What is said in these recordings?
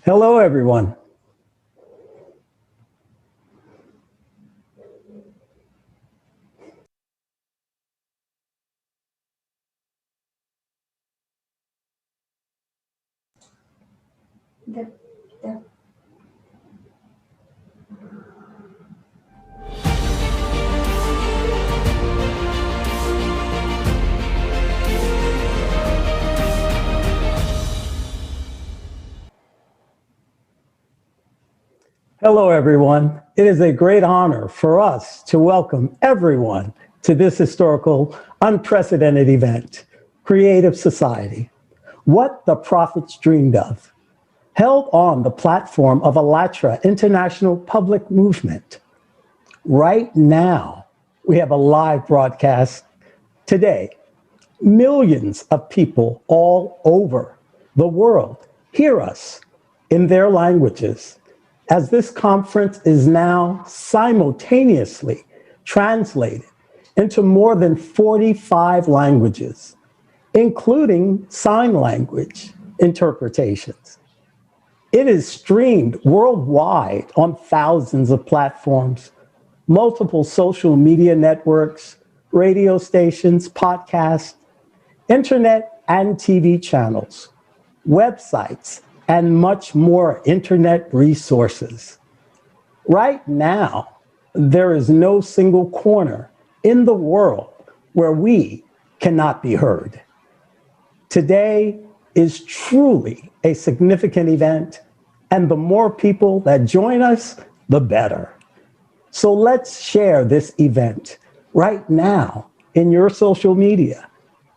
Hello, everyone. The, the Hello, everyone. It is a great honor for us to welcome everyone to this historical, unprecedented event, Creative Society, What the Prophets Dreamed Of, held on the platform of ALLATRA International Public Movement. Right now, we have a live broadcast today. Millions of people all over the world hear us in their languages, as this conference is now simultaneously translated into more than 45 languages, including sign language interpretations. It is streamed worldwide on thousands of platforms, multiple social media networks, radio stations, podcasts, internet and TV channels, websites, and much more internet resources. Right now, there is no single corner in the world where we cannot be heard. Today is truly a significant event, and the more people that join us, the better. So let's share this event right now in your social media.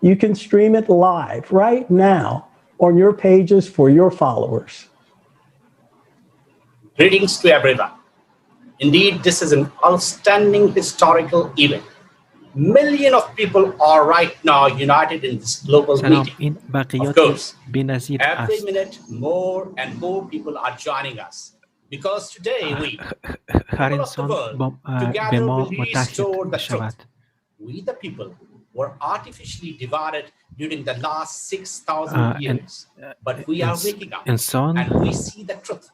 You can stream it live right now on your pages for your followers. Greetings to everyone. Indeed, this is an outstanding historical event. Millions of people are right now united in this global سلام meeting. این Of باقیات course, بی‌نظیر every است. minute more and more people are joining us because today we, هر people of the انسان world, با به together ما will متحد restore the truth. شود. We, the people, were artificially divided during the last 6,000 years, but we are waking up انسان and we see the truth.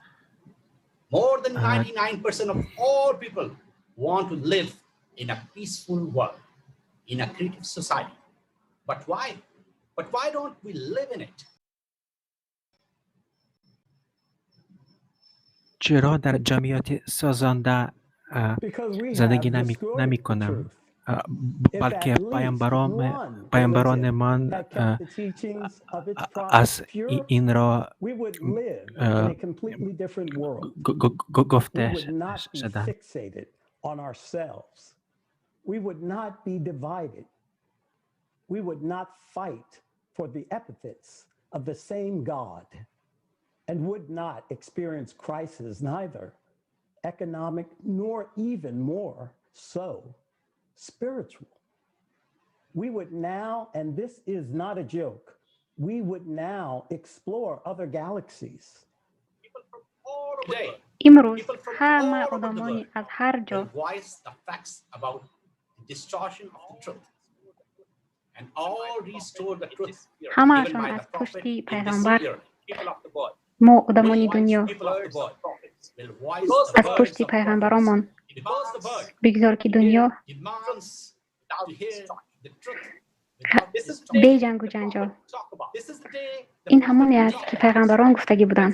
More than 99% of all people want to live in a peaceful world, in a creative society. But why? But why don't we live in it? چرا در جمعیت سازنده Because we زندگی have distorted نمی the کنم truth. If بلکه at least پیامبران one پیامبران religion من had kept the teachings of its از prophets pure, این را we would live in a completely different world. گ- We گفته would not be شدند. fixated on ourselves. We would not be divided. We would not fight for the epithets of the same God and would not experience crisis, neither economic nor even more so spiritual. We would now, and this is not a joke, we would now explore other galaxies. People from all over the world, имрӯз people from ҳама all over the одамони world аз ҳар ҷо will voice the facts about the distortion of the truth and all restore the truth given ҳамаашон by аз the prophet пушти in this пайғамбар year. People of the world мо will одамони voice, дунё people of the world will voice the аз words пушти of prophets пайғамбаромон because the world бигзор ки дунё demands to hear the truth without distortion. беҷангу ҷанҷол. This is the day the Ин prophet ҳамоне аст talked ки about. пайғамбарон гуфтагӣ буданд.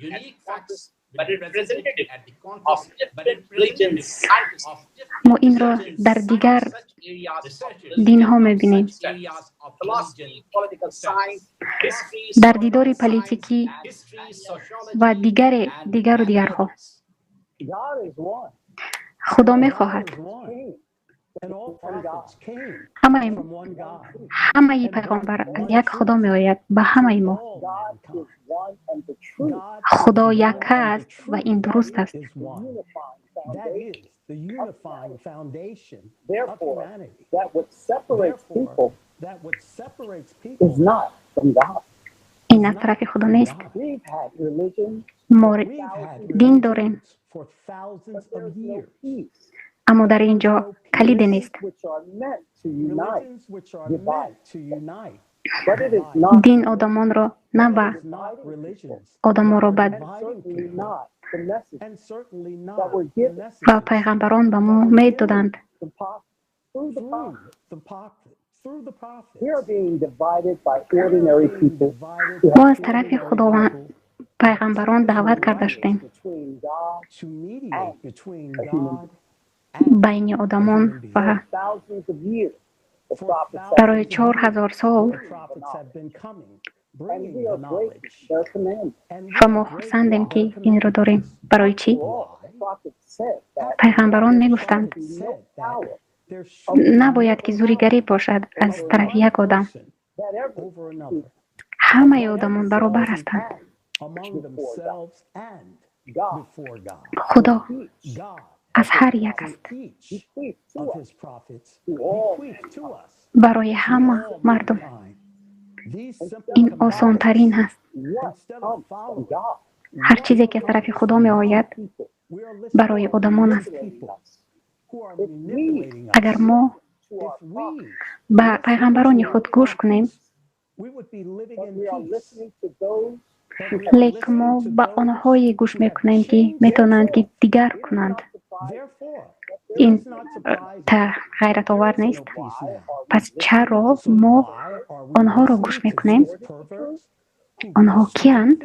Unique facts will be presented at the conference, but representative of different Мо инро religions, дар дигар researchers динҳо from мебинем. such areas of religion, studies, Дар дидори политикӣ history, sociology, ва дигаре and дигару дигарҳо. mathematics. God is one. Худо God мехоҳад is one. And all prophets came ҳамаи from one God. ҳамаи пайғамбар аз як Худо меояд ба ҳамаи мо. All mankind. God is Худо one якка and the аст ва truth ин дуруст аст. is one. That is the unifying foundation of Therefore, humanity. that what separates Therefore, people that what separates people is not from God. Ин is аз not тарафи Худо from нест. God. We've had religion, Мо We've had дин дорем, religions for thousands but of there's no years. peace. аммо дар ин ҷо No калиде peace. нест. Which are meant to unite, Religions which are divide. meant to unite Дин одамонро на ба одамонро ба ва пайғамбарон ба мо медоданд. Мо аз тарафи Худованд пайғамбарон даъват карда шудем байни одамон ва барои 4000 сол ва мо хурсандем, ки инро дорем. Барои чӣ? Пайғамбарон мегуфтанд, набояд ки зӯригарӣ бошад аз тарафи як одам. Ҳамаи одамон баробар ҳастанд. Худо аз ҳар як аст. Барои ҳама мардум ин осонтарин аст. Ҳар чизе, ки аз тарафи Худо меояд, барои одамон аст. Агар мо ба пайғамбарони худ гӯш кунем, лек мо ба онҳое гӯш мекунем, ки метавонанд, ки дигар кунанд. Ин ғайратовар нест. Пас чаро мо онҳоро гӯш мекунем? Онҳо киянд?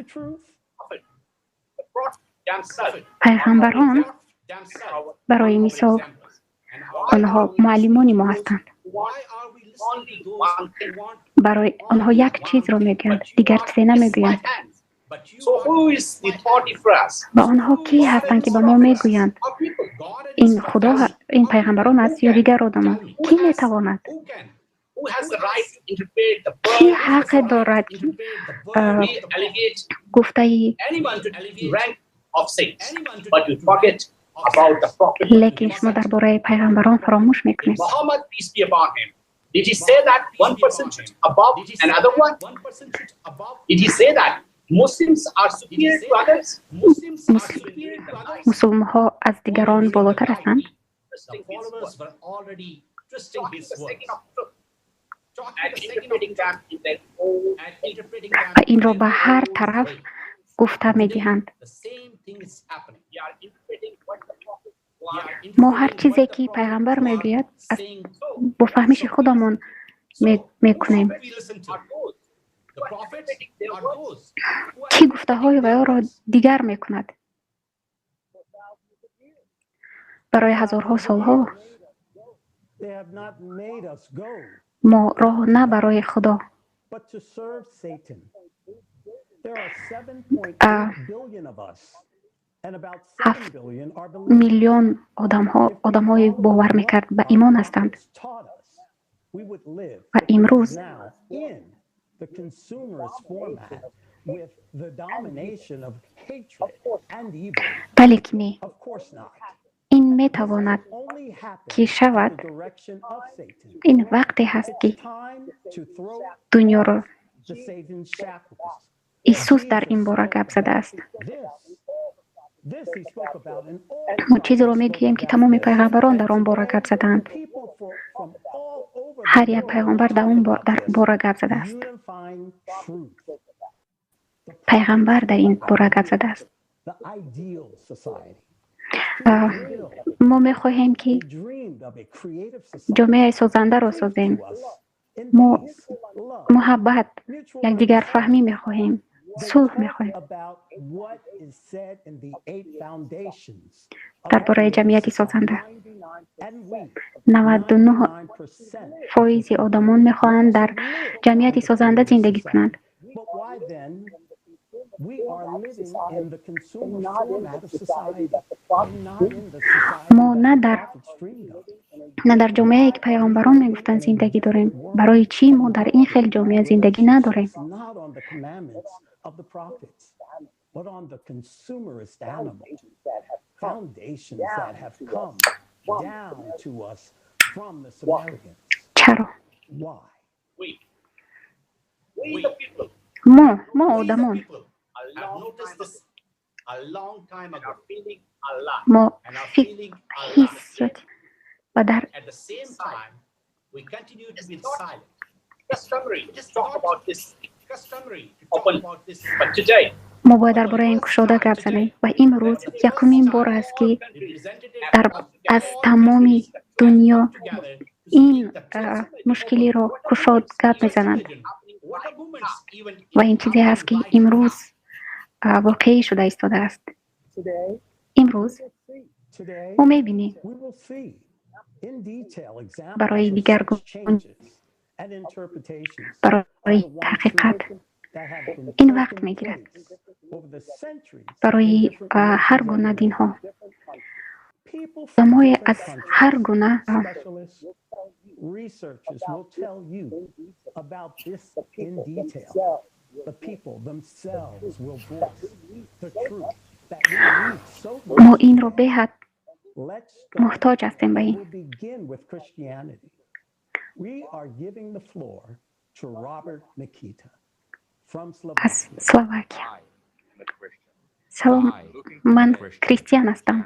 Пайғамбарон, барои мисол, онҳо муаллимони мо ҳастанд. Барои онҳо як чизро мегӯянд, дигар чизе намегӯянд. Ва онҳо кӣ ҳастанд, ки ба мо мегӯянд, ин Худо, ин пайғамбарон аст ё дигар одамон? Кӣ метавонад? Кӣ ҳаққе дорад, ки гуфтаи? Лекин шумо дар бораи пайғамбарон фаромӯш мекунед. Did he say that one person should above another one? Did he say that Muslims are superior to others? Мусулмонҳо аз дигарон болотар ҳастанд? Ва инро ба ҳар тараф гуфта медиҳанд. Мо ҳар чизе, ки пайғамбар мегӯяд, бо фаҳмиши худамон мекунем. Кӣ гуфтаҳои вайро дигар мекунад? Барои ҳазорҳо солҳо мо роҳ на барои Худо, 7 миллион одамҳо, одамҳои бовар мекард, ба имон ҳастанд. Ва имрӯз бале ки не, ин метавонад ки шавад. Ин вақте ҳаст, ки дунёро Исус дар ин бора гап задааст. Мо чизеро мегӯем, ки тамоми пайғамбарон дар он бора гап задаанд. Ҳар як пайғамбар дар он бора гап задааст. Пайғамбар дар ин бора гап задааст. Мо мехоҳем, ки ҷомеаи созандаро созем. Мо муҳаббат, якдигарфаҳмӣ мехоҳем, сулҳ мехоҳем. Дар бораи ҷамъияти созанда 99 фоизи одамон мехоҳанд дар ҷамъияти созанда зиндагӣ кунанд. Мо на дар ҷомеае, ки пайғамбарон мегуфтанд, зиндагӣ дорем. Барои чӣ мо дар ин хел ҷомеа зиндагӣ надорем? Чаро мо одамон мо ҳиссиёт ва дар Мо бояд дар бораи ин кушода гап занем ва имрӯз якумин бор аст, ки аз тамоми дунё ин мушкилиро кушод гап мезананд ва ин чизе аст, ки имрӯз воқеӣ шуда истодааст. Имрӯз мо мебинем барои дигаргун, барои ҳақиқат ин вақт мегирад. Барои ҳар гуна динҳо, одамое аз ҳар гуна Researchers will tell you about this in detail. The people themselves will voice the truth that we need so much. Мо инро беҳад муҳтоҷ ҳастем ба ин. We'll begin with Christianity. We are giving the floor to Robert Mikita from Аз Slovakia. Словакия. Салом, ман кристиан ҳастам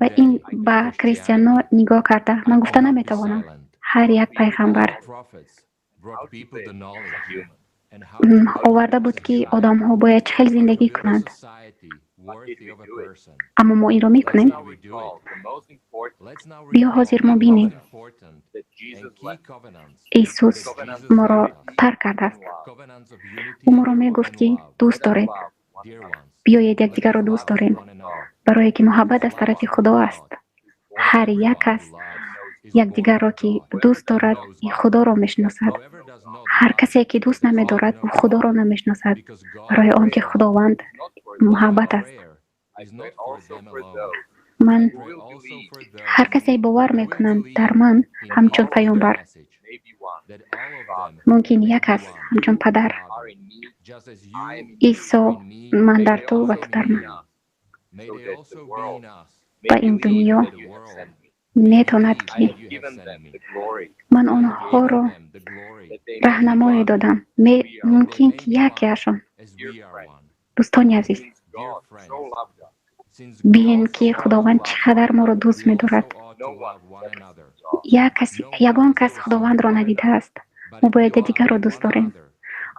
ва ин ба кристианҳо нигоҳ карда ман гуфта наметавонам. Ҳар як пайғамбар оварда буд, ки одамҳо бояд чӣ хел зиндагӣ кунанд, аммо мо инро мекунем? Биё, ҳозир мо бинем. Исус моро тарк кардааст. Ӯ моро мегуфт, ки дӯст доред, биёед, якдигарро дӯст дорем, барое ки муҳаббат аз тарафи Худо аст. Ҳар як кас якдигарро ки дӯст дорад, Худоро мешиносад. Ҳар касе ки дӯст намедорад, ӯ Худоро намешиносад, барои он ки Худованд муҳаббат аст. Ман ҳар касе бовар мекунанд дар ман ҳамчун паёмбар, мумкин як аст ҳамчун падар Исо, ман дар ту ва ту дар ман, ба ин дунё метонад, ки ман онҳоро раҳнамоӣ додам, мумкин ки якеашон. Дӯстони азиз, бинем, ки Худованд чӣ қадар моро дӯст медорад. Ягон кас Худовандро надидааст. Мо бояд якдигарро дӯст дорем.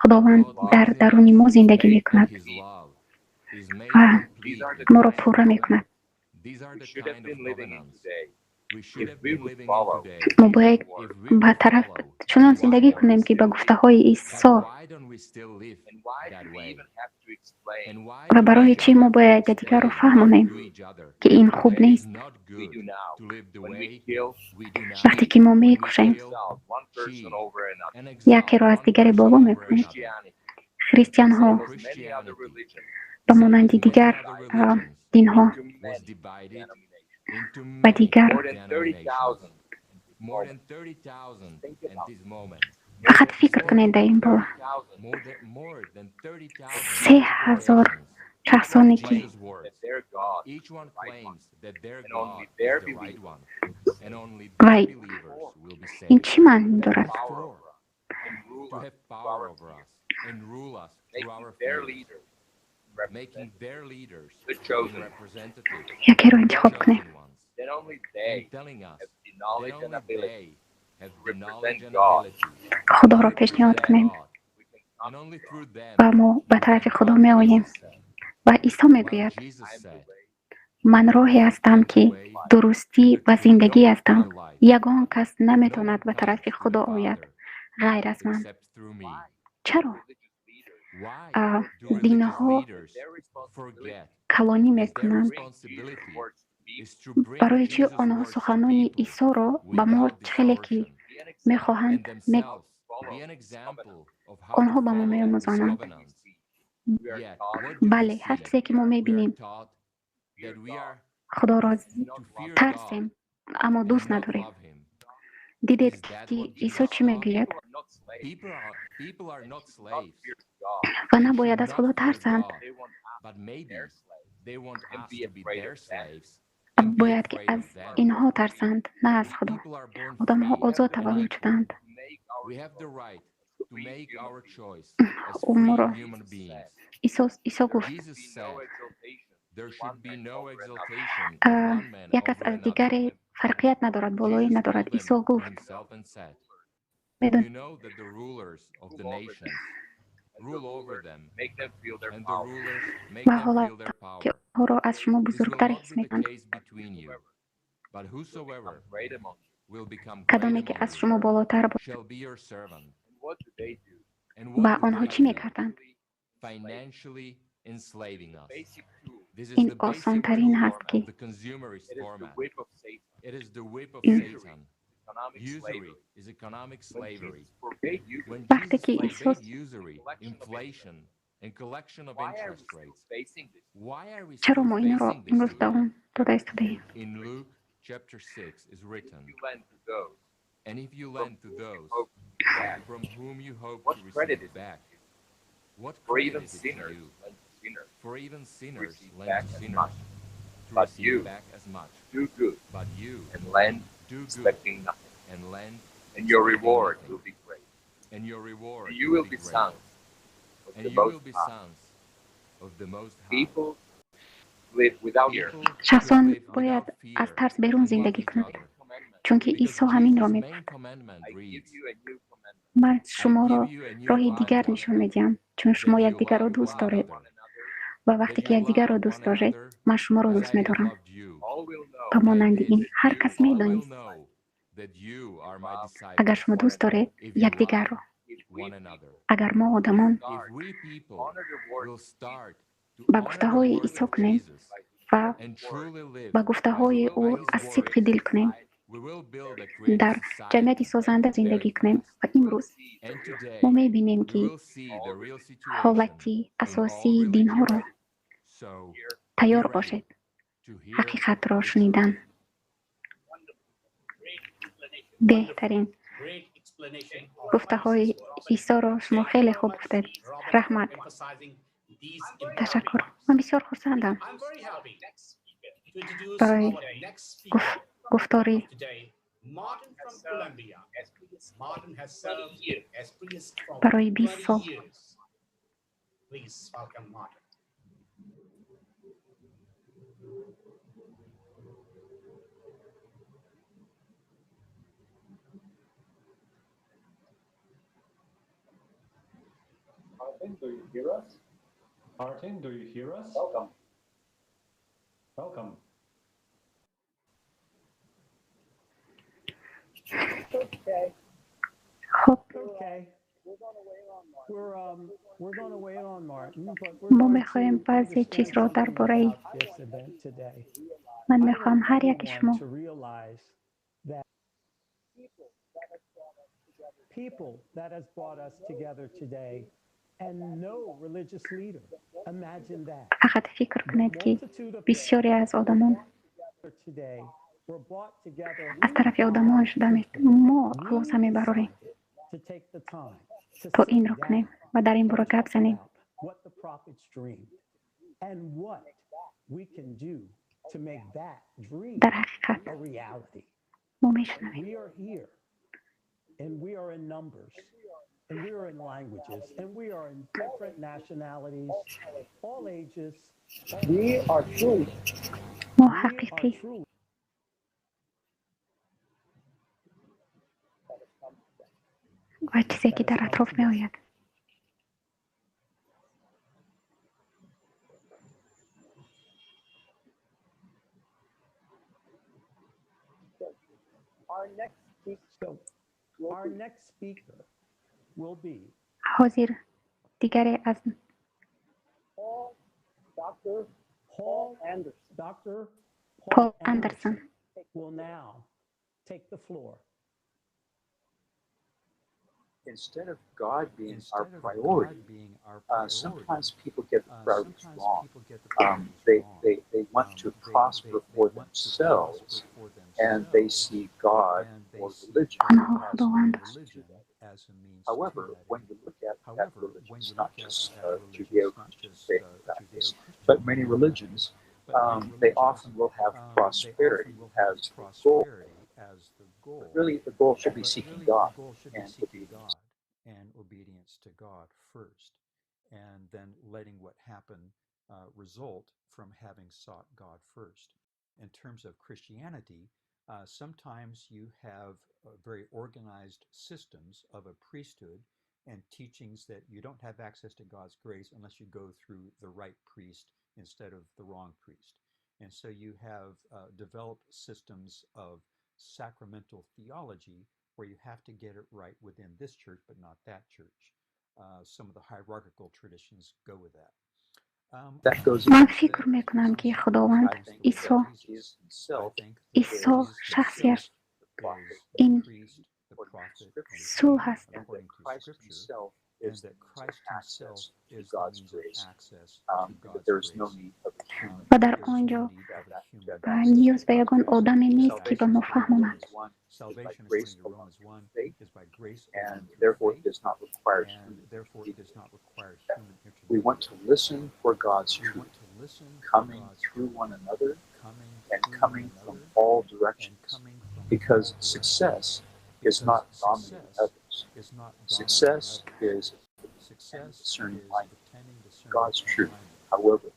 Худованд дар даруни мо зиндагӣ мекунад ва моро пурра мекунад. Мо бояд ба тараф чунон зиндагӣ кунем, ки ба гуфтаҳои Исо. Ва барои чӣ мо бояд якдигарро фаҳмонем, ки ин хуб нест? Вақте ки мо мекушем, якеро аз дигаре боло мекунем. Христианҳо ба монанди дигар динҳо ба дигар, фақат фикр кунед дар ин бора: 3000 шахсоне ки вай, ин чӣ маънӣ дорад? Якеро интихоб кунем, Худоро пешниҳод кунем ва мо ба тарафи Худо меоем. Ва Исо мегӯяд: «Ман роҳе ҳастам, ки дурустӣ ва зиндагӣ ҳастам. Ягон кас наметавонад ба тарафи Худо ояд ғайр аз ман». Чаро динҳо калонӣ мекунанд? Барои чӣ онҳо суханони Исоро ба мо чӣ хеле ки мехоҳанд, онҳо ба мо меомӯзонанд? Бале, ҳар чизе ки мо мебинем, Худоро тарсем, аммо дӯст надорем. Дидед, ки Исо чӣ мегӯяд? Ва набояд аз Худо тарсанд, бояд ки аз инҳо тарсанд, на аз Худо. Одамҳо озод таваллуд шудаанд. Ӯ моро Исо гуфт: як кас аз дигаре фарқият надорад, болоӣ надорад. Исо гуфт: Медон. Ва ҳолат ки онҳоро аз шумо бузургтар ҳис мекунанд. Кадоме ки аз шумо болотар бошад. Ва онҳо чӣ мекарданд? Ин осонтарин ҳаст, ки вақте ки Исо чаро мо инро имрӯз давом дода истодаем? Expecting nothing, and your reward will be great, and you will be sons of the Most High. People live without fear. Шахсон бояд аз тарс берун зиндагӣ кунанд, чунки Исо ҳаминро мегуфт. Ман шуморо роҳи дигар нишон медиҳам, чун шумо якдигарро дӯст доред. Ва вақте ки якдигарро дӯст доред, ман шуморо дӯст медорам. Ба монанди ин ҳар кас медонист. Агар шумо дӯст доред якдигарро, агар мо одамон ба гуфтаҳои Исо кунем ва ба гуфтаҳои ӯ аз сидқи дил кунем, дар ҷамъияти созанда зиндагӣ кунем. Ва имрӯз мо мебинем, ки ҳолати асосии динҳоро тайёр бошед ҳақиқатро шунидан. Беҳтарин гуфтаҳои Исоро шумо хеле хуб гуфтед. Раҳмат. Ташаккур. Ман бисёр хурсандам барои гуфтори барои 20 сол. Martin, do you hear us? Martin, do you hear us? Welcome. Welcome. Okay. Хуб. Okay. We're going to wait on Martin, but we're Мо going мехоҳем to баъзе understand чизро дар something бораи about this event today. Ман I мехоҳам want ҳар яки everyone шумо to realize that people that has brought us together today and no religious leader. Imagine that. Фақат фикр кунед, ки бисёре аз одамон Today were brought together аз тарафи одамон шуда мо хулоса мебарорем to take the time to то sit инро кунем down ва дар ин бора and гап talk занем. about what the prophets dreamed and what we can do to make that dream Дар ҳақиқат a reality. мо мешунавем. We are here and we are in numbers and we are in languages and we are in different nationalities, all ages. We are truly Мо We are ҳақиқӣ truly ва чизе ки дар атроф меояд. Our next speaker So will our be next speaker will be Ҳозир дигаре аз Paul, Dr. Paul Anderson. Dr. Пол Paul Андерсон. Anderson will now take the floor. Instead of God being our Instead of priority, God being our priority, sometimes people get the priorities sometimes wrong. people get the priorities wrong. They want to They prosper for want to themselves, prosper for and they themselves, see God and they or see religion Онҳо God as a Худованд or means to religion that. as a means to However, that when end. you look at that However, religion, when it's you not look at just that religion, it's not Judeo-Christian just faith and practice, Judeo-Christian but many faith and religions, practice, but many they religions, often will have they often prosperity will have as the goal. prosperity as the But goal. really, the goal should be But seeking really, the God goal should be and seeking obedience. God and obedience to God first, and then letting what happen result from having sought God first. In terms of Christianity, Sometimes you have very organized systems of a priesthood and teachings that you don't have access to God's grace unless you go through the right priest instead of the wrong priest. And so you have developed systems of sacramental theology where you have to get it right within this church, but not that church. Some of the hierarchical traditions go with that. Ман фикр мекунам, ки Худованд Исо, Исо шахсиаш ин сулҳ аст. Ва дар он ҷо ниёз ба ягон одаме нест, ки ба мо фаҳмонад. Salvation, according to Romans 1, is by grace and therefore it does not require and therefore it does not require human. We want to listen for God's truth coming through one another and coming from all directions, because success is not dominating others. Success is discerning minded. God's truth, however it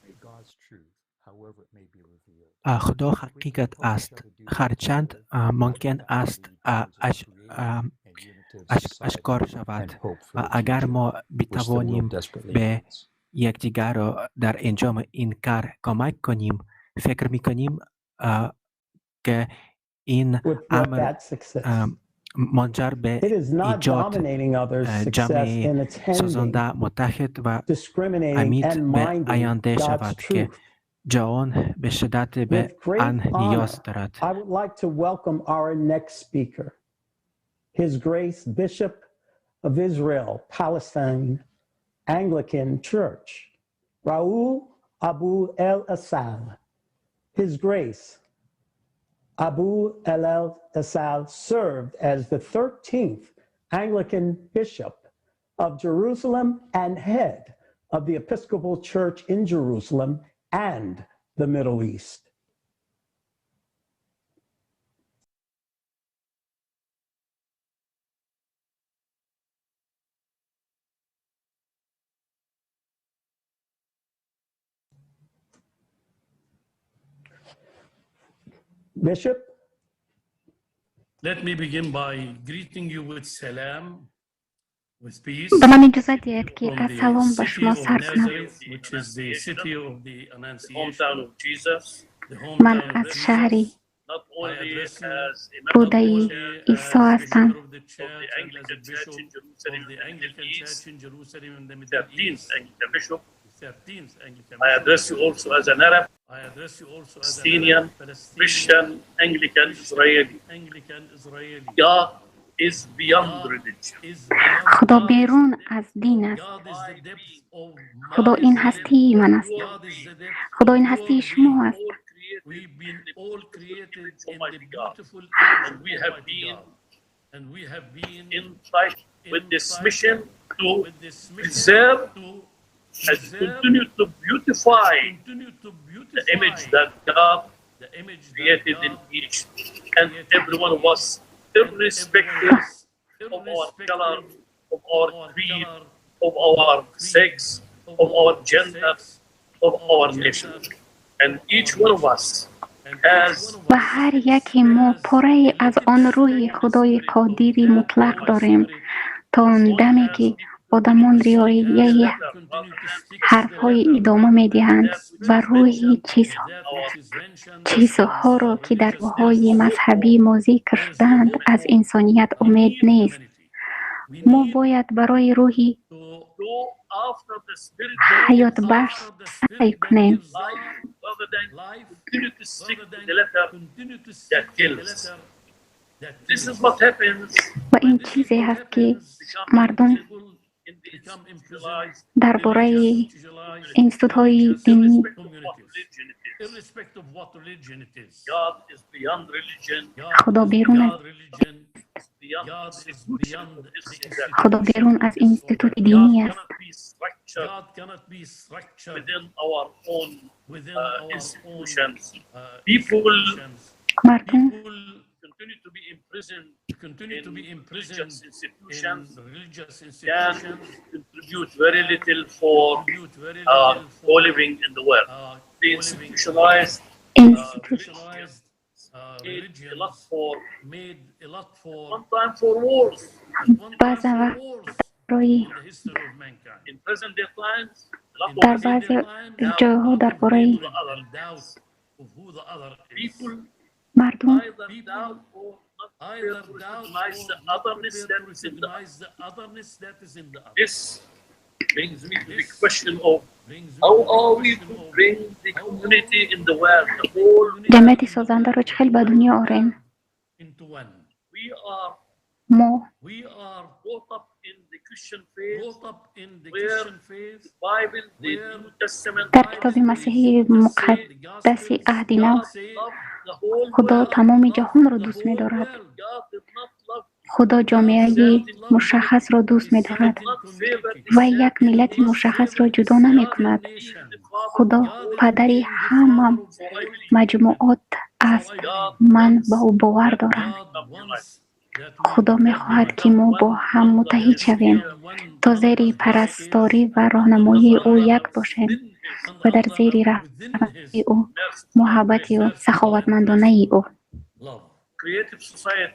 may be. Худо ҳақиқат аст, ҳарчанд мумкин аст ашкор шавад, ва агар мо битавонем ба якдигарро дар анҷоми ин кор кӯмак кунем, фикр мекунем, ки ин амр منجر به ایجاد جامعه سازنده، متحد و امید به آینده شود که جهان به شدت به آن نیاز دارد. I would like to welcome our next speaker, His Grace Bishop of Israel, Palestine Anglican Church, Raoul Abu El Asal. His Grace Abu El Asal served as the 13th Anglican Bishop of Jerusalem and head of the Episcopal Church in Jerusalem and the Middle East. Bishop? Let me begin by greeting you with salam, with peace. Ба ман иҷозат диҳед, ки аз салом ба шумо сар кунам. Which is the city of the Annunciation, Ман аз шаҳри будаи Исо ҳастам. I address you also as an Arab, Palestinian, Christian, Anglican, Israeli. God is beyond religion. Худо берун аз дин аст. Худо ин ҳастии ман аст. Худо ин ҳастии шумо аст. We've been all created in the beautiful And we have been and we have been in touch with this mission to with this mission preserve to and continue to beautify continue to the beautify image that God the image that created in God each and every one of us, irrespective of our color, of our creed, of our sex, of our gender, of our nation. And each one of us has Ва ҳар яке мо порае аз он рӯҳи Худои Қодири Мутлақ дорем. То он даме, ки одамон риояи ҳарфҳои идома медиҳанд ва рӯҳи чизҳоро, ки дар рӯҳҳои мазҳабии мо зикр шудаанд, аз инсоният умед нест. Мо бояд барои рӯҳи go after the spirit ҳаётбахш саъй кунем. life rather than continue to stick to the letter that kills. This is what happens Ва ин чизе ҳаст, ки мардум in the institutionalized дар бораи институтҳои динӣ religion it is. Irrespective of what religion it is. God is beyond religion, Худо берун аз God religion, is beyond God is institution beyond of this the and that. Худо берун аз институти динӣ God аст. cannot be structured God cannot be structured within our own within our own institutions. People institutions. Мардум People continue to be imprisoned continue to in be imprisoned religious institutions, in religious can institutions, contribute very little for contribute very little for co-living in the world. Co-living The institutionalized институт institutionalized Баъзан вақт барои дар баъзе ҷойҳо дар бораи мардум ҷамъияти созандаро чӣ хел ба дунё орем? Мо дар китоби масеҳии муқаддаси Аҳди Нав Худо тамоми ҷаҳонро дӯст медорад. Худо ҷомеаи мушаххасро дӯст медорад. Вай як миллати мушаххасро ҷудо намекунад. Худо падари ҳама маҷмӯот аст. Ман ба ӯ бовар дорам. Худо мехоҳад, ки мо бо ҳам муттаҳид шавем, то зери парасторӣ ва роҳнамоии ӯ як бошем ва дар зери раҳмати ӯ, муҳаббати ӯ, саховатмандонаи ӯ.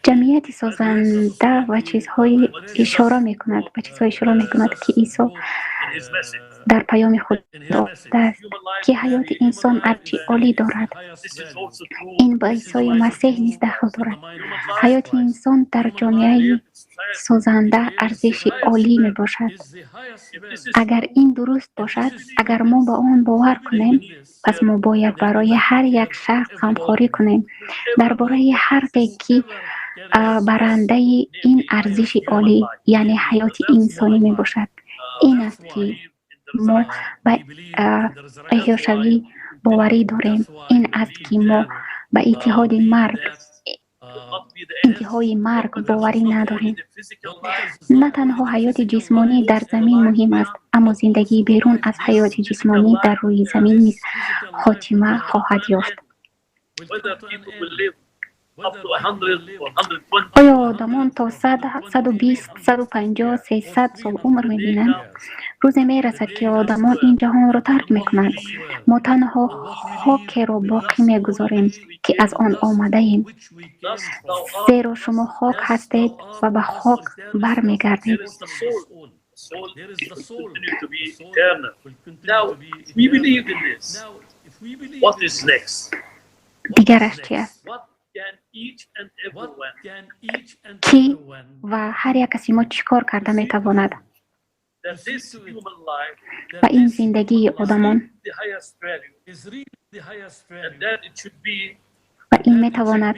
Ҷамъияти созанда ва чизҳое ишора мекунад, ба чизҳое ишора мекунад, ки Исо дар паёми худ додааст, ки ҳаёти инсон арзиши олӣ дорад. Ин ба Исои Масеҳ низ дахл дорад. Ҳаёти инсон дар ҷомеаи созанда арзиши олӣ мебошад. Агар ин дуруст бошад, агар мо ба он бовар кунем, пас мо бояд барои ҳар як шахс ғамхорӣ кунем, дар бораи ҳар ке ки барандаи ин арзиши олӣ, яъне ҳаёти инсонӣ мебошад. Ин аст, ки мо ба эҳёшавӣ боварӣ дорем. Ин аст, ки мо ба иттиҳоди марг, интиҳои марг боварӣ надорем. На танҳо ҳаёти ҷисмонӣ дар замин муҳим аст, аммо зиндагии берун аз ҳаёти ҷисмонӣ дар рӯи замин низ хотима хоҳад ёфт. Оё одамон то 100, 120, 150, 300 сол умр мебинанд? Рӯзе мерасад, ки одамон ин ҷаҳонро тарк мекунанд. Мо танҳо хокеро боқӣ мегузорем, ки аз он омадаем. Зеро шумо хок ҳастед ва ба хок бармегардед. Дигараш чи аст? Кӣ ва ҳар як каси мо чӣ кор карда метавонад? Ва ин зиндагии одамон ва ин метавонад,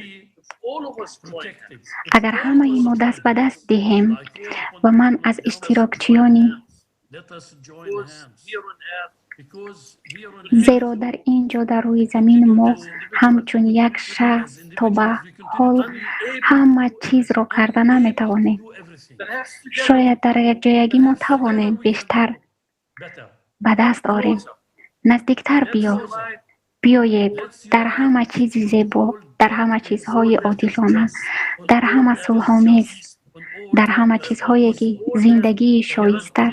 агар ҳамаи мо даст ба даст диҳем ва ман аз иштирокчиёни, зеро дар ин ҷо дар рӯи замин мо ҳамчун як шахс то ба ҳол ҳама чизро карда наметавонем. Шояд дар якҷоягӣ мо тавонем бештар ба даст орем. Наздиктар биё. Биёед дар ҳама чизи зебо, дар ҳама чизҳои одилона, дар ҳама сулҳомез, дар ҳама чизҳое ки зиндагии шоиста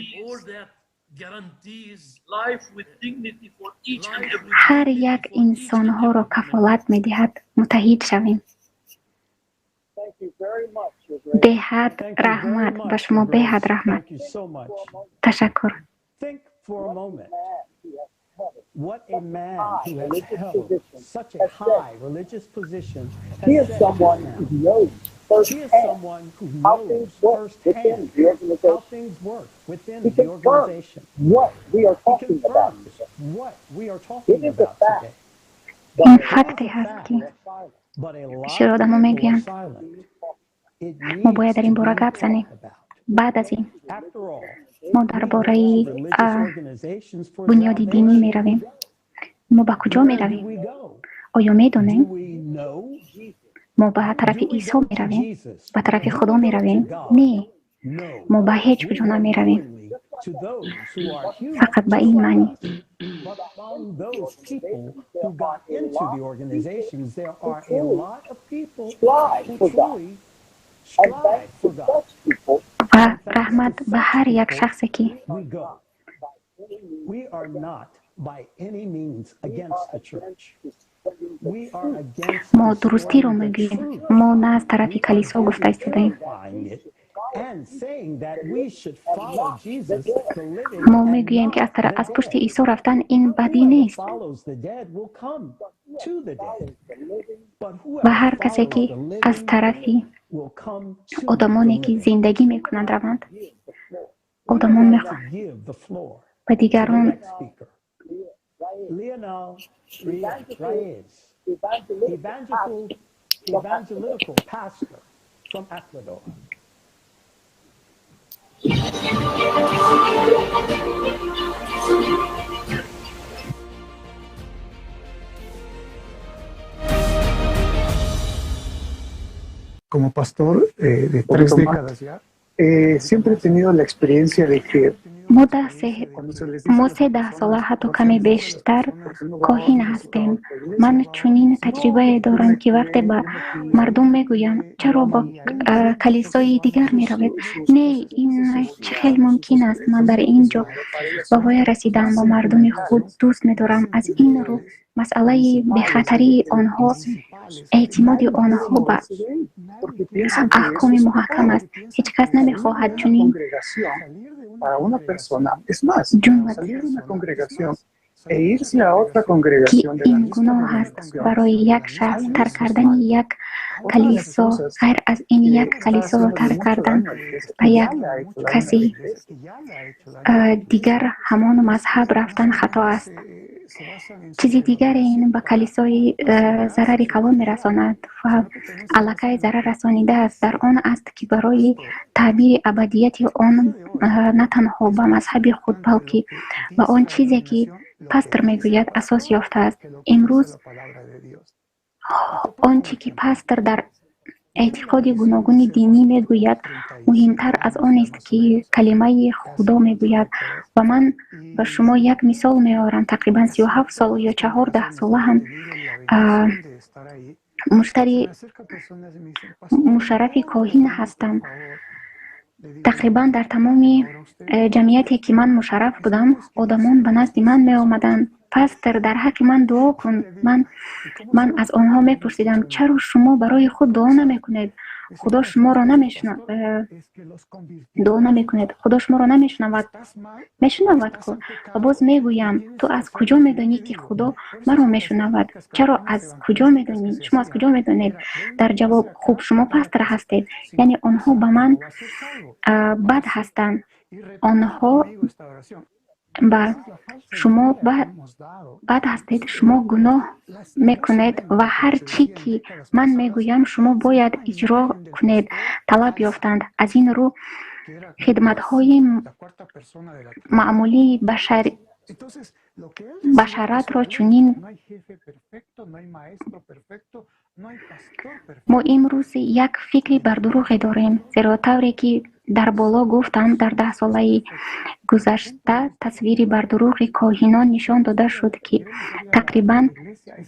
ҳар як инсонҳоро кафолат медиҳад, муттаҳид шавем. Беҳад раҳмат ба шумо, беҳад раҳмат. Ташаккур. What a man who has held such a high religious position He has is said someone just who now. knows He is firsthand someone who how knows things work within firsthand the how organization. things work within He the confirms organization. what we are He talking about confirms today. what we are It talking is a about fact today. that Ин It is факте a ҳаст, ки fact, but a lot бисёр of одамо people are мегӯянд, silent. It мо бояд needs дар to ин бора be гап занем. talked about. Баъд аз ин After all, мо дар we build бораи religious organizations for бунёди динӣ salvation. меравем. Мо ба куҷо Where do меравем? we go? Оё медонем? Do we know? Мо ба тарафи Do we Исо go to меравем? Jesus? Ба тарафи Do Худо we go to меравем? God? Не, No. мо ба ҳеҷ We куҷо go намеравем. willingly to those who are human Фақат ба just ин like маънӣ. us. But among those people who got into the organizations, there who are a truly lot of people strive who for God. truly And strive thanks to for God. such people, Ва And thanks to раҳмат ба such ҳар як people, шахсе, ки we go. by any means We are against. not by any means We against are the against church. the Мо дурустиро мегӯем. Мо на аз тарафи калисо гуфта истодаем. Мо мегӯем, ки аз пушти Исо рафтан ин бадӣ нест. Ва ҳар касе, ки аз тарафи одамоне, ки зиндагӣ мекунанд, раванд, одамон мехоҳанд ба дигарон. Como pastor de 3 décadas ya, siempre he tenido la experiencia de que Мо се даҳсола, ҳатто каме бештар, коҳин ҳастем. Ман чунин таҷрибае дорам, ки вақте ба мардум мегӯям: «Чаро ба калисои дигар меравед?» «Не, ин чӣ хел мумкин аст? Ман дар ин ҷо ба воя расидаам ва мардуми худ дӯст медорам». Аз ин рӯ масъалаи бехатарии онҳо, эътимоди онҳо ба аҳкоми муҳаккам аст. Ҳеҷ кас намехоҳад чунин ҷунбад, ки ин гуноҳ аст барои як шахс тарк кардани як калисо, ғайр аз ин як калисоро тарк кардан ба як каси дигар ҳамон мазҳаб рафтан хато аст. Чизи дигаре ин ба калисои зарари калон мерасонад ва аллакай зарар расонидааст, дар он аст, ки барои таъбири абадияти он на танҳо ба мазҳаби худ, балки ба он чизе, ки пастор мегӯяд, асос ёфтааст. Имрӯз он чӣ ки пастор дар эътиқоди гуногуни динӣ мегӯяд, муҳимтар аз он аст, ки калимаи Худо мегӯяд. Ва ман ба шумо як мисол меорам. Тақрибан 37 сол ё 14 сола ҳам муштари мушаррафи коҳин ҳастам. Тақрибан дар тамоми ҷамъияте, ки ман мушарраф будам, одамон ба назди ман меомаданд: «Пастор, дар ҳаққи ман дуо кун». Ман аз онҳо мепурсидам: «Чаро шумо барои худ дуо намекунед? Худо шуморо дуо намекунед, Худо шуморо намешунавад? Мешунавад ку». Ва боз мегӯям: «Ту аз куҷо медонӣ, ки Худо маро мешунавад? Чаро, аз куҷо медонӣ? Шумо аз куҷо медонед?» Дар ҷавоб: «Хуб, шумо пастор ҳастед». Яъне онҳо ба ман бад ҳастанд, онҳо ба шумо бад ҳастед, шумо гуноҳ мекунед ва ҳар чӣ ки ман мегӯям, шумо бояд иҷро кунед, талаб ёфтанд. Аз ин рӯ хидматҳои маъмулии башаратро чунин мо имрӯз як фикри бардурӯғе дорем, зеро тавре ки дар боло гуфтам, дар даҳсолаи гузашта тасвири бардурӯғи коҳинон нишон дода шуд, ки тақрибан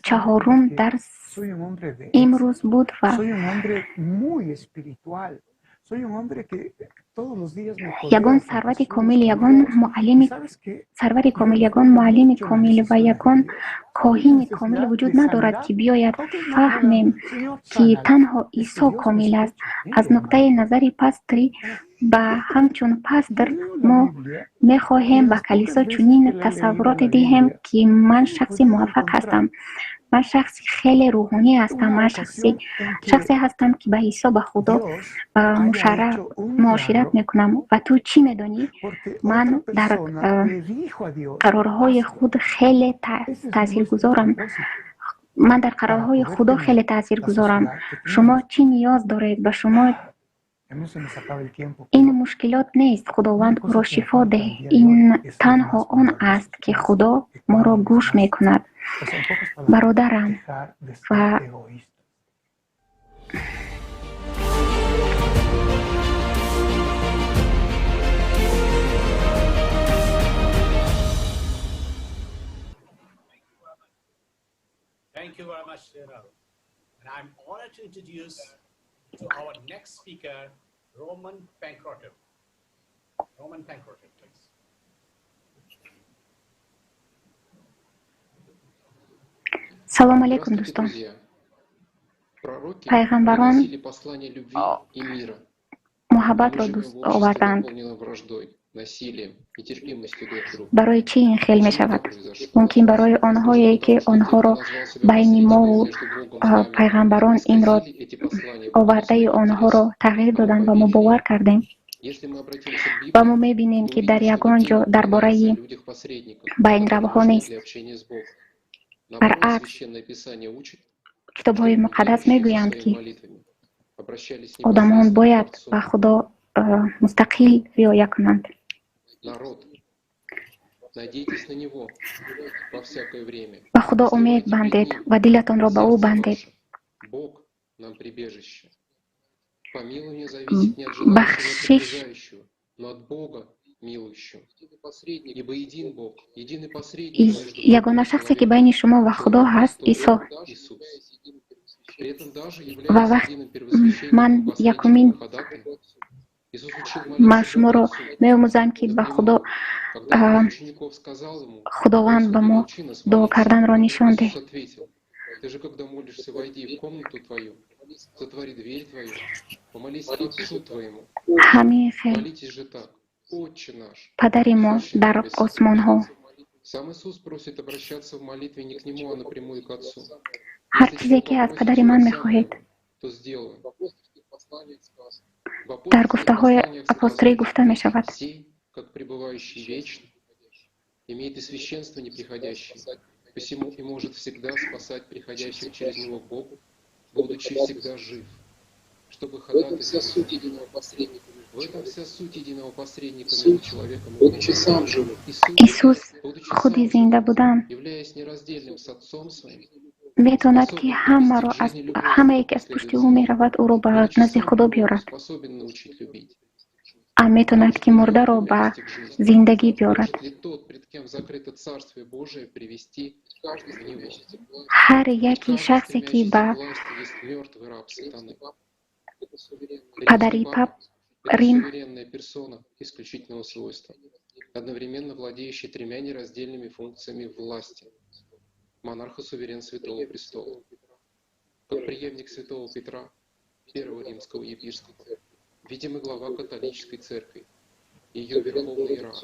чаҳорум дарс имрӯз буд ва ягон сарвати комил, ягон муаллими сарвари комил, ягон муаллими комил ва ягон коҳини комил вуҷуд надорад, ки биёяд фаҳмем, ки танҳо Исо комил аст. Аз нуқтаи назари пастрӣ ба ҳамчун пастор мо мехоҳем ба калисо чунин тасаввуроте диҳем, ки ман шахси муваффақ ҳастам, ман шахси хеле рӯҳонӣ ҳастам, ман шахсе ҳастам, ки ба Исо, ба Худо муошират мекунам. Ва ту чӣ медонӣ? Ман дар қарорҳои худ хеле таъсиргузорам, ман дар қарорҳои Худо хеле таъсиргузорам. Шумо чӣ ниёз доред? Ба шумо ин мушкилот нест, Худованд ӯро шифо деҳ. Ин танҳо он аст, ки Худо моро гӯш мекунад, бародарам, ва Thank you very much, Lionel. And I'm honored to introduce to our next speaker, Roman Pankratov. Roman Pankratov, please. Салом алейкум, дӯстон. Пайғамбарон муҳаббатро дӯст оварданд. Барои чӣ ин хел мешавад? Мумкин барои онҳое, ки онҳоро байни мову пайғамбарон инро овардаи онҳоро тағйир доданд ва мо бовар кардем. Ва мо мебинем, ки дар ягон ҷо дар бораи байнравҳо нест. Баръакс, китобҳои муқаддас мегӯянд, ки одамон бояд ба Худо мустақил риоя кунанд. Ба Худо умед бандед ва дилатонро ба ӯ бандед. Бахшиш ягона шахсе, ки байни шумо ва Худо ҳаст, Исо. Ва вақт ман якумин ман шуморо меомӯзам, ки ба Худо Худованд ба мо дуо карданро нишон деҳ. Ҳамин хел Падари мо дар осмонҳо. Ҳар чизе, ки аз падари ман мехоҳед. Дар гуфтаҳои апостолӣ гуфта мешавад. Исус худи зинда будан метавонад, ки ҳамаро ҳамае, ки аз пушти ӯ меравад, ӯро ба назди Худо биёрад. А метавонад, ки мурдаро ба зиндагӣ биёрад. Ҳар яке шахсе, ки ба падари пап Рим одновременно владеющий тремя нераздельными функциями власти. Монарха суверен Святого Престола. Как преемник Святого Петра, первого римского епископа, видимый глава католической церкви, ее верховный иерарх,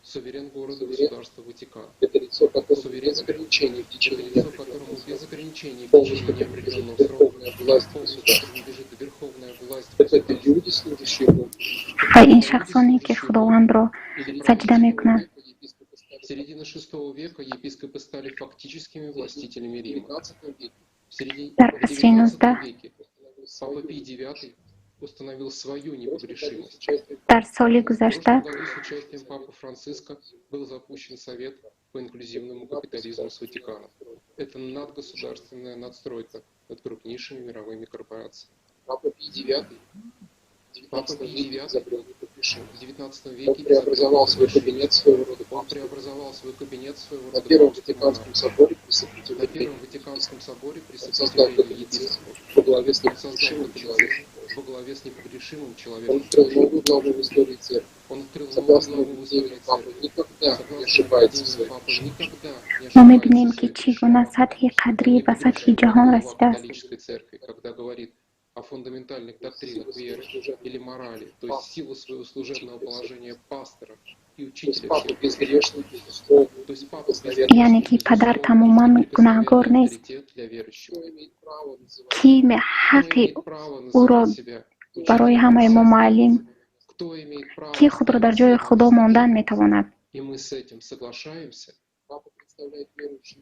суверен города государства Ватикан. Это лицо, которому суверен без ограничений в течение лицо, которому без ограничений в течение неопределенного срока власть полностью принадлежит верховная власть. Это люди, служащие Богу. Ва ин шахсоне, ки Худовандро саҷда мекунанд. В середине VI века епископы стали фактическими властителями Рима. В середине Дар асри XIX веке Папа Пий IX установил свою непогрешимость. Дар соли В гузашта прошлом году с участием Папы Франциска был запущен Совет по инклюзивному капитализму с Ватиканом. Это надгосударственная надстройка над крупнейшими мировыми корпорациями. Папа Пий IX Папа Пий IX изобрел непогрешимость. в XIX Он веке преобразовал изобрел свой кабинет своего рода Он преобразовал свой кабинет своего На рода Первом папский Ватиканском монарх. соборе при На сопротивлении Первом Ватиканском соборе при он создал сопротивлении католицизм епископов во главе с он создал непогрешимым католицизм человеком. во главе с непогрешимым Он человеком. открыл новую главу в истории церкви. Он открыл новую Согласно главу в истории наблюдению Папы, церкви. никогда не Согласно ошибается в наблюдению своих Папы, решениях. никогда не мо ошибается мебинем, в ки своих чӣ гуна решениях. сатҳи қадрӣ ба сатҳи Непогрешимая ҷаҳон глава расидааст. католической церкви, когда говорит о фундаментальных доктринах веры или морали, то есть силу своего служебного положения пастора и То есть учителя Папа всех. безгрешный, безусловный, То есть папа Яъне безгрешный, ки падар безусловный тамоман и гунаҳгор неприкосновенный нест. авторитет для верующего. Кто имеет право называть Ки Кто ҳаққи имеет право ӯро называть себя барои учителем ҳамаи мо отца? муаллим? Кто имеет право Кӣ худро дар ставить ҷои себя на Худо высоте? мондан метавонад? И мы с этим соглашаемся? Папа представляет верующих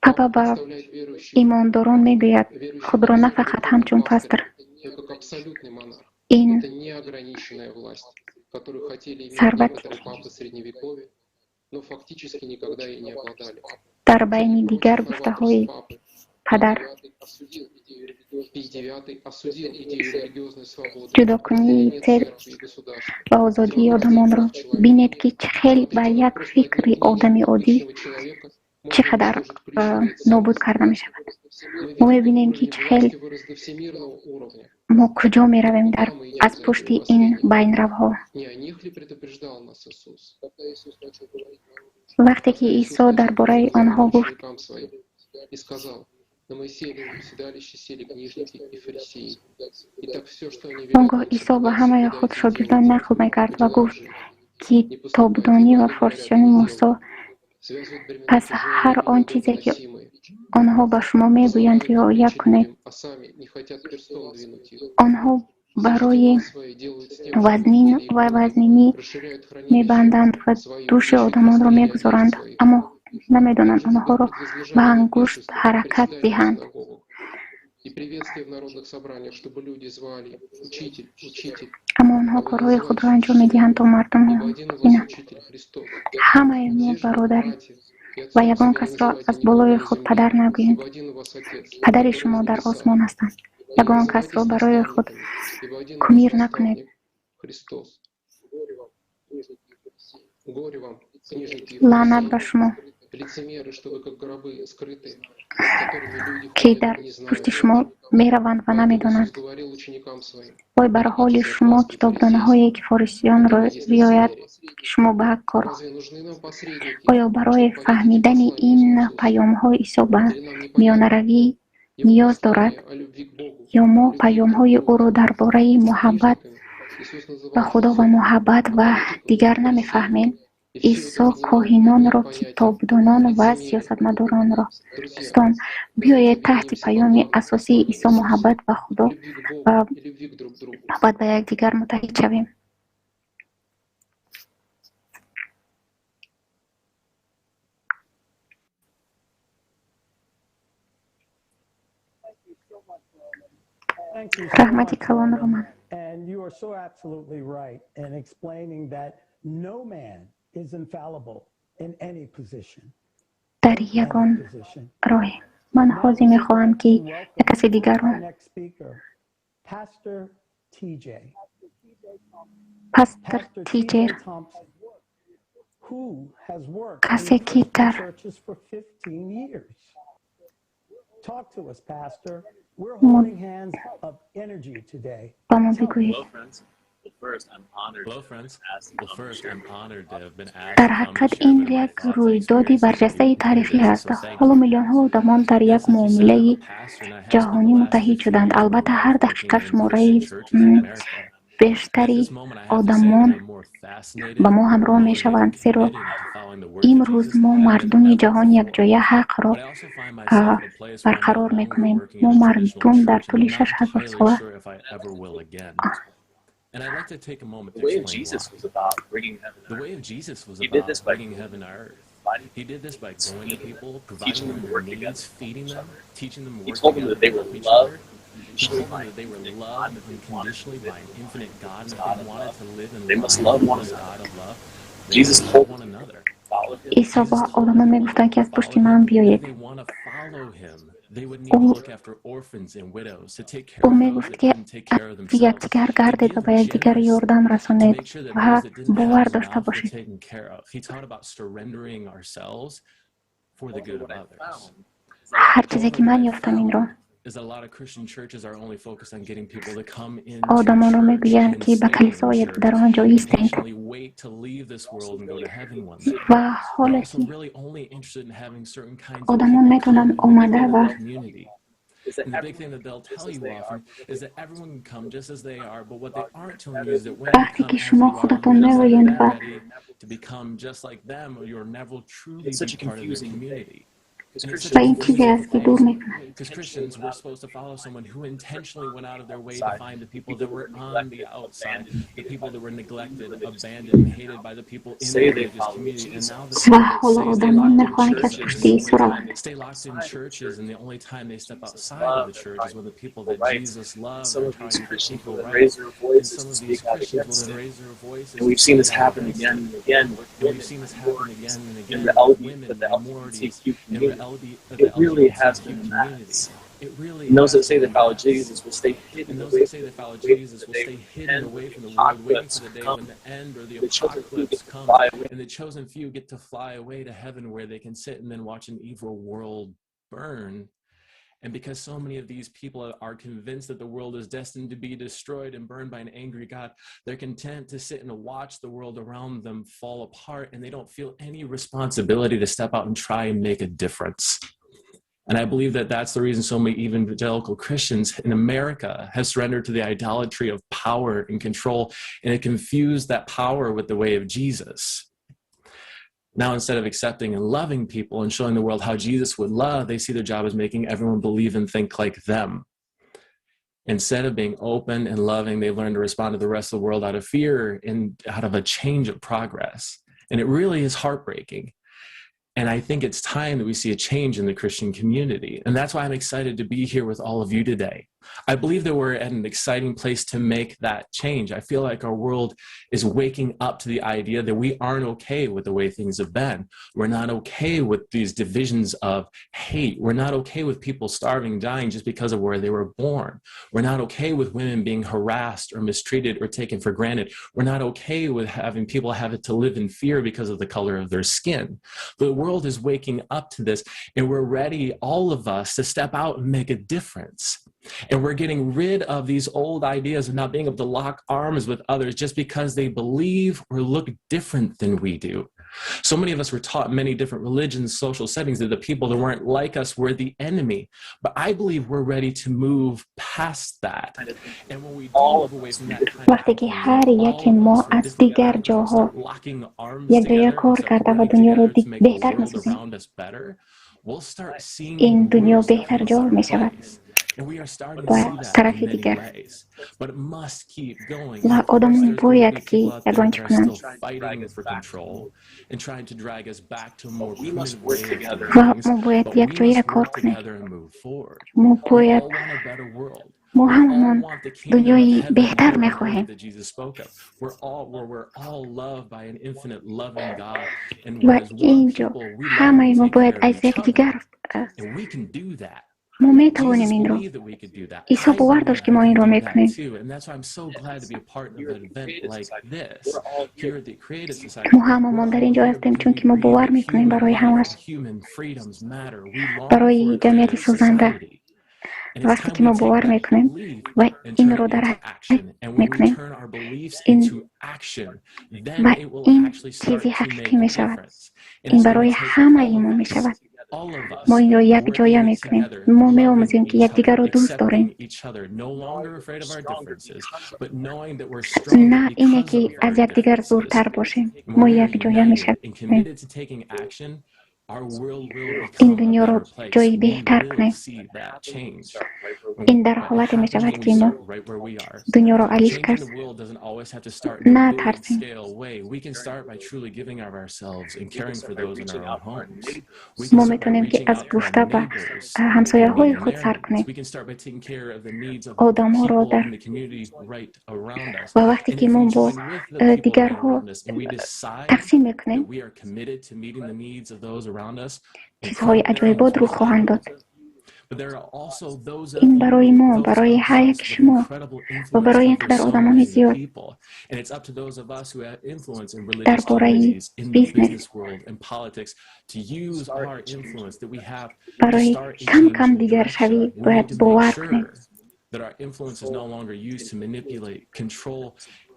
Папа Папа ба представляет верующих, имондорон мегӯяд верующих худро не на только фақат духовным ҳамчун пастырем, пастор. но как абсолютный монарх. Ин Это неограниченная власть, которую хотели иметь сарват некоторые папы Средневековья, но фактически никогда и не обладали. Дар Среди байни дигар прочих гуфтаҳои новаторств папы падар осудил идею религиозной Пий IX осудил идею религиозной свободы, ҷудокунии разделение церкв церкви и государства, ва озодии демократии одамонро прав человека. бинед, ки чӣ хел ба Смотрите, як как просто фикри одним мнением одами оддӣ обычного человека чӣ можно қадар уничтожить ключевые нобуд ценности. карда мешавад. Мы Мо видим, как мебинем, ки уровень чӣ хел власти вырос до всемирного уровня. мо куҷо меравем Куда дар мы идем аз за этими пушти ин посредниками? байнравҳо. Не о них ли предупреждал нас Иисус? Когда Иисус начал говорить народу, Вақте ки Когда Иисус Исо дар начал бораи говорить онҳо народу гуфт, ученикам своим, И сказал: На Моисеевом седалище сели книжники и фарисеи. Итак, все, что они Он гоҳ Исо ба ҳамаи худ шогирдон нақл мекард ва гуфт: китобдонӣ ва форисиёни Мусо, пас ҳар он чизе ки онҳо ба шумо мегӯянд, риоя кунед. Онҳо барои вазнин ва вазнинӣ мебанданд ва дӯши одамонро мегузоранд, аммо намедонанд онҳоро ба ангушт ҳаракат диҳанд. Аммо онҳо корҳои худро анҷом медиҳанд, то мардум бинанд. Ҳамаи мо бародарем ва ягон касро аз болои худ падар нагӯед. Падари шумо дар осмон ҳастанд. Ягон касро барои худ кумир накунед. Лаънат ба шумо, ки дар пушти шумо мераванд ва намедонанд. Вой бар ҳоли шумо, китобдонаҳое ки форисиёнро риоят, ки шумо ба кор. Оё барои фаҳмидани ин паёмҳо Исо ба миёнаравӣ ниёз дорад, ё мо паёмҳои ӯро дар бораи муҳаббат ба Худо ва муҳаббат ва дигар намефаҳмем? Исо коҳинонро, китобдонон ва сиёсатмадоронро. Дӯстон, биёед таҳти паёми асосии Исо, муҳаббат ба Худо ва муҳаббат ба якдигар, муттаҳид шавем. Раҳмати калон, Роман. And you are so absolutely right in explaining that no man is infallible in any position. Дар ягон роҳе. Ман ҳозир мехоҳам, ки як каси дигарро, Pastor TJ. Пастор ТJ, who has worked касе in ки Christian дар churches for 15 years. Talk to us, Pastor. We're holding hands of energy today. Ба мо бигӯед. Hello, friends. Well, first, I'm honored Hello, to have friends. been asked to Well, come and first, share I'm my honored to have been asked Дар to come and ҳақиқат, share ин my як thoughts and рӯйдоди experiences with барҷастаи you таърихӣ today, аст. so thank Ҳоло you. миллионҳо одамон дар як As you said, I'm муомилаи a pastor and I have spent the ҷаҳонӣ last муттаҳид 15 шуданд. years of my Албатта, life ҳар working дақиқа in шумораи Christian churches in America. And at бештари this moment, I have to say that одамон I'm more fascinated, ба мо more ҳамроҳ motivated, мешаванд, зеро committed to following the words of имрӯз Jesus мо than I have мардуми ever ҷаҳон before. якҷоя ҳақро But I also find myself at a place where I'm no барқарор longer мекунем. working Мо in a traditional мардум дар church and тӯли I'm not 6000 entirely сола sure if I ever will again. And I'd like to take a moment The to way of explain Jesus why. was about bringing heaven The to way earth. of Jesus was He did about this by bringing heaven to earth. providing He did this by needs, going to feeding them, people, providing teaching them them to their work needs, together, help feeding each them, other. teaching them to He work told them together that they and were help each loved other. He unconditionally told them by that they were an infinite God, loved and if they wanted to unconditionally live by an in line infinite with God, this and if God they of wanted love, to live in they must line love with one this another. God of love, they Jesus must love told one them another. follow him. Исо ба Jesus told одамон them if they мегуфтанд, wanted ки to аз пушти follow ман him, if биёед. they want to follow him, they would need Ӯ to look after orphans and widows, to take care Ӯ of those мегуфт, that ки couldn't take аз care of themselves, якдигар to гардед ва give ба якдигар generously, ёрдам to расонед make sure that ва those that didn't have бовар дошта enough were бошед. taken care of. He taught about surrendering ourselves for the However, good of what I others. found is a lot Ҳар of чизе However, ки what ман I ёфтам инро found is that a lot of Christian churches are only focused on getting people to come into одамонро church мегӯянд, and ки ба stay in калисо оед ва church дар он ҷо and истед. patiently wait to leave this also world and go really to heaven one day. Ва They're ҳоле also ки really only interested in having certain kinds of одамон people метавонанд come into омада their ва community. is that And the big everyone thing that they'll just tell as you they are, often is that everyone can come just as they are, but what they aren't telling you is that when you вақте come ки as шумо you are, худатон you're just меоед not ва ready to become just like them, or you'll never truly It's be such a part of their confusing thing community. because And it's such ва a ин Christians чизе confusing аст, ки дур thing мекунад. because intentionally Christians went were out of supposed to their way to follow find someone who people that were intentionally on went out of the their way to outside, find the the people people that who were were on the neglected, outside, abandoned, the hated people by that the were people in the neglected, religious abandoned, community, and hated now by the people in say the they religious follow community. And now the Jesus. Ва people that ҳоло say they одамон locked in мехоҳанд, ки аз churches пушти Исо раванд. stay locked in Outside of the churches, church, and the only time they step Jesus outside of love the and church is fight when the people equal that rights. Jesus And loved some are of these trying to get Christians will equal then rights. raise their And voices some to of these speak out Christians will against then it. raise their voices And to we've seen speak this out happen against again it. and again with And we've women, seen this happen minorities, again and and again the with LB, women, the minorities, LGBTQ and community. the It really has LGBTQ been a community. mess. It really And those that has say been they a follow mess. Jesus will stay hidden And those away that say from they the follow world, waiting for Jesus the will day stay when the hidden end or away the from the world, waiting apocalypse for the day comes. when the end or the The chosen few apocalypse get to comes, fly away. and the chosen few get to fly away to heaven where they can sit and then watch an evil world burn. And because so many of these people are convinced that the world is destined to be destroyed and burned by an angry God, they're content to sit and watch the world around them fall apart, and they don't feel any responsibility to step out and try and make a difference. And I believe that that's the reason so many evangelical Christians in America have surrendered to the idolatry of power and control, and it confused that power with the way of Jesus. Now, instead of accepting and loving people and showing the world how Jesus would love, they see their job as making everyone believe and think like them. Instead of being open and loving, they've learned to respond to the rest of the world out of fear and out of a change of progress. And it really is heartbreaking. And I think it's time that we see a change in the Christian community. And that's why I'm excited to be here with all of you today. I believe that we're at an exciting place to make that change. I feel like our world is waking up to the idea that we aren't okay with the way things have been. We're not okay with these divisions of hate. We're not okay with people starving, dying just because of where they were born. We're not okay with women being harassed or mistreated or taken for granted. We're not okay with having people have to live in fear because of the color of their skin. The world is waking up to this, and we're ready, all of us, to step out and make a difference. And we're getting rid of these old ideas of not being able to lock arms with others just because they believe or look different than we do. So many of us were taught in many different religions, social settings, that the people that weren't like us were the enemy. But I believe we're ready to move past that. And when we do move away from that kind of Вақте ки ҳар яке мо аз дигар ҷоҳо locking arms якҷоя together кор and start карда ва working дунёро together to make the беҳтар world месозем, around us better, we'll start seeing ин дунё worse беҳтар across ҷор our мешавад place. And we are starting to ва see that in тарафи many дигар. ways. But it must keep going. Ва And of course, одамон there's going to бояд be ки people out there ягон чӣ that are кунанд. still fighting for control and trying to drag us back to a more We must primitive work way of together. doing Ва things. мо бояд But we якҷоя must кор work кунем. together and move forward. Мо We бояд all want a better world. мо We all ҳамамон want the kingdom of дунёи heaven беҳтар here on earth мехоҳем. that Jesus spoke of. Where we're all loved by an infinite loving God. And Ва where as one ин ҷо people we love and ҳамаи мо take бояд care of аз each other. якдигар And we can do that. мо Jesus метавонем инро. believed that we could do that. Исо I бовар believe дошт, ки I мо can инро do that мекунем. too. And that's why I'm so glad to be a part of Here an at the event Creative like Society, this. we're all here Here at the Creative Society, Мо ҳамамон we're дар all ин ҷо here ҳастем, because we чунки мо believe бовар that мекунем human барои life ҳамаш, and human freedoms matter. We long барои for a ҷамъияти creative созанда. society. And it's Вақте time ки we мо take бовар that мекунем belief ва and turn инро it дар into ҳақиқат action. And when we мекунем, turn our beliefs ин into action, then ва it will ин actually start чизи to ҳақиқӣ make a мешавад. difference. And Ин it's going барои to take ҳамаи all мо of us, мешавад. all of us Мо инро якҷоя working мекунем. together, Мо loving меомӯзем, ки each other, якдигарро дӯст дорем. accepting each other, no longer afraid of our differences, but knowing that we're stronger На ине because ки of аз our якдигар differences. зуртар бошем. And Мо when we are якҷоя united and мешавем. committed to taking action, our world will Ин become a дунёро better place. ҷои We беҳтар will кунем. see that change. Ин дар But it ҳолате happens мешавад, when ки we мо start right where we are. дунёро алиш Changing кард the world doesn't always have to start in a big натарсем. scale way. We can start by truly giving of ourselves and We can caring start for by those in reaching our own out to our homes. neighbors. We can Мо start by метавонем, ки reaching аз out to our гуфта ба neighbors and ҳамсояҳои meeting худ their сар needs. кунем. We can start by taking care of the needs of Одамҳоро people дар in the communities right around us. ва вақте And ки if мо we бо join with the people right дигарҳо around us and we decide тақсим мекунем, that we are committed to meeting the needs of those around us, чизҳои incredible things аҷоибот will рӯ хоҳанд happen. дод. But there are also those of Ин you, барои мо, those барои of ҳар us яки with шумо incredible ва influence барои ин over қадар so одамони many зиёд people. And it's up to those of us who have influence in дар religious бораи communities, in the бизнес, business world, and politics, to use our influence that we have to барои start a кам change кам in дигаршавӣ direction. We бояд need to make бовар кунем. sure that our influence is no longer used to manipulate, control,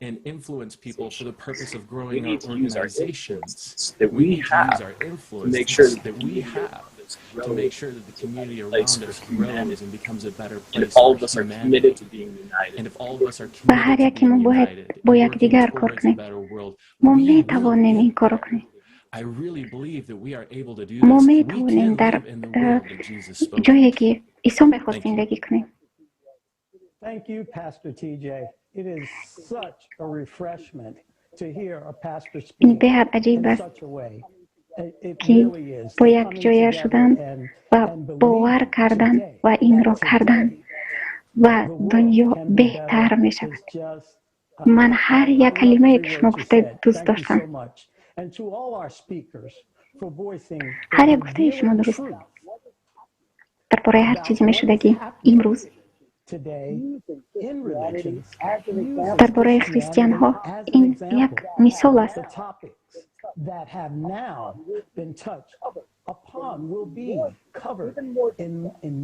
and influence people for the purpose of We growing our need to use our organizations. influence that We we need to use have our to influence make sure that that the we community have around us to make grows sure that the to a better community place around for us grows humanity. and becomes a better And place if all for of us are committed humanity. to being united, And if all of us are Ва ҳар committed to яке мо being бояд united бо and working якдигар кор towards a кунем. better world, Мо we will метавонем get ин корро there. кунем. I really believe that we are able to do Мо this. We метавонем can дар live in the world that Jesus spoke ҷое of. ки Исо мехост Thank you. зиндагӣ кунем. Thank you, Pastor TJ. It is such a refreshment to hear a pastor Ин speak беҳад аҷиб in аст, such a way. It ки really is. бо The coming якҷоя together шудан and, ва and бовар believing кардан today ва инро that кардан today ва the world дунё can be better беҳтар is мешавад. just, Ман ҳар I як love калимае, every ки шумо word you гуфтед, said. дӯст Thank you доштам. so much. And to all our speakers for voicing the Ҳар як гуфтаи шумо revealing дуруст truth дар бораи ҳар about чизе what is мешудагӣ happening имрӯз today in religions, using дар бораи Christianity христианҳо. as an Ин як example. мисол аст. The topics that have now been touched upon will be covered in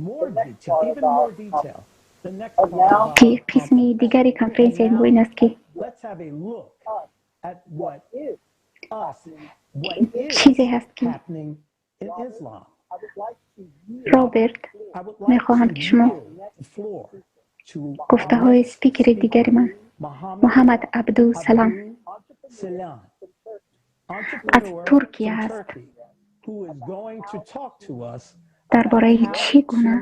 more detail, even more detail, the next part of Ки our қисми conference. дигари And конференсияи мо now ин аст, ки let's have a look at what us what чизе is ҳаст, ки happening in Islam. Роберт, мехоҳам, ки шумо гуфтаҳои спикери дигари ман, Муҳаммад Абду Салам аз Туркия аст, дар бораи чӣ гуна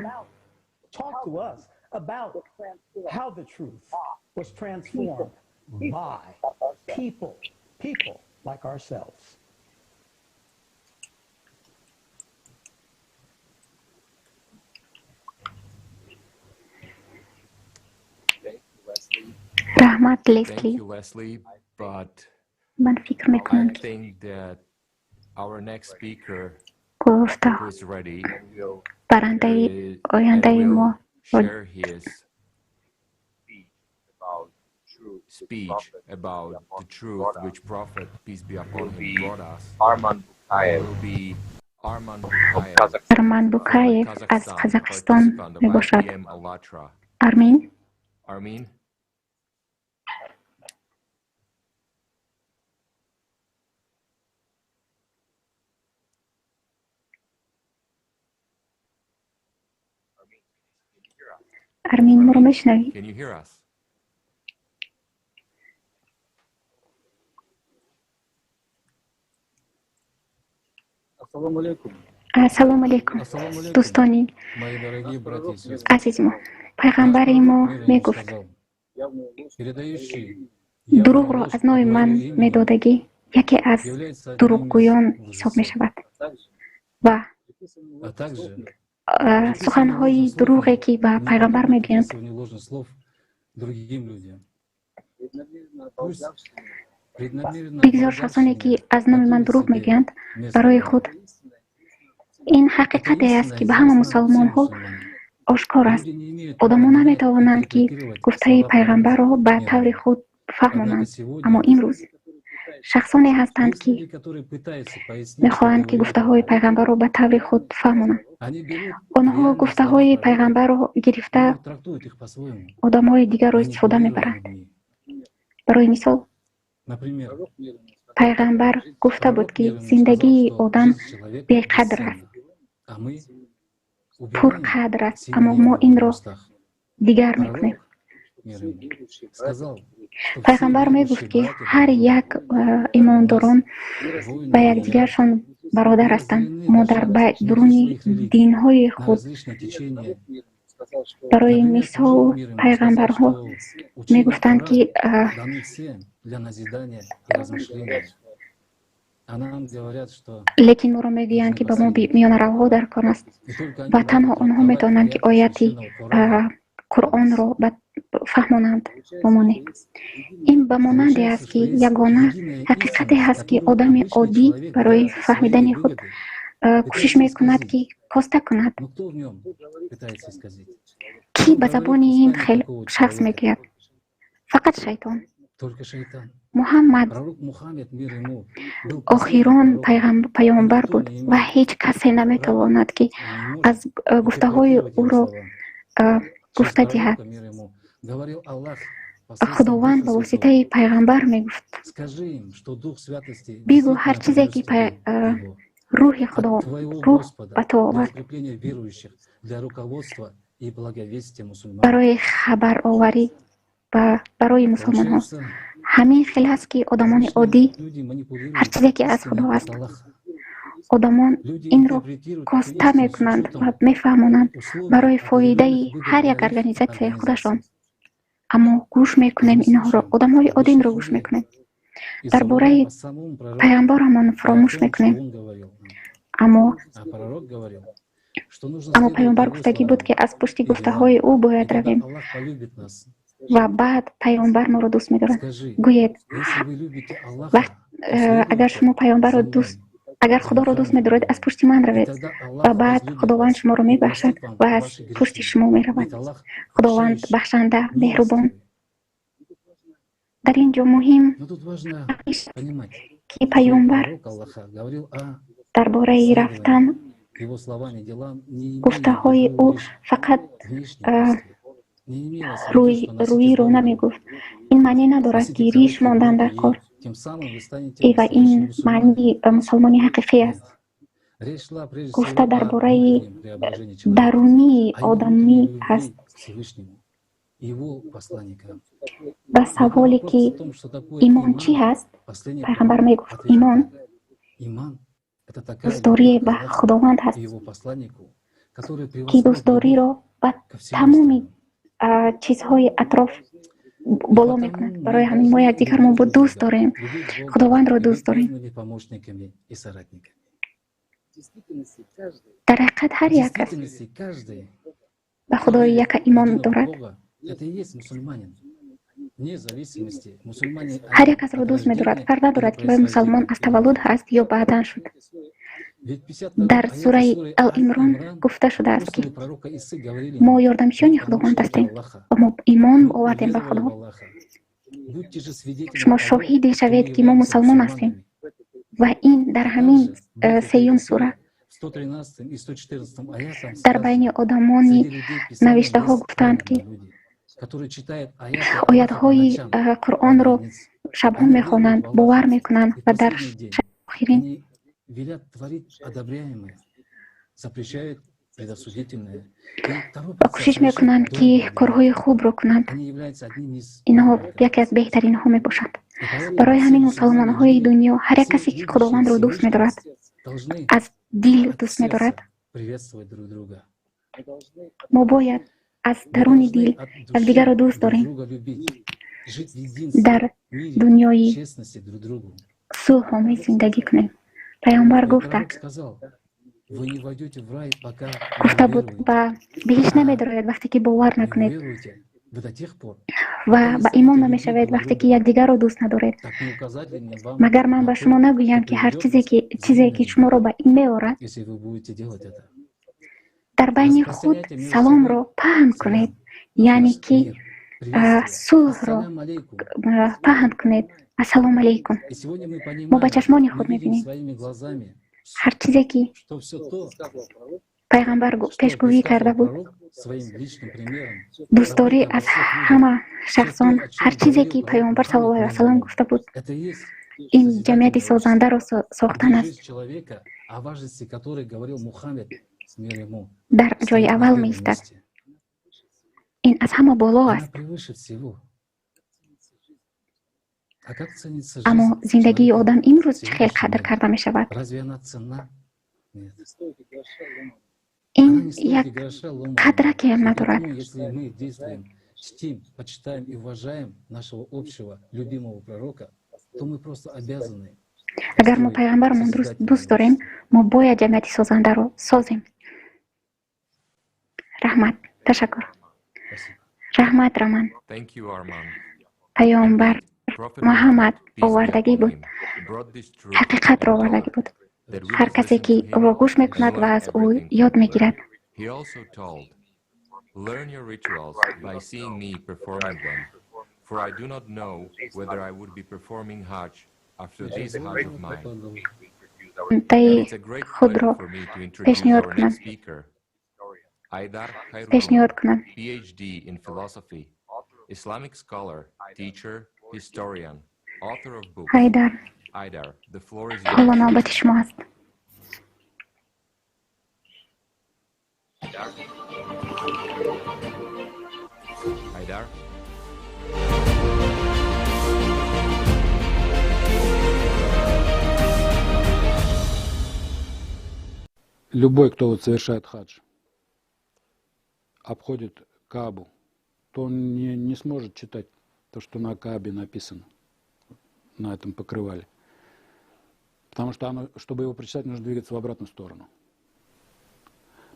Раҳмат, Лесли. Ман фикр мекунам, ки гуфта барандаи ояндаи мо speech about the truth which Prophet, peace be upon him, brought us will be Арман Букаев аз Қазоқистон мебошад. Армин? Armin? Армин, моро мешунавӣ? Can you hear us? Ассалому алайкум, дӯстони азизи мо. Пайғамбари мо мегуфт: дурӯғро аз номи ман медодагӣ яке аз дурӯғгӯён ҳисоб мешавад ва суханҳои дурӯғе, ки ба пайғамбар мегӯянд, бигзор шахсоне, ки аз номи ман дурӯғ мегӯянд, барои худ. Ин ҳақиқате аст, ки ба ҳама мусалмонҳо ошкор аст. Одамон наметавонанд, ки гуфтаи пайғамбарро ба таври худ фаҳмонанд, аммо имрӯз шахсоне ҳастанд, ки мехоҳанд, ки гуфтаҳои пайғамбарро ба таври худ фаҳмонанд. Онҳо гуфтаҳои пайғамбарро гирифта, одамҳои дигарро истифода мебаранд. Барои мисол, пайғамбар гуфта буд, ки зиндагии одам беқадр аст, пурқадр аст, аммо мо инро дигар мекунем. Пайғамбар мегуфт, ки ҳар як имондорон ба якдигаршон бародар ҳастанд. Мо дар дуруни динҳои худ, барои мисол, пайғамбарҳо мегуфтанд, ки лекин моро мегӯянд, ки ба мо миёнаравҳо дар кор аст ва танҳо онҳо метавонанд, ки ояти Қуръонро фаҳмонанд ба мо не. Ин ба монанде аст, ки ягона ҳақиқате ҳаст, ки одами оддӣ барои фаҳмидани худ кӯшиш мекунад, ки коста кунад. Кӣ ба забони ин хел шахс мегӯяд? Фақат шайтон. Муҳаммад охирон паёмбар буд ва ҳеҷ касе наметавонад, ки аз гуфтаҳои ӯро гуфта диҳад. Худованд ба воситаи пайғамбар мегуфт: бигӯ ҳар чизе, ки рӯҳи Худо рӯҳ ба ту овард барои хабароварӣ ва барои мусулмонҳо. Ҳамин хел аст, ки одамони оддӣ ҳар чизе, ки аз Худо аст, одамон инро коста мекунанд ва мефаҳмонанд барои фоидаи ҳар як организатсияи худашон. Аммо гӯш мекунем инҳоро, одамҳои оддӣ инро гӯш мекунем. Дар бораи пайғамбарамон фаромӯш мекунем. Аммо пайғамбар гуфтагӣ буд, ки аз пушти гуфтаҳои ӯ бояд равем ва баъд пайғамбар моро дӯст медорад. Гӯед, агар шумо пайғамбарро дӯст, агар Худоро дӯст медоред, аз пушти ман равед ва баъд Худованд шуморо мебахшад ва аз пушти шумо меравад. Худованд бахшанда, меҳрубон. Дар ин ҷо муҳим, ки пайғамбар дар бораи рафтан гуфтаҳои ӯ фақат рӯиро намегуфт. Ин маъне надорад, ки риш мондан дар кор ва ин маънии мусулмони ҳақиқӣ аст. Гуфта дар бораи дарунии одамӣ аст. Ба саволе ки имон чӣ ҳаст, пайғамбар мегуфт: имон дӯстдорие ба Худованд ҳаст, ки дӯстдориро ба тамоми чизҳои атроф боло мекунад. Барои ҳамин мо якдигармо дӯст дорем, Худовандро дӯст дорем. Дар ҳақиқат ҳар як кас ба Худои яка имон дорад. Ҳар як касро дӯст медорад, фарқ надорад, ки вай мусалмон аз таваллуд ҳаст ё баъдан шуд. Дар сураи Ал-Имрон гуфта шудааст, ки мо ёрдамчиёни Худованд ҳастем ва мо имон овардем ба Худо. Шумо шоҳиде шавед, ки мо мусалмон ҳастем. Ва ин дар ҳамин сеюм сура дар байни одамони навиштаҳо гуфтаанд, ки оятҳои Қуръонро шабҳо мехонанд, бовар мекунанд ва дар шаби охирин ва кӯшиш мекунанд, ки корҳои хубро кунанд. Инҳо яке аз беҳтаринҳо мебошанд. Барои ҳамин мусалмонҳои дунё, ҳар як касе, ки Худовандро дӯст медорад, аз дил дӯст медорад, мо бояд аз даруни дил якдигарро дӯст дорем. Дар дунёи сулҳомез зиндагӣ кунем. Пайғамбар гуфта буд, ба биҳишт намедарояд вақте ки бовар накунед ва ба имон намешавед вақте ки якдигарро дӯст надоред. Магар ман ба шумо нагӯям, ки ҳар чизе ки шуморо ба ин меорад, дар байни худ саломро паҳн кунед, яъне ки сулҳро паҳн кунед. Ассалому алайкум. Мо ба чашмони худ мебинем ҳар чизе ки пайғамбар пешгӯӣ карда буд, дӯстдорӣ аз ҳама шахсон, ҳар чизе ки пайғамбар саллаллоҳу алайҳи васаллам гуфта буд, ин ҷамъияти созандаро сохтан аст. Дар ҷои аввал меистад. Ин аз ҳама боло аст. Аммо зиндагии одам имрӯз чӣ хел қадр карда мешавад? Ин як қадракеам надорад. Агар мо пайғамбарамон дӯст дорем, мо бояд ҷамъияти созандаро созем. Раҳмат, ташаккур. Раҳмат, Раман. Пайғамбар Муҳаммад овардагӣ буд, ҳақиқатро овардагӣ буд. Ҳар касе ки ӯро гӯш мекунад ва аз ӯ ёд мегирад. Таи худро пешниҳод кунам. Пешниҳод кунам. Ҳайдар, ҳоло навбати шумо аст. Любой, кто вот совершает хадж, обходит Каабу, то он не сможет читать то, что на Каабе написано, на этом покрывале. Потому что оно, чтобы его прочитать, нужно двигаться в обратную сторону.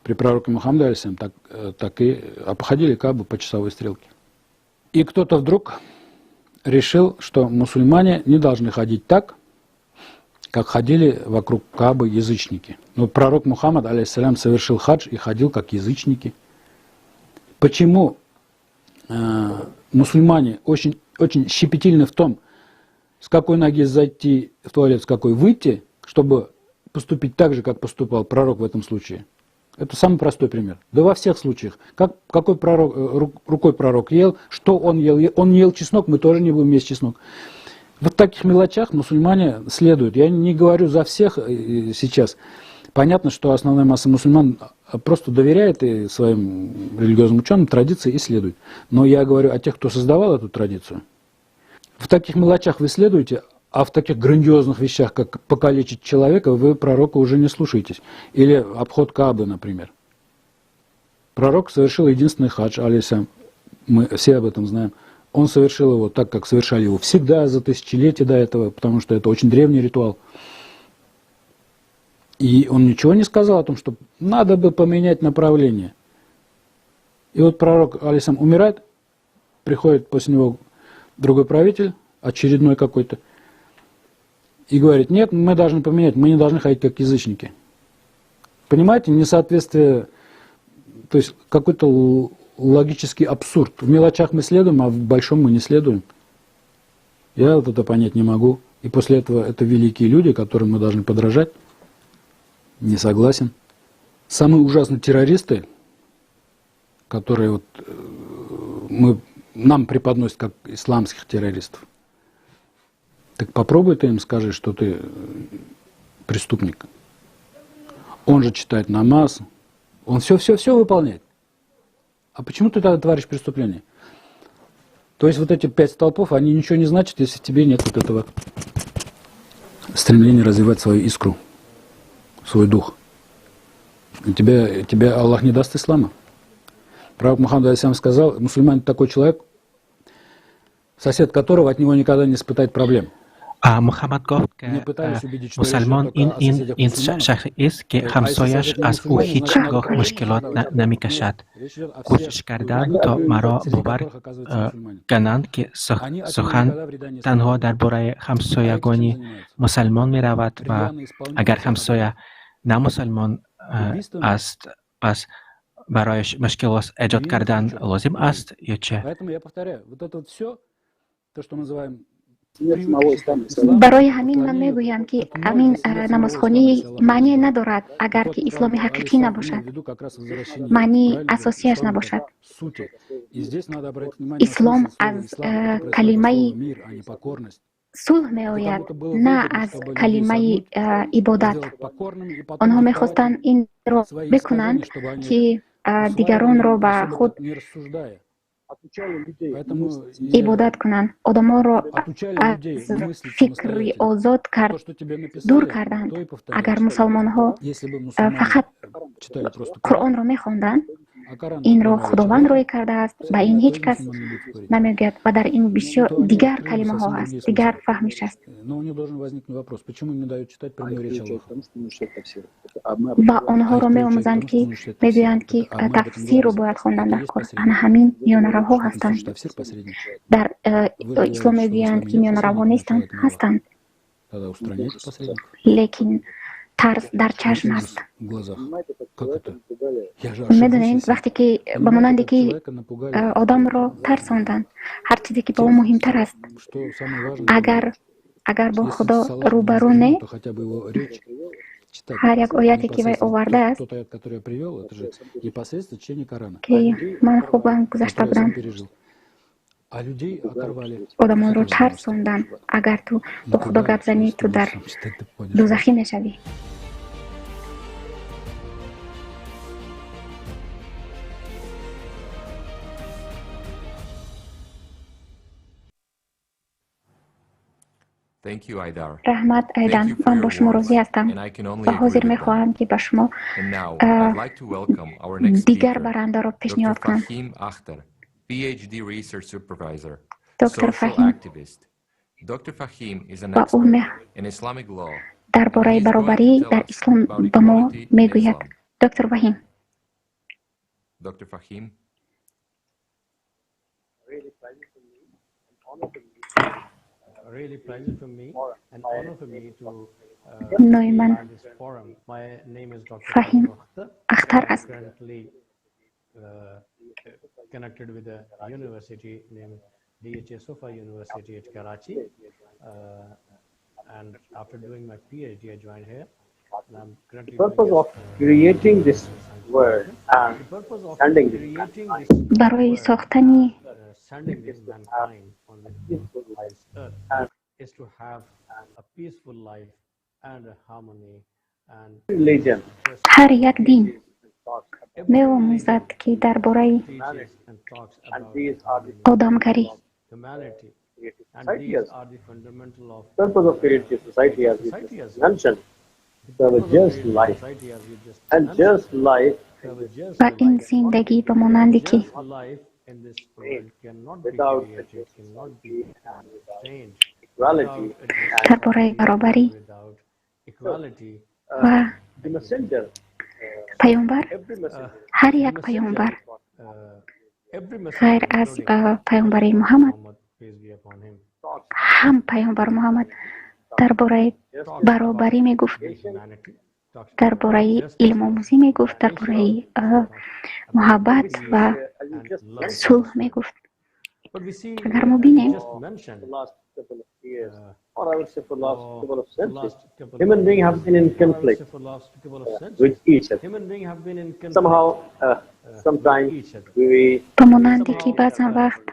При пророке Мухаммаде, алейхиссалям, так и обходили Каабу по часовой стрелке. И кто-то вдруг решил, что мусульмане не должны ходить так, как ходили вокруг Каабы язычники. Но пророк Мухаммад, алейхиссалям, совершил хадж и ходил как язычники. Почему мусульмане очень, очень щепетильны в том, с какой ноги зайти в туалет, с какой выйти, чтобы поступить так же, как поступал пророк в этом случае? Это самый простой пример. Да во всех случаях. Какой пророк, рукой пророк ел, что он ел. Он не ел чеснок, мы тоже не будем есть чеснок. Вот в таких мелочах мусульмане следуют. Я не говорю за всех сейчас. Понятно, что основная масса мусульман просто доверяет и своим религиозным ученым традиции и следует. Но я говорю о тех, кто создавал эту традицию. В таких мелочах вы следуете, а в таких грандиозных вещах, как покалечить человека, вы пророка уже не слушаетесь. Или обход Каабы, например. Пророк совершил единственный хадж, алейсалям, мы все об этом знаем. Он совершил его так, как совершали его всегда за тысячелетия до этого, потому что это очень древний ритуал. И он ничего не сказал о том, что надо бы поменять направление. И вот пророк, алейсалям, умирает, приходит после него другой правитель, очередной какой-то, и говорит, нет, мы должны поменять, мы не должны ходить как язычники. Понимаете, несоответствие, то есть какой-то логический абсурд. В мелочах мы следуем, а в большом мы не следуем. Я вот это понять не могу. И после этого это великие люди, которым мы должны подражать. Не согласен. Самые ужасные террористы, которые вот, нам преподносят как исламских террористов. Так попробуй ты им скажи, что ты преступник. Он же читает намаз, он все-все-все выполняет. А почему ты тогда творишь преступление? То есть вот эти 5 столпов, они ничего не значат, если в тебе нет вот этого стремления развивать свою искру, свой дух. И тебе Аллах не даст ислама. Пророк Мухаммад алейхиссалям сказал, мусульманин такой человек, сосед которого от него никогда не испытает проблем. Муҳаммад гуфт, ки мусалмон ин шахс аст, ки ҳамсояш аз ӯ ҳеҷ гоҳ мушкилот намекашад. Кӯшиш карданд, то маро бовар кунанд, ки сухан танҳо дар бораи ҳамсоягони мусалмон меравад ва агар ҳамсоя намусалмон аст, пас барояш мушкилот эҷод кардан лозим аст ё чӣ? Барои ҳамин ман мегӯям, ки ҳамин намозхонӣ маъне надорад, агар ки исломи ҳақиқӣ набошад, маънии асосияш набошад. Ислом аз калимаи сулҳ меояд, на аз калимаи ибодат. Онҳо мехостанд инро бикунанд, ки дигаронро ба худ ибодат кунанд. Одамонро аз фикри озод дур карданд. Агар мусалмонҳо фақат Қуръонро мехонданд, инро Худованд рӯй кардааст, ба ин ҳеҷ кас намегӯяд ва дар ин бисёр дигар калимаҳо ҳаст, дигар фаҳмиш аст. Ва онҳоро меомӯзанд, ки мегӯянд, ки тафсирро бояд хондан дар кор. Ана ҳамин миёнаравҳо ҳастанд. Дар ислом мегӯянд, ки миёнаравҳо нестанд, ҳастанд. Лекин тарс дар чашм аст. Медонед, вақте ки ба монанде ки одамро тарсонданд, ҳар чизе ки ба ӯ муҳимтар аст, агар бо Худо рӯбарӯ не, ҳар як ояте ки вай овардааст, ки ман хубам гузашта будам, одамонро тарсонданд. Агар ту бо Худо гап занӣ, ту дар дӯзахӣ мешавӣ. Раҳмат, Айдан. Ман бо шумо розӣ ҳастам ва ҳозир мехоҳам, ки ба шумо дигар барандаро пешниҳод кунам. Доктор Фаҳим ва ӯ дар бораи баробарӣ дар ислом ба мо мегӯяд. Доктор Фаҳим. Номи ман Фаҳим Ахтар аст. Connected with a university named DHA Sofa University at Karachi. And after doing my PhD, I joined here. And I'm currently The purpose of creating this world and sending this mankind барои сохтани sending this mankind on this earth is to have a peaceful life and a harmony Ҳар як дин меомӯзад, ки дар бораи одамгарӣ. Ва ин зиндагӣ ба монанде ки дар бораи баробарӣ ва паёмбар, ҳар як паёмбар ғайр аз паёмбари Муҳаммад, ҳам паёмбар Муҳаммад дар бораи баробарӣ мегуфт, дар бораи илмомӯзӣ мегуфт, дар бораи муҳаббат ва сулҳ мегуфт. Агар мо бинем, ба монанде ки баъзан вақт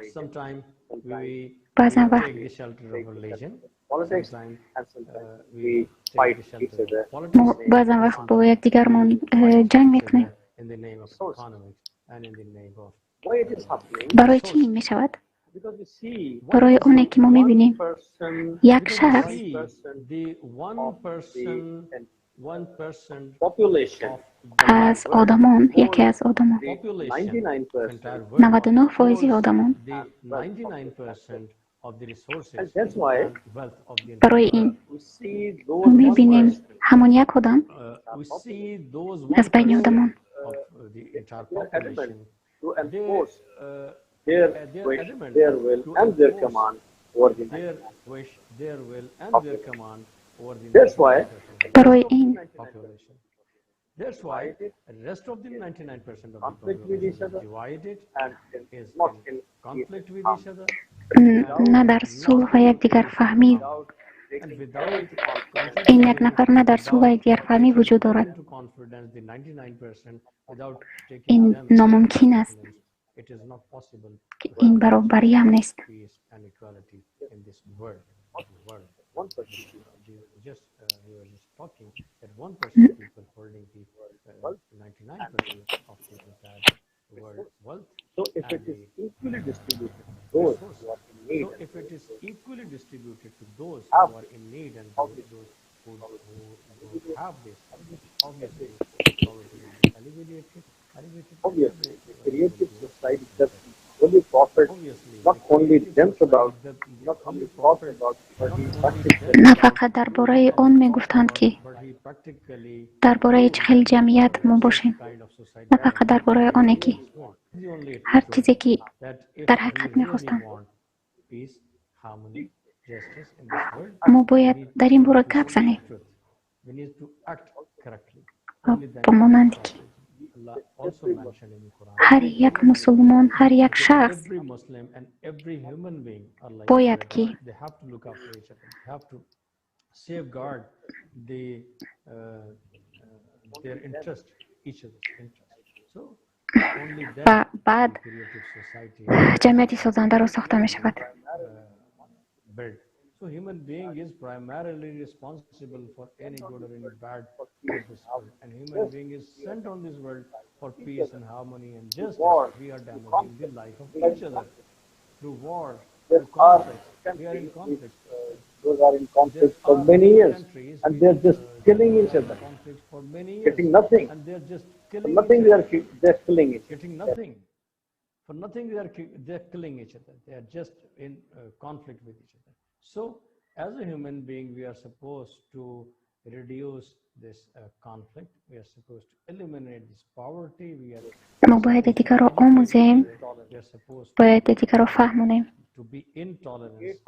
мо баъзан вақт бо якдигармон ҷанг мекунем. Барои чӣ ин мешавад? Барои оне ки мо мебинем, як шахс аз одамон, яке аз одамон, 99% одамон, барои ин мо мебинем ҳамон як одам аз байни одамон барои ин на дар сулҳ ва якдигарфаҳмӣ, ин як нафар на дар сулҳ ва якдигарфаҳмӣ вуҷуд дорад. Ин номумкин аст, ки ин баробарӣ ҳам нест. На фақат дар бораи он мегуфтанд, ки дар бораи чӣ хел ҷамъият мо бошем, на фақат дар бораи оне ки ҳар чизе ки дар ҳақиқат мехостанд. Мо бояд дар ин бора гап занем ва ба монанде ки ҳар як мусулмон, ҳар як шахс бояд ки ва баъд ҷамъияти созандаро сохта мешавад. So human being is primarily responsible for any good or any bad of this world. And human being is sent on this world for peace and harmony and justice. We are damaging the life of each other through war, through conflicts. We are in conflict. Those are in conflict for many years, and they're just killing each other, for many years, getting nothing. And they're just killing nothing. Each other. They're killing each other. Getting nothing. For nothing, they're killing each other. They are just in conflict with each other. So, as a human being, we are supposed to reduce this conflict. We are supposed to eliminate this poverty. We are мо бояд дигарро омӯзем, бояд дигарро фаҳмонем. to be intolerance.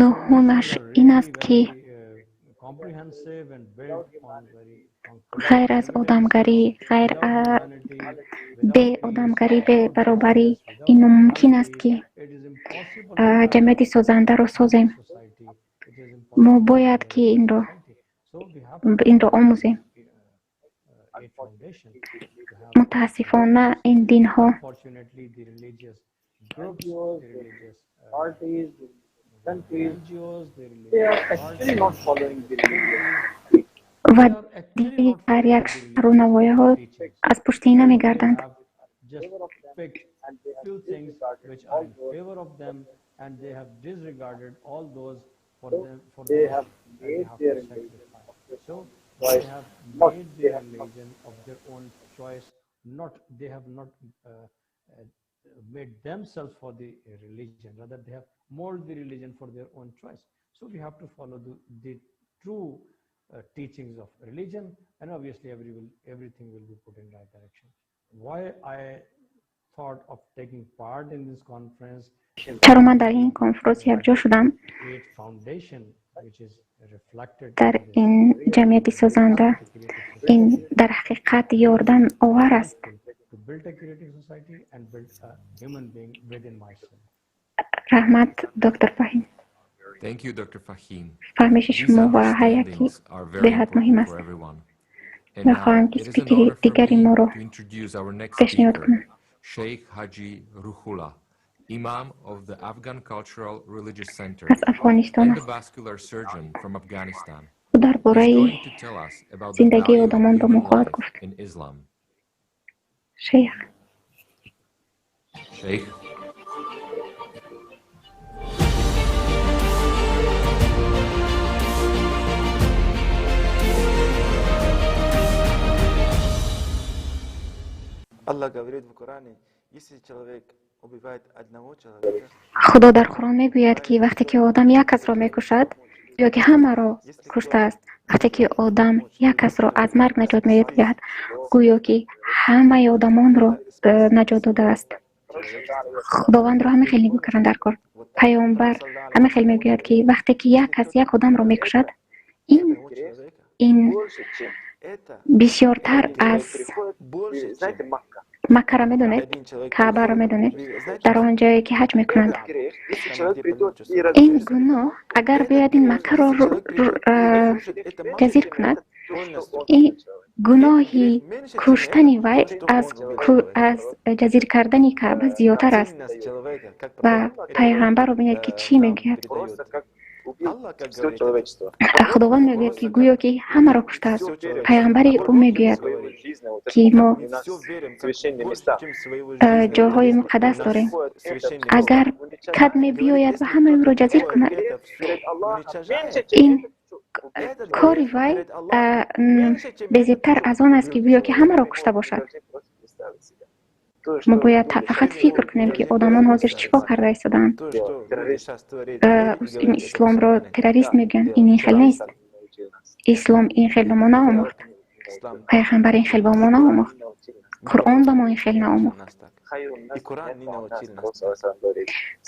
Нуҳумаш ин аст, ки Comprehensive and built on very ғайр аз одамгарӣ, ғайр бе одамгарӣ, бе баробарӣ ин номумкин аст, ки ҷамъияти созандаро созем. Мо бояд ки инро омӯзем. Мутаассифона, ин динҳо Unfortunately, the religious groups, the religious countries, they are actually not following the religion. Ва дигар як шаҳру навояҳо аз пушти ин намегарданд. Just picked few things which are in favor of them, and they have disregarded all those for them, for They those have that they made have their to religion sacrifice. of their So own they choice, have not made they their have not religion of their own choice, not they have not made themselves for the religion, rather they have molded the religion for their own choice. So we have to follow the true teachings of religion, and obviously everything will be put in right direction. Why I thought of taking part in this conference? Чаро ман дар ин конференс якҷо шудам? Create foundation which is reflected Дар ин ҷамъияти созанда, ин дар ҳақиқат ёрдам овар аст. To build a creative society and build a human being within myself. Раҳмат, доктор Фаҳим. Thank you, Dr. Fahim. Фаҳмиши These шумо ва ҳар яке understandings are very беҳад муҳим important аст. for everyone. And Мехоҳам, now ки it is an спикери honor for дигари me моро to introduce our next пешниҳод speaker, кунам. Sheikh Haji Ruhullah, Imam of the Afghan Cultural Religious Center Аз Афғонистон and a аст. Vascular surgeon from Afghanistan. Ӯ дар He's бораи going to tell us about the зиндагии value of одамон ба мо human хоҳад life гуфт. In Islam. Шейх. Sheikh. Аллах говорит в Коране, если человек убивает одного человека, Худо дар Қуръон мегӯяд, ки вақте ки одам як касро мекушад, ё ки ҳамаро куштааст, вақте ки одам як касро аз марг наҷот медиҳад, гӯё ки ҳамаи одамонро наҷот додааст. Худовандро ҳамин хел нигоҳ кардан дар кор. Паёмбар ҳамин хел мегӯяд, ки вақте ки як кас як одамро мекушад, ин бисёртар аз Маккаро медонед, Каъбаро медонед, дар он ҷое ки ҳаҷ мекунанд. Ин гуноҳ, агар биёяд, ин Маккаро ҷазир кунад, ин гуноҳи куштани вай аз ҷазир кардани Каъба зиёдтар аст. Ва пайғамбарро бинед, ки чӣ мегӯяд. Худованд мегӯяд, ки гӯё ки ҳамаро куштааст. Пайғамбари ӯ мегӯяд, ки мо ҷойҳои муқаддас дорем. Агар кадме биёяд ва ҳамаи ӯро ҷазир кунад, ин кори вай безебтар аз он аст, ки гӯё ки ҳамаро кушта бошад. Мо бояд фақат фикр кунем, ки одамон ҳозир чӣ кор карда истодаанд. Ин исломро террорист мегӯянд. Ин хел нест. Ислом ин хел ба мо наомӯхт, пайғамбар ин хел ба мо наомӯхт, Қуръон ба мо ин хел наомӯхт.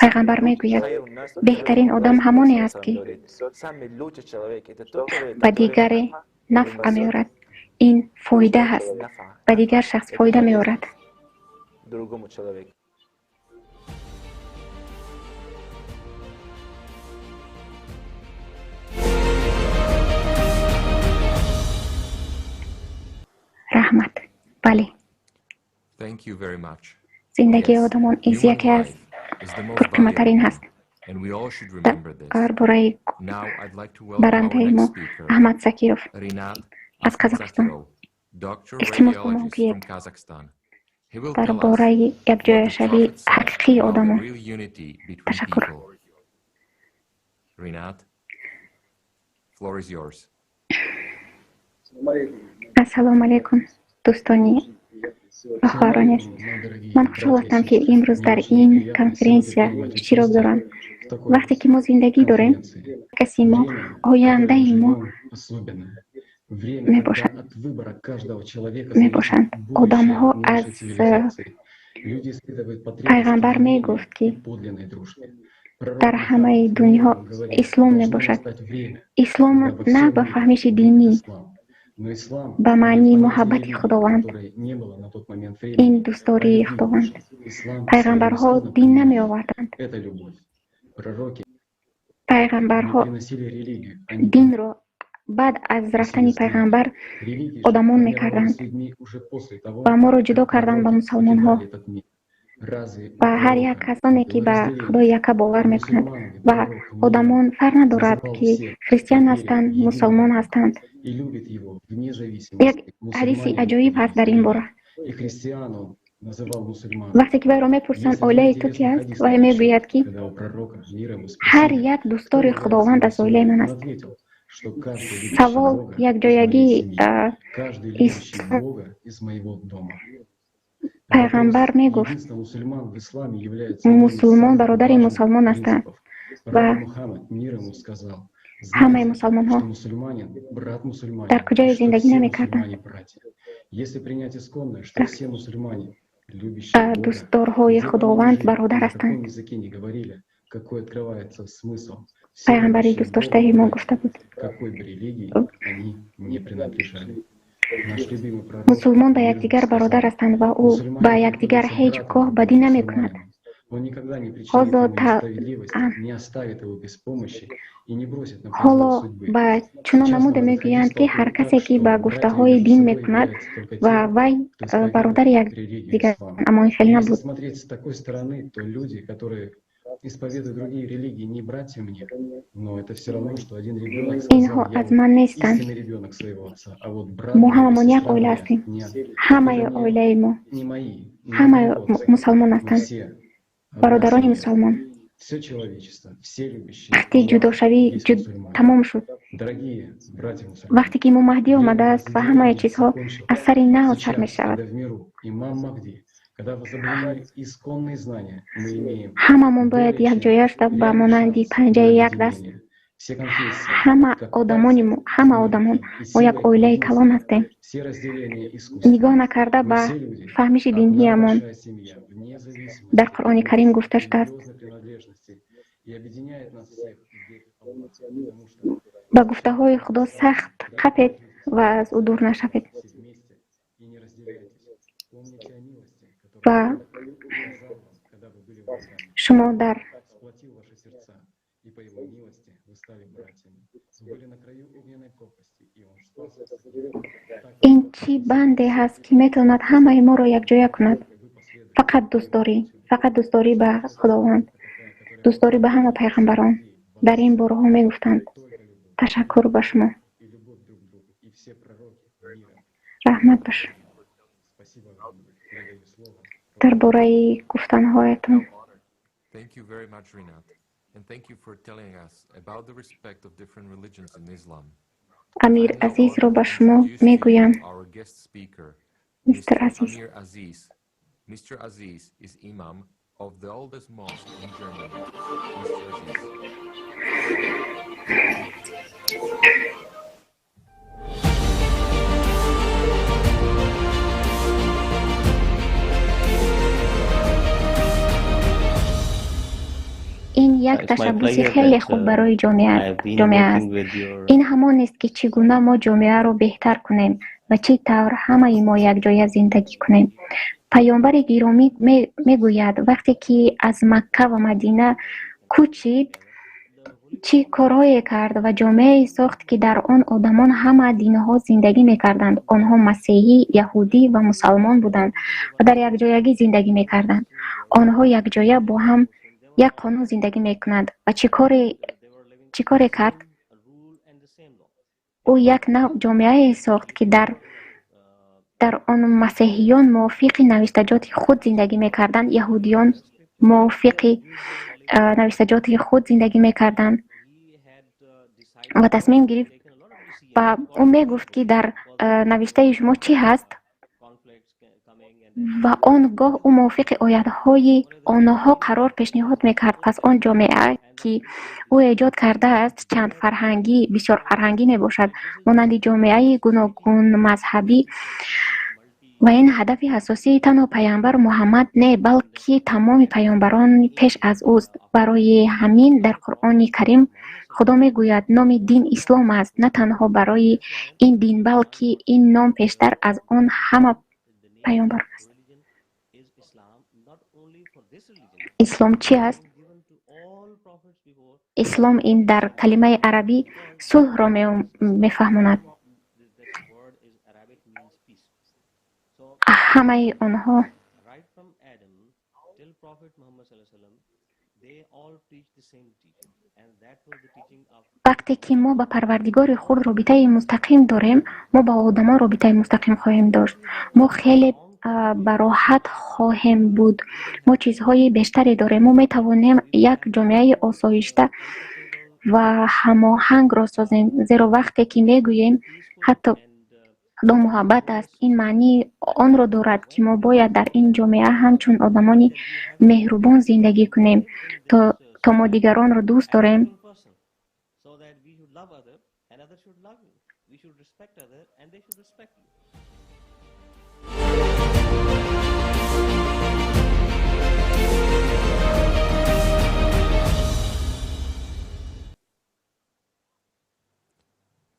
Пайғамбар мегӯяд, беҳтарин одам ҳамоне аст, ки ба дигаре нафъа меорад. Ин фоида ҳаст, ба дигар шахс фоида меорад. Другому человеку. Раҳмат, бале. Thank you very much. Зиндагии Yes, одамон из human яке аз life is the most пурқиматтарин valuable, ҳаст. And we all should remember this. Дар бораи Now I'd like to welcome our барандаи next мо speaker, Аҳмад Закиров Rinat аз Қазоқистон. Akhmedzakirov, doctor Илтимос, ба мо radiologist гӯед from Kazakhstan. He will дар tell us бораи what the якҷояшавии Prophet said ҳақиқии about the одамон. Real unity between Ташаккур. People. Rinat, floor is yours. Ассалому алайкум, дӯстони ва хоҳарони азиз. Ман хушҳол ҳастам, ки имрӯз дар ин конференсия иштирок дорам. Вақте ки мо зиндагӣ дорем, каси мо ояндаи мо мебошад, мебошанд. Одамҳо аз пайғамбар мегуфт, ки дар ҳамаи дунё ислом мебошад. Ислом на ба фаҳмиши динӣ, ба маънии муҳаббати Худованд, ин дӯстдории Худованд. Пайғамбарҳо дин намеоварданд. Пайғамбарҳо динро баъд аз рафтани пайғамбар одамон мекарданд ва моро ҷудо карданд ба мусалмонҳо. Ва ҳар як касоне, ки ба Худои якка бовар мекунад, ва одамон фарқ надорад, ки христиан ҳастанд, мусулмон ҳастанд. Як ҳадиси аҷоиб ҳаст дар ин бора. Вақте ки вайро мепурсанд, оилаи ту ки аст, вай мегӯяд, ки ҳар як дӯстдори Худованд аз оилаи ман аст. Савол якҷоягии ислом. Пайғамбар мегуфт, мусулмон бародари мусулмон ҳастанд ва ҳамаи мусулмонҳо дар куҷое зиндагӣ намекарданд, дӯстдорҳои Худованд бародар ҳастанд. Пайғамбари дӯстдоштаи мо гуфта буд, мусулмон ба якдигар бародар ҳастанд ва ӯ ба якдигар ҳеҷ гоҳ бадӣ намекунад. Ҳоло ба чунон намуде мегӯянд, ки ҳар касе, ки ба гуфтаҳои дин мекунад, ва вай бародари якдигар, аммо ин хел набуд. Инҳо аз ман нестанд. Мо ҳамамон як оила ҳастем. Ҳамаи оилаи мо, ҳамаи мусалмон ҳастанд, бародарони мусалмон. Вақти ҷудошавӣ тамом шуд, вақте ки Имом Маҳдӣ омадааст ва ҳамаи чизҳо аз сари нав сар мешавад. Ҳамамон бояд якҷоя шуда, ба монанди панҷаи як даст, ҳама одамони мо, ҳама одамон, мо як оилаи калон ҳастем. Нигоҳ накарда ба фаҳмиши диниямон, дар Қуръони Карим гуфта шудааст, ба гуфтаҳои Худо сахт қапед ва аз ӯ дур нашавед. Ва шумо дар ин чӣ банде ҳаст, ки метавонад ҳамаи моро якҷоя кунад? Фақат дӯстдорӣ, фақат дӯстдорӣ ба Худованд, дӯстдорӣ ба ҳама пайғамбарон. Дар ин бораҳо мегуфтанд. Ташаккур ба шумо. Раҳмат ба шумо дар бораи гуфтанҳоятон. Амир Азизро ба шумо мегӯям. Мистер Азиз. Mr. Aziz is imam of the oldest mosque in Germany. Mr. Aziz. Ин як ташаббуси хеле хуб барои ҷомеа аст. Ин ҳамон нест, ки чӣ гуна мо ҷомеаро беҳтар кунем ва чӣ тавр ҳамаи мо якҷоя зиндагӣ кунем. Паёмбари гиромӣ мегӯяд, вақте ки аз Макка ва Мадина кӯчид, чӣ корҳое кард ва ҷомеае сохт, ки дар он одамон ҳама динҳо зиндагӣ мекарданд. Онҳо масеҳӣ, яҳудӣ ва мусалмон буданд ва дар якҷоягӣ зиндагӣ мекарданд. Онҳо якҷоя бо ҳам як қонун зиндагӣ мекунанд. Ва чӣ коре кард? Ӯ як нав ҷомеае сохт, ки дар он масеҳиён мувофиқи навиштаҷоти худ зиндагӣ мекарданд, яҳудиён мувофиқи навиштаҷоти худ зиндагӣ мекарданд ва тасмим гирифт ва ӯ мегуфт, ки дар навиштаи шумо чӣ ҳаст, ва он гоҳ ӯ мувофиқи оятҳои онҳо қарор пешниҳод мекард. Пас он ҷомеа, ки ӯ эҷод кардааст, чандфарҳангӣ, бисёрфарҳангӣ мебошад, монанди ҷомеаи гуногунмазҳабӣ. Ва ин ҳадафи асосии танҳо пайғамбар Муҳаммад не, балки тамоми пайғамбарони пеш аз ӯст. Барои ҳамин дар Қуръони Карим Худо мегӯяд, номи дин Ислом аст, на танҳо барои ин дин, балки ин ном пештар аз он ҳама пайғамбарон аст. Ислом чӣ аст? Ислом ин дар калимаи арабӣ сулҳро мефаҳмонад. Ҳамаи онҳо Вақте ки мо ба Парвардигори худ робитаи мустақим дорем, мо ба одамон робитаи мустақим хоҳем дошт. Мо хеле бароҳат хоҳем буд. Мо чизҳои бештаре дорем. Мо метавонем як ҷомеаи осоишта ва ҳамоҳангро созем, зеро вақте ки мегӯем ҳатто Худо муҳаббат аст, ин маънии онро дорад, ки мо бояд дар ин ҷомеа ҳамчун одамони меҳрубон зиндагӣ кунем, то мо дигаронро дӯст дорем.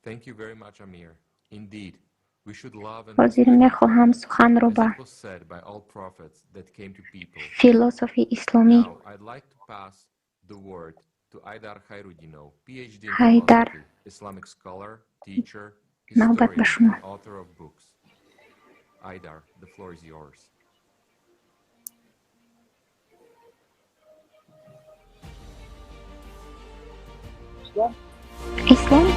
Thank you very much, Amir. Indeed, we should love and Ҳозир respect мехоҳам суханро as ба it was said by all prophets that came to people. философи исломӣ Now, I'd like to pass the word to Aydar Khairoutdinov, PhD in Ҳайдар philosophy, Islamic scholar, teacher, навбат ба historian, шумо. and author of books. Aydar, the floor is yours. Ислом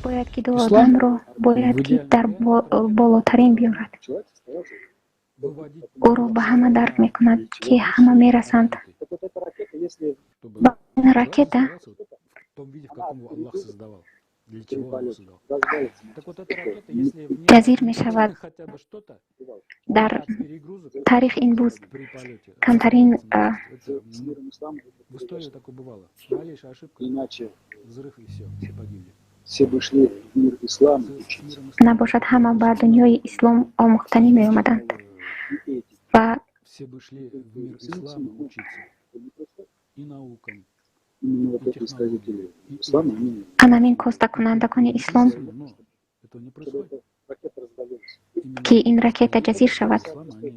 бояд ки ду Ислом одамро бояд в ки идеальном дар болотарин биёрад. Ӯро ба ҳама дарк мекунад, ки ҳама мерасанд. Ба ин ракета в том виде, в каком его Аллах создавал. Для чего он его создавал. Так вот эта ракета, если в ней ҷазир мешавад. хотя бы что-то, Дар от перегрузок таърих ин буд при полете камтарин разваливается на части. Это, ну, в истории такое бывало. Малейшая ошибка, Иначе взрыв и все, все погибли. все бы шли в мир ислама учиться. Набошад, ҳама ба дунёи ислом омӯхтанӣ меомаданд ва Все бы шли в мир ислама учиться. И наукам, Именно и вот эти технологиям, исказители и ислама, этике. они анамин костакунандагони ислом, Но этого не происходит. ракета развалилась. Именно ки ин ракета ҷазир шавад. ислама они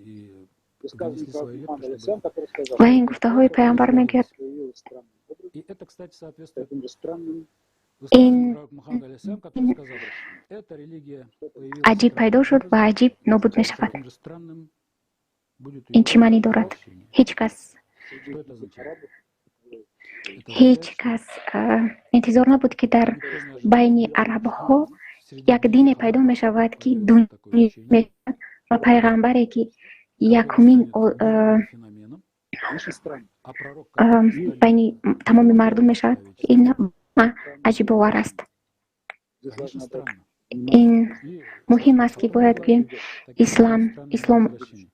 и Высказывание внесли пророка свою лепту, Мухаммада, чтобы который сказал, Ва ин гуфтаҳои пайғамбар мегӯяд, появилась странным образом, И это, кстати, соответствует таким же странным ин высказыванию пророка Мухаммада, алейхиссалям, который сказал, эта религия появилась аҷиб пайдо странным шуд ва образом, аҷиб нобуд мешавад. таким же странным будет Ин ее чӣ маънӣ дорад? возвращение. Ҳеҷ кас Что это означает? Это ҳеҷ означает, что кас интизор набуд, ки дар никто не ожидал, байни арабҳо среди як дине древних пайдо арабов мешавад, ки появится дунё такое учение, мешавад ва пайғамбаре, ки которое якумин станет мировым феноменом, Конечно, странно. а пророк, который станет байни тамоми мардум мешавад, ин аҷибовар аст. Здесь конечно, важно обратить странно. Ин И муҳим аст, ки потом бояд было гӯем таким ислам странным ислом возвращение.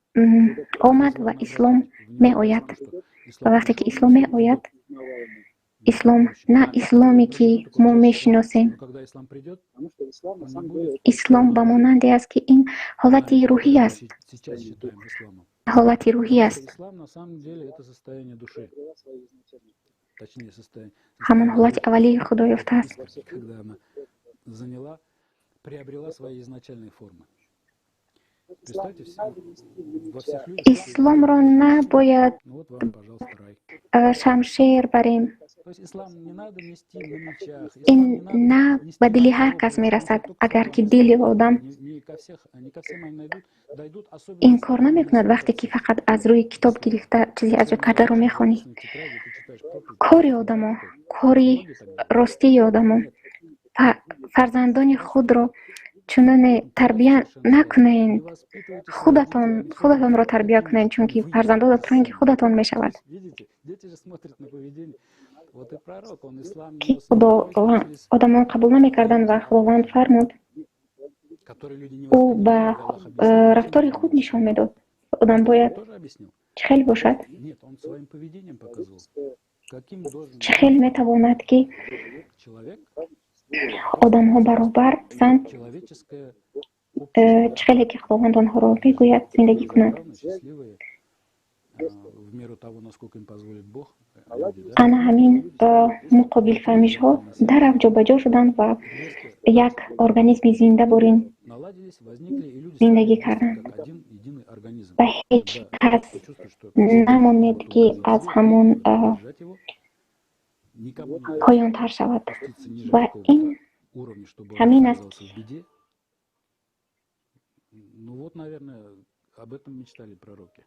омад ва Ислам ислом обратно в него меояд. что Ва ислам вақте ки пришел, ислом ислам меояд, идет. узнаваемый. ислом на исломе, ки Только мо пришел, мешиносем. но когда ислам придет, Потому что ислам на он не самом деле будет Ислом ба монанде аст, ки ин ҳолати нами, рӯҳӣ который мы аст. сейчас считаем исламом. Ҳолати рӯҳӣ Потому что аст. ислам на самом деле это состояние души. приобрела свои изначальные Точнее, состояние, Ҳамон состояние ҳолати духа, аввалии худо ёфтааст. во всех когда она заняла, приобрела свои изначальные формы. Ислам Представьте, не надо нести на во мечах. всех людях есть Исломро набояд ну вот вам, пожалуйста, рай. шамшер барем. То есть ислам не надо нести на мечах, Ин ислам не надо на нести ба на дили ҳар кас проповедь, потому что мерасад, только агар вам ки дили останется. одам Не ко всем они найдут, дойдут, особенно ин если кор они намекунад, принесут вақте ки отцы. фақат аз рӯи китоб Ислам. гирифта чизе аз ёд Особенно кардаро если мехонӣ. написано в тетради, ты читаешь проповедь, Кори там одамо, такое. кори Многие так делают. ростии одамо, Нет, фарзандони просто худро чуноне другое тарбия совершенно дело. Не накунед, воспитывайте своих худатон детей, они все равно худатонро будут тарбия такими кунед, же, чунки какими вы фарзандонат являетесь ранги сами. худатон То мешавад. есть, видите, дети же смотрят на поведение. Вот и пророк, он ислам Ки нес не худо только через одамон қабул намекарданд ва Худованд фармуд, который люди не ӯ воспринимали, ба Аллах объяснил, рафтори зачем худ он нишон медод. Одам Он бояд тоже объяснил? чӣ хел бошад, Нет, он своим поведением показывал. Каким должен чӣ хел быть метавонад, ки человек, одамҳо баробар санд, человеческое чӣ хеле ки Худованд онҳоро мегӯяд зиндагӣ кунанд. равно счастливые в меру того, насколько им позволит Бог, люди, да? Ана ҳамин муқобилфаҳмишҳо дар авҷ ҷобаҷо шуданд ва як организми зинда борин Наладились, возникли, и люди зиндагӣ стали вместе карданд как один единый организм. ва ҳеҷ Когда кас почувствуют, что намонед, ки аз ҳамон держать его, никому не поёнтар шавад. опуститься ниже Ва какого-то ин уровня, чтобы он ҳамин аст, оказался в беде, Ну вот, наверное, об этом мечтали пророки.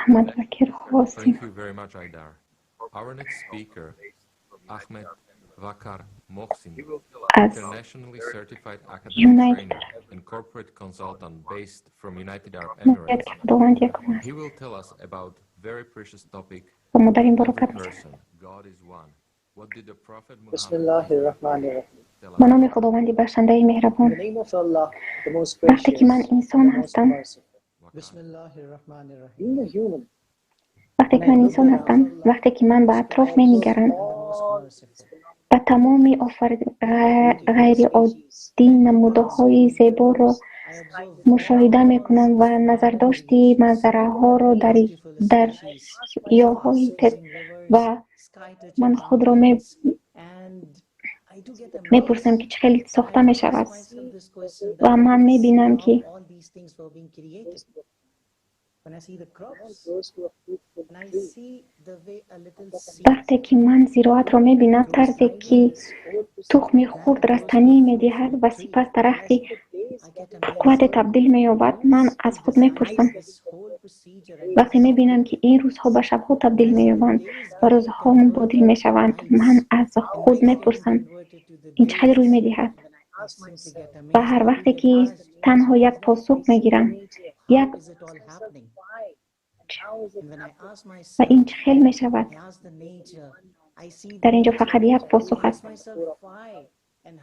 Ahmad Vakir Hosim. Thank you very much, Aidar. Our next speaker, Ahmed Vakar Mohsin, As internationally certified academic United trainer and corporate consultant based from United Arab мегӯяд, Emirates. ки Худованд якум аст He will tell us about very precious topic, ва мо дар ин бора every гап мезанем. person, God is one. What did the Prophet Muhammad Bismillahirrahmanirrahim. tell Ба us? номи Худованди бахшандаи In меҳрабон. the name of Allah, the most Вақте ки ман gracious, инсон the most ҳастам, merciful. Bismillahirrahmanirrahim. Being a human, вақте ки ман инсон ҳастам, вақте ки ман ба атроф менигарам, ба тамоми ғайриоддӣ намудҳои зеборо мушоҳида мекунам ва назардошти манзараҳоро дар дарёҳои ва ман худро мепурсам, ки чӣ хел сохта мешавад, ва ман мебинам, ки вақте ки ман зироатро мебинам, тарзе ки тухми хурд растанӣ медиҳад ва сипас дарахти пурқуввате табдил меёбад, ман аз худ мепурсам. Вақте мебинам, ки ин рӯзҳо ба шабҳо табдил меёбанд ва рӯзҳо мубодил мешаванд, ман аз худ мепурсам, ин чӣ хел рӯй медиҳад? Ва ҳар вақте ки танҳо як посух мегирам, як ва ин чӣ хел мешавад? Дар ин ҷо фақат як посух аст,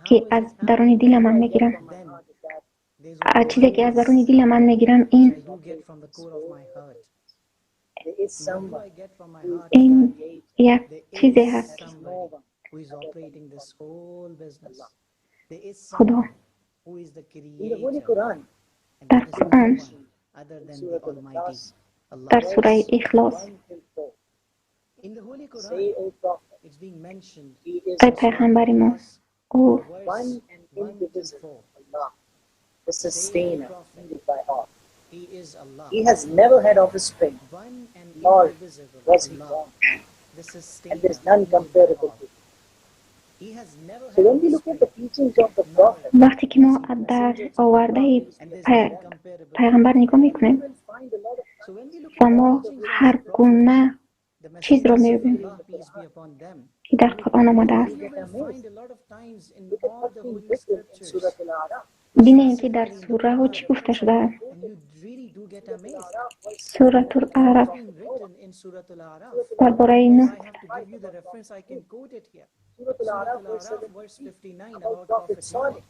ки аз даруни дила ман мегирам. Чизе ки аз даруни дила ман мегирам, ин як чизе ҳаст, ки Худо дар Қуръон, дар сураи Ихлос: Эй пайғамбари мо, ӯ the sustainer needed by all. He has never had offspring, nor was he born, and there is none comparable to him. So when we look at the teachings of the Prophet, Вақте ки мо дар овардаи пайғамбар нигоҳ мекунем ва мо ҳар гуна чизро меёбем, ки дар Қуръон омадааст. Бинем, ки дар сураҳо чӣ гуфта шудааст. Суратул Араф дар бораи Нӯҳ гуфта. Surah Al-Araf verse 73 about Prophet Saleh,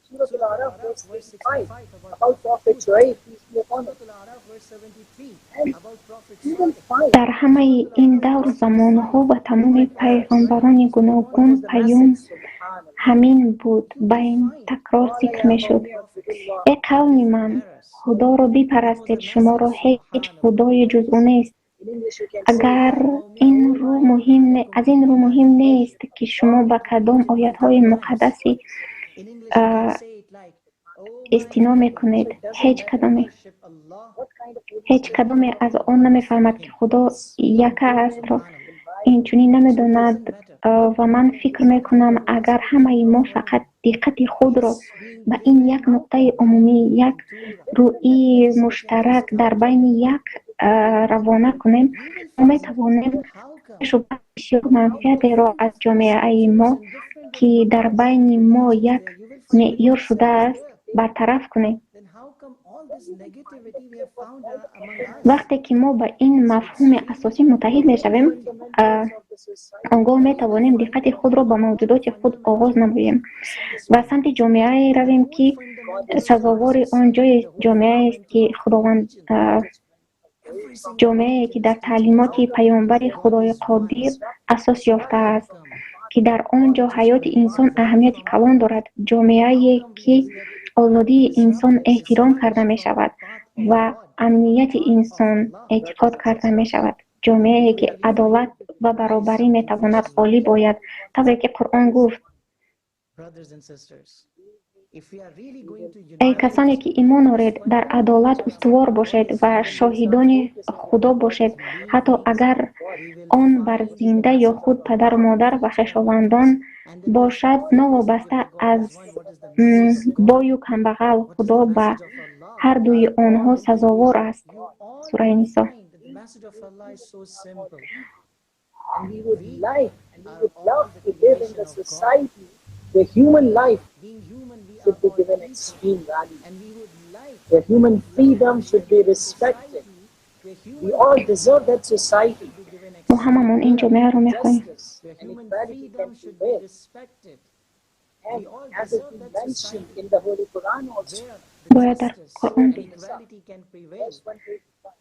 Surah Al-Araf verse 85 about Prophet Shuaib, peace be upon him. And you will find Дар ҳамаи ин давру замонҳо ба тамоми пайғамбарони гуногун паём ҳамин буд, ба ин такрор зикр мешуд: Э қавми ман, Худоро бипарастед, шуморо ҳеҷ худое ҷуз ӯ нест. Агар аз ин рӯ муҳим нест, ки шумо ба кадом оятҳои муқаддаси истинод мекунед, ҳеҷ кадоме аз он намефаҳмад, ки Худо яка астро инчунин намедонад. Ва ман фикр мекунам, агар ҳамаи мо фақат диққати худро ба ин як нуқтаи умумӣ, як рӯии муштарак дар байни як равона кунем, мо метавонем бисёр манфиатеро аз ҷомеаи мо, ки дар байни мо як меъёр шудааст, бартараф кунем. Вақте ки мо ба ин мафҳуми асосӣ муттаҳид мешавем, он гоҳ метавонем диққати худро ба мавҷудоти худ оғоз намоем ва самти ҷомеае равем, ки сазовори он ҷои ҷомеаест, ки Худованд, ҷомеае, ки дар таълимоти паёмбари Худои Қодир асос ёфтааст, ки дар он ҷо ҳаёти инсон аҳамияти калон дорад, ҷомеае, ки озодии инсон эҳтиром карда мешавад ва амнияти инсон эътиқод карда мешавад, ҷомеае, ки адолат ва баробарӣ метавонад ғолиб ояд, тавре ки Қуръон гуфт. Эй касоне ки имон оред, дар адолат устувор бошед ва шоҳидони Худо бошед, ҳатто агар он бар зинда ё худ падару модар ва хешовандон бошад, новобаста аз бою камбағал, Худо ба ҳардуи онҳо сазовор аст. Сураи Нисо. Should be given extreme value. The human freedom should be respected. We all deserve that society. Мо ҳамамон ин ҷомеаро мехоҳем. And equality can prevail. And as it is mentioned in the Holy Quran also, Бояд дар Қуръон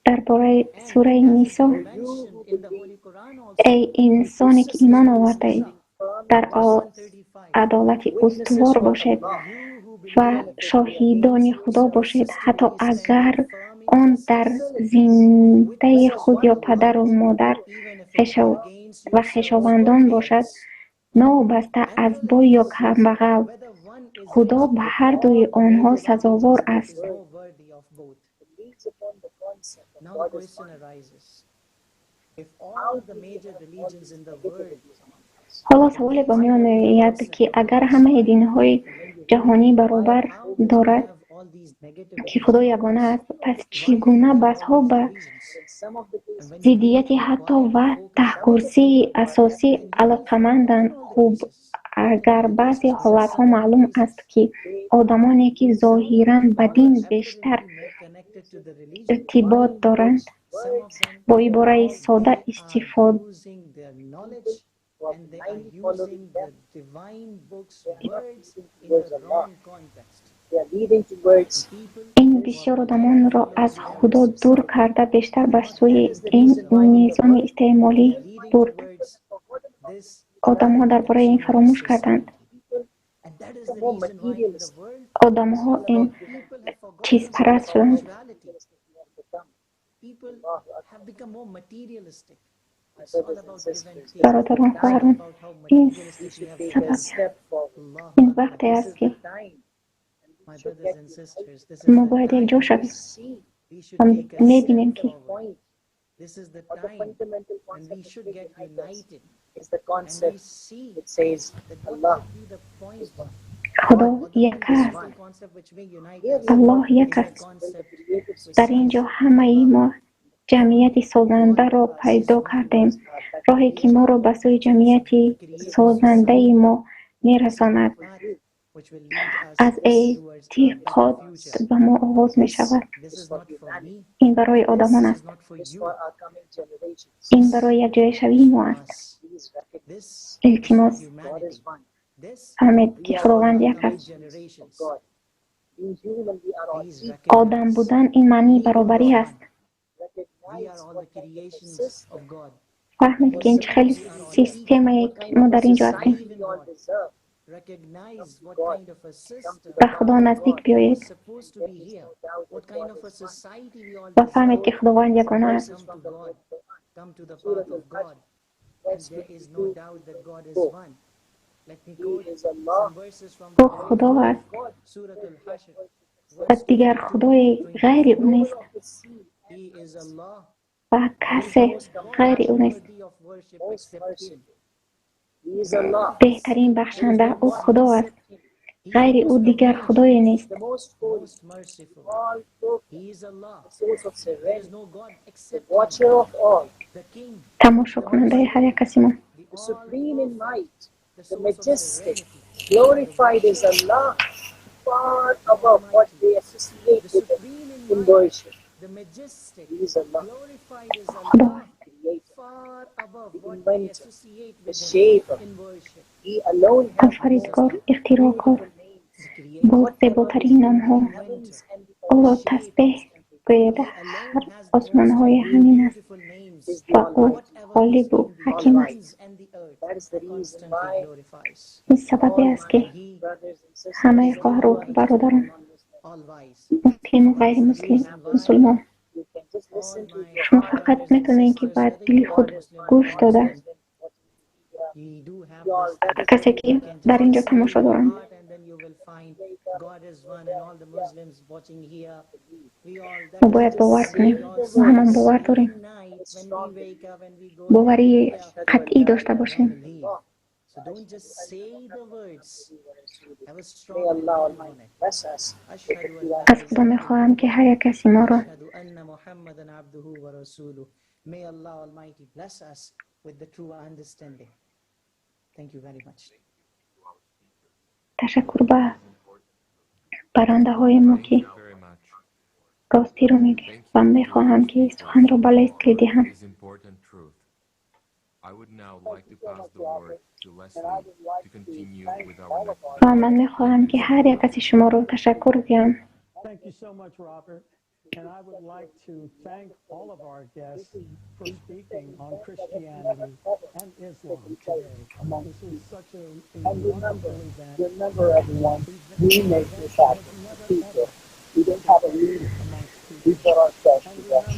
дар бораи сураи Нисо: Эй инсоне ки имон овардаед, дар адолати устувор бошед ва шоҳидони Худо бошед, ҳатто агар он дар зиндаи худ ё падару модар ва хешовандон бошад, новобаста аз бой ё камбағал, Худо ба ҳардуи онҳо сазовор аст. Ҳоло саволе ба миён меояд, ки агар ҳамаи динҳои ҷаҳонӣ баробар дорад, ки Худо ягона аст, пас чӣ гуна баҳсҳо ба зиддияти ҳатто ва таҳкурсии асосӣ алоқаманданд? Хуб, агар баъзе ҳолатҳо маълум аст, ки одамоне, ки зоҳиран ба дин бештар иртибот доранд, бо ибораи сода истифода ин бисёр одамонро аз Худо дур карда, бештар ба сӯи ин низоми истеъмолӣ бурд. Одамҳо дар бораи ин фаромӯш карданд. Одамҳо ин чизпараст шуданд. Бародарон, хоҳарон, ин сабаб ин вақте аст, ки мо бояд якҷо шавем ва мебинем, ки Худо як аст, Аллоҳ як аст. Дар ин ҷо ҳамаи мо ҷамъияти созандаро пайдо кардем, роҳе ки моро ба сӯи ҷамъияти созандаи мо мерасонад. Аз эътиқод ба мо оғоз мешавад. Ин барои одамон аст. Ин барои якҷояшавии мо аст. Илтимос, фаҳмед, ки Худованд як аст. Одам будан ин маънии баробарӣ аст. Фаҳмед, ки ин чӣ хеле системае ки мо дар ин ҷо ҳастем. Ба Худо наздик биёед ва фаҳмед, ки Худованд ягона аст. Ӯ Худо аст ва дигар худои ғайри ӯ нест ва касе ғайри ӯ нест. Беҳтарин бахшанда ӯ Худо аст, ғайри ӯ дигар худое нест. Тамошокунандаи ҳар як каси мо. Худо аст. Офаридгор, ихтироъкор, бо зеботарин номҳо. Ӯро тасбеҳ гӯед, ҳар осмонҳои ҳамин аст ва ӯ ғолибу ҳаким аст. Ин сабабе аст, ки ҳамаи хоҳару бародарон, муслиму ғайри мусулмон, шумо фақат метавонед, ки ба дили худ гӯш дода, касе ки дар ин ҷо тамошо доранд. Мо бояд бовар кунем. Мо ҳамон бовар дорем. Боварии қатъӣ дошта бошем. Аз Худо мехоҳам, ки ҳар як каси моро ташаккур ба барандаҳои мо, ки ростиро мегӯянд, ва мехоҳам, ки суханро ба Лесли диҳам. Ва ман мехоҳам, ки ҳар як каси шуморо ташаккур гӯям. And I would like to thank all of our guests for speaking on Christianity and Islam today. This is such a wonderful event. Remember, everyone, we make this happen. People, we don't have a leader. We put ourselves together.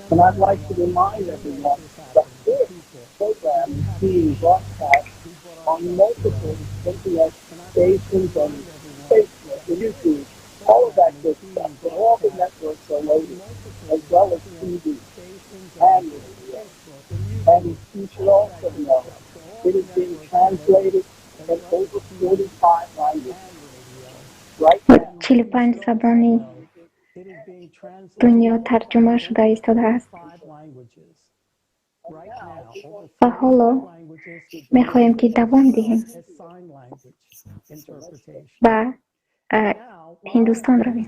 And I'd like to remind everyone that this program is being broadcast on multiple internet stations on Facebook and YouTube. All of that good stuff. But all the networks are loaded, as well as TV and radio. And you should also know it is being translated in over 45 languages. Right now, 45 забони дунё тарҷума шуда истодааст. Ва ҳоло мехоҳем, ки давом диҳем, ба Ҳиндустон равем.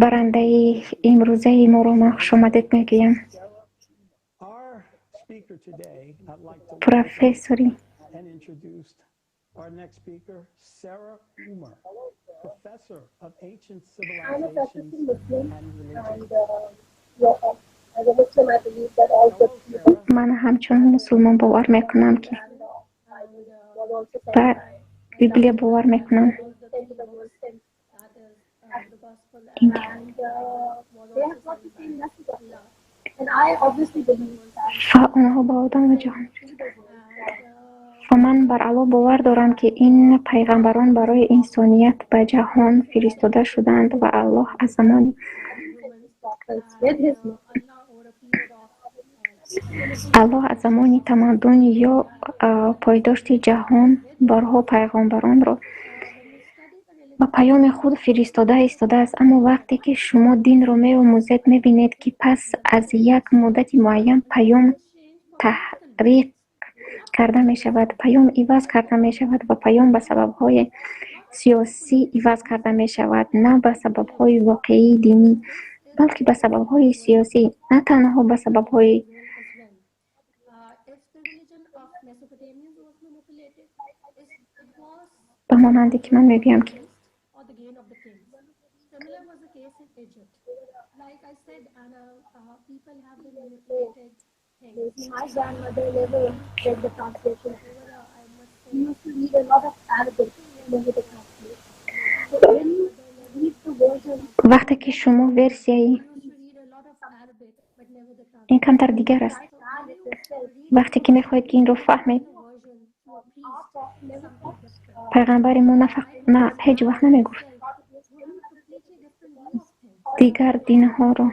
Барандаи имрӯзаи моро ман хушомадед мегӯям. Профессори ман ҳамчун мусулмон бовар мекунам, ки ба Библия бовар мекунам. Ва онҳо ба одам ва ҷаҳон. Ва ман бар Аллоҳ бовар дорам, ки ин пайғамбарон барои инсоният ба ҷаҳон фиристода шуданд ва Аллоҳ аз замони тамаддун ё пойдошти ҷаҳон борҳо пайғамбаронро ба паёми худ фиристода истодааст. Аммо вақте ки шумо динро меомӯзед, мебинед, ки пас аз як муддати муайян паём таҳриқ карда мешавад, паём иваз карда мешавад ва паём ба сабабҳои сиёсӣ иваз карда мешавад, на ба сабабҳои воқеии динӣ, балки ба сабабҳои сиёсӣ, на танҳо ба сабабҳои ба монанде ки ман мегӯям, ки My grandmother never read the translation. She used to read a lot of Arabic, never the translation. So when you read the version, вақте ки шумо версияи ин камтар дигар аст, вақте ки мехоҳед, ки инро фаҳмед, пайғамбари мо на ҳеҷ вақт намегуфт дигар динҳоро.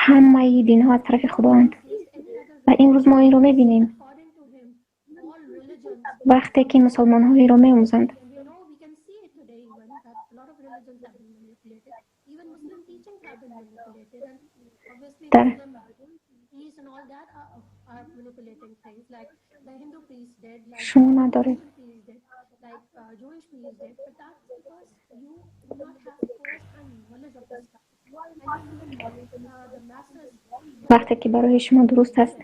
Ҳамаи динҳо аз тарафи Худоанд ва имрӯз мо инро мебинем. Вақте ки мусулмонҳо инро меомӯзанд, дар шумо надоред. Вақте ки барои шумо дуруст аст,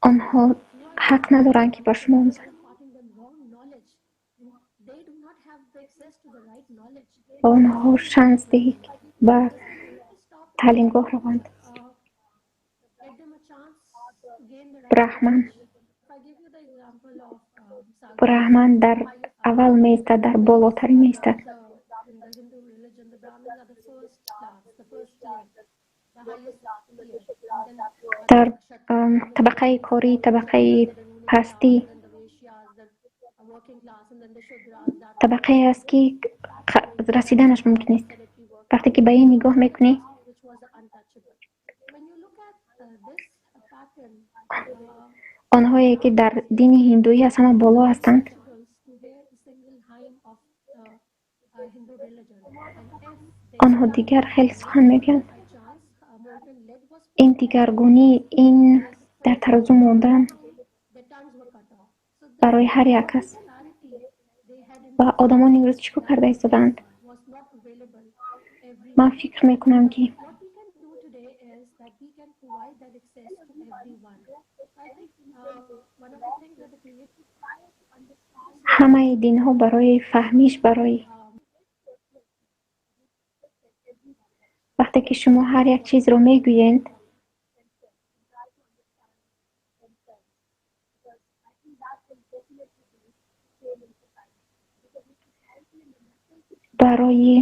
онҳо ҳақ надоранд, ки ба шумо омӯзанд. Ба онҳо шанс диҳед, ки ба таълимгоҳ раванд. Брахман дар аввал меистад, дар болотарин меистад. Дар табақаи корӣ, табақаи пастӣ Табақае аст, ки расиданаш мумкин нест. Вақте ки ба ин нигоҳ мекунӣ, онҳое ки дар дини ҳиндуӣ аз ҳама боло ҳастанд, онҳо дигар хеле сухан мегӯянд. Ин дигаргунӣ, ин дар тарозу мондан барои ҳар як кас. Ва одамон имрӯз чӣ кор карда истодаанд? Ман фикр мекунам, ки ҳамаи динҳо барои фаҳмиш, барои вақте ки шумо ҳар як чизро мегӯед, барои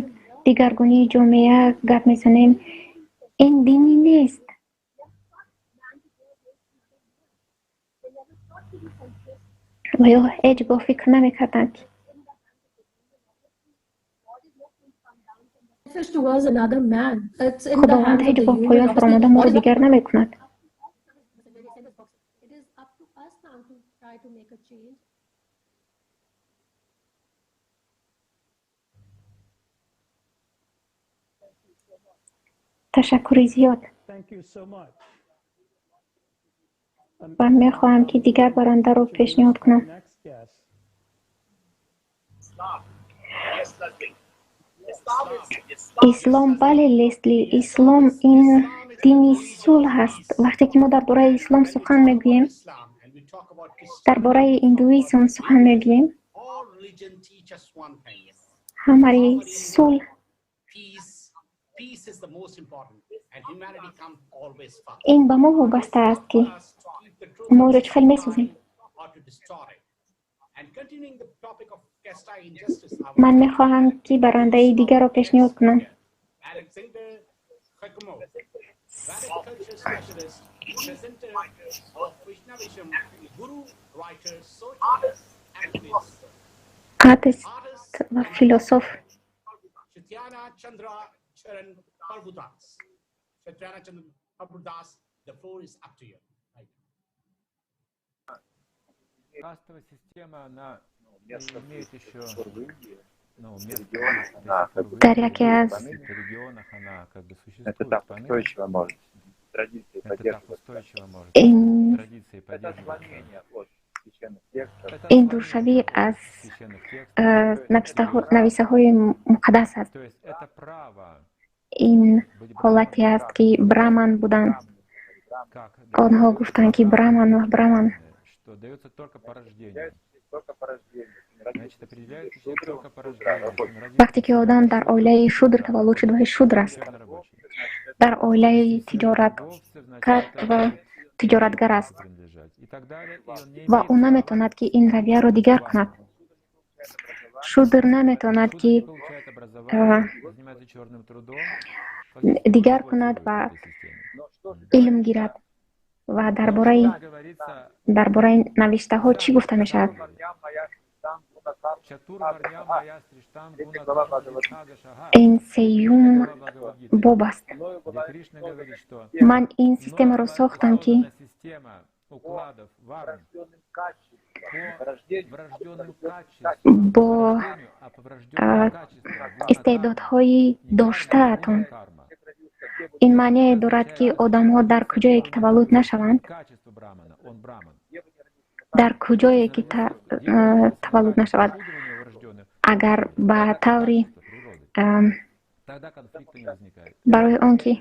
дигаргунии ҷомеа гап мезанем, ин динӣ нест. Ва ё ҳеҷ гоҳ фикр намекарданд, ки Худованд ҳеҷ гоҳ поён фаромада моро дигар намекунад. Ташаккури зиёд. Ва мехоҳам, ки дигар барандаро пешниҳод кунам. Ислом, бале, Лесли, ислом ин дини сулҳ аст. Вақте ки мо дар бораи ислом сухан мегӯем, дар бораи индуизм сухан мегӯем, ҳамаи сулҳ ин ба мо вобаста аст, ки мо ӯро чӣ хел месозем. Ман мехоҳам, ки барандаи дигарро пешниҳод кунам. Атеист ва философ. Дар яке аз ин дуршавӣ аз нависаҳои муқаддас аст. Ин ҳолате аст, ки браман буданд. Онҳо гуфтанд, ки браман ва браман. Вақте ки одам дар оилаи шудр таваллуд шуд, вай шудр аст. Дар оилаи тиҷораткар ва тиҷоратгар аст. Ва ӯ наметавонад, ки ин равияро дигар кунад. Шудр наметавонад, ки дигар кунад ва илм гирад. Ва дар бораи навиштаҳо чӣ гуфта мешавад? Ин сеюм боб аст. Ман ин системаро сохтам, ки бо истеъдодҳои доштаатон. Ин маънее дорад, ки одамҳо дар куҷое ки таваллуд нашаванд, дар куҷое ки таваллуд нашавад, агар ба таври барои он ки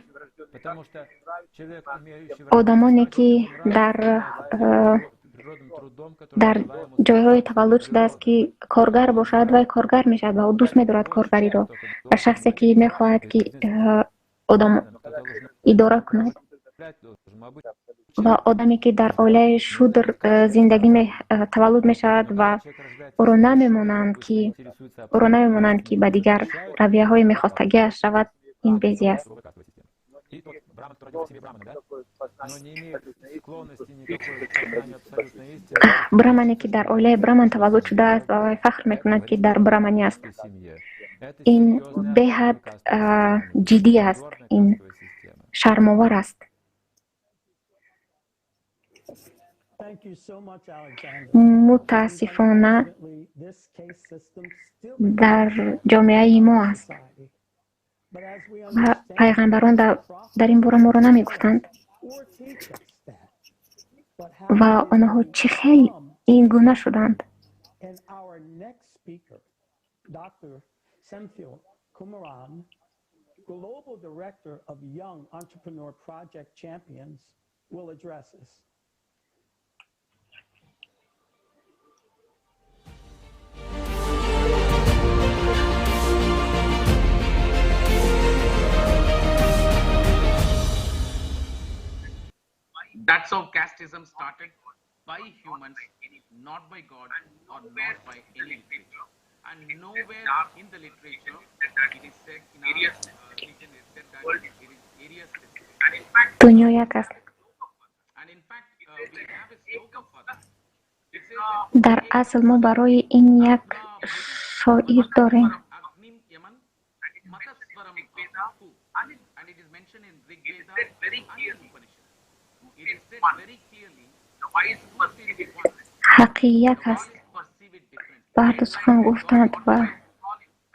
одамоне ки дар ҷойҳое таваллуд шудааст, ки коргар бошад, вай коргар мешавад ва ӯ дӯст медорад коргариро. Ва шахсе ки мехоҳад, ки одам идора кунад, ва одаме ки дар оилаи шудр зиндагӣ таваллуд мешавад ва ӯро намемонанд, ки ба дигар равияҳои мехостагиаш равад, ин безӣ аст. Брамане, ки дар оилаи браман таваллуд шудааст ва вай фахр мекунад, ки дар браманӣ аст. Ин беҳад ҷиддӣ аст, ин шармовар аст. Мутаассифона, дар ҷомеаи мо аст ва пайғамбарон дар ин бора моро намегуфтанд. Ва онҳо чӣ хел ин гуна шуданд? Global Director of Young Entrepreneur Project Champions, will address us. That's how casteism started, by humans, not by God or not by any literature. And nowhere in the literature it is said, in our religion it is said that it is area specific. Дунё як аст. And in fact, we have a sloka for that. It says that Дар асл мо барои ин як шоир дорем. Agnim Yaman Mataswaram Ahu, and it is mentioned in Rig Veda and Upanishad. It is said very clearly, truth is one. Ҳаққи як аст. Ба ҳарду сухан гуфтанд ва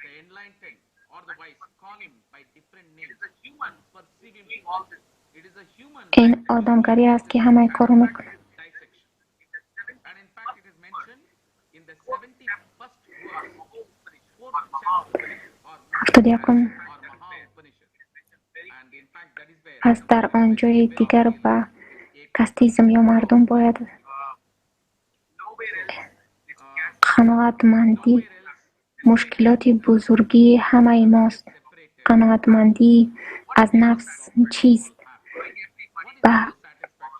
The enlightened or the wise call him by different names and perceive him differently. It is a human ин одамгарӣ аст, ки ҳамаи корро мекунад. dissection. And in fact, it is mentioned in the 71st verse, 4th chapter, or 71-ум. or Maha Upanishad. And in fact, that is where Пас дар он ҷои дигар ба кастизм ё мардум бояд қаноатмандӣ мушкилоти бузургии ҳамаи мост. Қаноатмандӣ аз нафс чист? Ба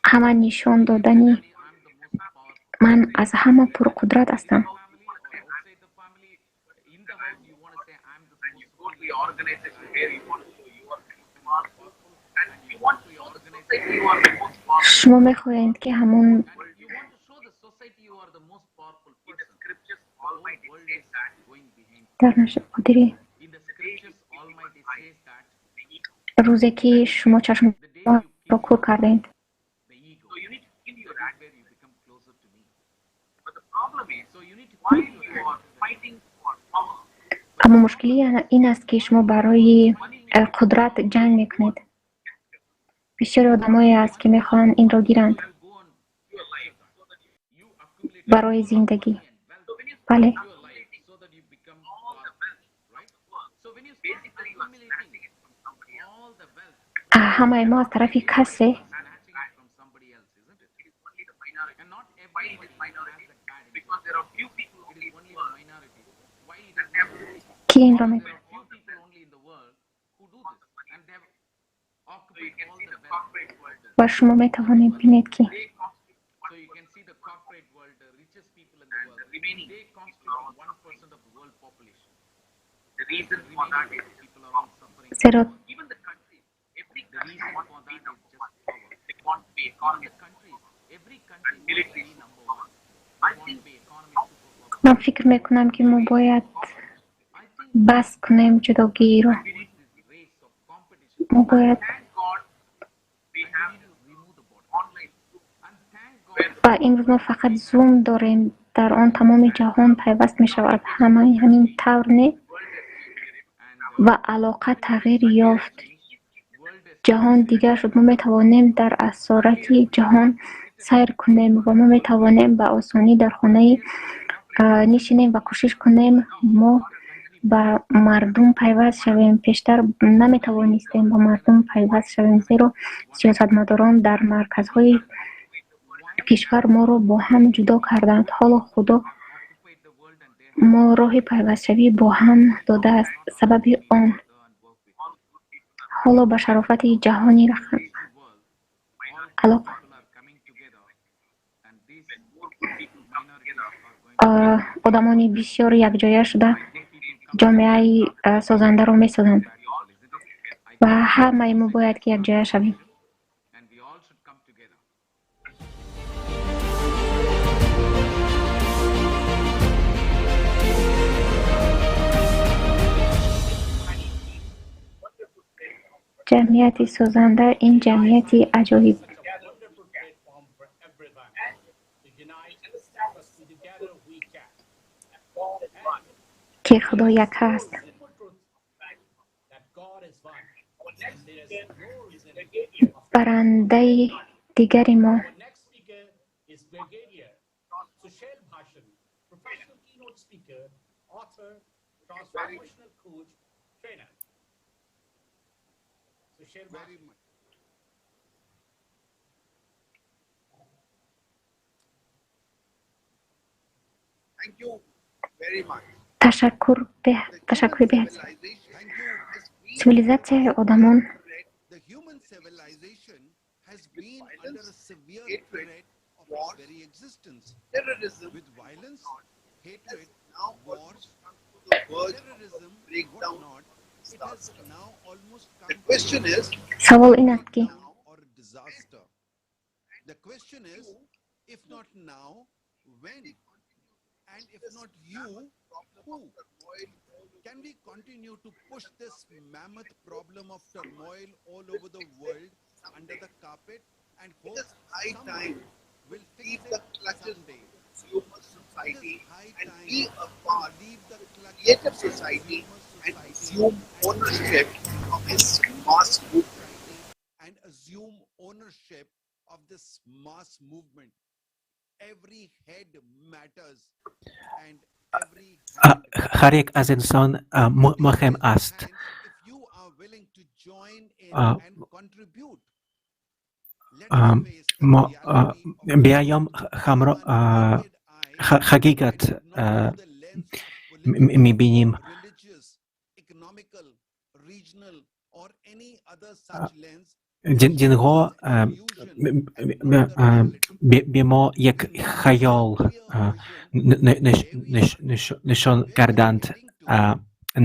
ҳама нишон додани ман аз ҳама пурқудрат ҳастам. Шумо мехоҳед, ки ҳамон дар нашр қодирӣ рӯзе, ки шумо чашмро кӯр кардед. Аммо мушкилӣ ин аст, ки шумо барои қудрат ҷанг мекунед. Бисёре одамое аст, ки мехоҳанд инро гиранд барои зиндагӣ. Бале. Ҳамаи мо аз тарафи касе ки инро мекунад. Ва шумо метавонед бинед, ки зеро ман фикр мекунам, ки мо бояд бас кунем ҷудогириро. Мо бояд ва имрӯз мо фақат Zoom дорем, дар он тамоми ҷаҳон пайваст мешавад. Ҳамаи ҳамин тавр не? Ва алоқа тағйир ёфт. Ҷаҳон дигар шуд. Мо метавонем дар асорати ҷаҳон сайр кунем ва мо метавонем ба осонӣ дар хонаи нишинем ва кӯшиш кунем мо ба мардум пайваст шавем. Пештар наметавонистем ба мардум пайваст шавем, зеро сиёсатмадорон дар марказҳои кишвар моро бо ҳам ҷудо карданд. Ҳоло Худо мо роҳи пайвастшавӣ бо ҳам додааст. Сабаби он ҳоло ба шарофати ҷаҳони рақам алоқа одамони бисёр якҷоя шуда ҷомеаи созандаро месозанд. Ва ҳамаи мо бояд ки якҷоя шавем. Ҷамъияти созанда ин ҷамъияти аҷоиб. Ки Худо як ҳаст. Барандаи дигари мо ташаккури беҳад. Цивилизатсияи одамон савол ин аст, ки Ҳар як аз инсон муҳим аст. Биёем ҳақиқат мебинем. Динҳо ба мо як хаёл нишон карданд,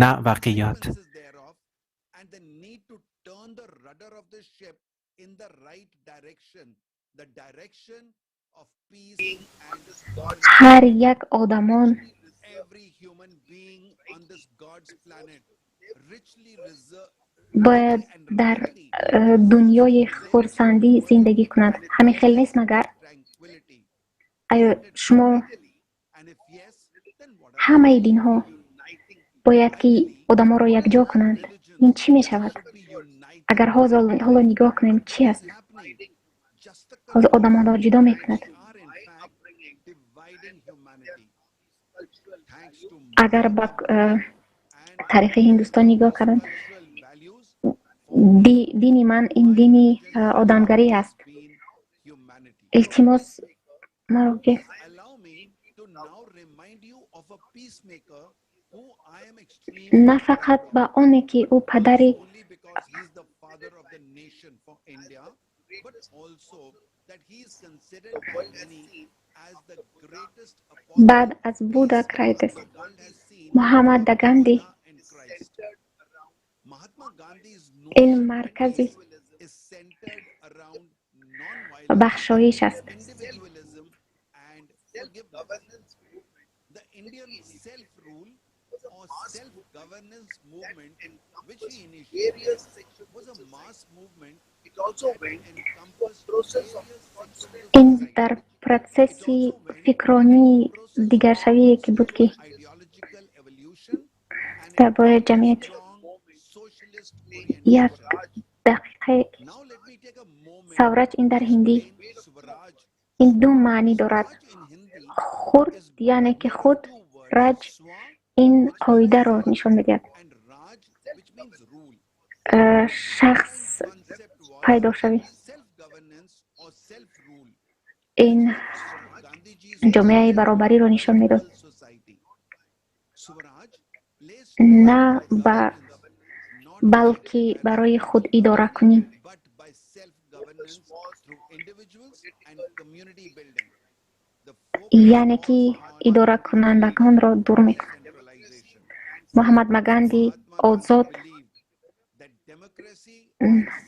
на воқеият. Ҳар як одамон бояд дар дунёи хурсандӣ зиндагӣ кунад. Ҳамин хел нест магар? Оё шумо ҳамаи динҳо бояд ки одамонро якҷо кунанд? Ин чӣ мешавад? Агар ҳоло нигоҳ кунем, чӣ аст? Ҳозир одамонро ҷудо мекунад. Агар ба таърихи Ҳиндустон нигоҳ карданд, дини ман ин дини одамгарӣ аст. Илтимос маро ки на фақат ба оне ки ӯ падари баъд аз Буда Крайтес Муҳаммад Ганди ин маркази бахшоиш аст. Ин дар протсесси фикронии дигаршавие ки буд, ки дар бораи ҷамъияти як дақиқае савраҷ ин дар ҳиндӣ ин ду маънӣ дорад. Хурд яъне ки худ, раҷ ин қоидаро нишон медиҳад. Шахс пайдошавӣ ин ҷомеаи баробариро нишон медод, на ба балки барои худидоракунӣ. Яъне ки идоракунандагонро дур мекунад. Муҳаммад Ганди озод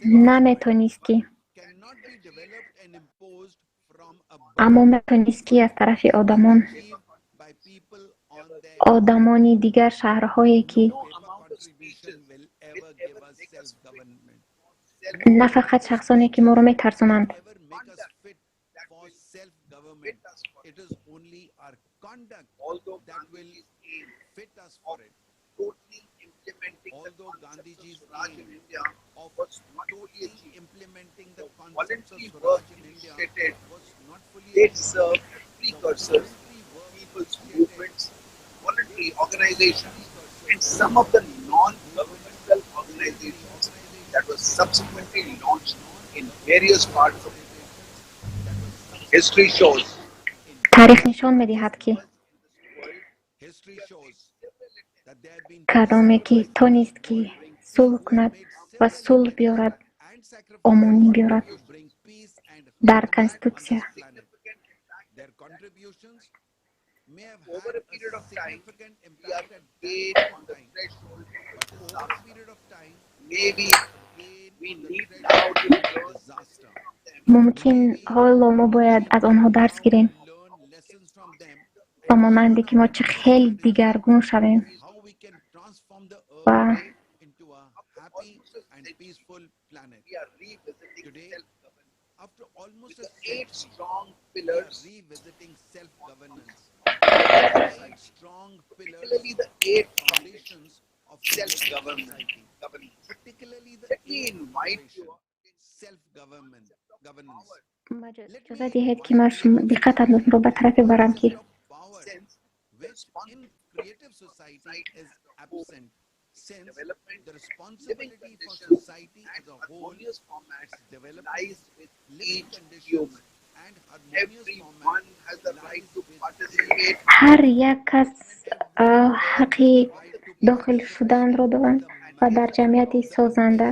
Наметонист ки, аммо метонист ки аз тарафи одамон, одамони дигар шаҳрҳое ки на фақат шахсоне ки моро метарсонанд. Although Gandhiji's aim of totally implementing the concepts of Swaraj in India was not fully They served as precursors, people's movements, voluntary organizations, and some of the non-governmental organizations that were subsequently launched in various parts of the world. History shows Таърих нишон медиҳад, ки кадоме ки тонист ки сулҳ кунад ва сулҳ биёрад, омонӣ биёрад дар конститутсия. Over a period of time, we are again on the threshold of disaster. Maybe we need now to learn Мумкин ҳоло мо бояд аз онҳо дарс гирем, ба монанде ки мо чӣ хел дигаргун шавем ва we are revisiting self-governance. With the eight strong pillars revisiting self-governance, particularly the eight foundations of self-government. Particularly the Let me invite you self-government governance. Иҷоза диҳед, ки ман диққататонро ба тарафе барам, ки sense which in creative society is absent, since the responsibility for society as a whole, harmonious format its development, lies with living each conditions human. And harmonious Everyone has the right to participate ҳар як кас ҳаққи дохил шуданро доранд ва дар ҷамъияти созанда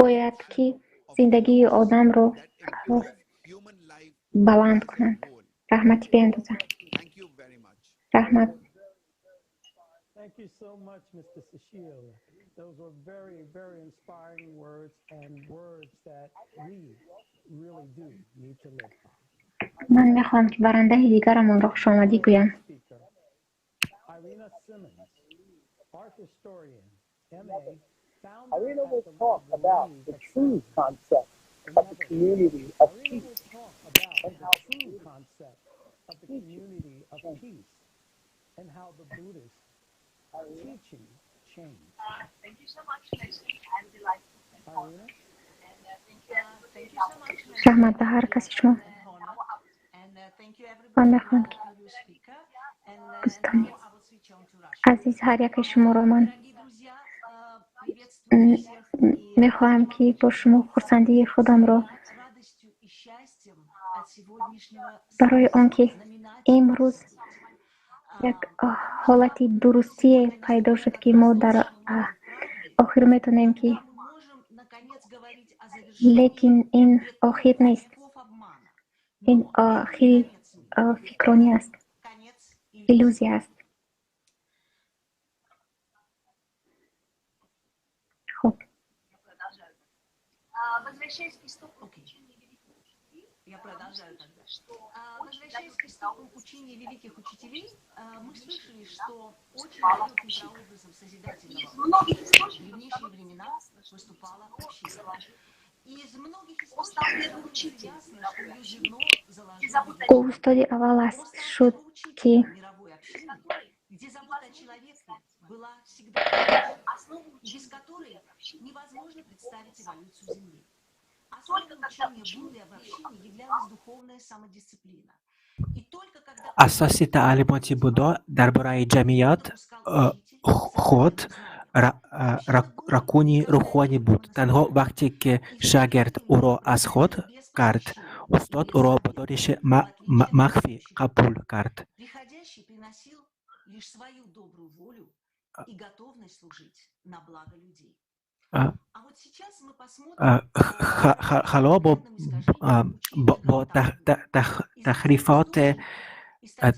бояд ки зиндагии одамро баланд кунанд. Раҳмати беандоза. Раҳмат. Thank you so much, Mr. Sushil. Those were very, very inspiring words and words that we really do need to live by. Ман мехоҳам, ки барандаи дигарамонро хушомадӣ гӯям. Speaker, Irina Simmons, art historian, MA, founder Irina at will the talk about Believe the true concept of the community of Irina peace will talk about and the how true concept of the community of peace and how the Buddhist teaching changed. Thank you so much, Leslie. I'm delighted and Irina? And thank you so much, Leslie. Раҳмат ба ҳар каси шумо. Ман мехоҳам, ки дӯстони азиз, ҳар яке шуморо ман мехоҳам, ки бо шумо хурсандии худамро барои он ки имрӯз як ҳолати дурустие пайдо шуд, ки мо дар охир метавонем ки, лекин ин охир нест, ин охири фикронӣ аст, иллюзия аст. Хуб. Возвращаясь к истокам учения великих учителей, Я продолжаю тогда. Возвращаясь к истокам учения великих учителей, мы слышали, что очень далеким прообразом созидательного Из многих в источников древнейшие времена выступала община. И из многих Он стал источников первым становится учителем ясно, что ее зерно И заложил забота Ӯ устоди аввал аст шуд, ки мировой общины, где забота о человеке была всегда первой, основу и без которой невозможно представить эволюцию Земли. Только Основой когда учения ученик Будды об общине являлась духовная самодисциплина. И только когда Асоси таълимоти Буддо дар бораи ҷамъият худ ракуни рӯҳонӣ буд. Танҳо вақте ки шогирд ӯро аз худ кард, устод ӯро бо дониши махфӣ қабул кард. Приходящий приносил лишь свою добрую волю и готовность служить на благо людей. А вот сейчас мы посмотрим Ҳало бо таҳрифоти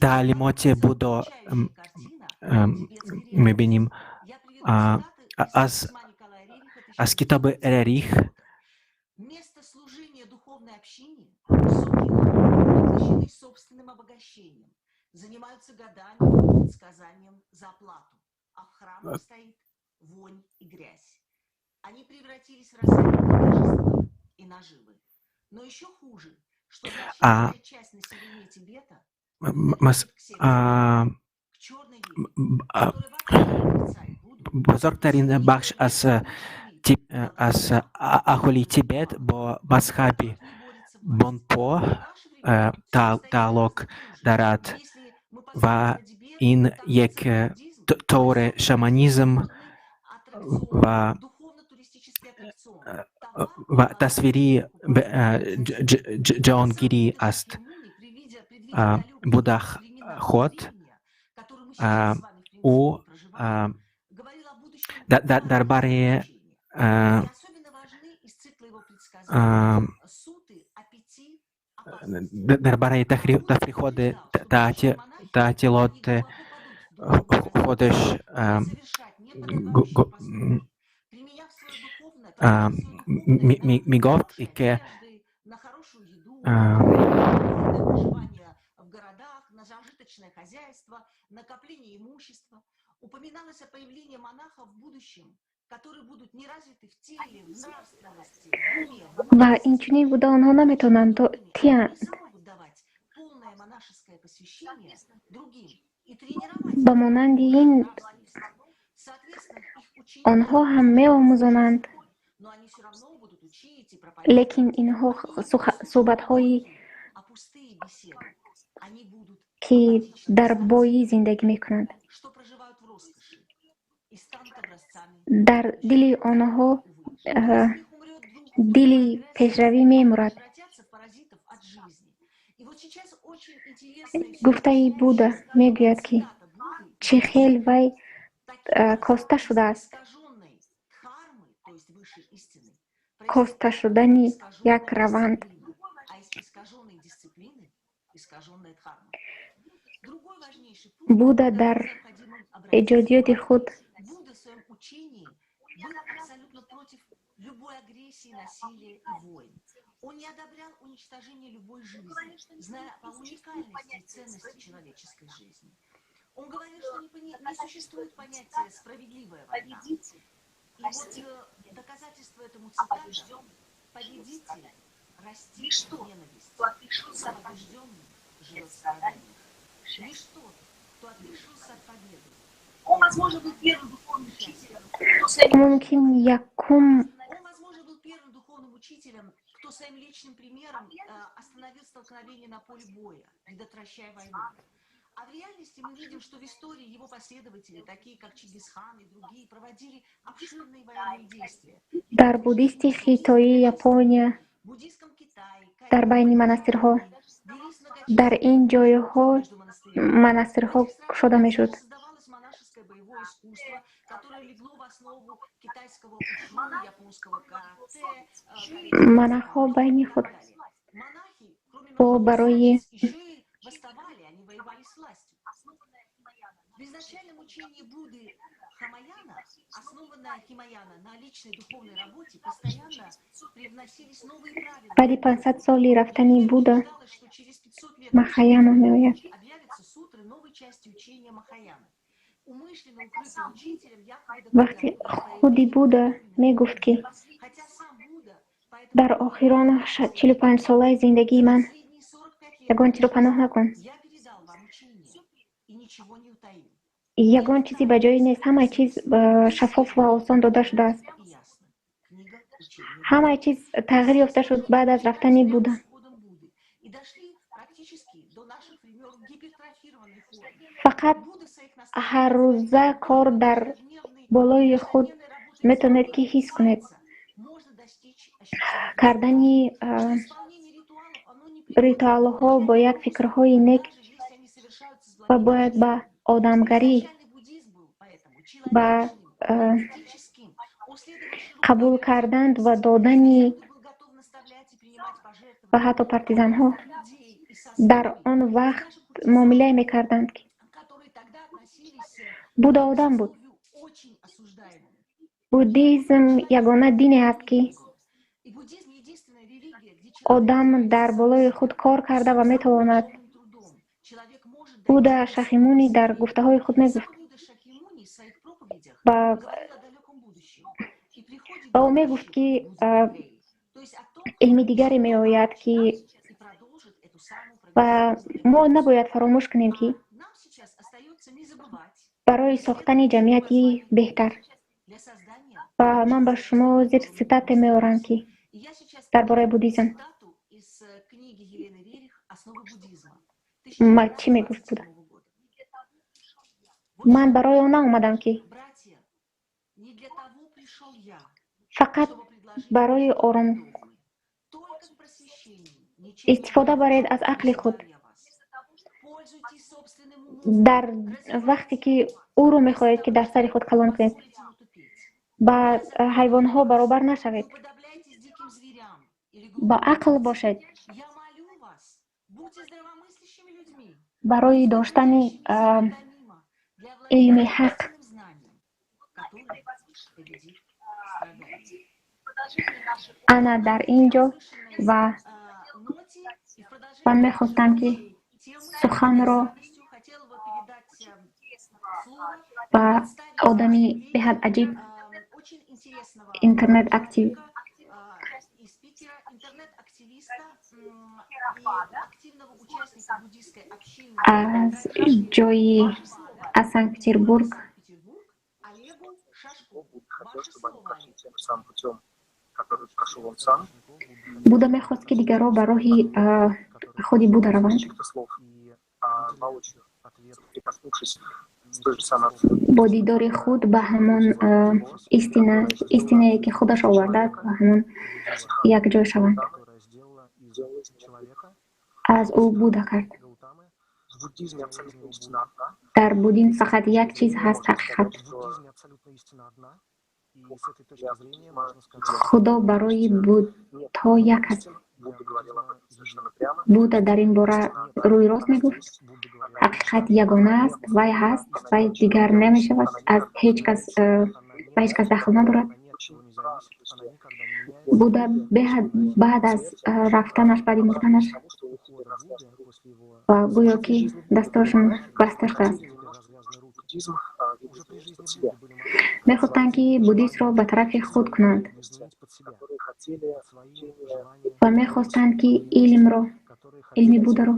таълимоти Буддо мебинем. Аз китоби Рерих. Место служения духовной общине высокие поглощены собственным обогащением, занимаются гаданием и предсказанием за оплату, а в храмах стоит вонь и грязь. Они превратились в рассадник невежества и наживы. Но еще хуже, что значительная часть населения Тибета к черной вере, бузургтарин бахш аз аҳолии Тибет бо мазҳаби Бонпо тааллуқ дорад ва ин як таври шаманизм ва тасвири ҷаҳонгирӣ аст. Буда худ ӯ дар бораи тафриҳоти таътилоти худаш мегуфт, ки Упоминалось о появлении монахов в будущем, которые будут не развиты в теле, в нравственности, в уме, в Ва инчунин буда онҳо наметавонанд тиянд. Могут давать полное монашеское посвящение другим и тренировать. Ба монанди ин Соответственно, их учение, онҳо ҳам меомӯзонанд, но они все равно будут учить и проповедовать. Лекин инҳо суҳбатҳои А пустые беседы, они будут ки дар боӣ зиндагӣ мекунанд. Что проживают в роскоши и станут образцами. Дар дили онҳо дили пешравӣ мемурад. Превратятся в паразитов от жизни. И вот сейчас очень интересная Гуфтаи Буда мегӯяд, ки чӣ хел вай коста шудааст. Искаженной дхармы, то есть высшей истины, Коста шудани як раванд. А из искаженной дисциплины искаженная дхарма. Другой важнейший пункт Буда дар эҷодиёти худ Будда в своем учении был абсолютно против любой агрессии, насилия и войн. Он не одобрял уничтожение любой жизни, зная по уникальности и ценности человеческой жизни. Он говорил, что не существует понятия «справедливая война». И вот доказательство этому цитата: «Победитель растит ненависть, а побежденный живет в страданиях. Лишь тот, кто отрешился от победы, Он, возможно, был первым духовным учителем, кто своим Мумкин якум Он, возможно, был первым духовным учителем, кто своим личным примером остановил столкновение на поле боя, предотвращая войну. А в реальности мы видим, что в истории его последователи, такие как Чингисхан и другие, проводили обширные военные действия. Дар буддисти Хитои, Япония, В буддийском Китае, дар байни монастирҳо, велись дар ин ҷойҳо монастирҳо кушода мешуд. Создавалось монашеское боевое искусство, которое легло в основу китайского ушу, японского карате, Монахҳо байни худ Монахи, кроме бо барои еще и восставали, они воевали с властью. В изначальном учении Будды Хамаяна, основанная Химаяна на личной духовной работе, постоянно привносились новые правила. Баъди 500 соли рафтани Буда Считалось, что через 500 лет Махаяна меояд. Объявятся сутры новой части учения Махаяны. Умышленно укрытый учителем якобы Вақте худи Буда мегуфт, ки Хотя сам Будда дар охирон 45-солаи зиндагии ман ягон чизро паноҳ накун, я передал вам учение и ничего не утаил. Ягон чизе ба ҷое нест, ҳамаи чиз шаффоф ва осон дода шудааст. И ясно. Книга учения Ҳамаи чиз тағйир ёфта шуд баъд аз рафтани Буда. Ходом Будды и дошли практически до наших времен в гипертрофированной форме. Фақат Будда своих ҳаррӯза кор дар болои худ метавонед, ки ҳис кунед можно достичь ощутимых кардани исполнение ритуалов, оно не ритуалҳо бо як фикрҳои нек даже если они совершаются ва бояд ба одамгарӣ Изначальный буддизм был поэтому ба человечным, этическим. Он следовал широкому қабул карданд ва додани был готов наставлять и принимать пожертвования ва ҳатто партизанҳо людей и сословий, дар он вақт муомилае мекарданд, ки которые тогда относились Буда одам буд. к сословию очень осуждаемому. Буддизм ягона дине аст, ки одам дар болои худ кор карда ва метавонад. Буда Шакьямуни дар гуфтаҳои худ мегуфт ва ӯ мегуфт, ки илми дигаре меояд, ки ва мо набояд фаромӯш кунем, ки барои сохтани ҷамъияти беҳтар. Ва ман ба шумо зир цитате меорам, ки дар бораи буддизм чӣ мегуфт Буда. Ман барои он наомадам, ки фақат барои ором истифода баред аз ақли худ. Дар вақте ки ӯро мехоҳед, ки дар сари худ калон кунед, ба ҳайвонҳо баробар нашавед, ба ақл бошед. Барои доштани илми ҳақ ана дар ин ҷо ва ман мехостам, ки суханро ба одами беҳад аҷиб, интернет актив аз ҷои аз Санкт-Петербург Буда мехост, ки дигарро ба роҳи худи Буда раванд. Бо дидори худ ба ҳамон истинае, ки худаш овардааст, ба ҳамон якҷой шаванд. Аз ӯ Буда кард. Дар буддизм фақат як чиз ҳаст — ҳақиқат. Худо барои буддҳо як аст. Буда дар ин бора рӯи рост мегуфт: ҳақиқат ягона аст, вай ҳаст, вай дигар намешавад, аз ҳеҷ кас ба ҳеҷ кас дахл надорад. Буда баъд аз рафтанаш, баъди мурданаш, ва гӯё ки дастошон баста шудааст. Мехостанд, ки буддистро ба тарафи худ кунанд ва мехостанд, ки илмро, илми Бударо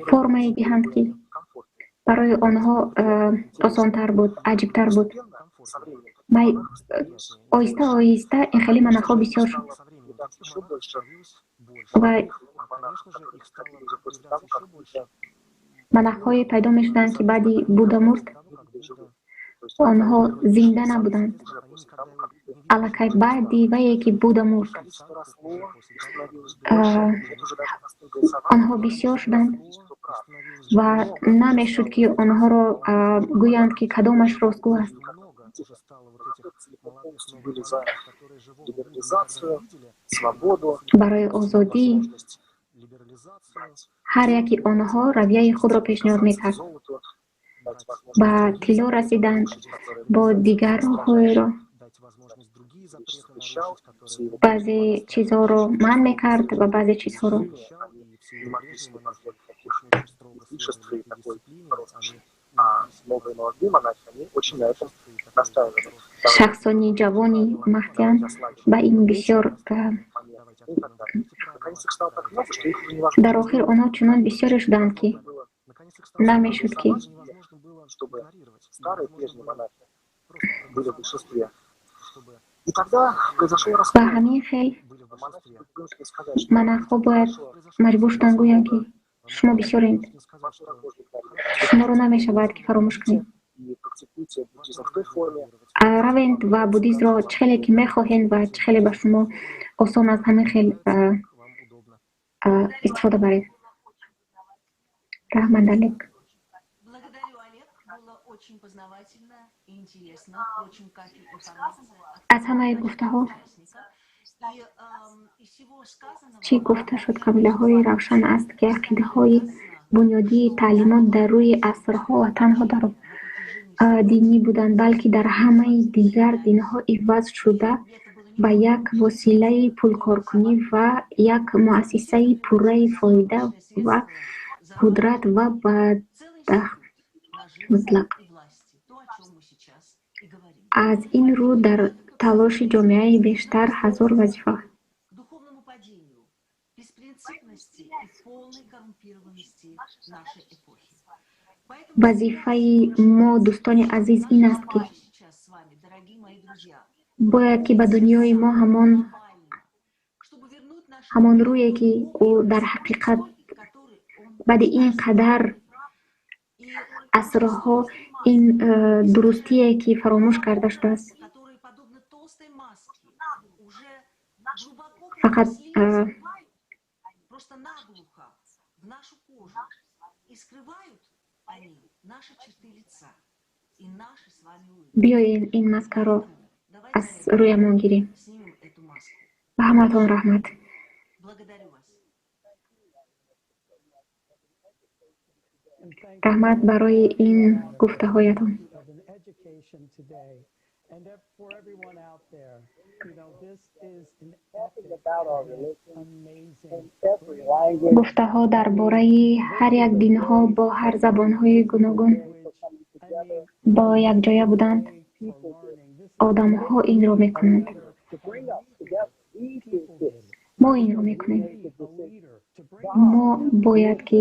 формае диҳанд, ки барои онҳо осонтар буд, аҷибтар буд. Оҳиста оҳиста ин хеле монахҳо бисёр шуд ва монахҳое пайдо мешуданд, ки баъди Буда мурд, онҳо зинда набуданд. Аллакай баъди вае ки Буда мурд, онҳо бисёр шуданд ва намешуд, ки онҳоро гӯянд, ки кадомаш ростгӯ аст. Барои озодӣ ҳар яки онҳо равияи худро пешниҳод мекард. Ба тилло расиданд бо дигар роҳҳоеро. Баъзе чизҳоро манъ мекард ва баъзе чизҳоро. Шахсони ҷавони маҳтиян ба ин бисёр дар охир онҳо чунон бисёре шуданд, ки намешуд, ки ба ҳамин хел монахҳо бояд маҷбур шуданд гӯянд, ки шумо бисёред, шуморо намешавад, ки фаромӯш кунем. Равед ва буддизмро чӣ хеле ки мехоҳед ва чӣ хеле ба шумо осон аст, ҳамин хел истифода баред. Раҳмат, Олег. Аз ҳамаи гуфтаҳо чӣ гуфта шуд, қабилаҳои равшан аст, ки ақидаҳои бунёдии таълимот дар рӯи асрҳо ва танҳо дар динӣ буданд, балки дар ҳамаи дигар динҳо иваз шуда ба як восилаи пулкоркунӣ ва як муассисаи пурраи фоида ва қудрат ва бадахлоқии мутлақ. Аз ин рӯ дар талоши ҷомеаи бештар 1000 вазифа вазифаи мо, дӯстони азиз, ин аст, ки бояд ки ба дунёи мо ҳамон рӯе, ки ӯ дар ҳақиқат баъди ин қадар асрҳо ин дурустие, ки фаромӯш карда шудааст, фақат биёед ин маскаро аз рӯямон гирем. Ба ҳамаатон раҳмат. Раҳмат барои ин гуфтаҳоятон. Гуфтаҳо дар бораи ҳар як динҳо бо ҳар забонҳои гуногун бо якҷоя буданд. Одамҳо инро мекунанд. Мо инро мекунем. Мо бояд ки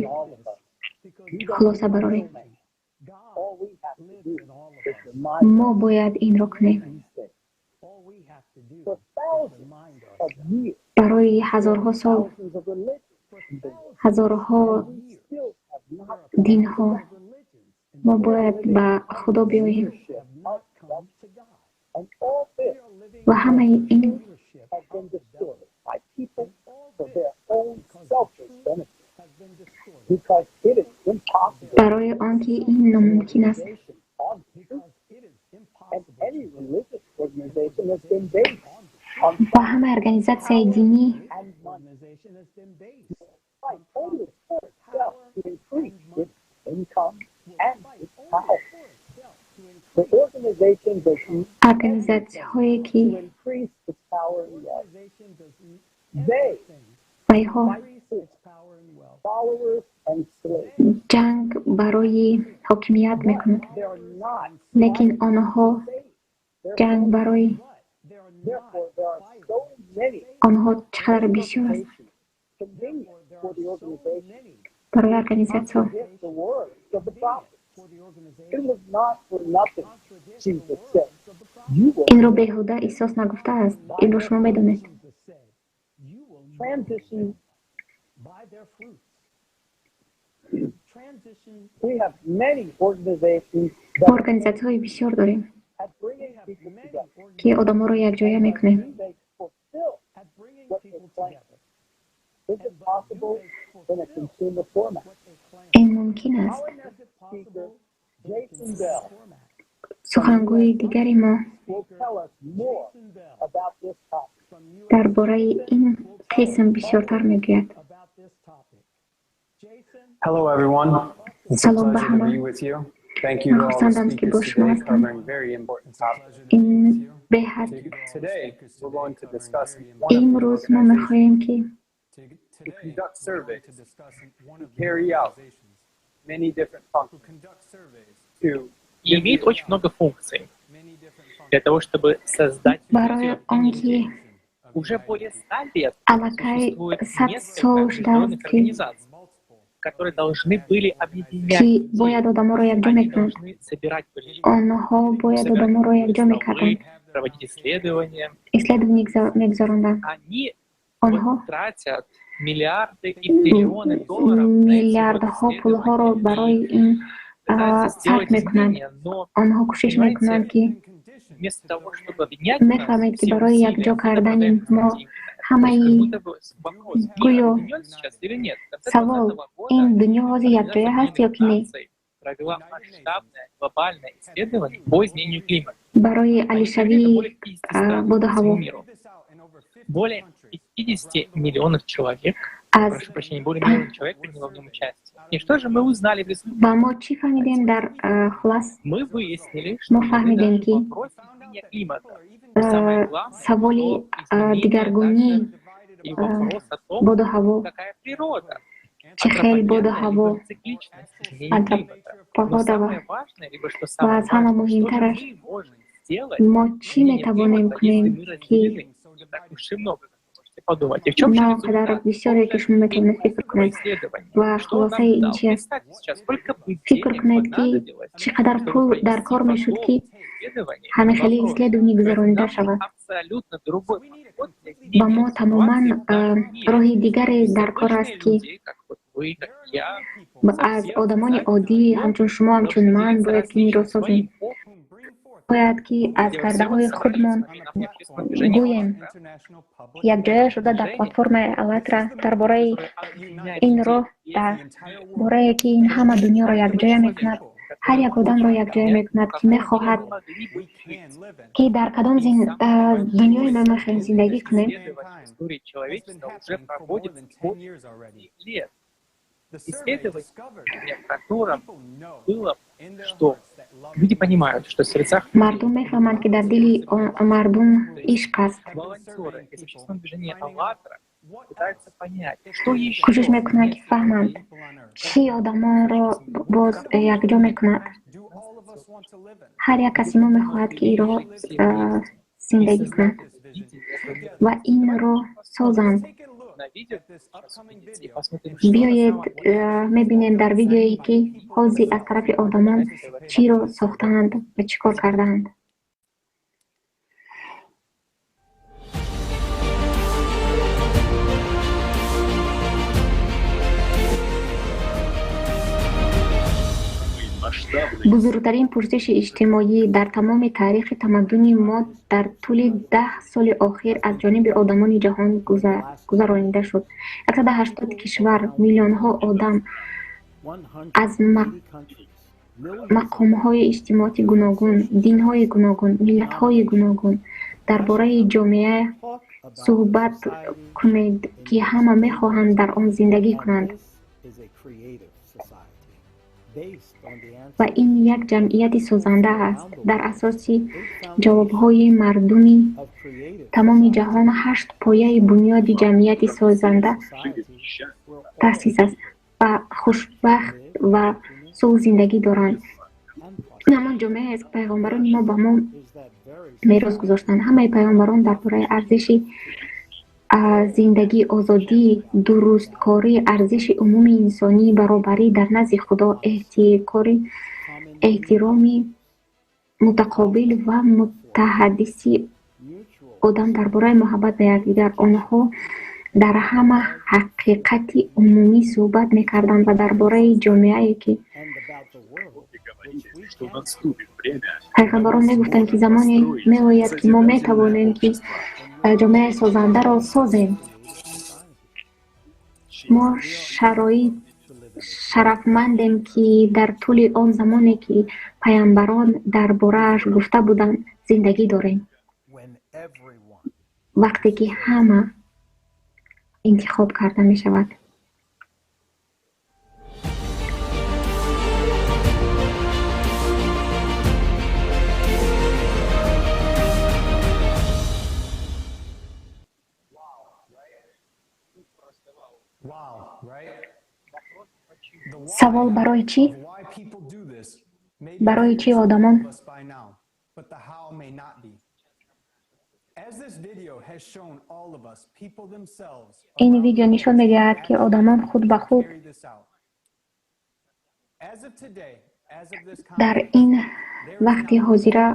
хулоса барорем. Мо бояд инро кунем. Барои ҳазорҳо сол, ҳазорҳо динҳо мо бояд ба Худо биёем ва ҳамаи ин барои он ки ин номумкин аст. Ва ҳамаи организатсияи динӣ организатсияҳое, ки вайҳо ҷанг барои ҳокимият мекунанд, лекин онҳо ҷанг барои онҳо чӣ қадар бисёр аст барои организатсияҳо. Инро беҳуда Исос нагуфтааст. Инро шумо медонед. Мо организатсияҳои бисёр дорем, ки одаморо якҷоя мекунем. Ин мумкин аст. Сухангӯи дигари мо дар бораи ин қисм бисёртар мегӯяд. Салом ба ҳама. Ман хурсандам, ки бо шумо ҳастам. Ин беҳад. Имрӯз мо мехоҳем, ки имеет очень много функций для того, чтобы создать барои он ки уже более 100 лет аллакай существует 100 несколько сол шудааст, международных ки организаций, которые должны были объединять ки людей. Бояд одаморо якҷо Они мекунанд. должны собирать были Онҳо бояд собирать одаморо круглые якҷо столы, мекарданд, проводить исследования. исследование мегузаронданд. Они Онҳо вот тратят миллиарды и триллионы долларов на эти вот миллиардҳо пулҳоро исследования барои и ин пытаются сарф сделать мекунанд. изменения, но, Онҳо кӯшиш мекунанд, понимаете, ки вместо того, чтобы объединять нас, мефаҳмед, ки все барои усилия, якҷо мы кардани добавляем мо деньги на это. То есть ҳамаи как будто бы вопрос, мир гӯё объединен сейчас или нет. В конце савол 2020 года ин дунё ҳозир якҷоя Организация ҳаст ё Объединенных ки не? Наций провела масштабное глобальное исследование по изменению климата. Барои Они провели это алишавии более 50 стран боду по ҳаво всему миру. Более 50 миллионов человек Аз Прошу прощения, более миллиона человек приняло в нем участие. И что же мы узнали в результате? Ва мо чӣ фаҳмидем дар хулас? Мы выяснили, что Мо фаҳмидем, ки вопрос изменения климата. Но самое главное, саволи дигаргунии и вопрос о том, боду ҳаво, какая природа, чӣ хел боду ҳаво, антропогенная либо цикличность изменения климата. Но антропогода самое важное, либо что ва самое аз ҳама важное, что же муҳимтараш, мы можем сделать мо чӣ изменение метавонем климата, кунем, если мы ки разделены? Не так уж и много, как вы можете подумать. И в чем же на он қадар результат? бисёре, ки шумо метавонед фикр кунед. Исследование. Ва Что нам хулосаи ин дал? чи аст? Представьте сейчас, сколько бы Фикр денег кунед, ки понадобилось, чӣ қадар чтобы пул дар провести кор мешуд, ки подобное исследование ҳамин на хели вопрос. исследование гузаронида Нам шавад. абсолютно другой подход для Ба мо изменения тамоман ситуации в нашем мире. роҳи дигаре То есть дар кор аст, обычные ки люди, как вот вы, как я, аз одамони оддӣ, ҳамчун шумо, ҳамчун ман, бояд ки инро созем. Бояд ки аз кардаҳои худмон гӯем, якҷоя шуда дар платформаи Аллатра дар бораи ин роҳ, дар борае ки ин ҳама дунёро якҷоя мекунад, ҳар як одамро якҷоя мекунад, ки мехоҳад, ки дар кадом дунёе мо мехоҳем зиндагӣ кунем. Исследование истории человечества уже проводится больше лет. Исследование, в котором было, что люди понимают, что в сердцах Мардум мефаҳманд, ки дар дили мардум ишқ аст. волонтеры из общественного движения «АЛЛАТРА» пытаются понять, что еще Кӯшиш мекунанд, ки фаҳманд, чӣ одамонро боз якҷо мекунад. Ҳар як каси мо мехоҳад, ки инро зиндагӣ кунад ва инро созанд. На видео сейчас увидите и посмотрим, что на Биёед, самом деле мебинем дар видеое, ки ҳозир аз тарафи одамон чиро сохтаанд ва чӣ кор кардаанд. Бузургтарин пурсиши иҷтимоӣ дар тамоми таърихи тамаддуни мо дар тӯли 10 соли охир аз ҷониби одамони ҷаҳон гузаронида шуд. 180 кишвар, миллионҳо одам аз мақомҳои иҷтимоати гуногун, динҳои гуногун, миллатҳои гуногун дар бораи ҷомеа суҳбат кунед, ки ҳама мехоҳанд дар он зиндагӣ кунанд. Ва ин як ҷамъияти созанда аст. Дар асоси ҷавобҳои мардуми тамоми ҷаҳон ҳашт пояи бунёди ҷамъияти созанда таъсис аст ва хушбахт ва сулҳ зиндагӣ доранд. Ин ҳамон ҷомеаест, ки пайғамбарони мо ба мо мерос гузоштанд. Ҳамаи пайғамбарон дар бораи арзиши зиндагӣ, озодӣ, дурусткорӣ, арзиши умумии инсонӣ, баробарӣ дар назди Худо, эҳтироми мутақобил ва мутаҳаддиси одам, дар бораи муҳаббат ба якдигар. Онҳо дар ҳама ҳақиқати умумӣ суҳбат мекарданд ва дар бораи ҷомеае, ки пайғамбарон мегуфтанд, ки замоне меояд, ки мо метавонем, ки ҷомеаи созандаро созем. Мо шароит шарафмандем, ки дар тӯли он замоне, ки паямбарон дар борааш гуфта буданд, зиндагӣ дорем, вақте ки ҳама интихоб карда мешавад. Савол: барои чӣ? Барои чӣ одамон Ин видео нишон медиҳад, ки одамон худ ба худ дар ин вақти ҳозира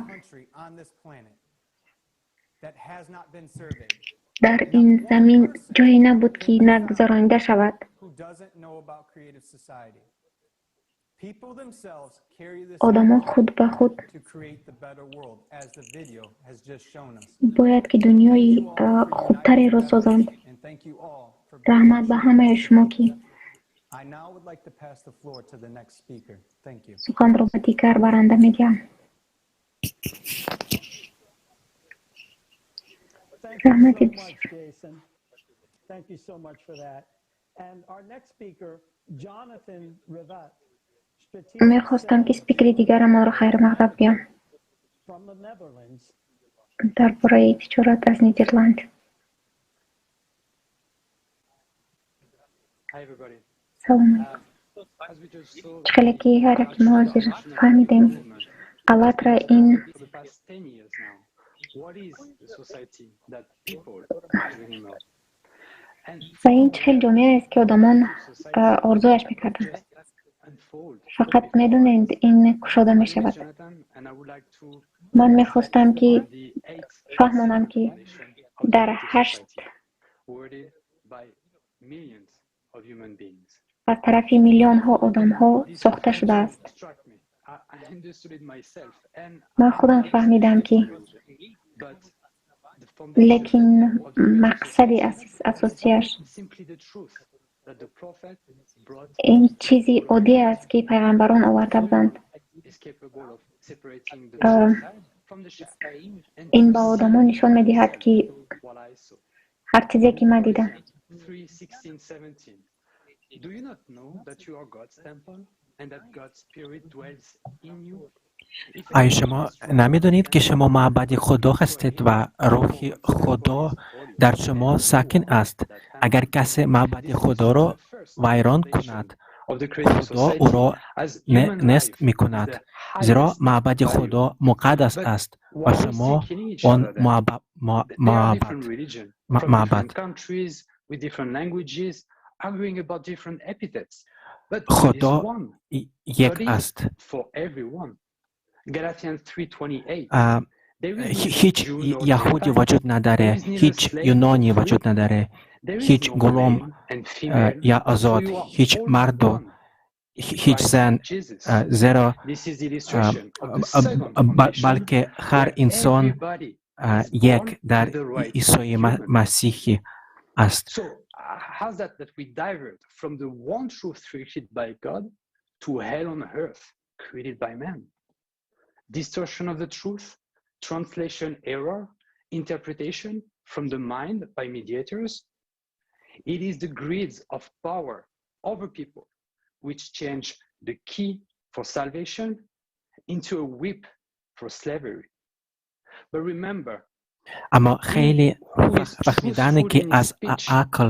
дар ин замин ҷое набуд, ки нагузаронида шавад. Одамон худ ба худ бояд ки дунёи хубтареро созанд. Раҳмат ба ҳамаи шумо, ки суханро ба дигар баранда медиҳам. Раҳмати бисёр. Мехостам, ки спикери дигарамонро хайрмақдам гӯям. Дар бораи тиҷорат аз Нидерланд. Салом алейкум. Чӣ хеле ки ҳар яки мо ҳозир фаҳмидем, Аллатра ин ва ин чӣ хел ҷомеаест, ки одамон орзуяш мекарданд. Фақат медонед, ин кушода мешавад. Ман мехостам, ки фаҳмонам, ки дар ҳашт аз тарафи миллионҳо одамҳо сохта шудааст. Ман худам фаҳмидам, ки лекин мақсади асосияш ин чизи оддие аст, ки пайғамбарон оварда буданд. Ин ба одамон нишон медиҳад, ки ҳар чизе, ки ман дидам. Оё шумо намедонед, ки шумо маъбади Худо ҳастед ва Рӯҳи Худо дар шумо сакин аст? Агар касе маъбади Худоро вайрон кунад, Худо ӯро нест мекунад, зеро маъбади Худо муқаддас аст ва шумо он маъбад. Худо як аст. Ҳеҷ яҳудӣ вуҷуд надорад, ҳеҷ юнонӣ вуҷуд надорад, ҳеҷ ғулом ё озод, ҳеҷ марду ҳеҷ зан, зеро балки ҳар инсон як дар Исои Масеҳ аст. How's that that we divert from the one truth created by God to hell on earth created by man? Distortion of the truth, translation error, interpretation from the mind by mediators. It is the greeds of power over people which change the key for salvation into a whip for slavery. But remember, Аммо хеле фаҳмидане, ки аз ақл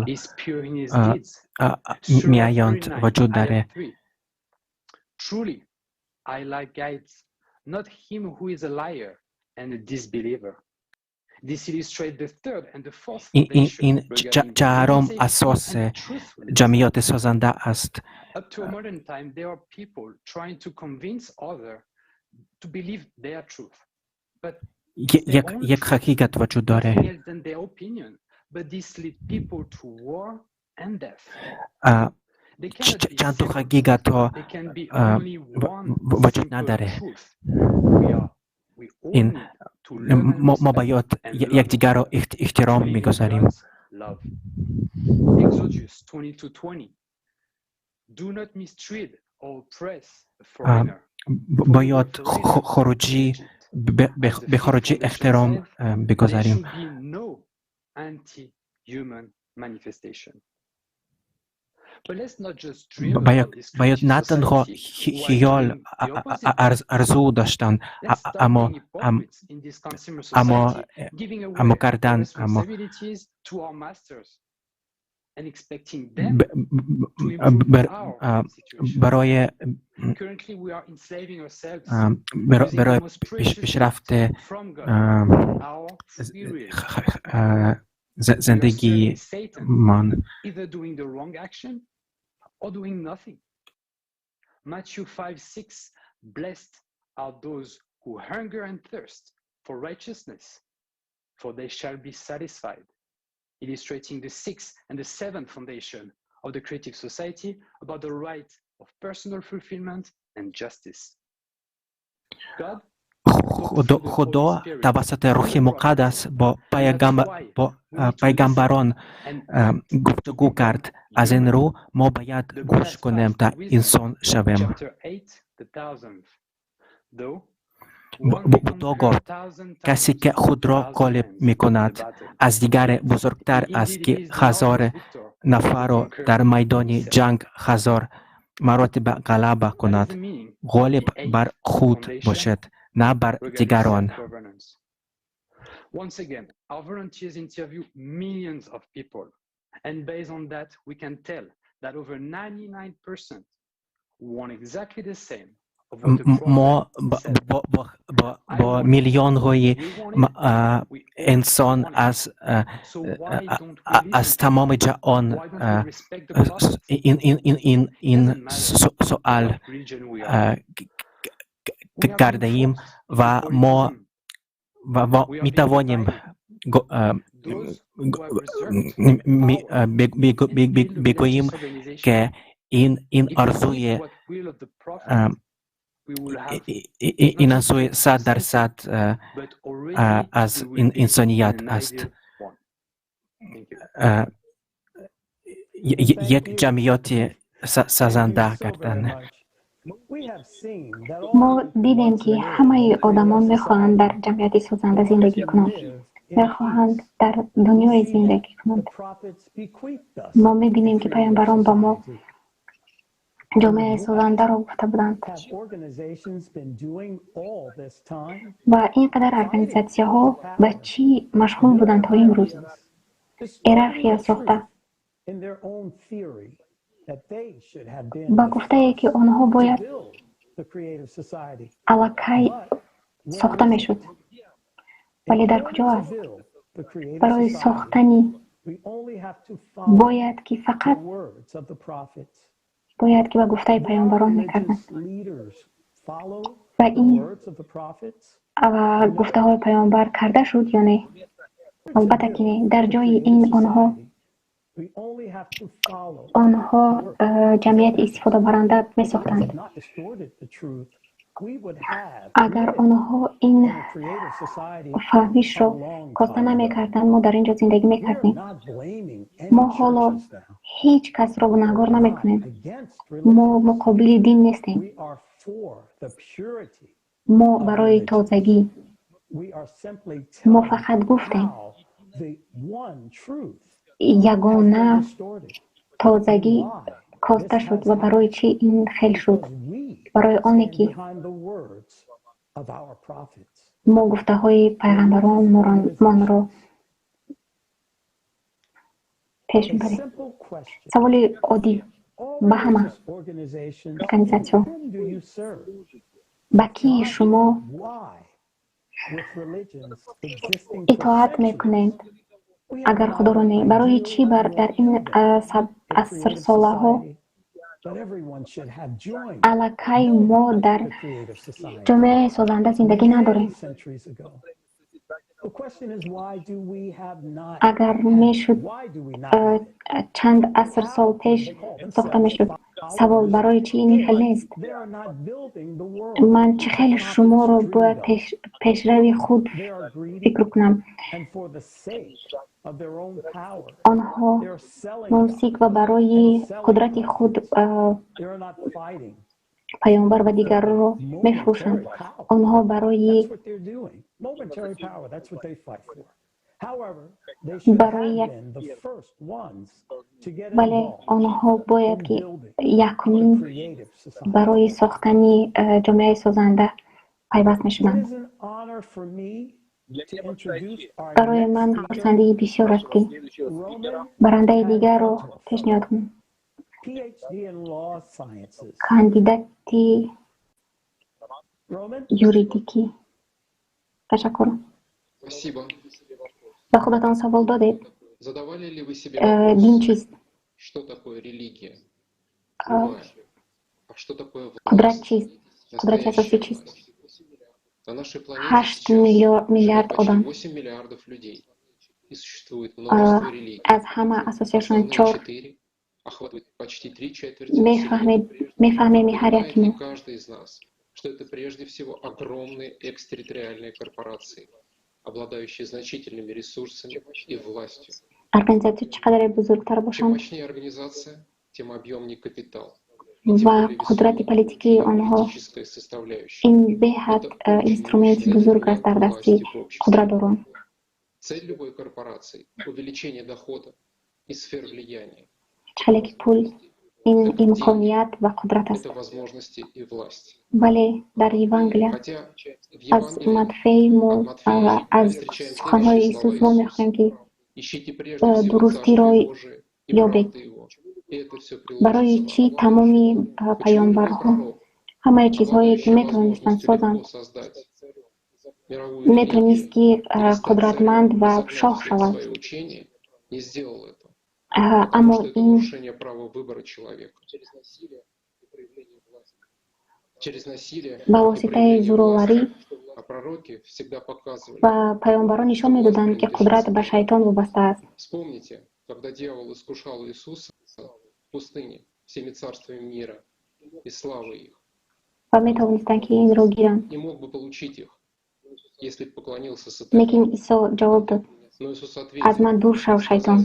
меоянд, вуҷуд дорад. Truly, I like guides, not him who is a liar and a disbeliever. This illustrates the third and the fourth Ин чаҳорум асоси ҷамъияти созанда аст. Up to a modern time, there are people trying to convince others to believe their truth. But як ҳақиқат вуҷуд дорад. Чанду ҳақиқатҳо вуҷуд надорад. Ин мо бояд якдигарро эҳтиром мегузорем. Бояд хориҷӣ به хориҷӣ эҳтиром бигузорем. Бояд на танҳо хиёл, арзу доштан, аммо кардан, аммо барои пешрафти зиндагиамон. Matthew 5:6, blessed are those who hunger and thirst for righteousness, for they shall be satisfied. Illustrating the sixth and the seventh foundation of the creative society about the right of personal fulfillment and justice. God Худо тавассути Рӯҳи Муқаддас бо пайғамбарон гуфтугӯ кард. Аз ин рӯ мо бояд гӯш кунем, то инсон шавем. Буддо гуфт: касе, ки худро ғолиб мекунад, аз дигаре бузургтар аст, ки ҳазор нафарро дар майдони ҷанг ҳазор маротиба ғалаба кунад. Ғолиб бар худ бошед, на бар дигарон. Once again, our volunteers interview millions of people. And based on that, we can tell that over 99% want exactly the same. Мо бо миллионҳои инсон аз тамоми ҷаҳон ин суал кардаем ва мо метавонем бигӯем, ки ин арзуи 100% аз инсоният аст. Як ҷамъияти сазанда кардан. Мо дидем, ки ҳамаи одамон мехоҳанд дар ҷамъияти созанда зиндагӣ кунанд, мехоҳанд дар дунёе зиндагӣ кунанд. Мо мебинем, ки паёмбарон ба мо ҷомеаи созандаро гуфта буданд ва ин қадар организатсияҳо ба чӣ машғул буданд то имрӯз? Иерархия сохта ба гуфтае, ки онҳо бояд аллакай сохта мешуд. Вале дар куҷо аст? Барои сохтани бояд ки фақат бояд ки ба гуфтаи паёмбарон мекарданд. Ва ин ва гуфтаҳои паёмбар карда шуд ё не? Албатта ки не. Дар ҷои ин онҳо ҷамъияти истифодабаранда месохтанд. Агар онҳо ин фаҳмишро коста намекарданд, мо дар ин ҷо зиндагӣ мекардем. Мо ҳоло ҳеҷ касро гунаҳгор намекунем. Мо муқобили дин нестем. Мо барои тозагӣ. Мо фақат гуфтем, ягона тозагӣ коста шуд ва барои чӣ ин хел шуд? Барои оне ки мо гуфтаҳои пайғамбаронмонро пеш мебарем. Саволи оддӣ ба ҳама организатсиё: ба кӣ шумо итоат мекунед, агар Худоро не? Барои чӣ дар ин асрсолаҳо аллакай мо дар ҷомеаи созанда зиндагӣ надорем? Агар мешуд, чанд аср сол пеш сохта мешуд. Савол: барои чӣ ин хел нест? Ман чӣ хел шуморо бояд пешрави худ фикр кунам? Онҳо мумсик ва барои қудрати худ паёмбар ва дигарро мефурӯшанд. Онҳо барои як, бале, онҳо бояд ки якумин барои сохтани ҷомеаи созанда пайваст мешуданд. Барои ман хурсандии бисёр аст, ки барандаи дигарро пешниҳод кунам. Кандидати юридикӣ. Ташаккур. Ба худатон савол додед: дин чист? Қудрат чист? Қудрати асосӣ чист? 8 миллиард одам, аз ҳама асосиашон чор мефаҳмем ҳар яки мо. Что это прежде всего огромные экстерриториальные корпорации, обладающие значительными ресурсами и властью. Организатсия чӣ қадаре бузургтар Чем бошанд мощнее организация, тем объемнее капитал. Ва қудрати политикии онҳо, Политическая составляющая. ин беҳад инструменти бузург аст дар дасти қудратдорон. Цель любой корпорации – увеличение дохода и сфер влияния. Чхеле ки пул ин имконият ва қудрат аст. Вале дар Евангелия аз Матфей мо аз суханҳои Исус вомехӯрем, ки дурустиро ёбед. Барои чӣ тамоми паёмбарҳо ҳамаи чизҳое ки метавонистанд созанд, метавонист ки қудратманд ва шоҳ шавад, аммо ин ба воситаи зӯроварӣ ва паёмбарон нишон медоданд, ки қудрат ба шайтон вобаста аст. Когда дьявол искушал Иисуса в пустыне всеми царствами мира и славой их. Ва метавонистанд, ки инро гиранд. И мог бы получить их, если б поклонился сатане. Лекин Исо ҷавоб дод: Но Иисус ответил, аз ман дур шав, шайтон.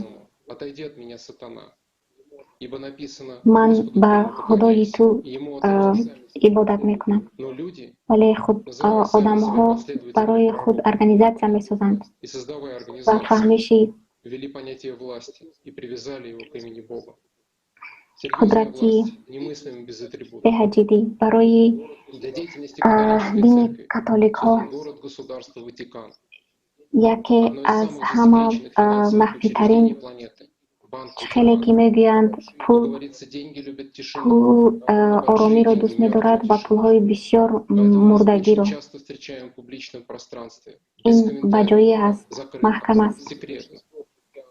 Отойди от меня, сатана. Ибо написано: Ман Господу ба твоему Худои поклоняйся, ту и ему отдавайся. ибодат мекунам. Но люди, Вале худ называя сами себя одамҳо последователями барои худ пророка организатсия месозанд и создавая ва организации, фаҳмиши ввели понятие власти и привязали его к имени Бога. Серьезная қудрати власть немыслима без атрибутов. беҳаҷидӣ барои Для деятельности католической дини церкви католикҳо создан город-государство Ватикан, яке одно из аз самых ҳама засекреченных финансовых махфитарин учреждений планеты – Банк хеле Ватикана. ки мегӯянд, Как пул говорится, деньги любят тишину, пул а большие оромиро деньги дӯст медорад мертвую ва тишину. пулҳои бисёр Поэтому мы мурдагиро. очень часто встречаем в публичном пространстве, без Ин ба комментариев, ҷое аст, закрыто, маҳкам аст. секретно.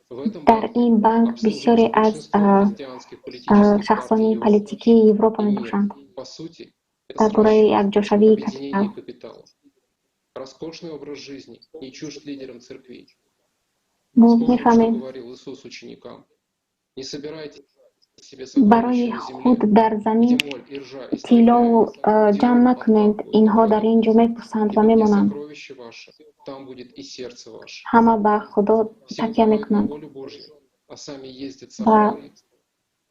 В этом Дар банке ин банк бисёре обслуживается аз большинство христианских политических партий шахсони Европы политикии Европа и мира. мебошанд. По сути, это Дар бораи сращивание, якҷошавии капитал. объединение капиталов. Роскошный образ жизни не чужд лидерам церквей. Мо Вспомним, что мефаҳмем, говорил Иисус ученикам. Не собирайте себе барои сокровища на земле, худ дар замин где моль и ржа тиллову истребляют, где ҷамъ вор накунед, подкапывает и инҳо дар крадет. ин ҷо мепусанд ва Ибо где мемонанд. сокровище ваше, там будет и сердце ваше. Ҳама ба Худо Все такя уповают на мекунанд волю Божью, а сами ездят с ва охраной,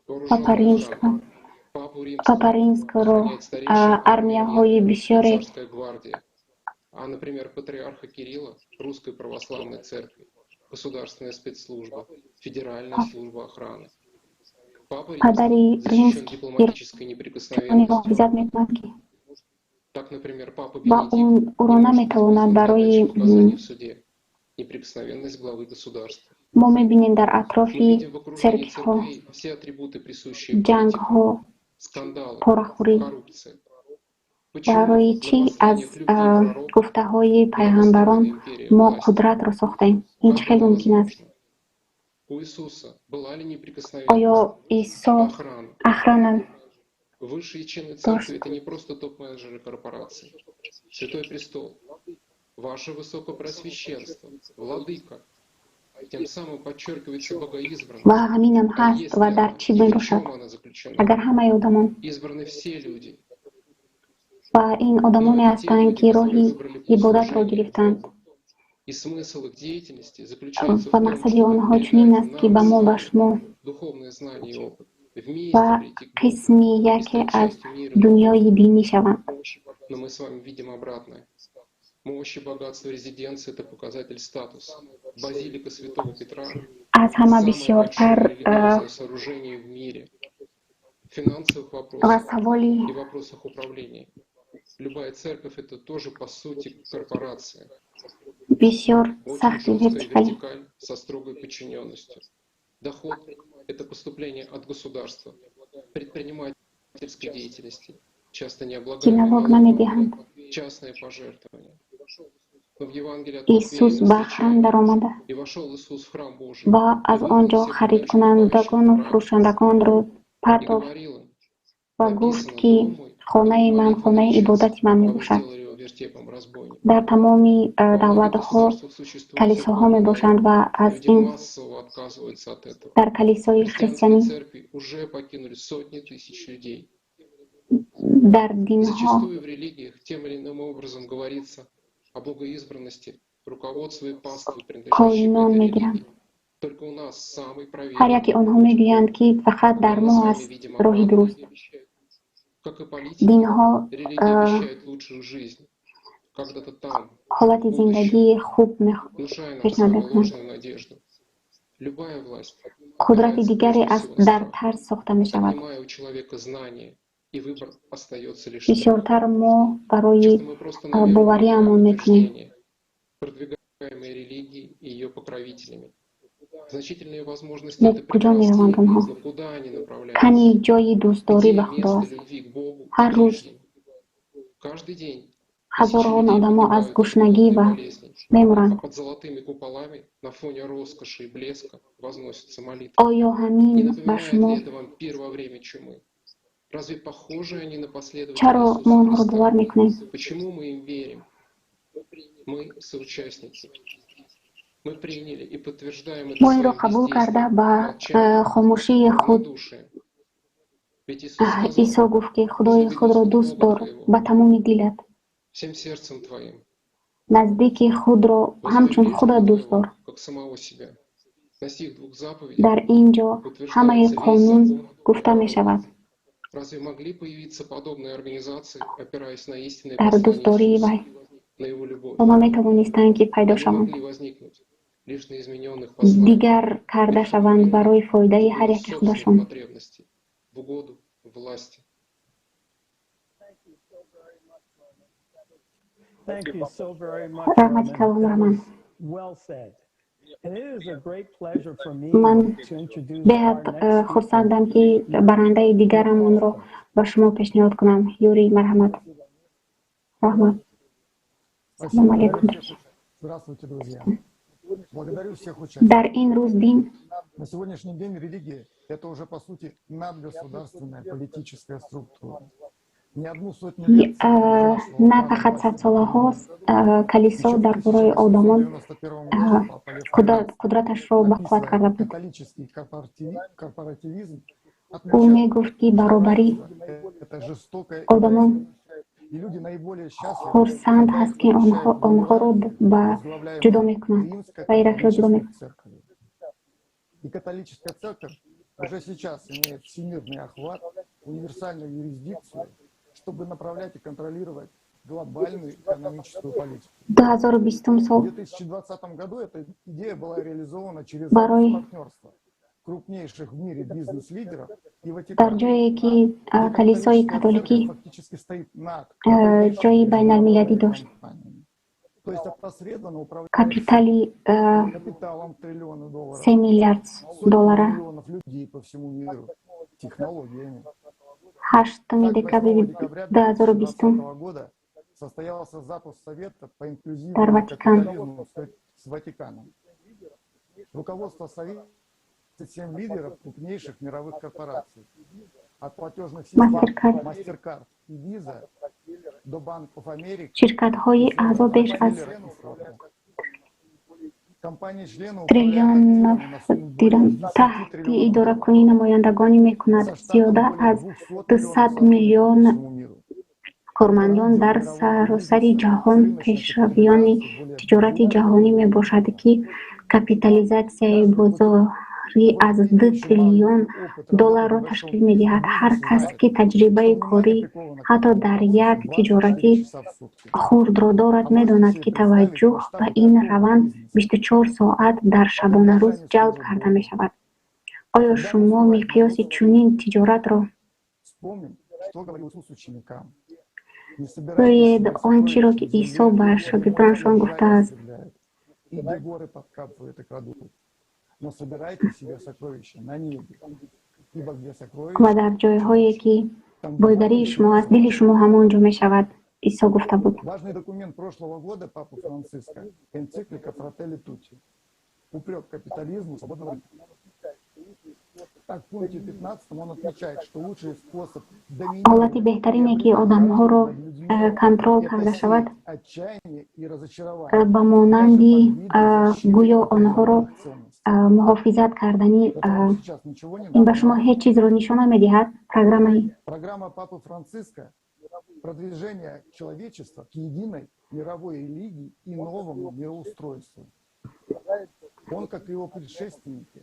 Папа вооруженной Римского охраной. Папу Папа Римского Римского охраняет старейшая армия мира, армияҳои бисёре царская гвардия, а, например, патриарха Кирилла Русской Православной Церкви, государственная спецслужба, федеральная служба охраны. Папа Римский падари защищен Римский дипломатической неприкосновенностью. муҳофизат мекунад, ки Так, например, Папа ва Бенедикт ӯро не может наметавонад использовать для барои дачи показаний в суде. Неприкосновенность главы государства. Мо мебинем дар Мы атрофи видим в окружении церквҳо церквей все атрибуты, присущие политикам. ҷангҳо, Скандалы, порахӯрӣ. коррупция. Почему Барои на чӣ аз посланиях любви пророков гуфтаҳои была пайғамбарон построена империя мо власти? қудратро сохтем? Ин чӣ Как хел это мумкин аст? возможно? У Иисуса была ли Оё неприкосновенность? Исо Охрана. охрана Высшие чины дошт? церкви – это не просто топ-менеджеры корпораций. Святой престол, ваше высокопреосвященство, владыка, тем самым подчеркивается богоизбранность. Ва ҳаминам А ҳаст есть ва ли дар она чӣ и в мебошад? чем она заключена? Агар ҳамаи одамон Избраны все люди, ва ин но одамоне это те ҳастанд, люди, ки которые роҳи выбрали путь ибодатро служения гирифтанд Богу. И смысл их деятельности заключается ва в том, мақсади чтобы онҳо чунин передать аст, ки нам ба с мо, ба вами шумо духовное знание и опыт, вместе ва прийти к Богу қисми и яке стать аз частью мира дунёи духовного. динӣ шаванд. Но мы с вами видим обратное. Мощь и богатство резиденции – это показатель статуса. Базилика Святого Петра Аз – ҳама самое бисёртар большое религиозное сооружение в мире. В финансовых ва вопросах саволи и вопросах управления. Любая церковь – это тоже, по сути, корпорация. Бисёр Очень сахти жесткая вертикалӣ. вертикаль со строгой подчиненностью. Доход – это поступление от государства, предпринимательской деятельности, часто Ки необлагаемый налог налогом, намедиҳанд. частное пожертвование. Но в Евангелии от Матфея Иисус мы ба храм встречаем: даромада «И вошел Иисус в храм Божий, ва и аз он выгнал ҷо всех продающих и харидкунандагону покупающих в храме, фурӯшандагонро и партофт говорил им: ва гуфт, написано: ки Дом мой хонаи дом ман молитвы хонаи наречется, ибодати ман а вы мебошад. сделали его вертепом разбойников». Дар тамоми Во многих давлатҳо государствах существует калисоҳо церковный мебошанд налог. Ва аз Люди ин массово отказываются от этого. дар калисои Христианские христианӣ церкви уже покинули сотни тысяч людей. дар динҳо Зачастую в религиях тем или иным образом говорится о богоизбранности, руководстве и пастве, принадлежащей к коинон этой мегиранд. религии. Только у нас самый Ҳар проверенный яке онҳо путь. мегӯянд, ки фақат Когда дар мы мо с вами аст видим роҳи обратное, дуруст. как и политики, Динҳо религия обещает лучшую жизнь. Когда-то там, ҳолати в будущем, зиндагии хуб внушая нам пешниҳод свою мекунанд. ложную надежду. Любая власть Қудрати дигаре аз дар тарс сохта мешавад. Отнимая у человека знание, и выбор остается лишь Бисёртар мо барои Часто мы просто на веру бовариамон мекунем. утверждения, продвигаемые религией и ее покровителями. Значительные возможности Мо это куҷо прекрасно, мераванд онҳо? но куда они направляются? Кани ҷои дӯстдорӣ Где ба Худо место аст? любви к Богу и Ҳар рӯз ближним? Каждый день ҳазорон тысячи людей одамо аз погибают от гушнагӣ голода и ва болезней, мемуранд. а под золотыми куполами на фоне роскоши и блеска возносятся молитвы. Оё Не ҳамин ба напоминает шумо ли это вам пир во время чумы? Разве похожи они на последователей Чаро Иисуса мо онҳоро Христа? бовар мекунем? Почему мы им верим? Мы соучастники. Мы приняли и подтверждаем это Мо инро своим қабул карда бездействием, ба молчанием, хомӯшии худ. равнодушием. Ведь Иисус сказал: Исо гуфт, ки Худои «Возлюби худро Господа дӯст Бога дор твоего ба тамоми дилат, всем сердцем твоим, наздики худро возлюби ҳамчун ближнего худат дӯст твоего, дор». как самого себя. На сих двух заповедях Дар ин ҷо ҳамаи утверждается весь қонун закон и гуфта пророки. мешавад. Разве могли появиться подобные организации, опираясь на истинное Дар послание дӯстдории Иисуса, вай на его любовь? онҳо метавонистанд, ки пайдо Они шаванд, могли возникнуть лишь на измененных посланиях, дигар карда шаванд барои фоидаи в ҳар угоду яки собственных худашон. потребностей, в угоду власти. Thank you so very much, Раҳмати Roman. калон, That Роман. was well said. And it is a great pleasure for me Ман to introduce беҳад our next speaker, хурсандам, ки барандаи дигарамонро ба шумо пешниҳод кунам. Юрий, марҳамат. Раҳмат. Салом Спасибо. алейкум, друзья. Здравствуйте, друзья. Благодарю всех участников. Дар ин рӯз дин На сегодняшний день религия – это уже, по сути, надгосударственная политическая структура. Не одну сотню лет на фақат садсолаҳо калисо дар бораи одамон 1991 году Папа Лев қудраташро ба қувват карда буд. католический корпоративизм Ӯ отмечал, мегуфт, ки баробарӣ это жестокое одамон и люди наиболее счастливы, хурсанд ҳаст, ки онҳоро ба ҷудо мекунанд ва иерархиро ҷудо мекунанд. церкви. И католическая церковь уже сейчас имеет всемирный охват, универсальную юрисдикцию, чтобы направлять и контролировать глобальную экономическую политику. 2020 В сол 2020 году эта идея была реализована через барои партнерство крупнейших в мире бизнес-лидеров и дар Ватикана. ҷое ки калисои католикӣ Фактически стоит над ҷои байналмилалӣ дошт, то есть опосредованно управляет капитали капиталом триллиона долларов, се миллиард сотни доллара миллионов людей по всему миру, технологиями. 8 декабри Декабря 2020 2020 года состоялся запуск Совета по дар инклюзивному Ватикан. капитализму с Ватиканом. Руководство Совета 37 лидеров крупнейших мировых корпораций. От платежных систем MasterCard. MasterCard и Visa до Bank of America Ширкатҳои аъзо беш аз и Fortune. Компании-члены триллионов дирам таҳти идоракунӣ намояндагонӣ мекунад. Зиёда аз 200 миллион кормандон дар саросари ҷаҳон пешравиёни тиҷорати ҷаҳонӣ мебошад, ки капитализатсияи бозорӣ аз 2 триллион долларро ташкил медиҳад. Ҳар кас, ки таҷрибаи корӣ ҳатто дар як тиҷорати хурдро дорад, медонад, ки таваҷҷӯҳ ба ин раванд 24 соат дар шабонарӯз ҷалб карда мешавад. Оё шумо миқёси чунин тиҷоратро Вспомним, что говорил Иисус ученикам. Не гӯед собирайте себе он чиро, ки сокровища на Исо земле, ба где шогирдонашон гуфтааст. и где горы подкапывают и крадут. Но собирайте себе сокровища на небе, ибо где сокровища, Ва дар ҷойҳое, ки бойгарии шумо аст, дили шумо ҳамон ҷо мешавад, Исо гуфта буд. Важный документ прошлого года Папы Франциска, энциклика Фрателли Тутти, упрек капитализму свободного рынка. Так, в пункте 15 он отмечает, что лучший способ Ҳолати беҳтарине, ки одамҳоро контрол карда шавад, отчаяние и разочарование. ба монанди гӯё онҳоро муҳофизат кардани Сейчас ничего не ин ба шумо ҳеҷ чизро нишон намедиҳад? Программаи Программа Папы Франциска продвижение человечества к единой мировой религии и новому мироустройству. Он, как и его предшественники,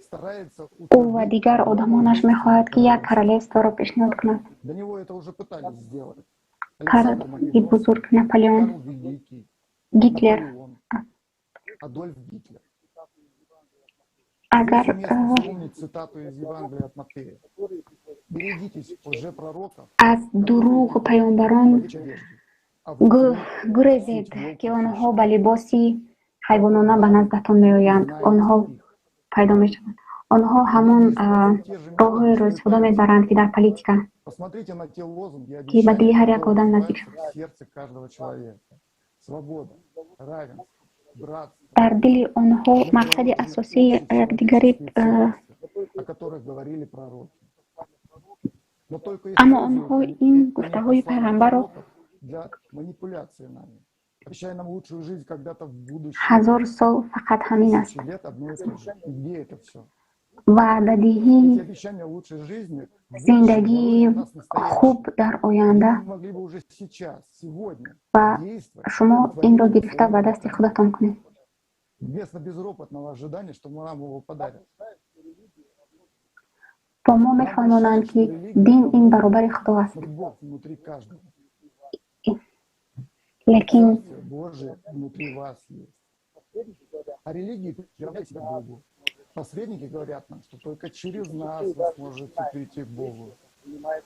старается Ӯ ва дигар одамонаш мехоҳад, ки як королевстворо пешниҳод кунад. До него это уже пытались сделать. Карли бузург, Наполеон, Карл Великий, Гитлер. Наполеон, Адольф Гитлер. Агар аз дурӯғ паёмбарон гурезед, ки онҳо ба либоси ҳайвонона ба наздатон меоянд, онҳо пайдо мешаванд. Онҳо ҳамон роҳҳоеро истифода мебаранд, ки дар политика, ки ба дили ҳар як одам наздик шавад. Дар дили онҳо мақсади асосии якдигарӣ, аммо онҳо ин гуфтаҳои пайғамбарро 1000 сол фақат ҳамин аст. Ваъдадиҳии зиндагии хуб дар оянда ва шумо инро гирифта ба дасти худатон кунед. Бо мо мефаҳмонанд, ки дин ин баробари Худо аст. Лекин Посредники говорят нам, что только через нас вы сможете прийти к Богу.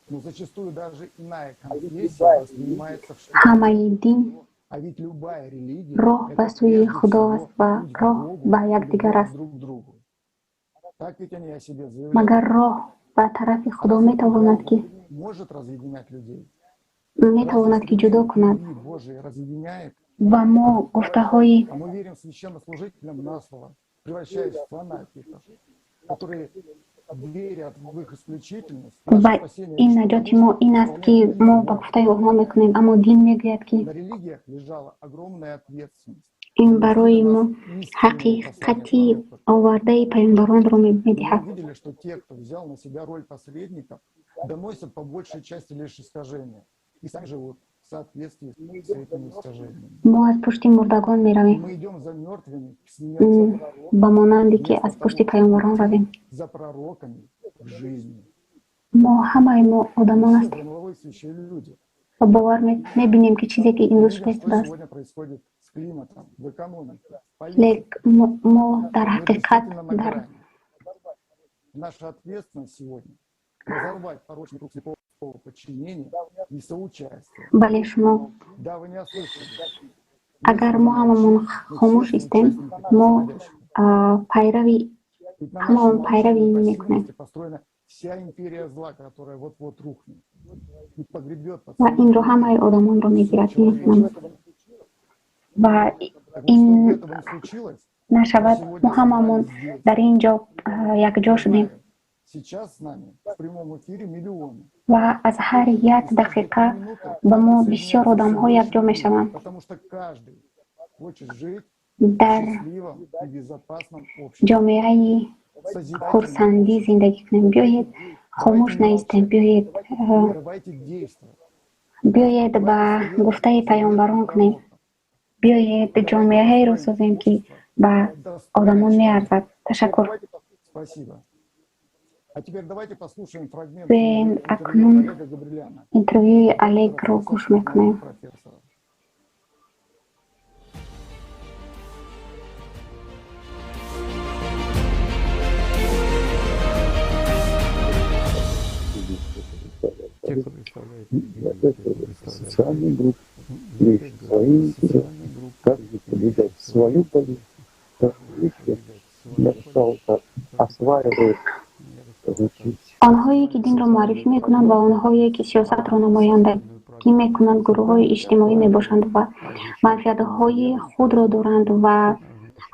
Но зачастую даже иная конфессия воспринимается в ҳамаи дин А ведь любая религия роҳ ба сӯи Худо аст ва роҳ ба якдигар аст. друг к другу. Так ведь они о себе заявляют. Магар роҳ ба тарафи Худо метавонад, ки Может разъединять людей. метавонад, ки ҷудо кунад. Божий разъединяет. Ва мо гуфтаҳои А мы верим священнослужителям на слово, превращаясь в фанатиков, которые верят в их исключительность. Ва ин наҷоти мо ин аст, ки мо ба гуфтаи онҳо мекунем, аммо дин мегӯяд, ки На религиях лежала огромная ответственность. ин барои мо ҳақиқати овардаи паёмбаронро медиҳад. Мы видели, что те, кто взял на себя роль посредников, доносят по большей части лишь искажения и сами живут в соответствии с этими искажениями. Мо аз пушти мурдагон меравем, Мы идем за мертвыми к смерти, ба монанде ки аз пушти паёмбарон равем. за пророками к жизни. Мо ҳамаи мо одамон Все ҳастем здравомыслящие люди. ва бовар мебинем, ки чизе ки имрӯз шуда Видим, что истодааст. сегодня происходит с климатом, в экономике, в политике. Лек мо дар Мы ҳақиқат действительно на дар грани. Наша ответственность сегодня разорвать порочный круг слепого подчинения и соучастия. Бале, шумо Да, вы не ослышались. агар мо ҳамамон хомӯш истем, мо пайрави Ведь на ҳамаон нашем пайрави молчании ин и мекунем. пассивности построена вся империя зла, которая вот-вот рухнет и погребет под Ва собой инро ҳамаи одамонро мегирад. Ва Так вот, ин чтобы этого не случилось, нашавад, мо ҳамамон дар ин ҷо якҷо шудем. сейчас с нами в прямом эфире миллионы. Ва аз ҳар як дақиқа ба мо бисёр одамҳо якҷо мешаванд. Потому что каждый хочет жить в Дар счастливом и безопасном обществе. ҷомеаи Созидательном хурсандӣ зиндагӣ кунем. Биёед хомӯш наистем, биёед Давайте действовать. биёед ба гуфтаи паёмбарон кунем. Биёед ҷомеаеро созем, ки ба одамон меарзад. Ташаккур. Спасибо. А теперь давайте послушаем фрагмент Биёед интервью акнун Олега Габриляна, интервюи Олегро гӯш мекунем. профессора. Те, кто представляет религию, те, кто представляет социальные группы, имеющие свои интересы, каждый продвигает свою политику, каждый, я бы сказал так, осваивает, значит, Онҳое, ки динро муаррифӣ мекунанд, ва онҳое, ки сиёсатро намояндагӣ мекунанд, гурӯҳҳои иҷтимоӣ мебошанд ва манфиатҳои худро доранд ва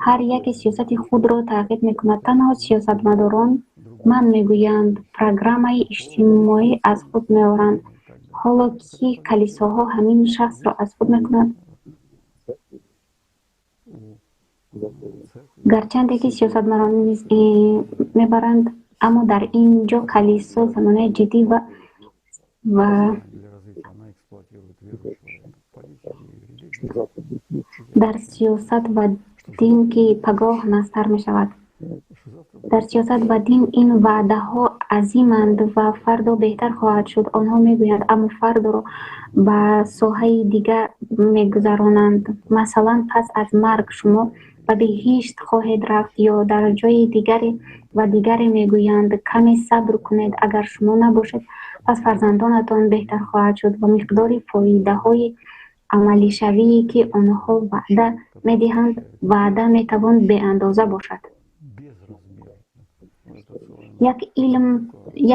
ҳар яке сиёсати худро таъқиб мекунад. Танҳо сиёсатмадорон ман мегӯянд, программаи иҷтимоӣ аз худ меоранд, ҳоло ки калисоҳо ҳамин шахсро аз худ мекунанд. Гарчанде ки сиёсатмадорон низ мебаранд, аммо дар ин ҷо калисо замонаи ҷиддӣ ва дар сиёсат ва дин, ки пагоҳ назтар мешавад. Дар сиёсат ва дин ин ваъдаҳо азиманд ва фардо беҳтар хоҳад шуд, онҳо мегӯянд, аммо фардоро Ба соҳаи дигар мегузаронанд. Масалан, пас аз марг шумо ба биҳишт хоҳед рафт ё дар ҷои дигаре ва дигаре мегӯянд: каме сабр кунед, агар шумо набошед, пас фарзандонатон беҳтар хоҳад шуд ва миқдори фоидаҳои амалишавие, ки онҳо ваъда медиҳанд, ваъда метавон беандоза бошад.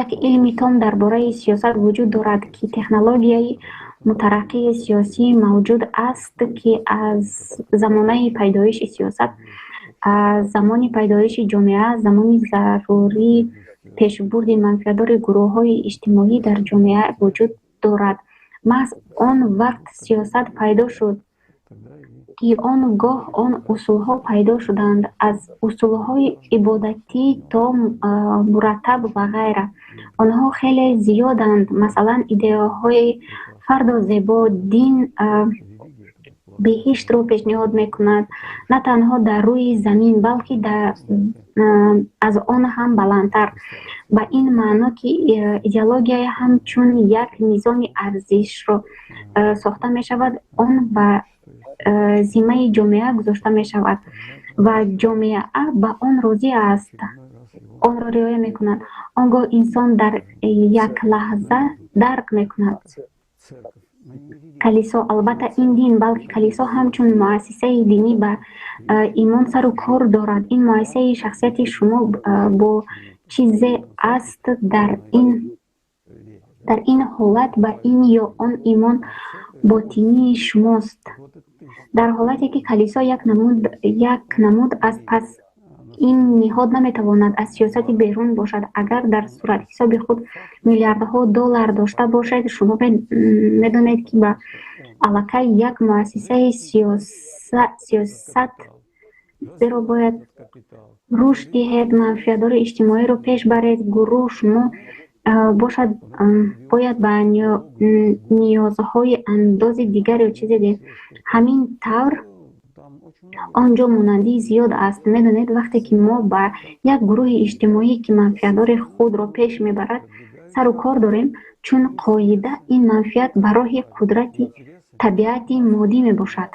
Як илми том дар бораи сиёсат вуҷуд дорад, ки технологияи мутараққии сиёсӣ мавҷуд аст, ки аз замонаи пайдоиши сиёсат, аз замони пайдоиши ҷомеа, замони зарурии пешбурди манфиатдори гурӯҳҳои иҷтимоӣ дар ҷомеа вуҷуд дорад. Маҳз он вақт сиёсат пайдо шуд, ки он гоҳ он усулҳо пайдо шуданд, аз усулҳои ибодатӣ то мураттаб ва ғайра. Онҳо хеле зиёданд. Масалан, идеяҳои фардо зебо, дин биҳиштро пешниҳод мекунад на танҳо дар рӯи замин, балки аз он ҳам баландтар. Ба ин маъно, ки идеология ҳамчун як низоми арзишро сохта мешавад, он ба зиммаи ҷомеа гузошта мешавад ва ҷомеа ба он розӣ аст, онро риоя мекунад. Он гоҳ инсон дар як лаҳза дарк мекунад. Калисо, албатта, ин дин, балки калисо ҳамчун муассисаи динӣ ба имон сару кор дорад. Ин муассисаи шахсияти шумо бо чизе аст. Дар ин ҳолат ба ин ё он имон ботинии шумост. Дар ҳолате ки калисо як намуд аст, пас ин ниҳод наметавонад аз сиёсати берун бошад. Агар дар суратҳисоби худ миллиардҳо доллар дошта бошед, шумо медонед, ки ба аллакай як муассисаи сиёсат, зеро бояд рушд диҳед, манфиатдори иҷтимоиро пеш баред, гурӯҳ шумо бошад, бояд ба ниёзҳои андози дигар ё чизе диҳед. Ҳамин тавр он ҷо монандии зиёд аст. Медонед, вақте ки мо ба як гурӯҳи иҷтимоӣ, ки манфиатдори худро пеш мебарад, сару кор дорем, чун қоида ин манфиат ба роҳи қудрати табиати моддӣ мебошад.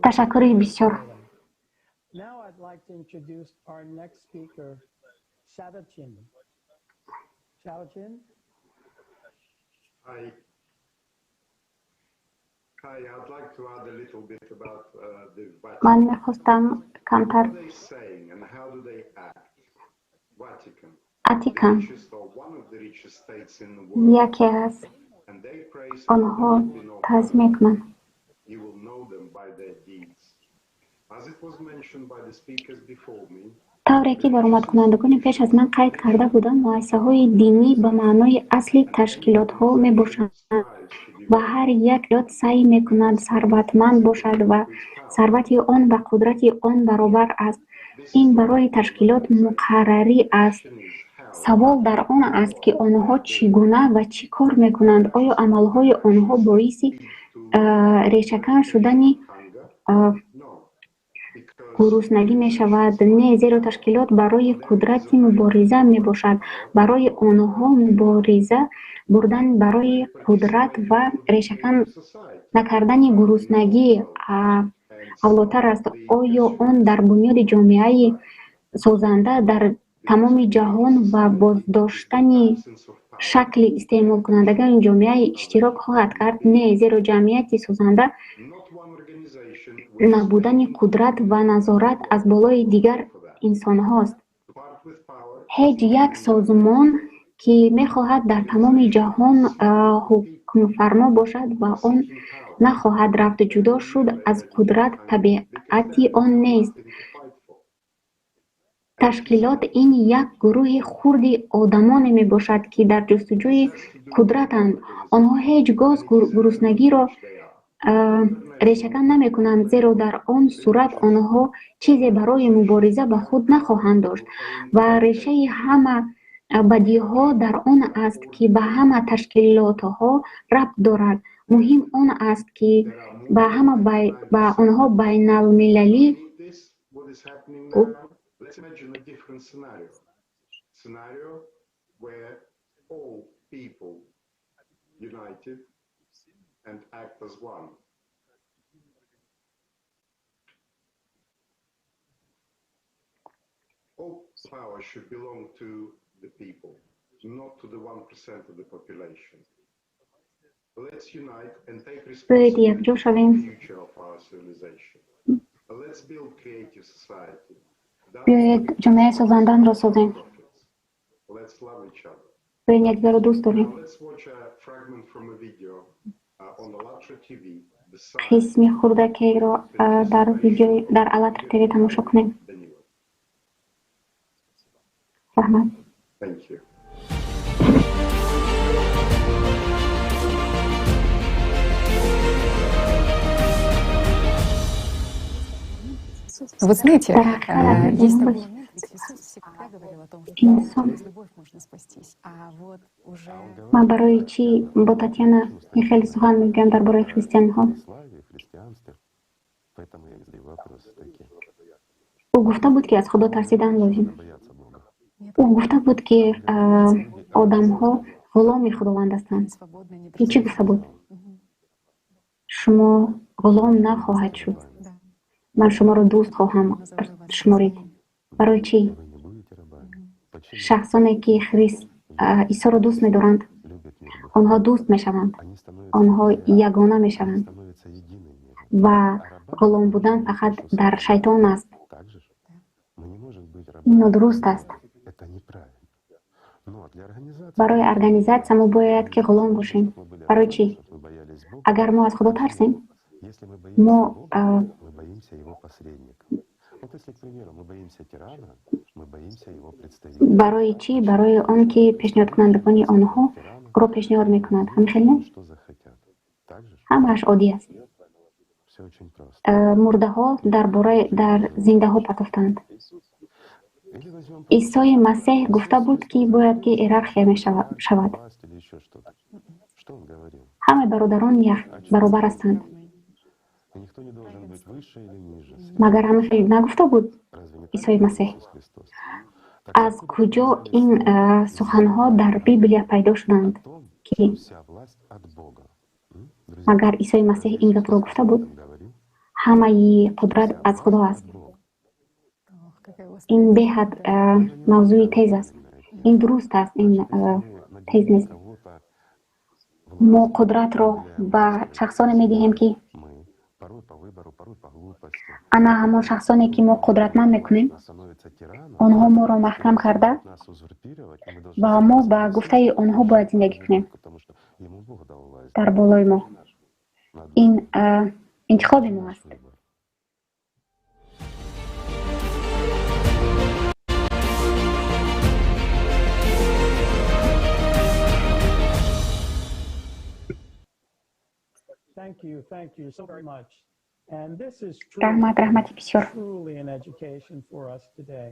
Ташаккури бисёр. Now I'd like to introduce our next speaker, Shaoqin. Shaoqin? Hi. Hi, I'd like to add a little bit about the Vatican. Ман мехостам камтар What are they saying and how do they act? Vatican, Ватикан the richest or one of the richest states in the world, яке аз and they praise онҳо таъзим мекунанд. You will know them by their deeds. As it was mentioned by the speakers before me, Тавре ки баромадкунандагони пеш аз ман қайд карда буданд, муассисаҳои динӣ ба маънои асли ташкилотҳо мебошанд ва ҳар як ташкилот саъй мекунад сарватманд бошад ва сарвати он ба қудрати он баробар аст. Ин барои ташкилот муқаррарӣ аст. Савол дар он аст, ки онҳо чӣ гуна ва чӣ кор мекунанд. Оё амалҳои онҳо боиси решакан шудани гуруснагӣ мешавад? Не, зеро ташкилот барои қудрати мубориза мебошад. Барои онҳо мубориза бурдан барои қудрат ва решакан накардани гуруснагӣ авлотар аст. Оё он дар бунёди ҷомеаи созанда дар тамоми ҷаҳон ва боздоштани шакли истеъмолкунандагони ҷомеа иштирок хоҳад кард? Не, зеро ҷамъияти созанда набудани қудрат ва назорат аз болои дигар инсонҳост. Ҳеҷ як созмон, ки мехоҳад дар тамоми ҷаҳон ҳукмфармо бошад, ба он нахоҳад рафт. Ҷудо шуд аз қудрат табиати он нест. Ташкилот ин як гурӯҳи хурди одамоне мебошад, ки дар ҷустуҷӯи қудратанд. Онҳо ҳеҷ гоҳ гуруснагиро решакан намекунанд, зеро дар он сурат онҳо чизе барои мубориза ба худ нахоҳанд дошт ва решаи ҳама Бадиҳо дар он аст, ки ба ҳама ташкилотҳо рабт дорад. Муҳим он аст, ки ба ҳама ба онҳо байналмилалӣ All power should belong to the people, not to the 1% of the population. Let's unite and take Биёед responsibility якҷо for the шавем. future of our civilization. Let's build creative society. That Биёед ҷомеаи созанданро созем. Let's love each other. Биёед якдигарро дӯст дорем. Now let's watch a fragment from a video on ALLATRA TV, the sign Қисми хурдакеро дар видеои дар АЛЛАТРА ТВ тамошо кунем. Danilo. Раҳмат. Thank you. Вот знаете, Дар ҳақиқат есть аз такой момент, ведь Иисус всегда говорил о том, что инсон через любовь можно спастись. А вот уже Ман барои чӣ бо Татьяна ин хеле сухан мегӯям дар бораи христианҳо? Ӯ гуфта буд, ки аз Худо тарсидан лозим. Ӯ гуфта буд, ки одамҳо ғуломи Худованд ҳастанд. Ин чӣ гуфта буд? Шумо ғулом нахоҳад шуд. Ман шуморо дӯст хоҳам шуморид. Барои чӣ? Шахсоне, ки Исоро дӯст медоранд, онҳо дӯст мешаванд, онҳо ягона мешаванд ва ғулом будан фақат дар шайтон аст. Ин нодуруст аст. Барои организатсия мо бояд ки ғулом бошем. Барои чӣ? Агар мо аз Худо тарсем, мо барои чӣ? Барои он ки пешниҳодкунандагони онҳо ӯро пешниҳод мекунанд. Ҳамин хел не? Ҳамааш оддӣ аст. Мурдаҳо дар бораи дар зиндаҳо партофтанд. Исои Масеҳ гуфта буд, ки бояд ки иерархия шавад. Ҳамаи бародарон баробар ҳастанд. Магар ҳамин хел нагуфта буд Исои Масеҳ? Аз куҷо ин суханҳо дар Библия пайдо шуданд, ки магар Исои Масеҳ ин гапро гуфта буд? Ҳамаи қудрат аз Худо аст. Ин беҳад мавзӯи тез аст. Ин дуруст аст, ин тез нест. Мо қудратро ба шахсоне медиҳем, ки ана ҳамон шахсоне, ки мо қудратманд мекунем, онҳо моро маҳкам карда ва мо ба гуфтаи онҳо бояд зиндагӣ кунем дар болои мо. Ин интихоби мо аст. Thank you, thank you so very much. And this is Раҳмат, раҳмати бисёр. truly an education for us today.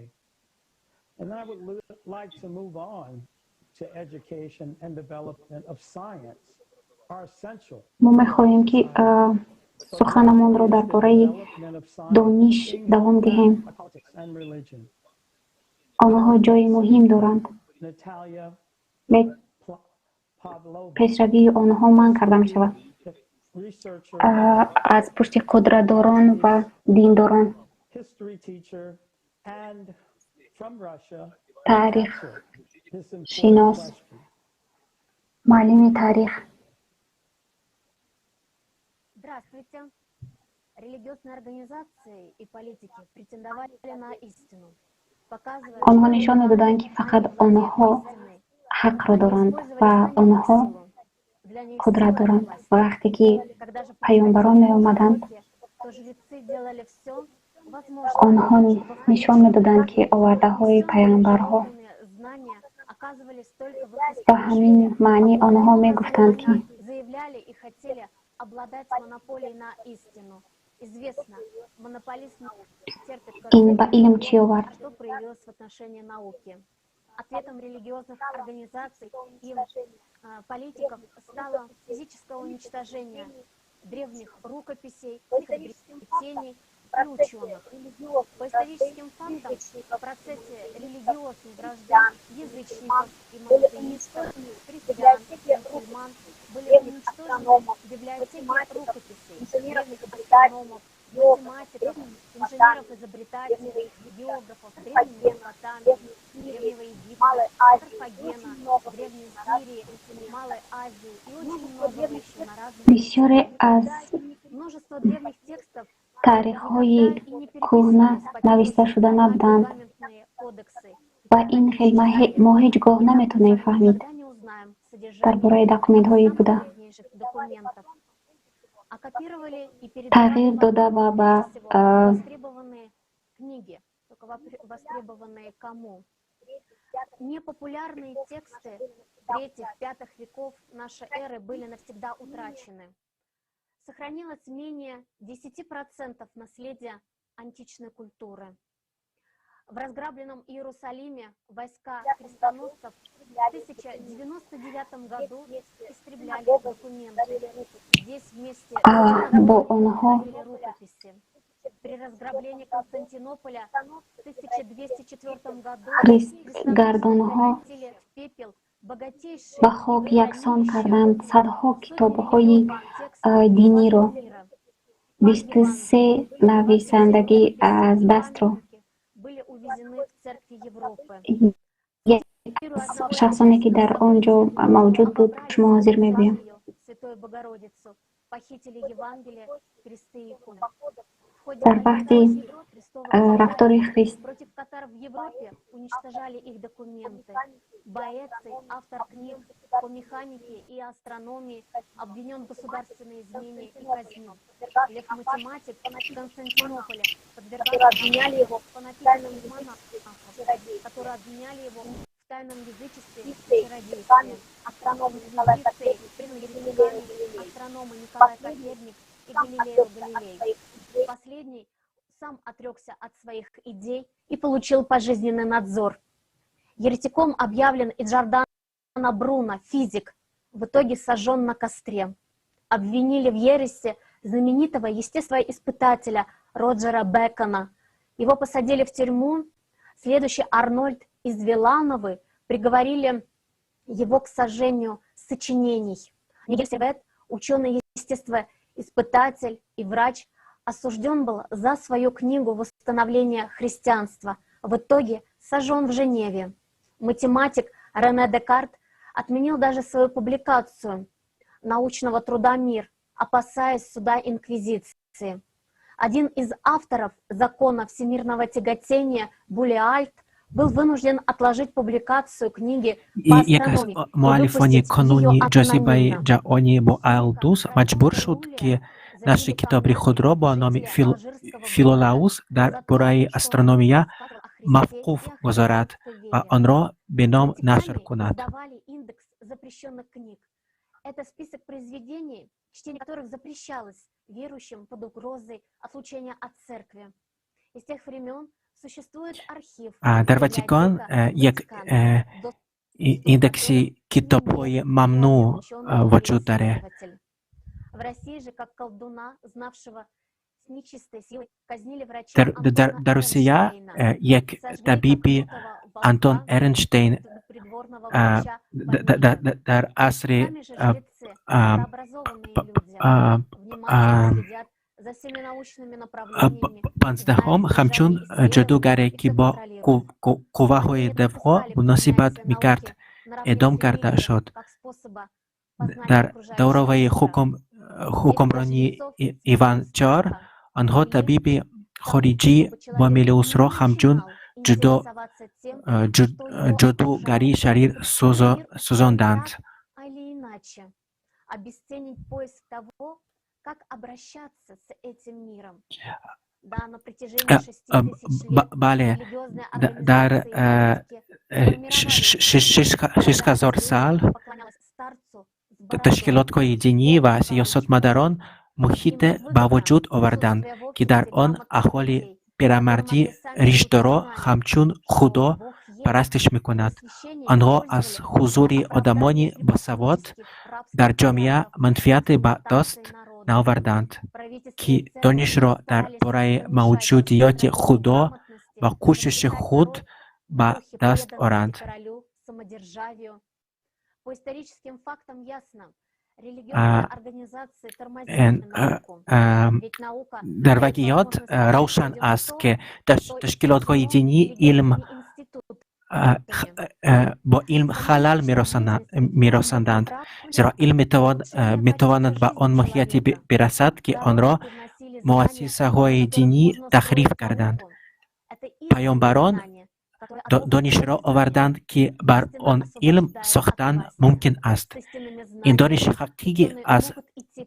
And I would like to move on to education and development of science are essential. Мо мехоҳем, ки суханамонро дар бораи дониш давом диҳем. Politics and religion. Онҳо ҷои муҳим доранд. Natalia Pavlova, Пешравии онҳо манъ карда мешавад researcher, аз пушти қудратдорон ва диндорон. history teacher, and from Russia, this important Таърихшинос, question. муаллими таърих. Здравствуйте. Религиозные организации и политики претендовали на истину, показывая, Онҳо нишон медоданд, ки фақат онҳо ҳақро доранд ва онҳо для них қудрат сила доранд. и власть. Ва вақте ки Когда же паёмбарон меомаданд, то жрецы делали все возможное, онҳо чтобы в нишон медоданд, ки овардаҳои паёмбарҳо знания оказывались только в их ба ҳамин маънӣ онҳо мегуфтанд, ки заявляли и хотели обладать монополией на истину. Известно, монополист не терпит ин ба илм чӣ овард? что проявилось в отношении науки. Ответом религиозных организаций и политиков стало физическое уничтожение древних рукописей, изобретений и ученых. По историческим фактам, в процессе религиозной вражды язычников и монотеистов, христиан и мусульман были уничтожены библиотеки рукописей, древних астрономов, математиков, инженеров-изобретателей, географов, Древней Месопотамии, Древнего Египта, Карфагена, Древней Сирии, Малой Азии и очень многого еще на разных. Бисёре аз Множество древних текстов таърихҳои кӯҳна навишта шуда набуданд ва ин хел мо ҳеҷ гоҳ наметавонем фаҳмид дар бораи документҳои буда. Тағйир дода ва ба книги, только востребованные кому? Непопулярные тексты третьих-пятых веков нашей эры были навсегда утрачены. Сохранилось менее 10% наследия античной культуры. В разграбленном Иерусалиме войска крестоносцев в 1099 году истребляли документы. Здесь вместе бо онҳо рукописи. При разграблении Константинополя в 1204 году христгардонҳо превратили в пепел богатейшие ба хок яксон карданд садҳо китобҳои диниро, 23 нависандагӣ аз дастро. Были увезены в церкви Европы. Як шахсоне ки дар он ҷо мавҷуд буд, шумо ҳозир мегӯям. Святой Богородицу похитили Евангелие, кресты и иконы. В ходе Дар вақти рафтори христ против катар в Европе уничтожали их документы. Боэций, автор книг по механике и астрономии, обвинен в государственной измене и казнен. Лев Математик Константинополя подвергался обвиняли его фанатических монахов, которые обвиняли его в тайном язычестве и чародействе. Инквизицией признаны еретиками астрономы Николай Коперник и Галилео Галилей. Последний сам отрекся от своих идей и получил пожизненный надзор. Еретиком объявлен и Джордано Бруно, физик, в итоге сожжен на костре. Обвинили в ереси знаменитого естествоиспытателя Роджера Бекона. Его посадили в тюрьму. Следующий Арнольд из Вилановы приговорили его к сожжению сочинений. Мигель Сервет, ученый естествоиспытатель и врач, осужден был за свою книгу «Восстановление христианства». В итоге сожжен в Женеве. Математик Рене Декарт отменил даже свою публикацию научного труда «Мир», опасаясь суда инквизиции. Один из авторов закона всемирного тяготения Булиальт был вынужден отложить публикацию книги по Як аз астрономии и муаллифони выпустить ее қонуни ҷозибаи анонимно. ҷаҳонӣ Буалдус маҷбур шуд, ки нашри китоби худро бо номи Филолаус дар бораи астрономия мавқуф гузорад ва онро беном нашр кунад. Давали индекс запрещенных книг. Это список произведений, чтение которых запрещалось верующим под угрозой отлучения от церкви. И с тех времен существует архив, Дар Ватикан библиотека як Ватикана, индекси китобҳои мамнӯъ вуҷуд дорад. исследователь. В России же, как колдуна, знавшего с нечистой силой, казнили врача Антона Дар Русия Эрнштейна, як сожгли табиби как лютого Антон волка Эрнштейн придворного а, врача дар асри Сами же а, жрецы, а, это образованные люди, а, внимательно а, следят за всеми научными направлениями, 15-ҳум ҳамчун ҷодугаре, ки бо қувваҳои девҳо муносибат мекард, эъдом карда шуд. Как способа познания Дар окружающего давраи мира. Ҳукмронии Иван Чор онҳо табиби хориҷӣ Бомелиусро ҳамчун ҷодугари шарир сӯзонданд. А или иначе, обесценить поиск того, как обращаться с этим миром. Да, на протяжении 6 тысяч лет Бале, религиозные дар организации и политики 6000 сол поклонялась старцу с бородой. Ташкилотҳои динӣ ва сиёсатмадарон муҳите ба вуҷуд оварданд, ки дар он аҳоли пирамарди ришдоро ҳамчун худо парастиш мекунад. Онҳо аз ҳузури одамони босавод дар ҷомеа манфиате ба даст наоварданд, ки донишро дар бораи мавҷудияти Худо ба кӯшиши худ ба даст оранд. Дар вагиёт равшан аст, ки ташкилотҳои динӣ илм бо илм халал мерасонанд, зеро илм метавонад ба он моҳияте бирасад, ки онро муассисаҳои динӣ таҳриф карданд. Паёмбарон донишро оварданд, ки бар он илм сохтан мумкин аст. Ин дониши ҳақиқӣ аз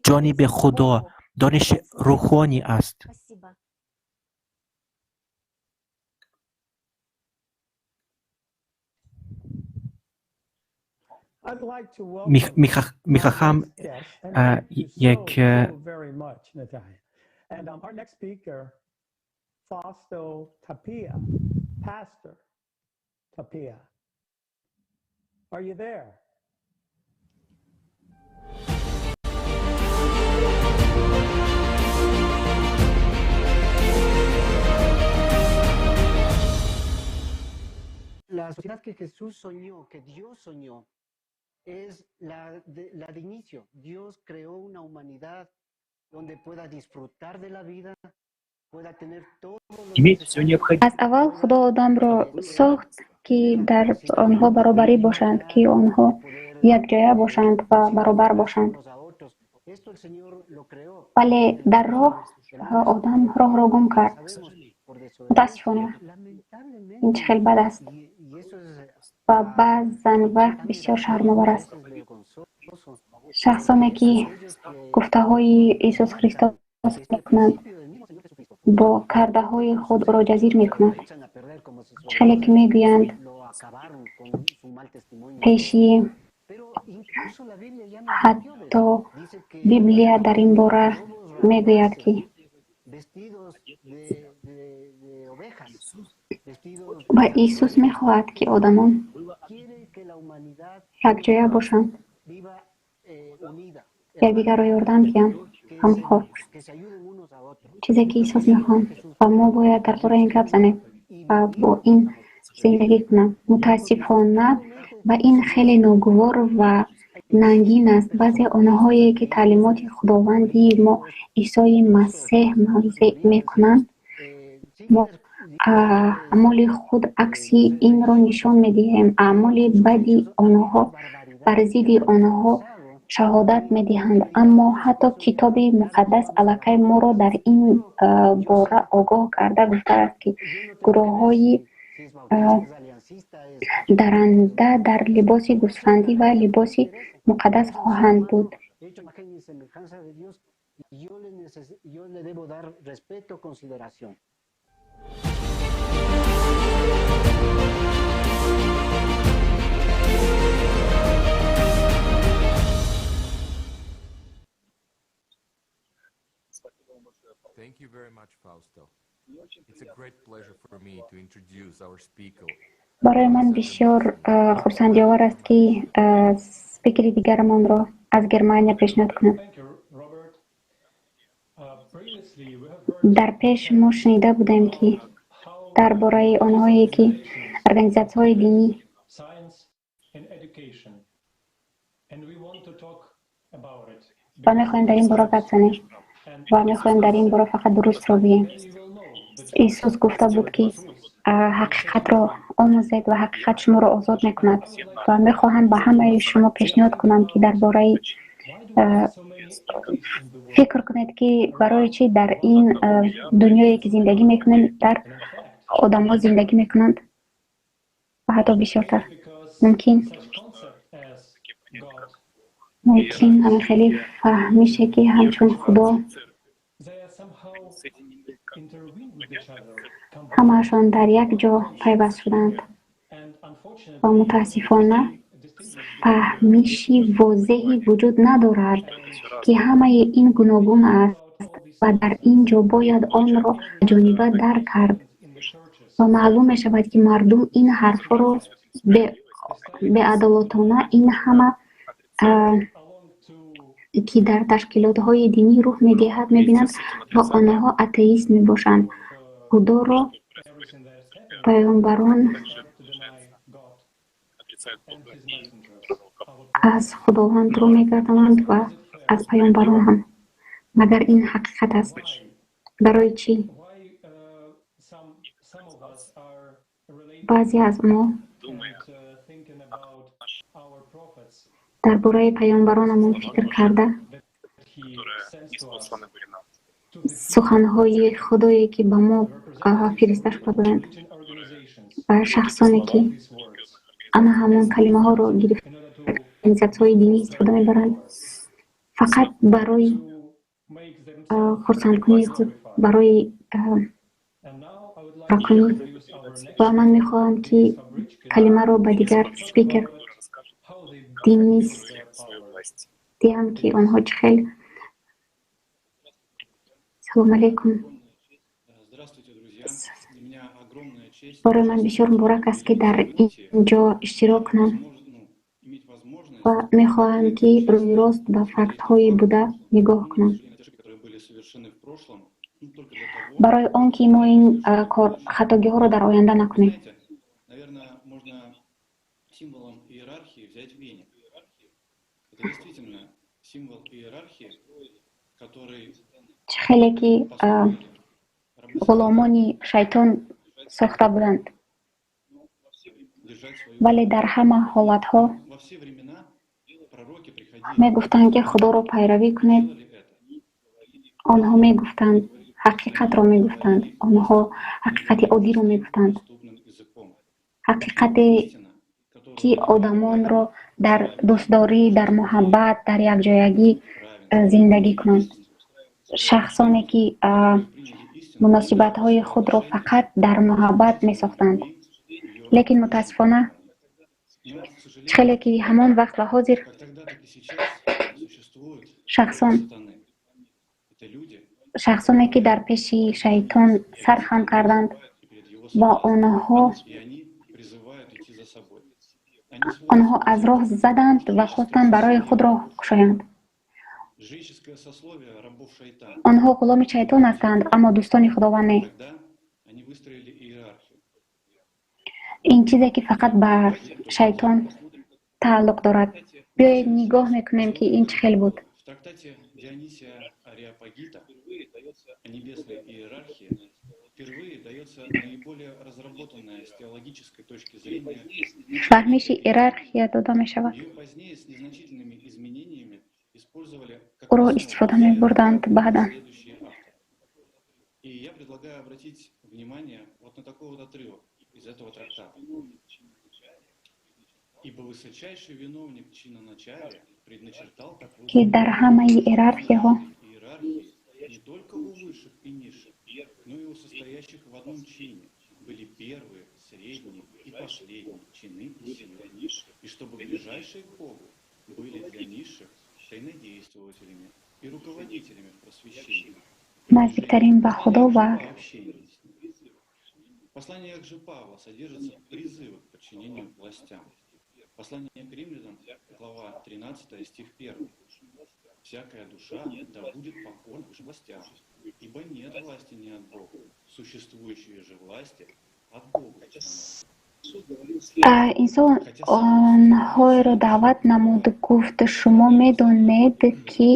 ҷониби Худо, дониши рӯҳонӣ аст. Мехоҳам як Tapia. Are you there? La sociedad que Jesús soñó, que Dios soñó, es la de inicio. Dios creó una humanidad donde pueda disfrutar de la vida, pueda tener todo lo Аз аввал Худо одамро сохт, ки дар онҳо баробарӣ бошанд, ки онҳо якҷоя бошанд ва баробар бошанд. Вале дар роҳ одам роҳро гум кард. Мутаассифона, ин чӣ хел бад аст ва баъзан вақт бисёр шармовар аст. Шахсоне, ки гуфтаҳои Исус Христос мекунанд, бо кардаҳои худ ӯро ҷазир мекунанд. Чӣ хеле ки мегӯянд, пеши ҳатто Библия дар ин бора мегӯяд, ки ва Исус мехоҳад, ки одамон якҷоя бошанд, якдигарро ёрдам диҳанд, ғамхор бошанд. Чизе ки Исус мехоҳад, ва мо бояд дар бораи ин гап занем ва бо ин зиндагӣ кунем. Мутаассифона, ва ин хеле ногувор ва нангин аст, баъзе онҳое, ки таълимоти Худованди мо Исои Масеҳ мавзеъ мекунанд, мо аъмоли худ акси инро нишон медиҳем. Аъмоли бади онҳо бар зидди онҳо шаҳодат медиҳанд, аммо ҳатто Китоби Муқаддас аллакай моро дар ин бора огоҳ карда гуфтааст, ки гурӯҳҳои даранда дар либоси гӯсфандӣ ва либоси муқаддас хоҳанд буд. Thank you very much, Fausto. It's a great pleasure for me to introduce our speaker. Барои ман бисёр хурсандиовар аст, ки спикери дигарамонро аз Германия пешниҳод кунам. Дар пеш мо шунида будем, ки дар бораи онҳое, ки организатсияҳои динӣ ва мехоҳем дар ин бора гап занем ва мехоҳем дар ин бора фақат дурустро гӯем. Исус гуфта буд, ки ҳақиқатро омӯзед ва ҳақиқат шуморо озод мекунад. Ва мехоҳам ба ҳамаи шумо пешниҳод кунам, ки дар бораи фикр кунед, ки барои чӣ дар ин дунёе, ки зиндагӣ мекунем, дар одамҳо зиндагӣ мекунанд ва ҳатто бисёртар. Мумкин ҳамин хеле фаҳмише, ки ҳамчун Худо ҳамаашон дар як ҷо пайваст шуданд ва мутаассифона фаҳмиши возеҳе вуҷуд надорад, ки ҳамаи ин гуногун аст ва дар ин ҷо бояд онро ҷониба дарк кард. Ва маълум мешавад, ки мардум ин ҳарфҳоро беадолатона, ин ҳама, ки дар ташкилотҳои динӣ рух медиҳад, мебинанд ва онҳо атеист мебошанд. Худоро, паёмбарон, аз Худованд рӯ мегардонанд ва аз паёмбарон ҳам. Магар ин ҳақиқат аст? Барои чӣ? Баъзе аз мо дар бораи паёмбаронамон фикр карда, суханҳои Худое, ки ба мо фириста шуда буданд, ва шахсоне, ки ана ҳамон калимаҳоро гирифта организатсияҳои динӣ истифода мебаранд, фақат барои хурсандкунии худ, барои ракунӣ. Ва ман мехоҳам, ки калимаро ба дигар спикер Денис диҳам, ки онҳо чӣ хел. Салому алайкум. Барои ман бисёр муборак аст, ки дар ин ҷо иштирок кунам ва мехоҳам, ки рӯйрост ба фактҳои буда нигоҳ кунам. Барои он ки мо ин хатогиҳоро дар оянда накунем. Чӣ хеле ки ғуломони шайтон сохта буданд. Вале дар ҳама ҳолатҳо мегуфтанд, ки Худоро пайравӣ кунед. Онҳо мегуфтанд, ҳақиқатро мегуфтанд, онҳо ҳақиқати оддиро мегуфтанд, ҳақиқате, ки одамонро дар дӯстдорӣ, дар муҳаббат, дар якҷоягӣ зиндагӣ кунанд. Шахсоне, ки муносибатҳои худро фақат дар муҳаббат месохтанд. Лекин мутаассифона, чӣ хеле ки ҳамон вақт ва ҳозир шахсоне, ки дар пеши шайтон сар хам карданд ва онҳо аз роҳ заданд ва хостанд барои худ роҳ кушоянд. Онҳо ғуломи шайтон ҳастанд, аммо дӯстони Худованд не. Ин чизе, ки фақат ба шайтон тааллуқ дорад. Биёед нигоҳ мекунем, ки ин чӣ хел буд. Фаҳмиши иерархия дода мешавад. Ӯро истифода мебурданд баъдан. Ки дар ҳамаи иерархияҳо наздиктарин ба Худо ва Инсон онҳоеро даъват намуд, гуфт: шумо медонед, ки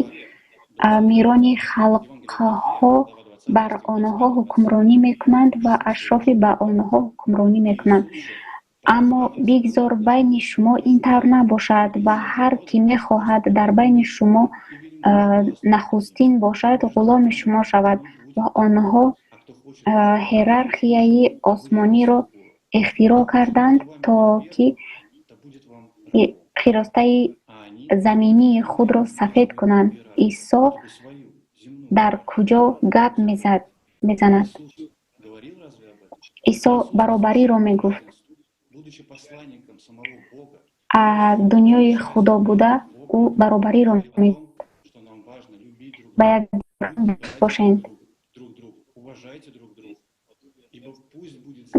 мирони халқҳо бар онҳо ҳукмронӣ мекунанд ва ашрофӣ ба онҳо ҳукмронӣ мекунанд. Аммо бигзор байни шумо ин тавр набошад ва ҳар ки мехоҳад дар байни шумо нахустин бошад, ғуломи шумо шавад. Ва онҳо иерархияи осмониро ихтироъ карданд, то ки хиростаи заминии худро сафед кунанд. Исо дар куҷо гап мезанад? Исо баробариро мегуфт. Аз дунёи Худо буда, ӯ баробариро мегуфт. Ба якдигар бошед.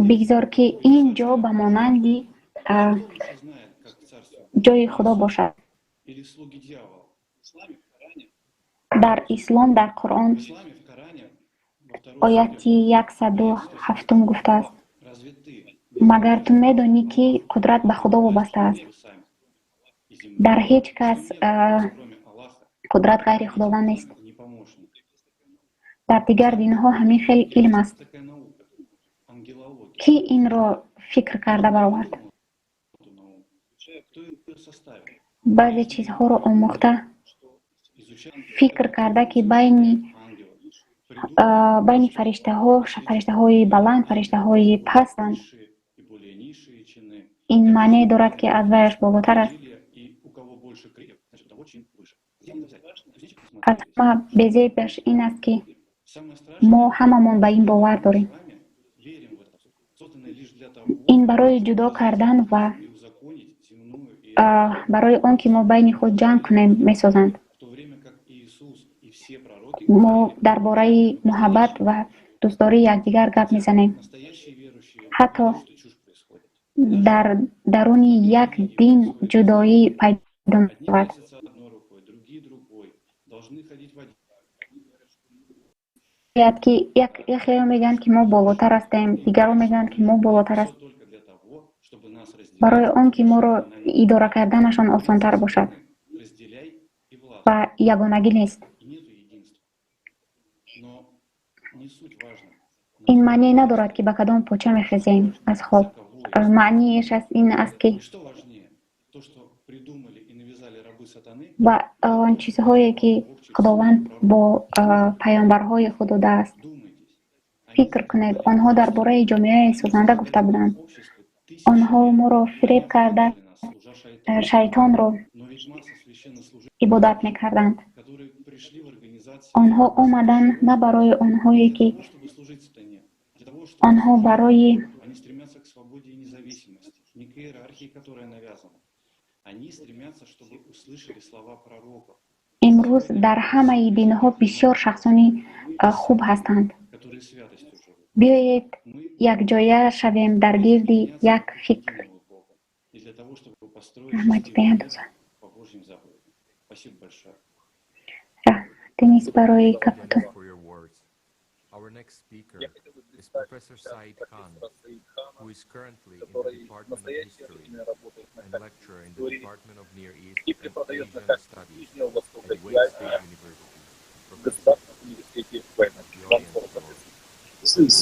Бигзор, ки ин ҷо ба монанди ҷои Худо бошад. Дар Ислом, дар Қуръон, ояти 107-ум гуфтааст: «Магар ту медонӣ, ки қудрат ба Худо вобаста аст? Дар ҳеҷ кас қудрат ғайри Худованд нест». Дар дигар динҳо ҳамин хел илм аст. Кӣ инро фикр карда баровард? Баъзе чизҳоро омӯхта, фикр карда, ки байни фариштаҳо фариштаҳои баланд, фариштаҳои пастанд. Ин маъне дорад, ки аз ваяш болотар аст. Аз ҳама безебаш ин аст, ки мо ҳамамон ба ин бовар дорем. Ин барои ҷудо кардан ва барои он ки мо байни худ ҷанг кунем, месозанд. Мо дар бораи муҳаббат ва дӯстдории якдигар гап мезанем. Ҳатто дар даруни як дин ҷудоӣ пайдо мешавад. Ки яхеро мегӯянд, ки мо болотар ҳастем, дигарро мегӯянд, ки мо болотар ҳастем, барои он ки моро идора карданашон осонтар бошад, ва ягонагӣ нест. Ин маъне надорад, ки ба кадом поча мехезем аз хоб. Маъниеш ин аст, ки ва он чизҳое, ки Худованд бо паёмбарҳои худ додааст. Фикр кунед, онҳо дар бораи ҷомеаи созанда гуфта буданд. Онҳо моро фиреб карда, шайтонро ибодат мекарданд. Онҳо омаданд на барои онҳое, ки онҳо барои имрӯз дар ҳамаи динҳо бисёр шахсони хуб ҳастанд. Биёед якҷоя шавем дар гирди як фикр. Раҳмати беандоза. Раҳмати низ барои гапотон. Our next speaker is Professor Saeed Khan, who is currently in the Department of History and lecturer in the Department of Near East and Asian Studies at Wayne State University. Professor, the audience is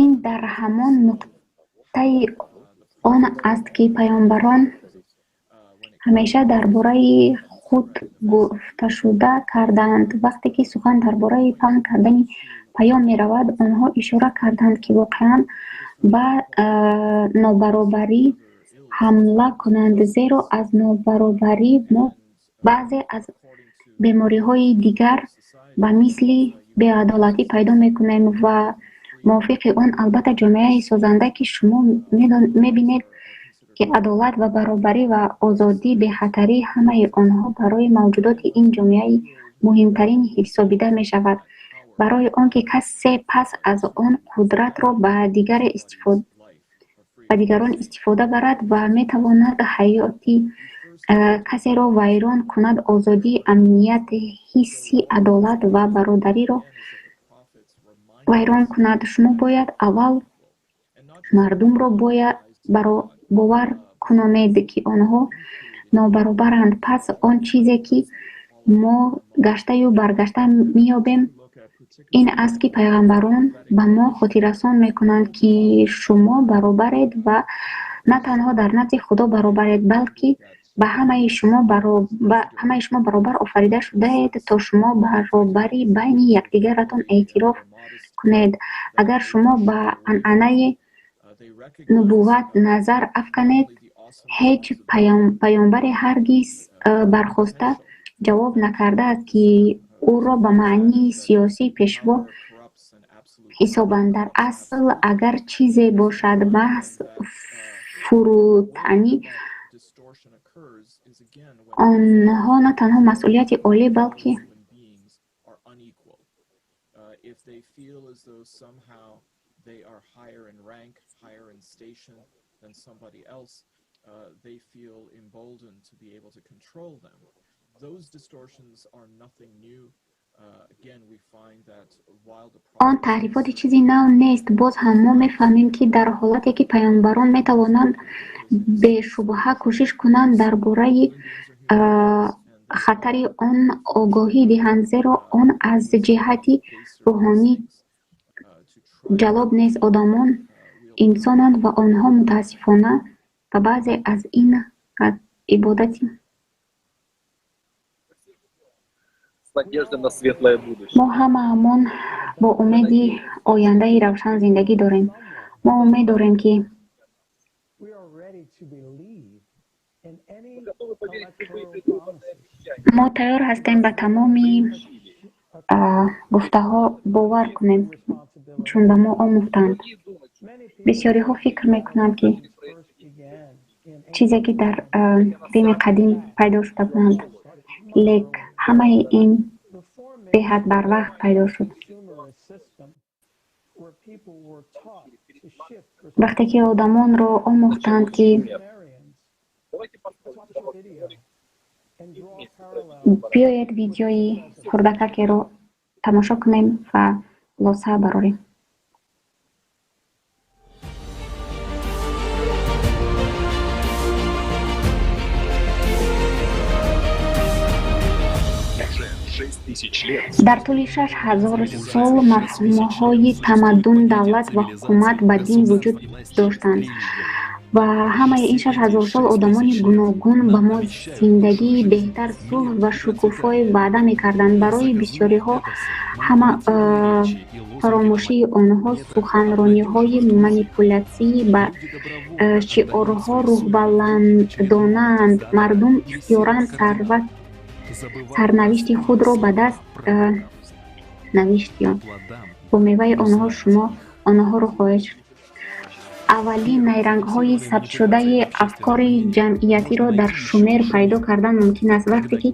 Ин дар ҳамон нуқтаи он аст, ки паёмбарон ҳамеша дар бораи худ гуфташуда карданд. Вақте ки сухан дар бораи паҳн кардани паём меравад, онҳо ишора карданд, ки воқеан ба нобаробарӣ ҳамла кунанд, зеро аз нобаробарӣ мо баъзе аз бемориҳои дигар ба мисли беадолатӣ пайдо мекунем ва мувофиқи он, албатта, ҷомеаи созанда, ки шумо мебинед, ки адолат ва баробарӣ ва озодӣ, бехатарӣ, ҳамаи онҳо барои мавҷудоти ин ҷомеаи муҳимтарин ҳисобида мешавад, барои он ки касе пас аз он қудратро ба дигарон истифода барад ва метавонад ҳаёти касеро вайрон кунад, озодӣ, амният, ҳисси адолат ва бародариро вайрон кунад. Шумо бояд аввал мардумро бовар кунонед, ки онҳо нобаробаранд. Пас он чизе, ки мо гаштаю баргашта меёбем, ин аст, ки пайғамбарон ба мо хотиррасон мекунанд, ки шумо баробаред ва на танҳо дар назди Худо баробаред, балки ба ҳамаи шумо баробар офарида шудаед, то шумо баробарӣ байни якдигаратон эътироф кунед. Агар шумо ба анъанаи нубувват назар афканед, ҳеҷ паёмбаре ҳаргиз бархоста ҷавоб накардааст, ки ӯро ба маънии сиёсӣ пешво ҳисобанд. Дар асл, агар чизе бошад, маҳз фурӯтанӣ. Онҳо на танҳо масъулияти олӣ, балки Он таҳрифоти чизи нав нест. Боз ҳам мо мефаҳмем, ки дар ҳолате ки паёмбарон метавонанд бешубҳа кӯшиш кунанд дар бораи хатари он огоҳӣ диҳанд, зеро он аз ҷиҳати рӯҳонӣ ҷалоб нест. Одамон инсонанд ва онҳо мутаассифона ба баъзе аз ин ибодати мо ҳамаамон бо умеди ояндаи равшан зиндагӣ дорем. Мо умед дорем, ки мо тайёр ҳастем ба тамоми гуфтаҳо бовар кунем, чун ба мо омӯхтанд. Бисёриҳо фикр мекунанд, ки чизе ки дар Рими қадим пайдо шуда буданд, лек ҳамаи ин беҳад барвақт пайдо шуд. Вақте ки одамонро омӯхтанд, ки биёед видеои хурдакакеро тамошо кунем ва хулоса барорем. Дар тӯли 6000 сол мафҳумҳои тамаддун, давлат ва ҳукумат ба дин вуҷуд доштанд ва ҳамаи ин 6000 сол одамони гуногун ба мо зиндагии беҳтар, сулҳ ва шукуфоӣ ваъда мекарданд. Барои бисёриҳо ҳама фаромӯшии онҳо суханрониҳои манипулятсӣ ба шиорҳо рӯҳбаландонаанд. Мардум ихтиёран сарнавишти худро ба даст навишт ёфт. Бо меваи онҳо шумо онҳоро хоҳед. Аввалин найрангҳои сабтшудаи афкори ҷамъиятиро дар Шумер пайдо кардан мумкин аст, вақте ки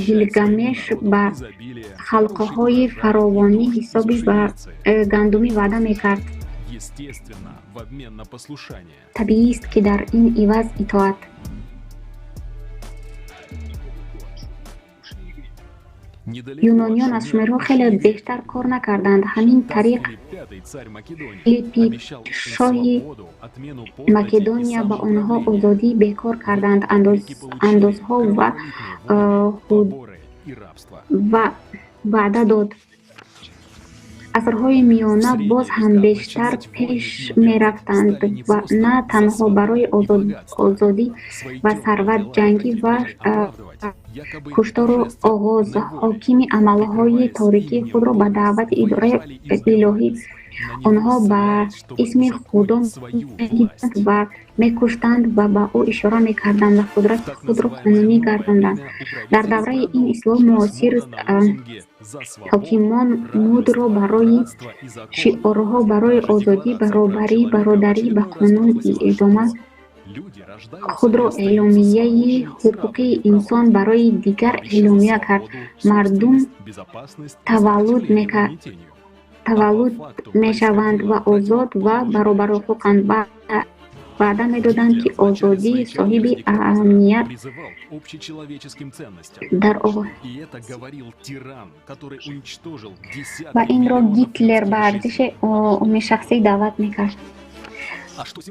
Гилгамеш ба халқҳои фаровонӣ ҳисоби ба гандумӣ ваъда мекард. Табиист, ки дар ин иваз итоат. Юнониён аз шумерҳо хеле бештар кор накарданд. Ҳамин тариқ Филиппи шоҳи Македония ба онҳо озодӣ бекор карданд, андозҳо ва ваъда дод. Асрҳои миёна боз ҳам бештар пеш мерафтанд ва на танҳо барои озодӣ ва сарват, ҷангӣ ва куштору оғоз. Ҳокими амалҳои торикии худро ба даъвати идораи илоҳӣ онҳо ба исми Худо медиданд ва мекуштанд ва ба ӯ ишора мекарданд ва қудрати худро қонунӣ гардонданд. Дар давраи ин ислом муосир ҳокимон мудро барои шиорҳо барои озодӣ, баробарӣ, бародарӣ ба қонун идома худро эъломияи ҳуқуқи инсон барои дигар эъломия кард. Мардум таваллуд мешаванд ва озод ва баробарҳуқуқанд. Ваъда медоданд, ки озодӣ соҳиби амният дар ва инро Гитлер ба арзиши умумишахсӣ даъват мекард.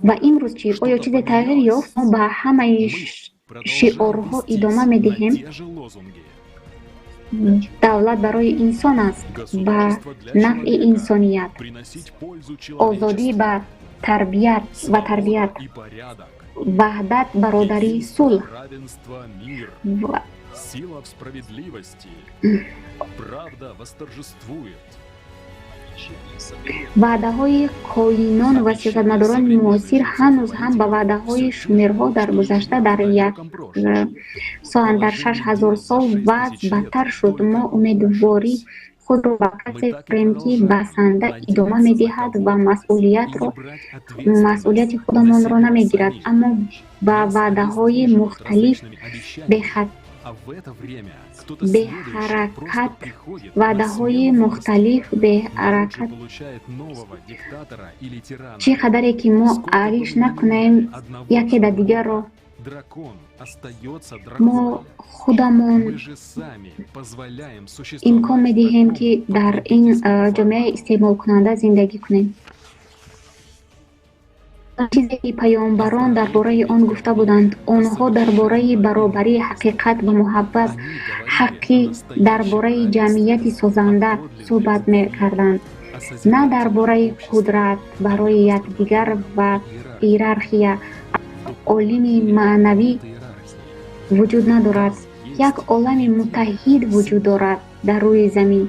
Ва имрӯз чӣ? Оё чизе тағйир ёфт? Мо ба ҳамаи шиорҳо идома медиҳем. Давлат барои инсон аст, ба нафъи инсоният, озодӣ ба тарбият ва тарбият, ваҳдат, бародарӣ, сулҳ. Ваъдаҳои коинон ва сиёсатмадорони муосир ҳанӯз ҳам ба ваъдаҳои шумерҳо дар гузашта дар як соат дар 6000 сол вазъ бадтар шуд. Мо умедворӣ худро ба касе дорем, ки басанда идома медиҳад ва масъулияти худамонро намегирад, аммо ба ваъдаҳои мухталиф бехатарӣ Беҳаракат ваъдаҳои мухталиф беҳаракат. Чӣ қадаре ки мо ариш накунем яке да дигарро, мо худамон имкон медиҳем, ки дар ин ҷомеаи истеъмолкунанда зиндагӣ кунем. Чизе ки паёмбарон дар бораи он гуфта буданд, онҳо дар бораи баробарӣ, ҳақиқат ва муҳаббат, ҳаққӣ, дар бораи ҷамъияти созанда суҳбат мекарданд, на дар бораи қудрат барои якдигар ва иерархия. Олими маънавӣ вуҷуд надорад. Як олами муттаҳид вуҷуд дорад дар рӯи замин.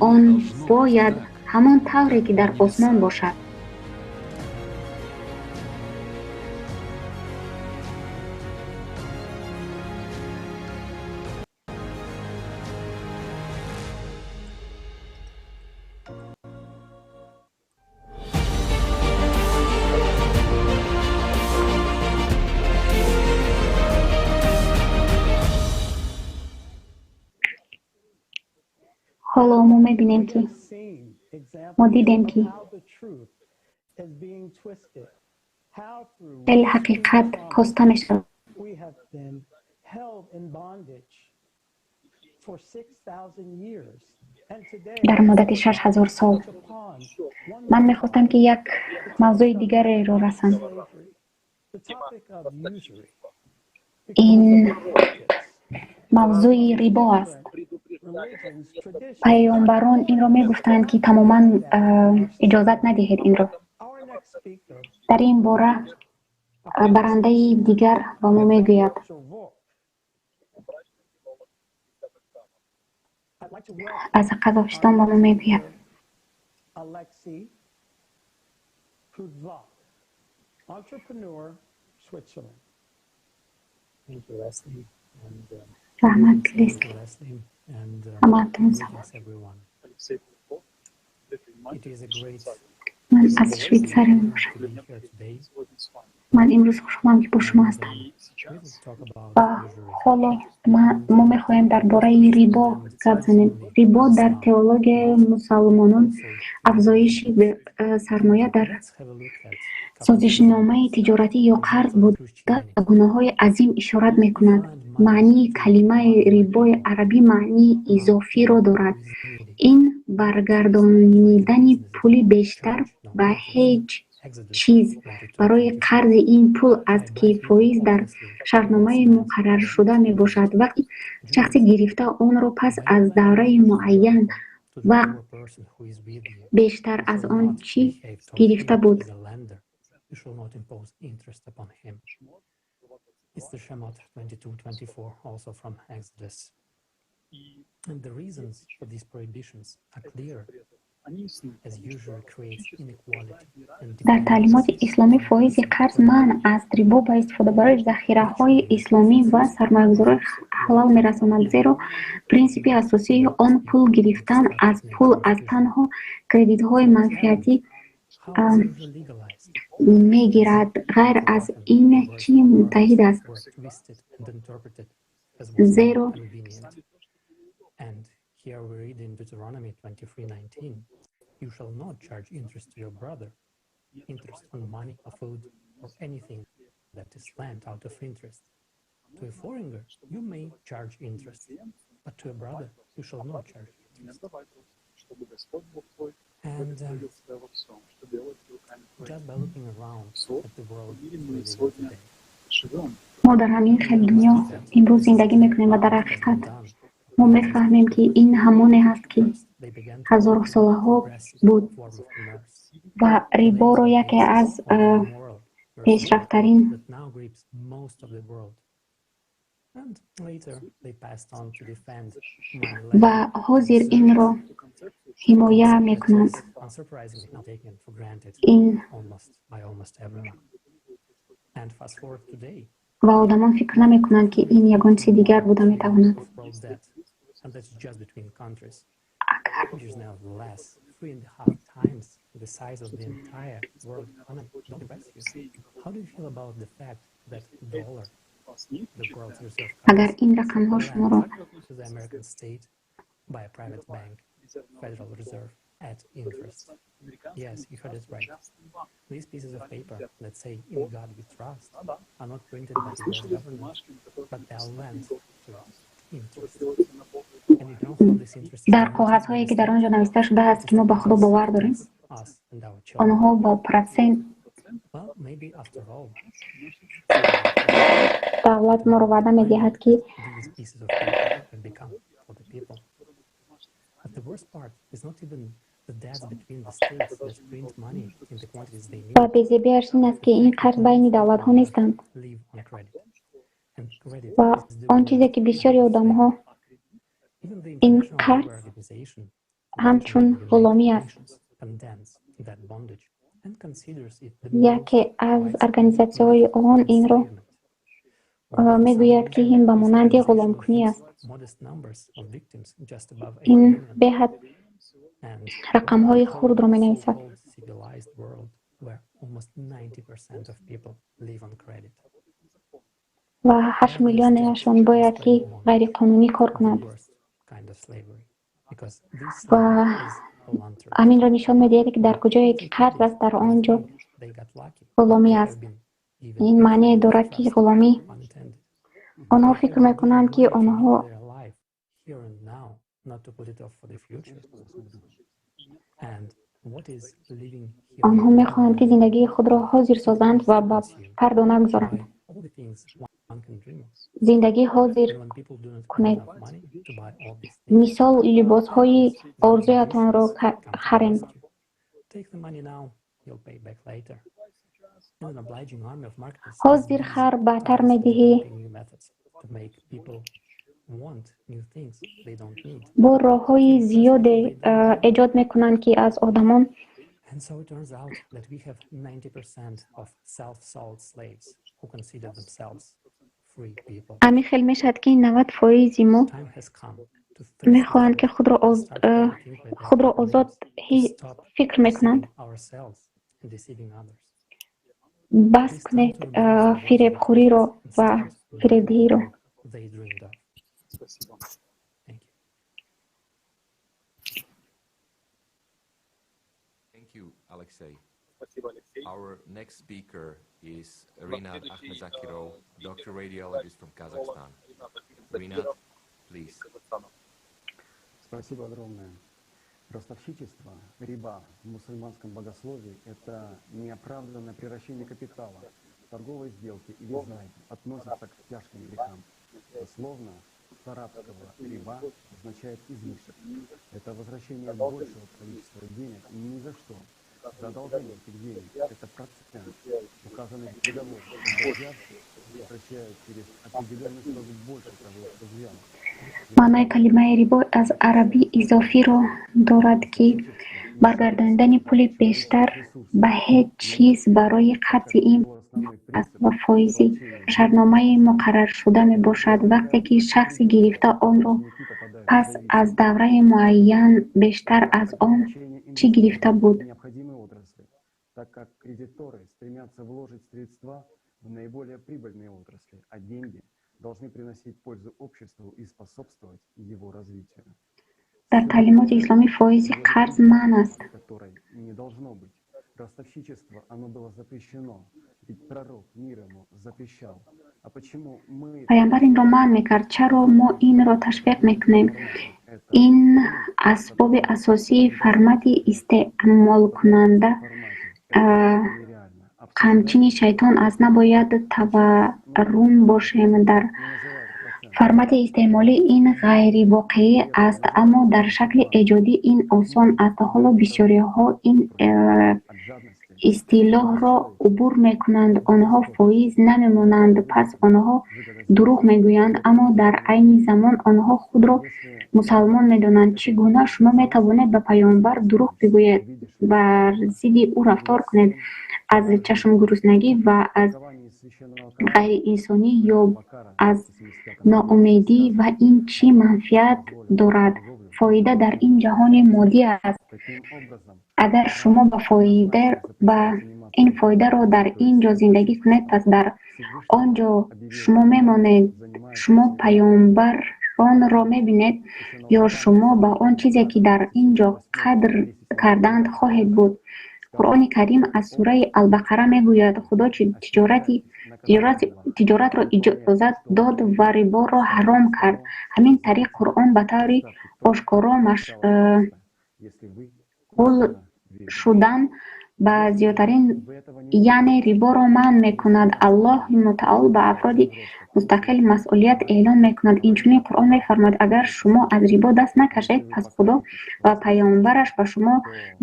Он бояд ҳамон тавре ки дар осмон бошад. Ҳоло мо мебинем, ки мо дидем, ки хеле ҳақиқат коста мешавад. Дар муддати 6000 сол. Ман мехостам, ки як мавзӯи дигареро расам. Ин мавзӯи рибо аст. Паёмбарон инро мегуфтанд, ки тамоман иҷозат надиҳед инро. Дар ин бора барандаи дигар ба мо мегӯяд. Аз Қазоқистон ба мо мегӯяд. Раҳмат, Лесли. Ҳамаатон салом. Ман аз Швейтсария мебошам. Ман имрӯз хушҳолам, ки бо шумо ҳастам. Ва ҳоло мо мехоҳем дар бораи рибо гап занем. Рибо дар теологияи мусалмонон афзоиши сармоя дар созишномаи тиҷоратӣ ё қарз буда ба гуноҳҳои азим ишорат мекунад. Маънии калимаи рибои арабӣ маънии изофиро дорад. Ин баргардонидани пули бештар ба ҳеҷ чиз барои қарзи ин пул аст, ки фоиз дар шартномаи муқарраршуда мебошад. Вақти шахси гирифта онро пас аз давраи муайян вақт бештар аз он чӣ гирифта буд. It's the Shemot 22:24, also from Exodus. And the reasons for these prohibitions are clear, as usury creates inequality and Дар таълимоти исломӣ фоизи қарз манъ аст. Рибо ба истифодабарии захираҳои исломӣ ва сармоягузории ҳалол мерасонад, зеро принсипи асосии он пул гирифтан аз пул аз танҳо кредитҳои манфиатӣ мегирад. Ғайр аз ин чӣ муттаҳид аст, зеро And here we read in Deuteronomy 23:19, you shall not charge interest to your brother, interest on money or food or anything that is lent out of interest. To a foreigner you may charge interest, but to a brother you shall not charge interest. And just by looking around at the world we live in today, мо дар ҳамин хел дунё имрӯз зиндагӣ мекунем ва дар ҳақиқат мо мефаҳмем, ки ин ҳамоне ҳаст, ки ҳазорсолаҳо буд ва риборо яке аз пешрафтарин that now grips most of the world. And later they passed on to defend money ва ҳозир инро ҳимоя мекунанд. Unsurprisingly, now taken for granted Ин almost by almost everyone. And fast forward today, ва одамон фикр намекунанд, ки ин ягон чизи дигар буда метавонад. of world debt, and that's just between countries, which is now less 3.5 times the size of the entire world economy. Don't impress you. How do you feel about the fact that dollar Агар ин рақамҳо шуморо Yes, you heard it right. These pieces of paper that say "In God we trust" are not printed by the US government, but they are lent to interest. And you know how this interest is Дар коғазҳое, ки дар он ҷо нависта шудааст, ки мо ба Худо бовар дорем, us and our children. онҳо бо процент Well, maybe after all, давлат моро ваъда медиҳад, ки these pieces of paper have become for the people. But the worst part is not even the debts between the states that print money in the quantities they need. Ва безебиаш ин аст, ки ин қарз байни давлатҳо нестанд. Live on credit. And credit Ва is the он чизе, ки бисёри одамҳо Even the ин International Labour қарз Organization ҳамчун ғуломӣ аст. condemns that bondage and considers it the Яке аз организатсияҳои ООН инро мегӯяд, ки ин ба монанди ғуломкунӣ аст. Modest numbers of victims just above 8 Ин million. беҳад And рақамҳои хурдро менависад. So-called civilized world where almost 90% of people live on credit. Ва 8 миллионашон бояд ки ғайриқонунӣ кор кунанд. Worst kind of slavery, because this Ва slavery is voluntary. ҳаминро нишон медиҳад, ки дар куҷое ки қарз аст, дар он ҷо They got lucky. ғуломӣ аст. Ин маъне дорад, ки ғуломӣ Unintended. онҳо фикр мекунанд, ки онҳо Their life here and now, not to put it off for the future. And what is living here Онҳо мехоҳанд, ки зиндагии худро ҳозир созанд ва ба фардо нагузоранд. All the things one can dream of. Зиндагӣ ҳозир And when people do not have кунед. Enough money to buy all these things, Мисол, либосҳои орзуятонро харед. Take the money now, you'll pay back later. And an obliging army of marketers is Ҳозир busy хар, баъдтар tirelessly медиҳӣ. Developing new methods to make people want new things they don't need. Бо роҳҳои зиёде эҷод мекунанд, ки аз одамон And so it turns out that we have 90% of self-sold slaves who consider themselves free people. Ҳамин хел мешавад, ки 90 фоизи мо Time has come to мехоҳанд, ки худро озод фикр мекунанд. Ourselves and deceiving others. Бас кунед фиребхӯриро ва фиребдиҳиро. They dreamed of. Thank you. Thank you, Alexei. Our next speaker is Rinat Akhmedzakirov, doctor radiologist from Kazakhstan. Rinat, please. Спасибо огромное. Ростовщичество, риба в мусульманском богословии – это неоправданное приращение капитала, торговой сделки или займ, относится к тяжким грехам. Дословно, с арабского риба означает излишек. Это возвращение большего количества денег ни за что. За одолжение этих денег – это процент, указанный в договоре. Взявший возвращает через определенный срок больше того, что взял. Маънои калимаи рибо аз арабӣ изофиро дорад, ки баргардонидани пули бештар ба ҳеҷ чиз барои қарзи ин аст ва фоизи шартномаи муқарраршуда мебошад, вақте ки шахси гирифта онро пас аз давраи муайян бештар аз он чӣ гирифта буд. Необходимые отрасли, так как кредиторы стремятся вложить средства в наиболее прибыльные отрасли, а деньги должны приносить пользу обществу и способствовать его развитию. Дар таълимоти исломӣ фоизи қарз манъ аст. Которой не должно быть. Ростовщичество, оно было запрещено, ведь пророк, мир ему, запрещал. А почему мы Паямбар инро манъ мекард, чаро мо инро ташвиқ мекунем? Ин асбоби асосии формати истеъмолкунанда қамчини шайтон аст. Набояд таваррум бошем. Дар формати истеъмолӣ ин ғайривоқеӣ аст, аммо дар шакли эҷодӣ ин осон аст. Ҳоло бисёриҳо ин истилоҳро убур мекунанд. Онҳо фоиз намемонанд, пас онҳо дурӯғ мегӯянд, аммо дар айни замон онҳо худро мусалмон медонанд. Чӣ гуна шумо метавонед ба паёмбар дурӯғ бигӯед, бар зидди ӯ рафтор кунед аз чашмгуруснагӣ ва аз ғайриинсонӣ ё аз ноумедӣ, ва ин чӣ манфиат дорад? Фоида дар ин ҷаҳони моддӣ аст. Агар шумо ба ин фоидаро дар ин ҷо зиндагӣ кунед, пас дар он ҷо шумо мемонед. Шумо паёмбаронро мебинед ё шумо ба он чизе, ки дар ин ҷо қадр кардаанд, хоҳед буд. Қуръони Карим аз сураи Албақара мегӯяд: Худо тиҷоратро иҷозат дод ва риборо ҳаром кард. Ҳамин тариқ Қуръон ба таври ошкоро машғул шудан ба зиёдтарин, яъне риборо манъ мекунад. Аллоҳи мутаол ба афроди мустақил масъулият эълон мекунад. Инчунин Қуръон мефармояд: агар шумо аз рибо даст накашед, пас Худо ва паёмбараш ба шумо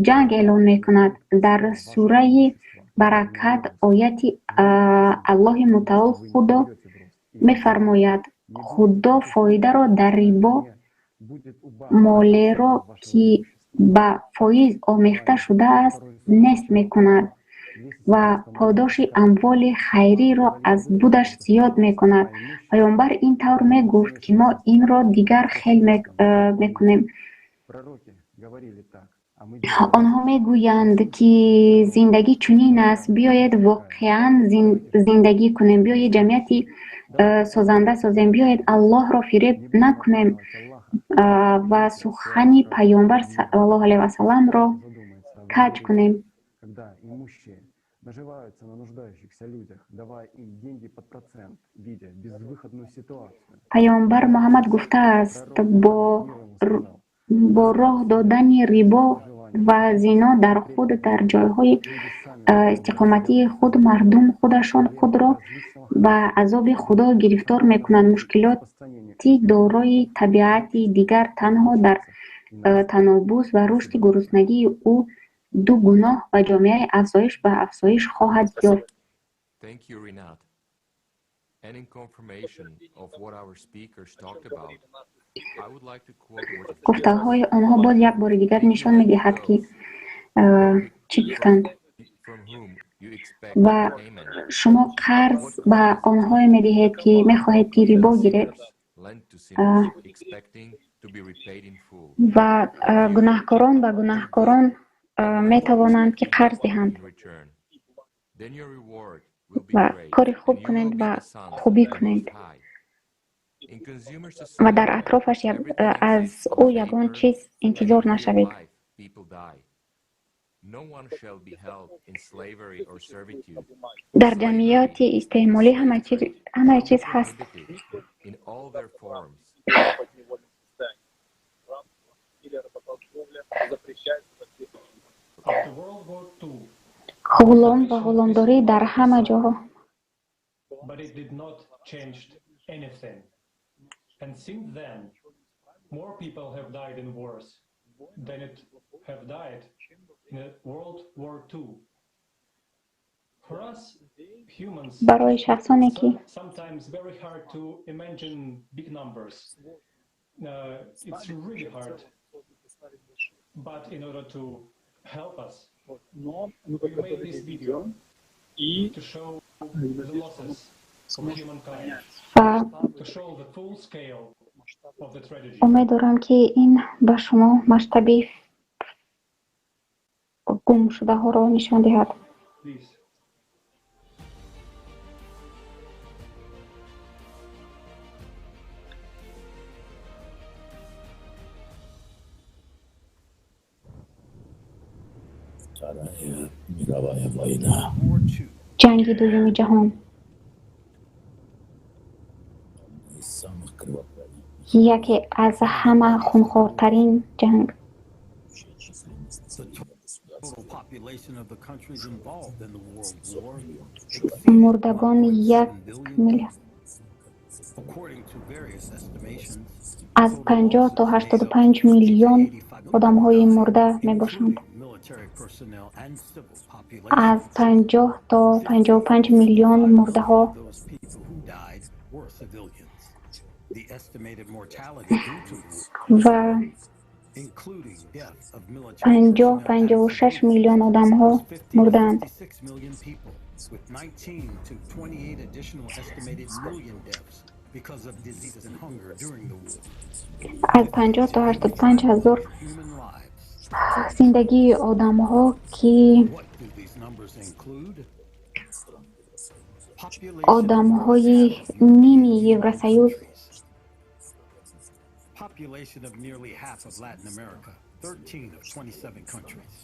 ҷанг эълон мекунад. Дар сураи Баракат ояти Аллоҳи мутаол Худо мефармояд: Худо фоидаро дар рибо, молеро, ки ба фоиз омехта шудааст, нест мекунад ва подоши амволи хайриро аз будаш зиёд мекунад. Паёмбар ин тавр мегуфт, ки мо инро дигар хел мекунем. Онҳо мегӯянд, ки зиндагӣ чунин аст, биёед воқеан зиндагӣ кунем, биёед ҷамъияти созанда созем, биёед Аллоҳро фиреб накунем ва сухани паёмбар саллаллоҳу алайҳи васалламро каҷ кунем. Паёмбар Муҳаммад гуфтааст: бо роҳ додани рибо ва зино дар худ, дар ҷойҳои истиқоматии худ, мардум худашон худро ба азоби Худо гирифтор мекунанд. Мушкилоти дорои табиати дигар танҳо дар танобус ва рушди гуруснагии ӯ ду гуноҳ ва ҷомеаи афзоиш ба афзоиш хоҳад ёфт. Гуфтаҳои онҳо боз як бори дигар нишон медиҳад, ки чӣ гуфтанд. Ва шумо қарз ба онҳое медиҳед, ки мехоҳед, ки рибо гиред, ва гунаҳкорон ба гунаҳкорон метавонанд, ки қарз диҳанд. Ва кори хуб кунед ва хубӣ кунед ва дар атрофаш аз ӯ ягон чиз интизор нашавед. Дар ҷамъияти истеъмолӣ ҳамаи чиз ҳаст. Ғулом ва ғуломдорӣ дар ҳама ҷоҳо. Барои шахсоне, ки ва умед дорам, ки ин ба шумо масштаби гумшудаҳоро нишон диҳад. Ҷанги дуюми ҷаҳон яке аз ҳама хунхортарин ҷанг. Мурдагон 1 миллиард, аз 50 то 85 миллион одамҳои мурда мебошанд. Аз 50 то 55 миллион мурдаҳо ва 50-56 миллион одамҳо мурдаанд. Аз 50 то 85 ҳазор зиндагии одамҳо, ки одамҳои ними Евросоюз, Population of nearly half of Latin America, 13 of 27 countries.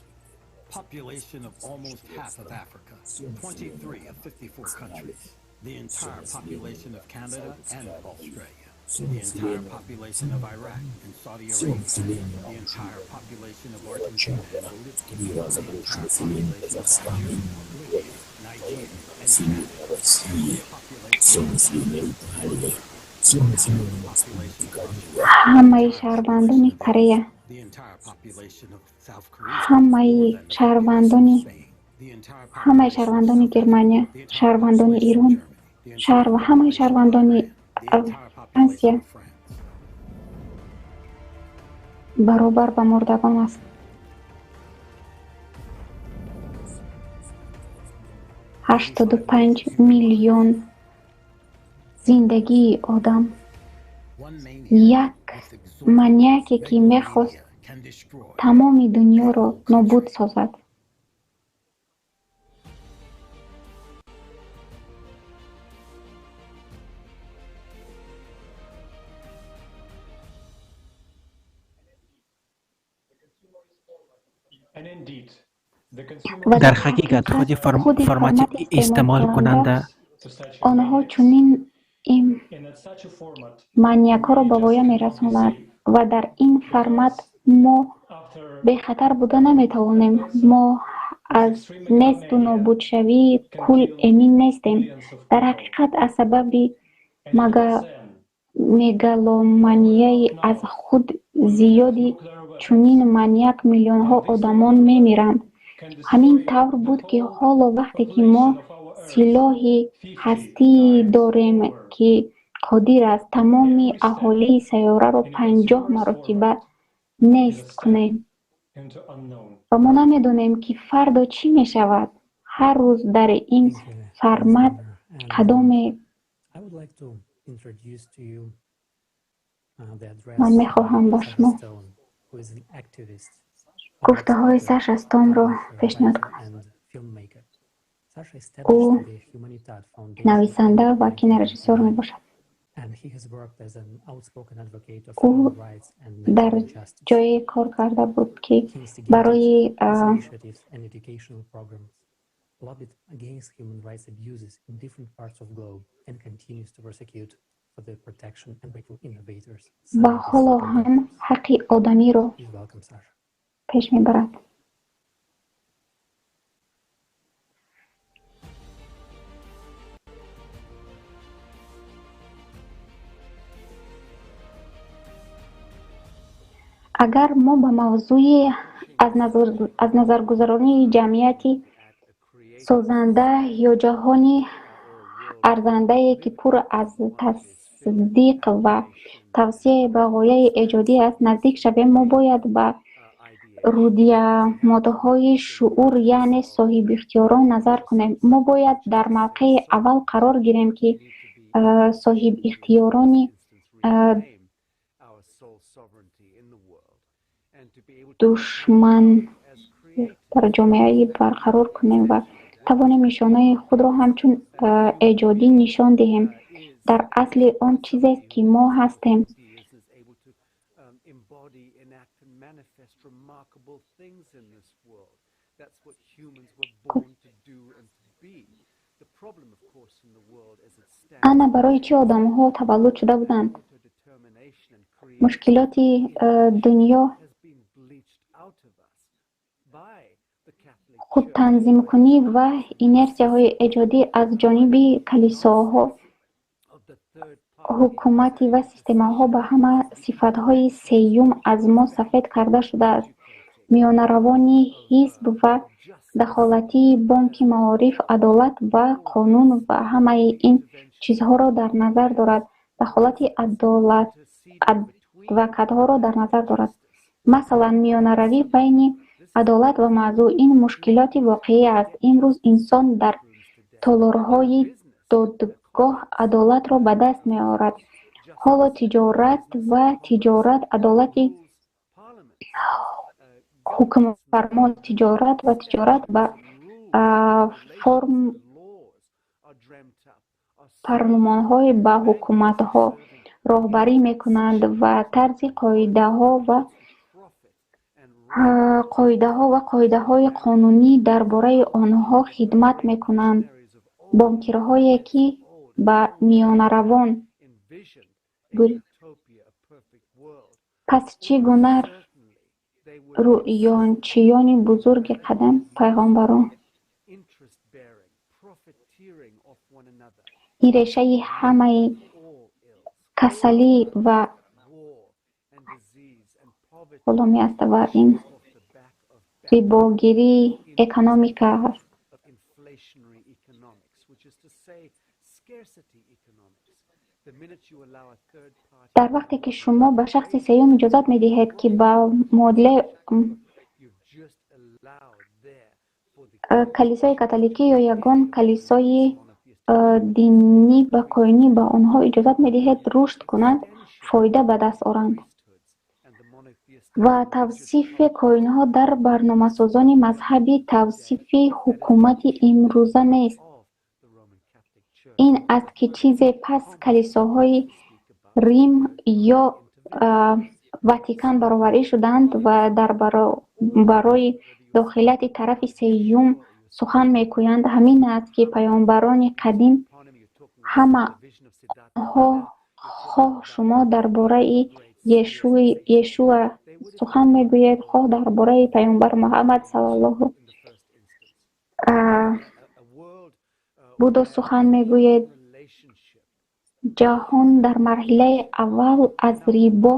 Population of almost half of Africa, 23 of 54 countries. The entire population of Canada and Australia. The entire population of Iraq and Saudi Arabia. The entire population of Argentina and Bolivia. The entire population of Algeria, Libya, Nigeria, and Chad. Ҳамаи шаҳрвандони Корея, ҳамаи шаҳрвандони Германия, шаҳрвандони Ирон, ҳамаи шаҳрвандони Франсия баробар ба мурдагон аст. 85 миллион зиндагии одам. Як маньяке, ки мехост тамоми дунёро нобуд созад. Дар ҳақиқат, худи формати истеъмолкунанда онҳо чунин маньякҳоро ба воя мерасонад ва дар ин формат мо бехатар буда наметавонем. Мо аз несту нобудшавии кул эмин нестем. Дар ҳақиқат, аз сабаби мегаломанияи аз худ зиёди чунин маньяк миллионҳо одамон мемиранд. Ҳамин тавр буд, ки ҳоло вақте ки мо силоҳи ҳастии дорем, ки қодир аст тамоми аҳолии сайёраро 50 маротиба нест кунем, ва мо намедонем, ки фардо чӣ мешавад. Ҳар рӯз дар ин формат қадоме ман мехоҳам ба шумо гуфтаҳои Саша Стонро пешниҳод кунам. Ӯ нависанда ва кинорежиссёр мебошад. Ӯ дар ҷое кор карда буд, ки барои ва ҳоло ҳам ҳаққи одамиро пеш мебарад. Агар мо ба мавзӯи аз назаргузаронии ҷамъияти созанда ё ҷаҳони арзандае, ки пур аз тасдиқ ва тавсия ба ғояи эҷодӣ аст, наздик шавем, мо бояд ба рудиамодҳои шуур, яъне соҳибихтиёрон назар кунем. Мо бояд дар мавқеи аввал қарор гирем, ки соҳибихтиёрони душман дар ҷомеаи барқарор кунем ва тавонем нишонаи худро ҳамчун эҷодӣ нишон диҳем. Дар асли он чизест, ки мо ҳастем. Ана барои чӣ одамҳо таваллуд шуда буданд. Мушкилоти дунё худтанзимкунӣ ва инерсияҳои эҷодӣ аз ҷониби калисоҳо, ҳукуматӣ ва системаҳо ба ҳама сифатҳои сеюм аз мо сафед карда шудааст. Миёнаравони ҳизб ва дахолати бонки маориф, адолат ва қонун ва ҳамаи ин чизҳоро дар назар дорад. Дахолати адвокатҳоро дар назар дорад. Масалан, миёнаравӣ байни адолат ва мавзӯъ ин мушкилоти воқеӣ аст. Имрӯз инсон дар толорҳои гоҳ адолатро ба даст меорад. Ҳоло тиҷорат ва тиҷорат адолати ҳукмфармо, тиҷорат ва тиҷорат ба парлумонҳои ба ҳукуматҳо роҳбарӣ мекунанд ва тарзи қоидаҳо ва қоидаҳои қонунӣ дар бораи онҳо хидмат мекунанд. Бонкирҳое, ки ба миёнаравон. Пас чӣ гуна рӯёнчиёни бузурги қадим, пайғомбарон? Ин решаи ҳамаи касалӣ ва ғуломӣ аст ва ин рибогирии экономика аст. Дар вақте ки шумо ба шахси сеюм иҷозат медиҳед, ки ба муодилаи калисои католикӣ ё ягон калисои динӣ ба коинӣ ба онҳо иҷозат медиҳед рушд кунанд, фоида ба даст оранд. Ва тавсифи коинҳо дар барномасозони мазҳабӣ тавсифи ҳукумати имрӯза нест. Ин аст, ки чизе пас калисоҳои Рим ё Ватикан бароварӣ шуданд ва дар барои дохилияти тарафи сеюм сухан мекӯянд, ҳамин аст, ки паёмбарони қадим ҳама онҳо, хоҳ шумо дар бораи Ешуа сухан мегӯед, хоҳ дар бораи паёмбар Муҳаммад саллаллоҳу Будо сухан мегӯед, ҷаҳон дар марҳилаи аввал аз рибо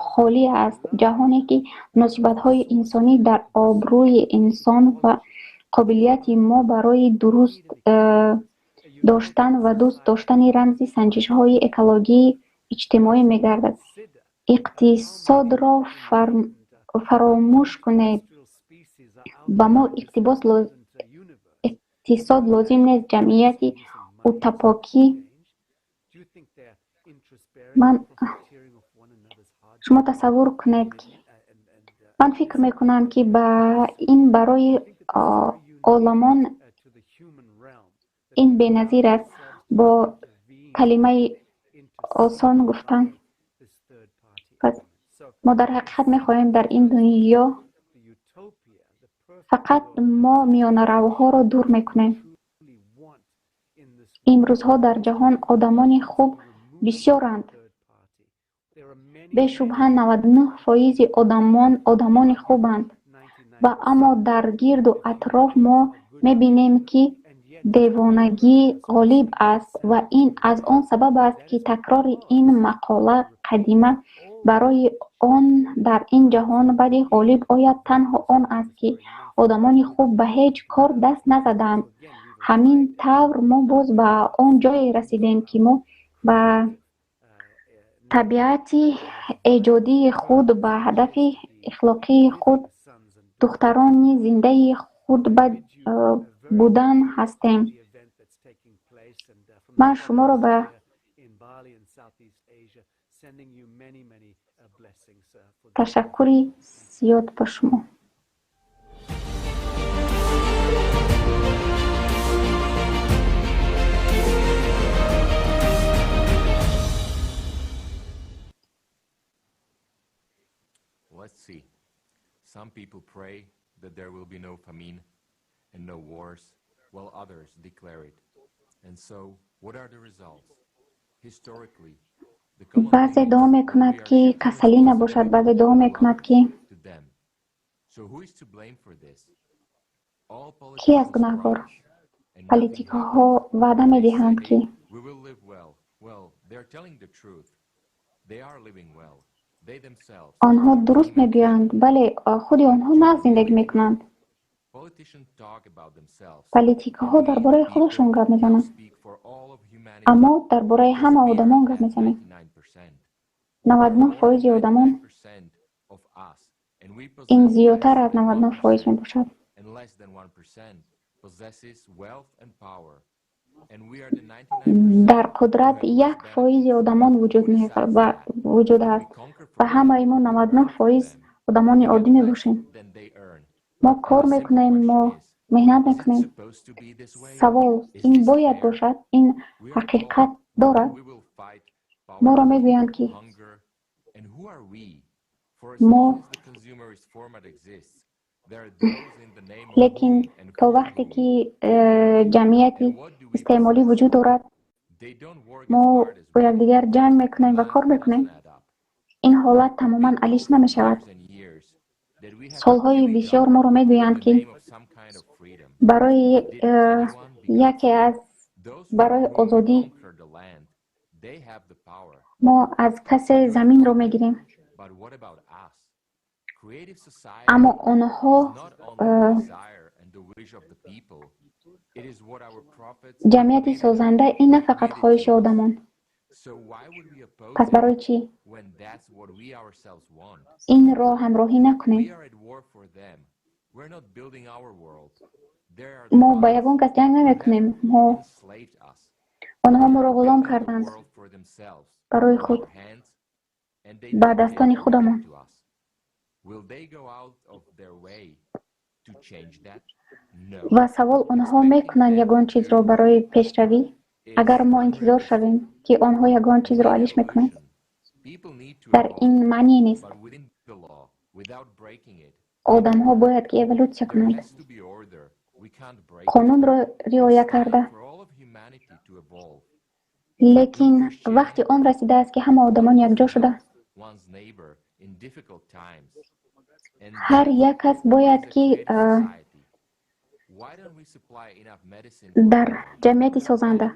холӣ аст. Ҷаҳоне, ки муносибатҳои инсонӣ дар обрӯи инсон ва қобилияти мо барои дуруст доштан ва дӯст доштани рамзи санҷишҳои экологии иҷтимоӣ мегардад. Иқтисодро фаромӯш кунед. Ба мо иқтисод лозим нест. Ҷамъияти утопокӣ ман шумо тасаввур кунед, ки ман фикр мекунам, ки ба ин барои оламон ин беназир аст. Бо калимаи осон гуфтан. Пас мо дар ҳақиқат мехоҳем дар ин дунё фақат мо миёнаравҳоро дур мекунем. Имрӯзҳо дар ҷаҳон одамони хуб бисёранд. Бешубҳа 99% одамон одамони хубанд. Ва аммо дар гирду атроф мо мебинем, ки девонагӣ ғолиб аст ва ин аз он сабаб аст, ки такрори ин мақола қадима барои он дар ин ҷаҳон бади ғолиб ояд танҳо он аст, ки одамони хуб ба ҳеҷ кор даст назаданд. Ҳамин тавр мо боз ба он ҷое расидем, ки мо ба табиати эҷодии худ, ба ҳадафи ихлоқии худ, духтарони зиндаи худ будан ҳастем. Ман шуморо ба ташаккури зиёд ба шумо. Let's see. Some people pray that there will be no famine and no wars, while others declare it. And so, what are the results? Historically, the common Баъзе дуо мекунад, ки касалӣ набошад, баъзе дуо мекунад, ки to them. So who is to blame for this? All Кӣ аст politicians гунаҳкор? promise, and nothing Политикҳо happens. ваъда They say медиҳанд, ки we will live well. Well, they are telling the truth. They are living well. They themselves. Онҳо дуруст мегӯянд, бале, худи онҳо нағз зиндагӣ мекунанд. Politicians talk about themselves. Политикҳо дар бораи худашон гап мезананд, Speak for all of humanity. аммо дар бораи ҳама одамон гап мезанем. 99%. 99% одамон Percent of us, and we ин possess зиёдтар less аз than 99% 1%, мебошад. and less than 1% possesses wealth and power. Дар қудрат 1 фоизи одамон вуҷуд аст ва ҳамаи мо 99 фоиз одамони оддӣ мебошем. Мо кор мекунем, мо меҳнат мекунем. Савол: ин бояд бошад? Ин ҳақиқат дорад? Моро мегӯянд, ки мо, лекин то вақте ки ҷамъияти истеъмолӣ вуҷуд дорад, мо бо якдигар ҷанг мекунем ва кор мекунем. Ин ҳолат тамоман алиш намешавад. Солҳои бисёр моро мегӯянд, ки барои яке аз барои озодӣ мо аз касе заминро мегирем, аммо онҳо ҷамъияти созанда ин на фақат хоҳиши одамон. Пас барои чӣ инро ҳамроҳӣ накунем? Мо ба ягон кас ҷанг намекунем. Мо онҳо моро ғулом карданд барои худ ба дастони худамон. Ва савол: онҳо мекунанд ягон чизро барои пешравӣ? Агар мо интизор шавем, ки онҳо ягон чизро алиш мекунанд, дар ин маъне нест. Одамҳо бояд ки эволютсия кунанд, қонунро риоя карда. Лекин вақти он расидааст, ки ҳама одамон якҷо шуда, ҳар як кас бояд ки дар ҷамъияти созанда.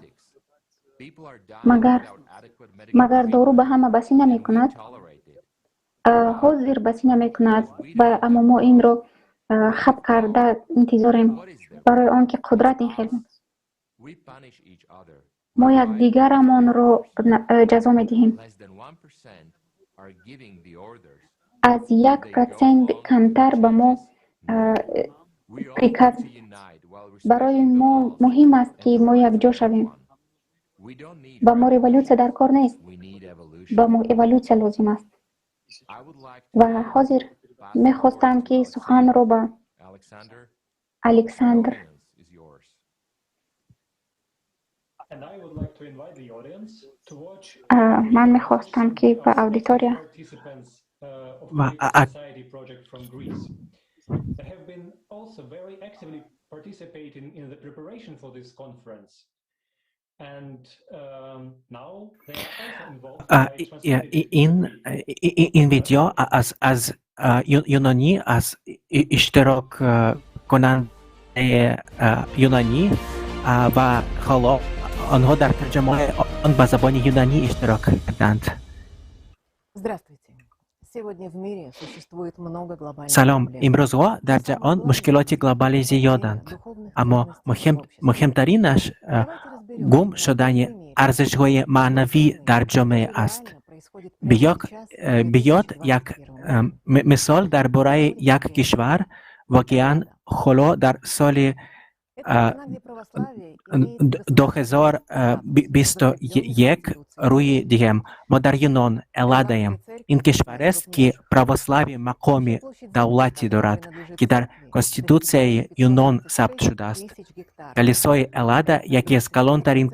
Магар дору ба ҳама басӣ намекунад? Ҳозир басӣ намекунад, аммо мо инро хаб карда интизорем, барои он ки қудрат ин хел. Мо якдигарамонро ҷазо медиҳем. Аз 1 процент камтар ба мо приказ. Барои мо муҳим аст, ки мо якҷо шавем. Ба мо революсия дар кор нест, ба мо эволюсия лозим аст. Ва ҳозир мехостам, ки суханро ба Александр ман мехостам, ки ба аудитория Ин видео аз юнонӣ, аз иштироккунандаи юнонӣ, ва ҳоло онҳо дар тарҷумаи он ба забони юнонӣ иштирок карданд. Здравствуйте. Сегодня в мире существует много глобальных Салом. проблем. Имрӯзҳо дар ҷаҳон мушкилоти глобалӣ зиёданд, аммо муҳимтаринаш гум шудани арзишҳои маънавӣ дар ҷомеа аст. Биёд як мисол дар бораи як кишвар. Воқеан, ҳоло дар соли 2021 рӯй диҳем. Мо дар Юнон, Элладаем. Ин кишварест, ки православӣ мақоми давлатӣ дорад, ки дар Конститутсияи Юнон сабт шудааст. Калисои Эллада яке аз калонтарин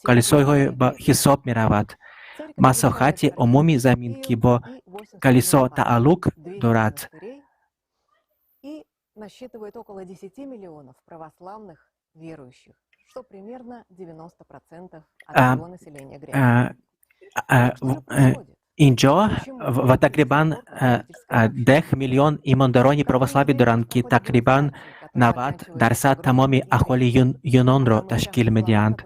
калисоҳое ба ҳисоб меравад. Масоҳати умумии замин, ки бо калисо тааллуқ дорад, насчитывает около 10 миллионов православных верующих, что примерно 90% от всего населения Греции. Инҷо ва тақрибан 10 миллион имондорони православӣ доранд, ки тақрибан 90 дарсад тамоми аҳолии Юнонро ташкил медиҳанд.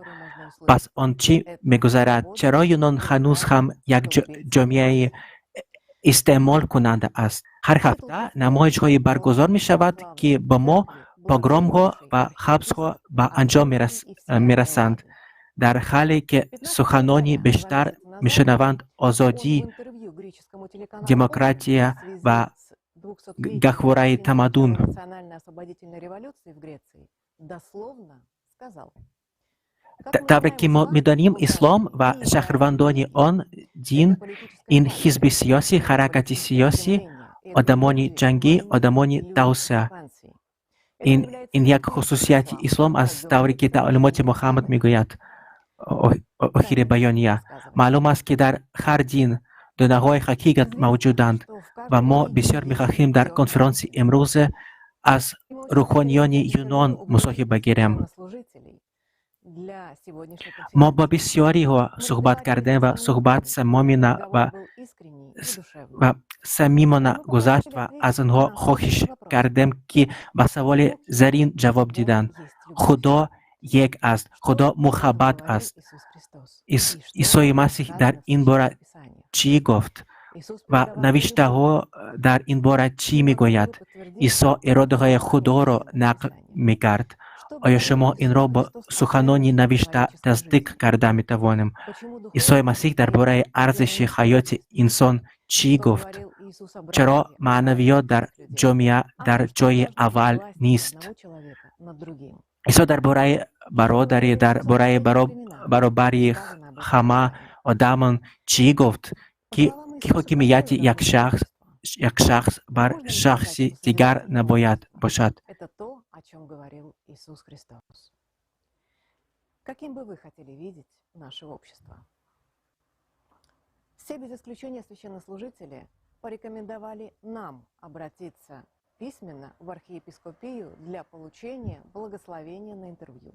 Пас он чӣ мегузарад? Чаро Юнон ҳанӯз ҳам як ҷомеаи истеъмолкунанда аст? Ҳар ҳафта намоишҳое баргузор мешавад, ки бо мо погромҳо ва ҳабсҳо ба анҷом мерасанд, дар ҳоле ки суханони бештар мешунаванд озодӣ, демократия ва гаҳвораи тамаддун. Национально-освободительной революции в Греции дословно сказал: Тавре ки мо медонем, ислом ва шаҳрвандони он дин ин ҳизби сиёсӣ, ҳаракати сиёсӣ, одамони ҷангӣ, одамони тавсеа. Ин як хусусияти ислом аст, тавре ки таълимоти Муҳаммад мегӯяд. Охири баёния. Маълум аст, ки дар ҳар дин донаҳои ҳақиқат мавҷуданд ва мо бисёр мехоҳем дар конференси имрӯзе аз рӯҳониёни Юнон мусоҳиба гирем. Мо бо бисёриҳо суҳбат кардем ва суҳбат самомина ва самимона гузашт ва аз онҳо хоҳиш кардем, ки ба саволи зарин ҷавоб диданд. Худо як аст, Худо муҳаббат аст. Исои Масеҳ дар ин бора чӣ гуфт ва навиштаҳо дар ин бора чӣ мегӯяд? Исо иродаҳои Худоро нақл мекард. Оё шумо инро бо суханони навишта тасдиқ карда метавонем? Исои Масеҳ дар бораи арзиши ҳаёти инсон чӣ гуфт? Чаро маънавиёт дар ҷомеа дар ҷои аввал нест? Исо дар бораи бародарӣ, дар бораи баробарии ҳама одамон чӣ гуфт? Ки ҳокимияти як шахс бар шахси дигар набояд бошад. Это то, о чем говорил Иисус Христос. Каким бы вы хотели видеть наше общество? Все без исключения священнослужители порекомендовали нам обратиться письменно в архиепископию для получения благословения на интервью,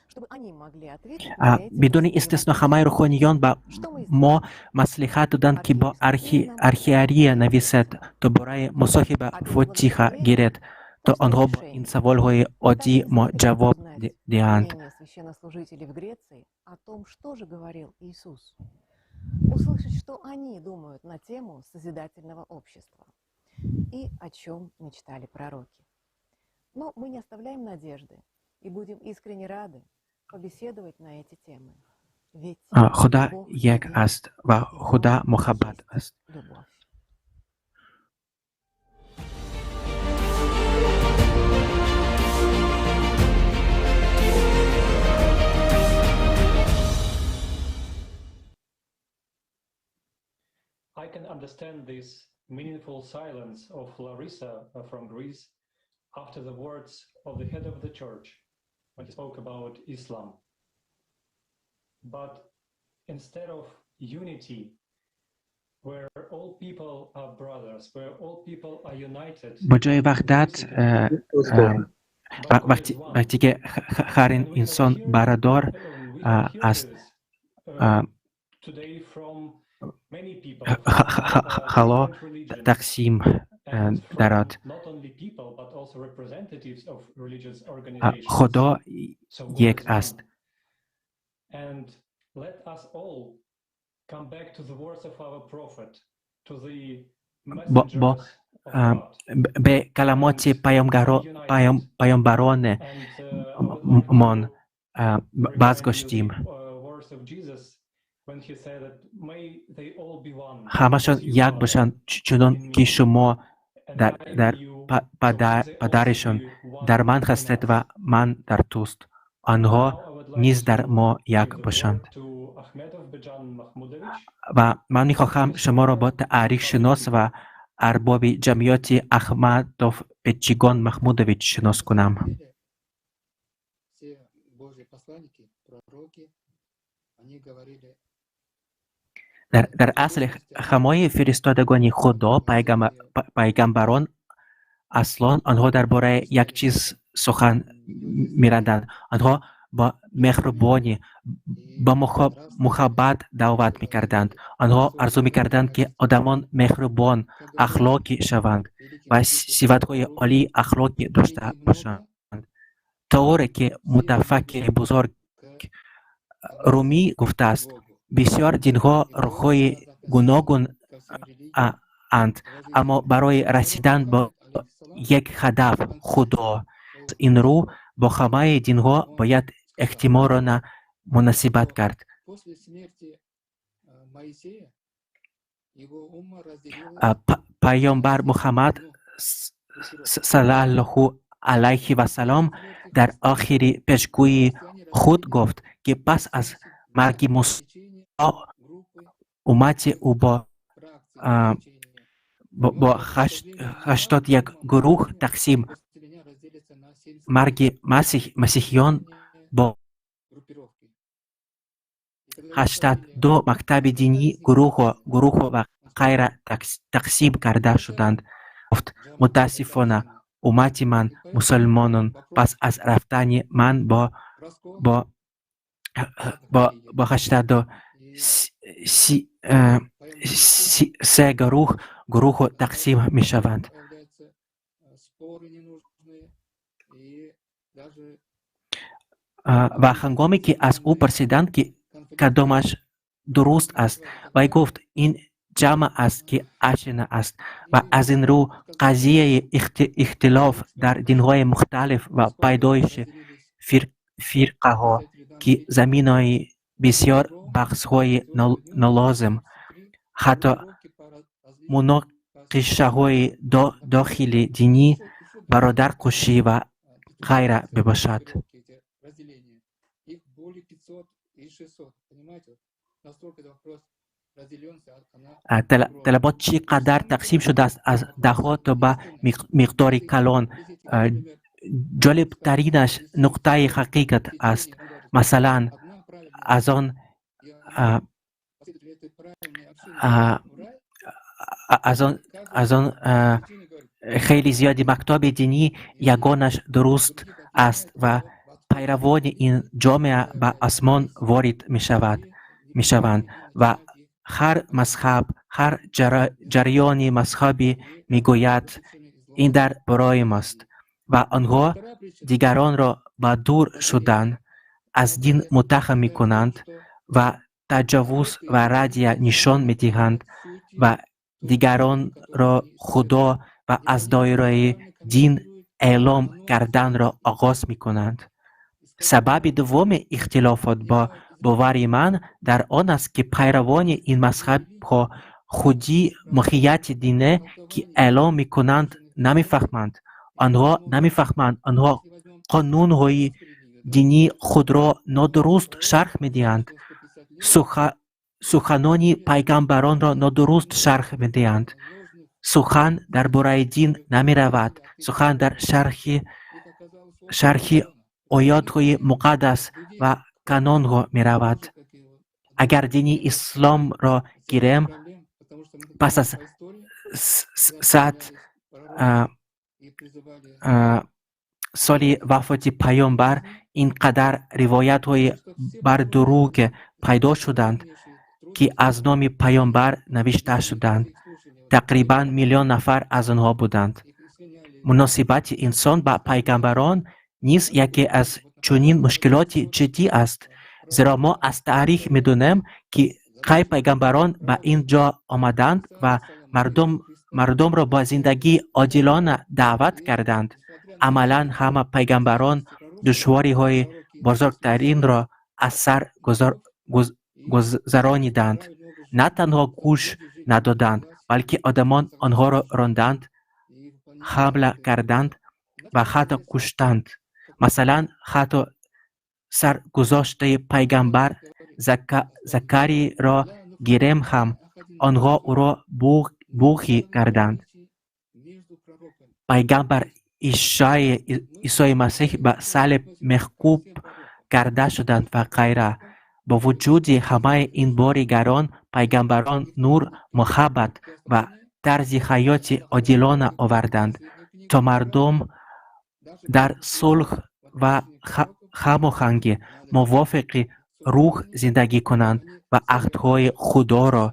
чтобы они могли ответить на эти Бидуни простые истисно вопросы. Ҳамаи рӯҳониён ба мо маслиҳат доданд, ки бо архиария нависед, то бораи мусоҳиба фотиҳа гиред, то онҳо бо ин саволҳои оддӣ мо ҷавоб диҳанд. Мнение священнослужителей в Греции о том, что же говорил Иисус. Услышать, что они думают на тему созидательного общества и о чем мечтали пророки. Но мы не оставляем надежды и будем искренне рады побеседовать на эти темы. Ведь Худо Бог як аст ва Худо муҳаббат аст. Любовь. I can understand this meaningful silence of Larissa from Greece after the words of the head of the church when he spoke about Islam. But instead of unity, where all people are brothers, where all people are united, Ба ҷои ваҳдат, вақте ки ҳар инсон бародар аст, today from many people, ҳало тақсим дорад. not only people, but also representatives of religious organizations. Худо So God як is one. аст. And let us all come back to the words of our prophet, to the Бо messengers of God. бе каламоти паёмбарони мон бозгаштем. Words of Jesus when he said that may they all be one, Ҳамашон as you як are бошанд, чунон in ки me, шумо and дар I in дар you, so may they also падаришон be one дар ман in ҳастед us. Ва ман дар туст, онҳо Now I would like низ дар to мо як give the бошанд. word to Akhmedov Bejan Mahmudovich. Ва ман мехоҳам шуморо бо таърихшинос ва арбоби ҷамъияти Ахмадов Бечигон Маҳмудович шинос кунам. Все Божьи посланники, пророки, они говорили Дар асл ҳамаи фиристодагони Худо, пайгамбарон, аслан онҳо дар бораи як чиз сухан меранданд. Онҳо бо меҳрубонӣ, бо муҳаббат даъват мекарданд. Онҳо орзу мекарданд, ки одамон меҳрубон, ахлоқӣ шаванд ва сифатҳои олии ахлоқӣ дошта бошанд. Тавре ки мутафаккири бузург Румӣ гуфтааст, бисёр динҳо роҳҳои гуногун анд, аммо барои расидан ба як ҳадаф — Худо. Аз ин рӯ бо ҳамаи динҳо бояд эҳтиромона муносибат кард. После смерти Моисея его умма разделилась Паёмбар Муҳаммад саллаллоҳу алайҳи вассалом дар охири пешгӯии Худ гуфт, ки пас аз марги Мусо уммати ӯ бо 81 гурӯҳ тақсим, марги масиҳиён бо 82 мактаби динӣ, гурӯҳҳо ва ғайра тақсим карда шуданд. Гуфт: «Мутаассифона, уммати ман, мусулмонон, пас аз рафтани ман бо 83 гурӯҳҳо тақсим мешаванд». Ва ҳангоме ки аз ӯ пурсиданд, ки кадомаш дуруст аст, вай гуфт: «Ин ҷамъ аст, ки ашина аст». Ва аз ин рӯ қазияи ихтилоф дар динҳои мухталиф ва пайдоиши фирқаҳо, ки заминаи бисёр баҳсҳои нолозим, ҳатто муноқишаҳои дохили динӣ, бародаркушӣ ва ғайра мебошад. Талабот чӣ қадар тақсим шудааст, аз даҳҳо то ба миқдори калон. Ҷолибтаринаш нуқтаи ҳақиқат аст. Масалан, аз он хеле зиёди мактаби динӣ ягонаш дуруст аст ва пайравони ин ҷомеа ба осмон ворид мешаванд ва ҳар мазҳаб, ҳар ҷараёни мазҳабӣ мегӯяд: «Ин дар барои мост», ва онҳо дигаронро ба дур шудан аз дин муттаҳам мекунанд ва таҷовуз ва раддия нишон медиҳанд ва дигаронро худо ва аз доираи дин эълом карданро оғоз мекунанд. Сабаби дуввуми ихтилофот, бо бовари ман, дар он аст, ки пайравони ин мазҳабҳо худи моҳияти дине, ки эълом мекунанд, намефаҳманд. Онҳо намефаҳманд, онҳо қонунҳои динии худро нодуруст шарҳ медиҳанд, суханони пайғамбаронро нодуруст шарҳ медиҳанд. Сухан дар бораи дин намеравад, сухан дар шарҳи оятҳои муқаддас ва канонҳо меравад. Агар дини исломро гирем, пас аз 100 соли вафоти Паёмбар ин қадар ривоятҳои бардурӯғ пайдо шуданд, ки аз номи Паёмбар навишта шуданд. Тақрибан миллион нафар аз онҳо буданд. Муносибати инсон ба пайғамбарон низ яке аз чунин мушкилоти ҷиддӣ аст, зеро мо аз таърих медонем, ки кай пайғамбарон ба ин ҷо омаданд ва мардумро ба зиндагии одилона даъват карданд. Амалан ҳама пайғамбарон душвориҳои бузургтаринро аз сар гузарониданд. На танҳо гӯш надоданд, балки одамон онҳоро ронданд, ҳамла карданд ва ҳатто куштанд. Масалан, ҳатто саргузашти пайғамбар Закариро гирем ҳам, онҳо ӯро буғӣ карданд. Пайғамбар Исои Масеҳ ба салиб мехкуб карда шуданд ва ғайра. Бо вуҷуди ҳамаи ин бори гарон, пайғамбарон нур, муҳаббат ва тарзи ҳаёти одилона оварданд, то мардум дар сулҳ ва ҳамоҳангӣ мувофиқи рӯҳ зиндагӣ кунанд ва аҳдҳои Худоро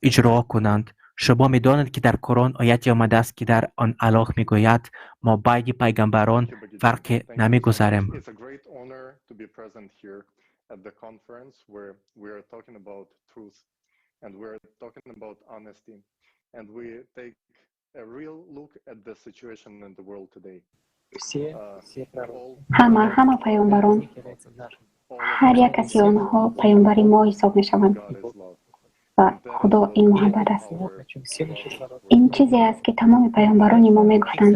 иҷро кунанд. Шумо медонед, ки дар Қуръон ояте омадааст, ки дар он Аллоҳ мегӯяд: «Мо байни пайғамбарон фарқе намегузорем». At the conference where we are talking about truth and we're talking about honesty, and we take a real look at the situation in the world today. Ҳама паёмбарон, ҳар як каси онҳо паёмбари мо ҳисоб мешаванд ва Худо ин муҳаббат аст. Ин чизе аст, ки тамоми паёмбарони мо мегуфтанд.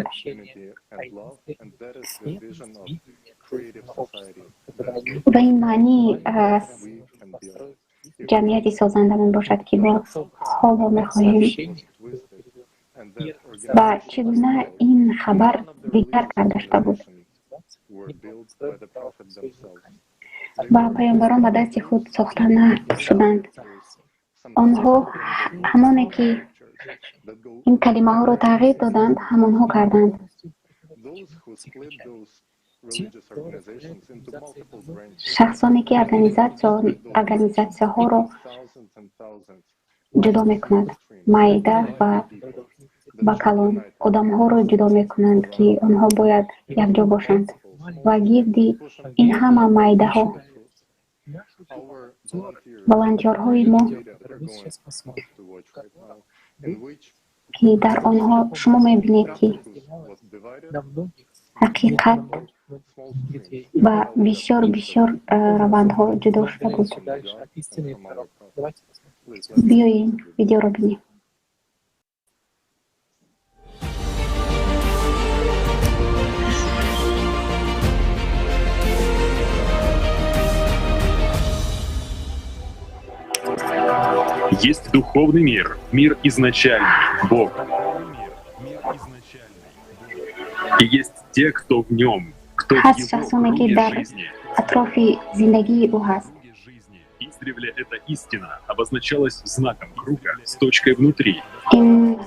Ва ин маънии ҷамъияти созанда мебошад, ки мо ҳоло мехоҳем. Ва чӣ гуна ин хабар дигар карда шуда буд? Ва паёмбарон ба дасти худ сохта нашуданд. Онҳо ҳамоне ки ин калимаҳоро тағйир доданд, ҳамонҳо карданд. Шахсоне ки организатсияҳоро ҷудо мекунанд, майда ва ба калон, одамҳоро ҷудо мекунанд, ки онҳо бояд якҷо бошанд. Ва гирди ин ҳама майдаҳо волонтёрҳои мо, ки дар онҳо шумо мебинед, ки ҳақиқат ба бисёр бисёр равандҳо ҷудо шуда буд. Биёем видеоро бинем. Есть духовный мир, мир изначальный, Бог. И есть те, кто в нем, кто в Ҳаст его шахсоне, ки круге дар жизни. атрофи зиндагии ӯ ҳаст. Издревле эта истина обозначалась знаком круга с точкой внутри. Ин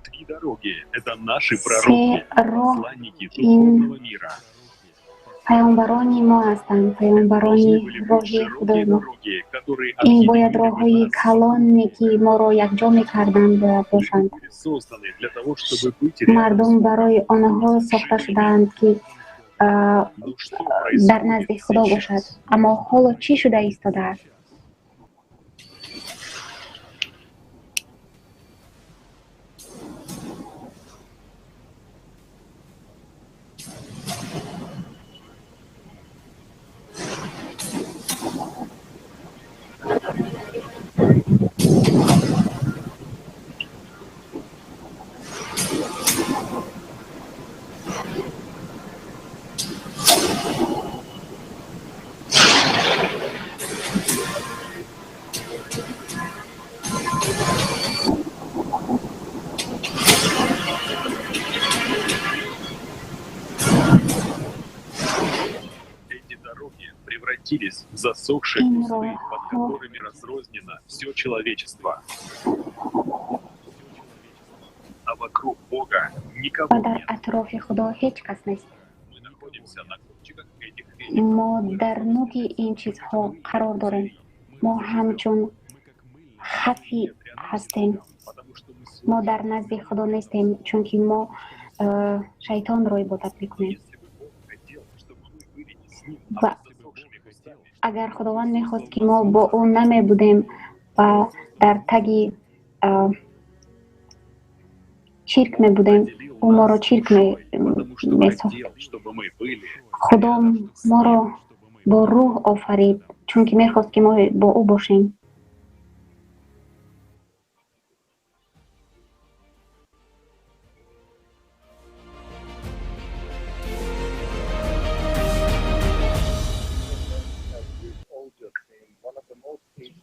Три дороги — это наши се пророки, роҳ посланники ин духовного мира. паёмбарони мо ҳастанд, паёмбарони Должны были быть роҳи Худои широкие мо. дороги, которые Ин бояд объединили бы роҳҳои нас, калоне, ки моро якҷо мекарданд, бояд бошанд. были созданы для того, чтобы быть рядом с Мардум Богом. барои онҳо сохта шудаанд, ки Но что дар происходит назди Худо бошад. сейчас? Аммо ҳоло чӣ шуда истодааст? Эти дороги превратились в засохшие Ин кусты, под роҳҳо которыми разрознено все человечество. А вокруг Бога никого ва дар нет. атрофи Худо ҳеҷ кас нест. Мы находимся на кончиках этих веников. Мо Мы дар нуги ин чизҳо қарор дорем. Мо ҳамчун хафи ҳастем. Потому что мы Мо служим. дар назди Худо нестем, чунки мо шайтонро ибодат мекунем. Если бы Бог хотел, чтобы мы были не с Ним, а Ва под засохшими кустами, агар Худованд мехост, ки мо бо ӯ намебудем ва дар таги чирк мебудем, наделил ӯ моро нас чирк душой, потому что месохт. хотел, чтобы мы были Худо рядом с моро Ним. бо рӯҳ офарид, чунки мехост, ки мо бо ӯ бошем.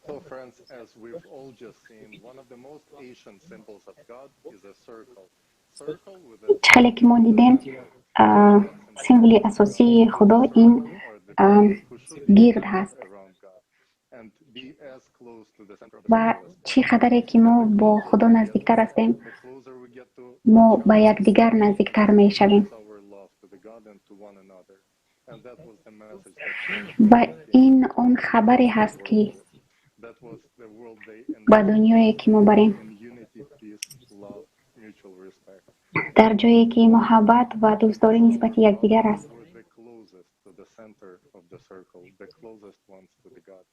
So, friends, as we've all just seen, one of the most ancient symbols of God is a circle. Circle with a Чӣ хеле ки мо дидем, символи асосии Худо ин or the people who should be гирд ҳаст. around God and be as close to the center of the Ва circle as чӣ қадаре ки мо бо Худо наздиктар ҳастем, The closer we get to мо ба якдигар наздиктар мешавем. our love to the God and to one another. And that was the message that Ва ин он хабаре ҳаст, ки that was the world they ба дунёе ки мо барем, in unity, peace, love, mutual respect. дар ҷое ки муҳаббат ва дӯстдорӣ нисбати якдигар аст. Were the closest to the center of the circle, the closest ones to the God,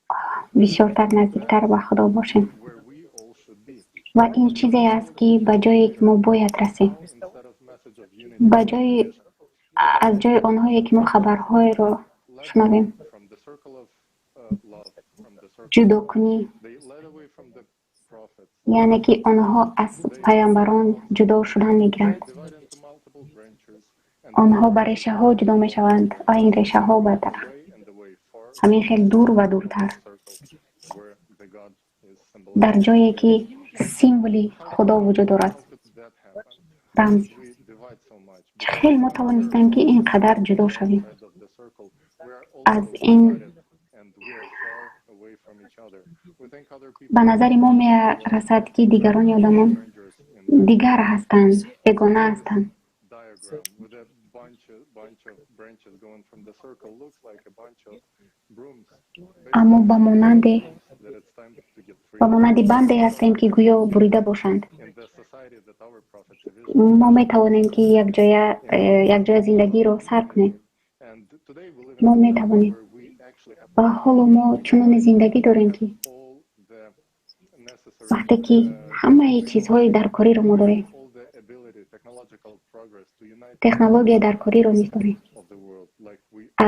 Бисёртар наздиктар ба Худо бошем. where we all should be. Ва ин чизе аст, ки ба ҷое ки мо бояд расем, Instead of message of unity ба ҷои аз ҷои онҳое ки мо хабарҳоеро шунавем, from the circle of love, from the circle ҷудокунӣ, they led away from the prophets, яъне ки онҳо аз паёмбарон ҷудо шудан мегиранд. divide into multiple branches, Онҳо ба решаҳо ҷудо мешаванд ва ин решаҳо ба дарахт. Ҳамин хел дур ва дуртар. Дар ҷое ки символи Худо вуҷуд дорад. Рамз. Чӣ хел мо тавонистем, ки ин қадар ҷудо шавем? Аз ин ба назари мо мерасад, ки дигарони одамон дигар ҳастанд, бегона ҳастанд. Аммо ба монанди банде ҳастем, ки гӯё бурида бошанд. Мо метавонем, ки якҷоя зиндагиро сар кунем. Мо метавонем. Ва ҳоло мо чуноне зиндагӣ дорем, ки вақте ки ҳамаи чизҳои даркориро мо дорем, технологияи даркориро низ дорем.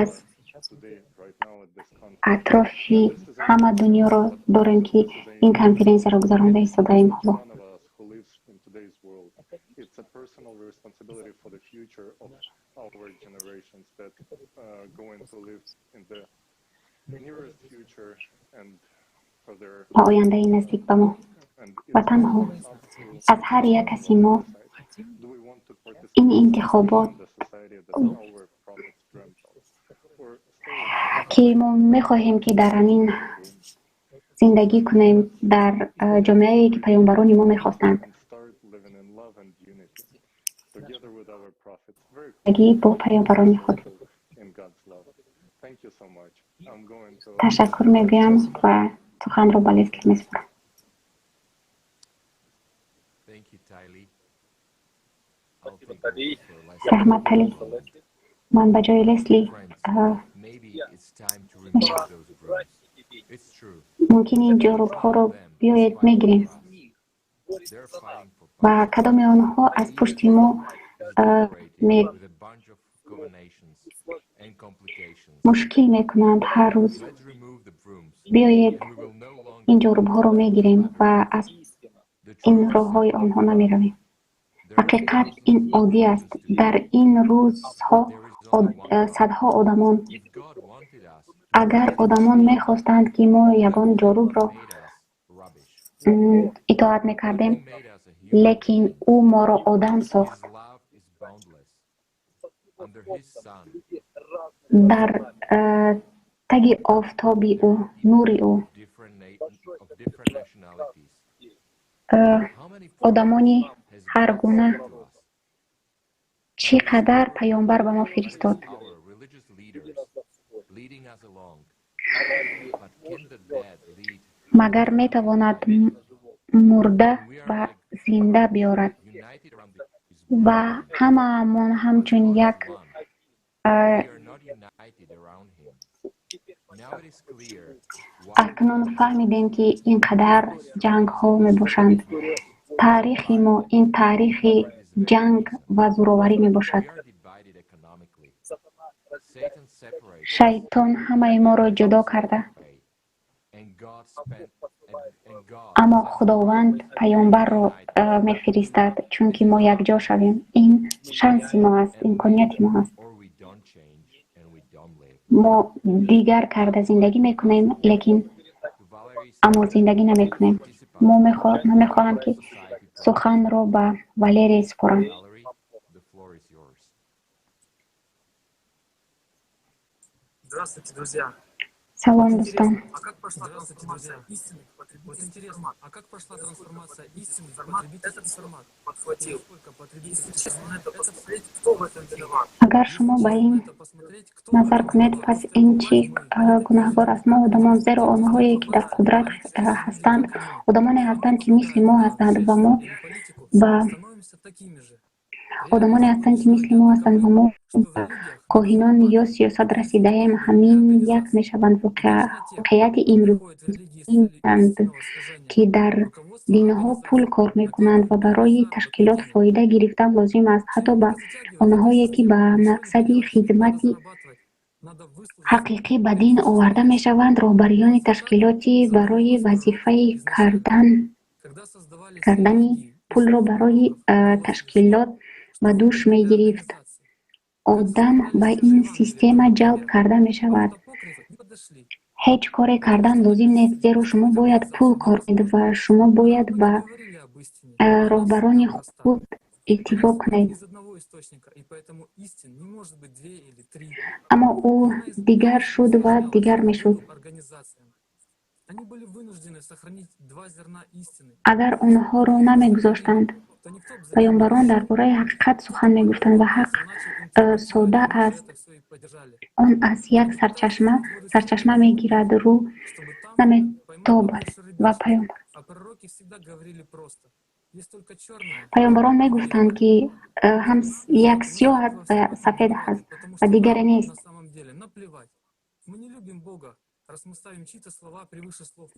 Аз атрофи ҳама дунёро дорем, ки ин конференсияро гузаронда истодаем ҳоло. Ба ояндаи наздик ба мо ва танҳо аз ҳар як каси мо ин интихобот, ки мо мехоҳем, ки дар ҳамин зиндагӣ кунем, дар ҷомеае ки паёмбарони мо мехостанд. Зиндагӣ бо паёмбарони худ. Ташаккур мегӯям ва суханро ба Лесли месупорам. Раҳмат, Тали. Ман ба ҷои Лесли мешавам. Мумкин ин ҷорубҳоро биёед мегирем. Ва кадоме онҳо аз пушти мо мушкил мекунанд ҳар рӯз. Биёед ин ҷорубҳоро мегирем ва аз ин роҳҳои онҳо намеравем. Ҳақиқат ин оддӣ аст. Дар ин рӯзҳо садҳо одамон, агар одамон мехостанд, ки мо ягон ҷорубро итоат мекардем, лекин ӯ моро одам сохт. Дар таги офтоби ӯ, нури ӯ, одамони ҳар гуна чӣ қадар паёмбар ба мо фиристод. Магар метавонад мурда ба зинда биёрад? Ва ҳамаамон ҳамчун як акнун фаҳмидем, ки ин қадар ҷангҳо мебошанд. Таърихи мо ин таърихи ҷанг ва зӯроварӣ мебошад. Шайтон ҳамаи моро ҷудо карда. Аммо Худованд паёмбарро мефиристад, чунки мо якҷо шавем. Ин шанси мо аст, имконияти мо аст. Мо дигар карда зиндагӣ мекунем, лекин аммо зиндагӣ намекунем. Ман мехоҳам, ки суханро ба Валерий супорам. Салом, дӯстон. Агар шумо ба ин назар кунед, пас ин чӣ гунаҳгор аст? Мо одамон, зеро онҳое ки дар қудрат ҳастанд, одамоне ҳастанд, ки мисли мо ҳастанд ва мо ба одамоне ҳастанд, ки мисли мо ҳастанд ва мо ба коҳинон ё сиёсат расидаем, ҳамин як мешаванд. Воқеияти имрӯзинанд, ки дар динҳо пул кор мекунанд ва барои ташкилот фоида гирифтан лозим аст, ҳатто ба онҳое ки ба мақсади хизмати ҳақиқӣ ба дин оварда мешаванд. Роҳбариёни ташкилотӣ барои вазифаи кардани пулро барои ташкилот ба дӯш мегирифт. Одам ба ин система ҷалб карда мешавад. Ҳеҷ коре кардан лозим нест, зеро шумо бояд пул кор кунед ва шумо бояд ба роҳбарони худ иттифоқ кунед. Аммо ӯ дигар шуд ва дигар мешуд. Агар онҳоро намегузоштанд. Паёмбарон дар бораи ҳақиқат сухан мегуфтанд ва ҳақ сода аст. Он аз як сарчашма мегирад, рӯ наметобад ва паёмбарон мегуфтанд, ки ҳам як сиёҳ аст ва сафед ҳаст ва дигаре нест.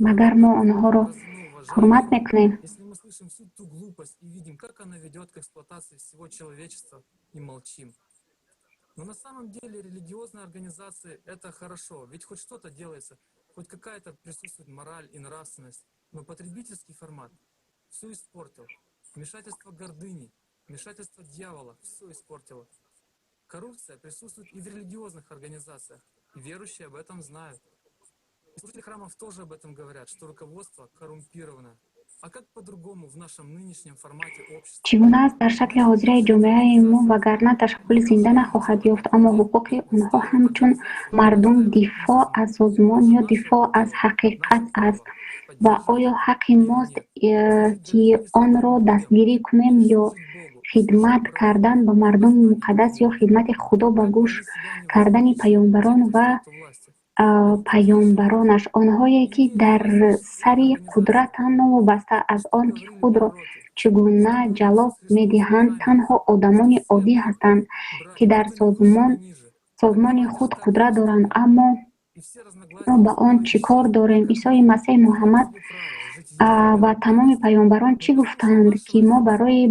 Магар мо онҳоро ҳурмат мекунем? Но на самом деле религиозные организации — это хорошо, ведь хоть что-то делается, хоть какая-то присутствует мораль и нравственность. Но потребительский формат все испортил. Вмешательство гордыни, вмешательство дьявола все испортило. Коррупция присутствует и в религиозных организациях, и верующие об этом знают. И служители храмов тоже об этом говорят, что руководство коррумпировано. А как по-другому в нашем нынешнем формате общества? Чӣ гуна аст дар шакли ҳозираи ҷомеаи мо, вагарна ташаккули зинда нахоҳад ёфт, аммо ҳуқуқи онҳо ҳамчун мардум дифоъ аз созмон ё дифоъ аз ҳақиқат аст. Ва оё ҳаққи мост, ки онро дастгирӣ кунем ё хидмат кардан ба мардуми муқаддас ё хидмати Худо ба гӯш кардани паёмбарон ва паёмбаронаш, онҳое ки дар сари қудратанд, новобаста аз он ки худро чӣ гуна ҷалоб медиҳанд, танҳо одамони оддӣ ҳастанд, ки дар созмони худ қудрат доранд. Аммо мо ба он чӣ кор дорем? Исои Масеҳ, Муҳаммад ва тамоми паёмбарон чӣ гуфтанд? Ки мо барои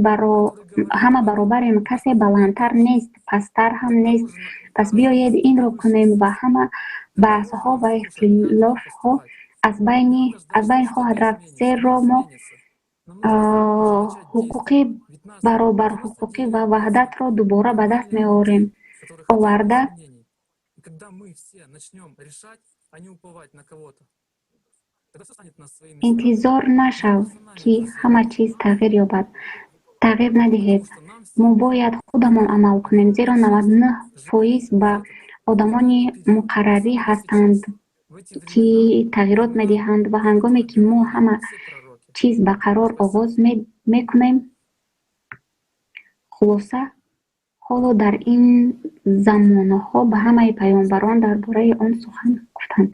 ҳама баробарем, касе баландтар нест, пасттар ҳам нест. Пас биёед инро кунем ва ҳама баҳсҳо ва ихтилофҳо аз байн хоҳад рафт, зеро мо ҳуқуқи баробарҳуқуқӣ ва ваҳдатро дубора ба даст меорем. Оварда интизор нашав, ки ҳама чиз тағйир ёбад. Тағйир надиҳед. Мо бояд худамон амал кунем, зеро 99% ба одамони муқаррарӣ ҳастанд, ки тағйирот медиҳанд ва ҳангоме ки мо ҳама чиз ба қарор оғоз мекунем. Хулоса, ҳоло дар ин замонҳо ба ҳамаи паёмбарон дар бораи он сухан гуфтанд.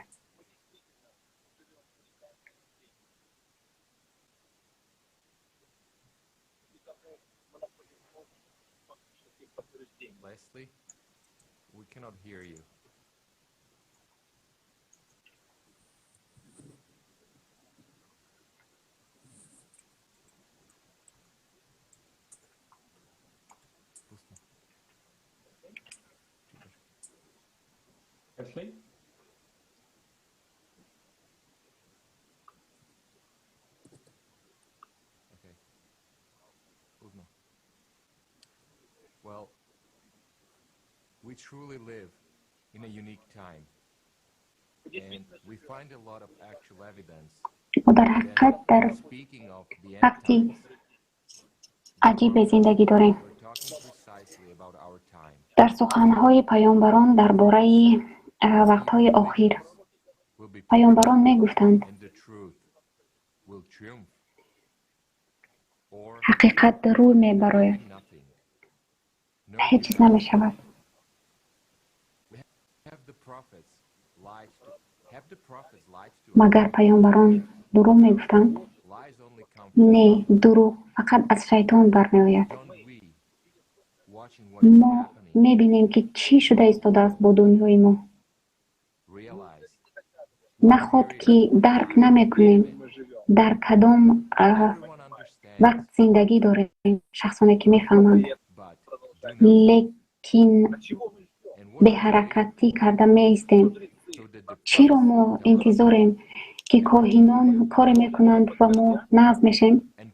Leslie, we cannot hear you. Leslie? Okay. Uzma. Well, we truly live in a unique time, and we find a lot of actual evidence. Мо дар ҳақиқат дар Speaking of the end вақти times, аҷибе зиндагӣ дорем. we're talking precisely about our time. Дар суханҳои паёмбарон дар бораи вақтҳои охир Will be паёмбарон мегуфтанд: and the truth will triumph or ҳақиқат рӯй мебарояд, nothing. ҳеҷ чиз намешавад. Have the prophets lied to have the prophets lied to us? Магар паёмбарон дурӯғ мегуфтанд? Lies only come from Не, дурӯғ фақат аз шайтон бармеояд. Don't we, watching what is Мо happening, мебинем, ки чӣ шуда истодааст бо дунёи мо. realize Наход ки дарк намекунем, дар кадом everyone understands, вақт зиндагӣ дорем, шахсоне ки мефаҳманд, but do nothing. лекин And what do we беҳаракатӣ карда меистем. so that the Чиро мо prophets tell us интизорем, ки коҳинон коре мекунанд ва мо нағз мешем and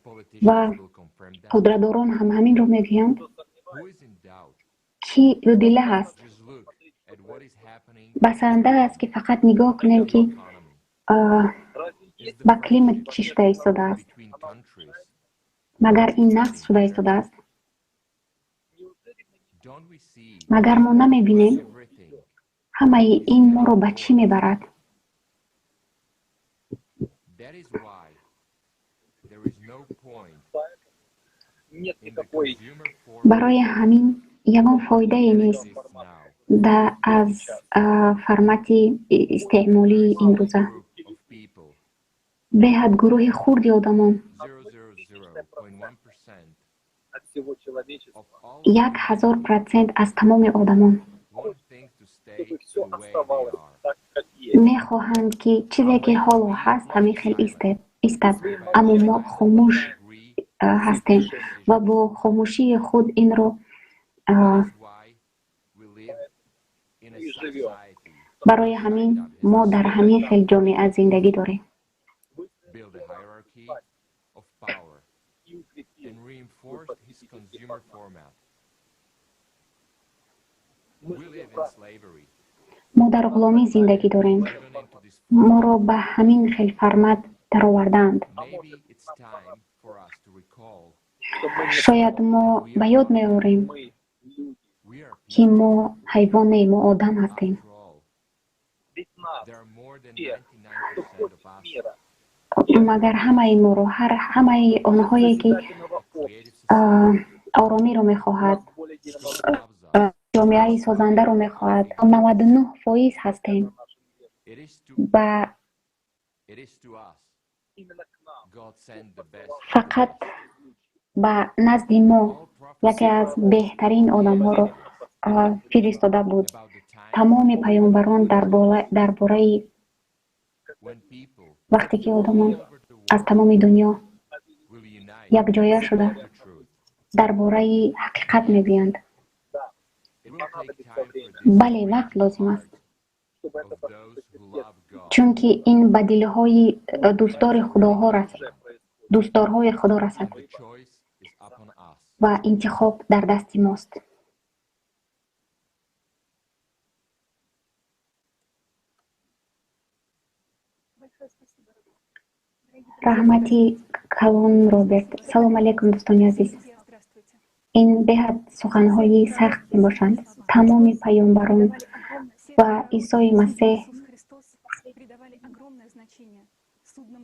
ва politicians will confirm that? қудратдорон ҳам ҳаминро мегӯянд? Who is in doubt? Чӣ дудила ҳаст? Басанда аст, ки фақат нигоҳ кунем, ки ба климат чӣ шуда истодааст. Магар ин нақс шуда истодааст? Магар мо намебинем? Ҳамаи ин моро ба чӣ мебарад? Барои ҳамин ягон фоидае нест аз формати истеъмолии имрӯза. Беҳад гурӯҳи хурди одамон, 1000% аз тамоми одамон мехоҳанд, ки чизе ки ҳоло ҳаст, ҳамин хел истад, аммо мо хомӯш ҳастем ва бо хомӯшии худ инро. Барои ҳамин мо дар ҳамин хел ҷомеа зиндагӣ дорем. Мо дар ғуломӣ зиндагӣ дорем. Моро ба ҳамин хел формат даровардаанд. Шояд мо ба ёд меорем, ки мо ҳайвон не, мо одам ҳастем. Магар ҳамаи моро, ҳамаи онҳое ки оромиро мехоҳад, ҷомеаи созандаро мехоҳад, 99% ҳастем. Ба фақат ба назди мо яке аз беҳтарин одамҳоро фиристода буд. Тамоми паёмбарон дар бораи вақте ки одамон аз тамоми дунё якҷоя шуда дар бораи ҳақиқат мегӯянд. Бале, вақт лозим аст, чунки ин ба дилҳои дӯстдори худоҳо расад, дӯстдорҳои Худо расад ва интихоб дар дасти мост. Раҳмати калон, Роберт. Салом алейкум, дӯстони азиз. Ин беҳад суханҳои сахт мебошанд. Тамоми паёмбарон ва Исои Масеҳ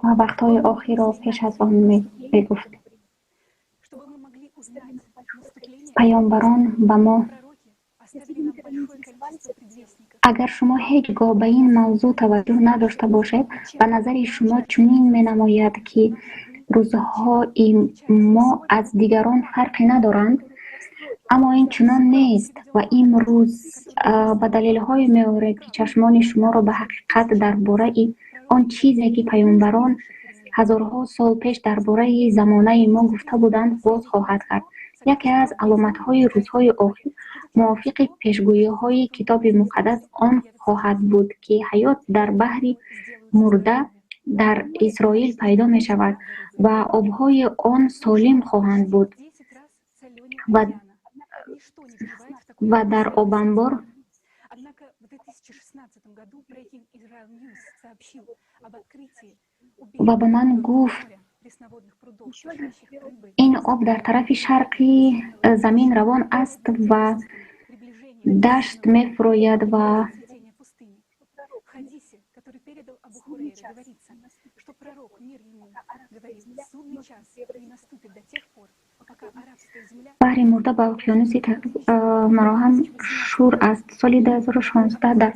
ва вақтҳои охирро пеш аз он мегуфт. Паёмбарон ба мо: агар шумо ҳеҷ гоҳ ба ин мавзӯъ таваҷҷӯҳ надошта бошед, ба назари шумо чунин менамояд, ки рӯзҳои мо аз дигарон фарқе надоранд, аммо ин чунон нест ва имрӯз ба далелҳое меоред, ки чашмони шуморо ба ҳақиқат дар бораи он чизе, ки паёмбарон ҳазорҳо сол пеш дар бораи замонаи мо гуфта буданд, боз хоҳад кард. Яке аз аломатҳои рӯзҳои охир мувофиқи пешгӯиҳои Китоби Муқаддас он хоҳад буд, ки ҳаёт дар баҳри мурда дар Исроил пайдо мешавад ва обҳои он солим хоҳанд буд ва дар обанбор ва ба ман гуфт: ин об дар тарафи шарқи замин равон аст ва дашт мефурӯяд ва баҳри мурда ба уқёнуси мароҳам шур аст. Соли 2016 дар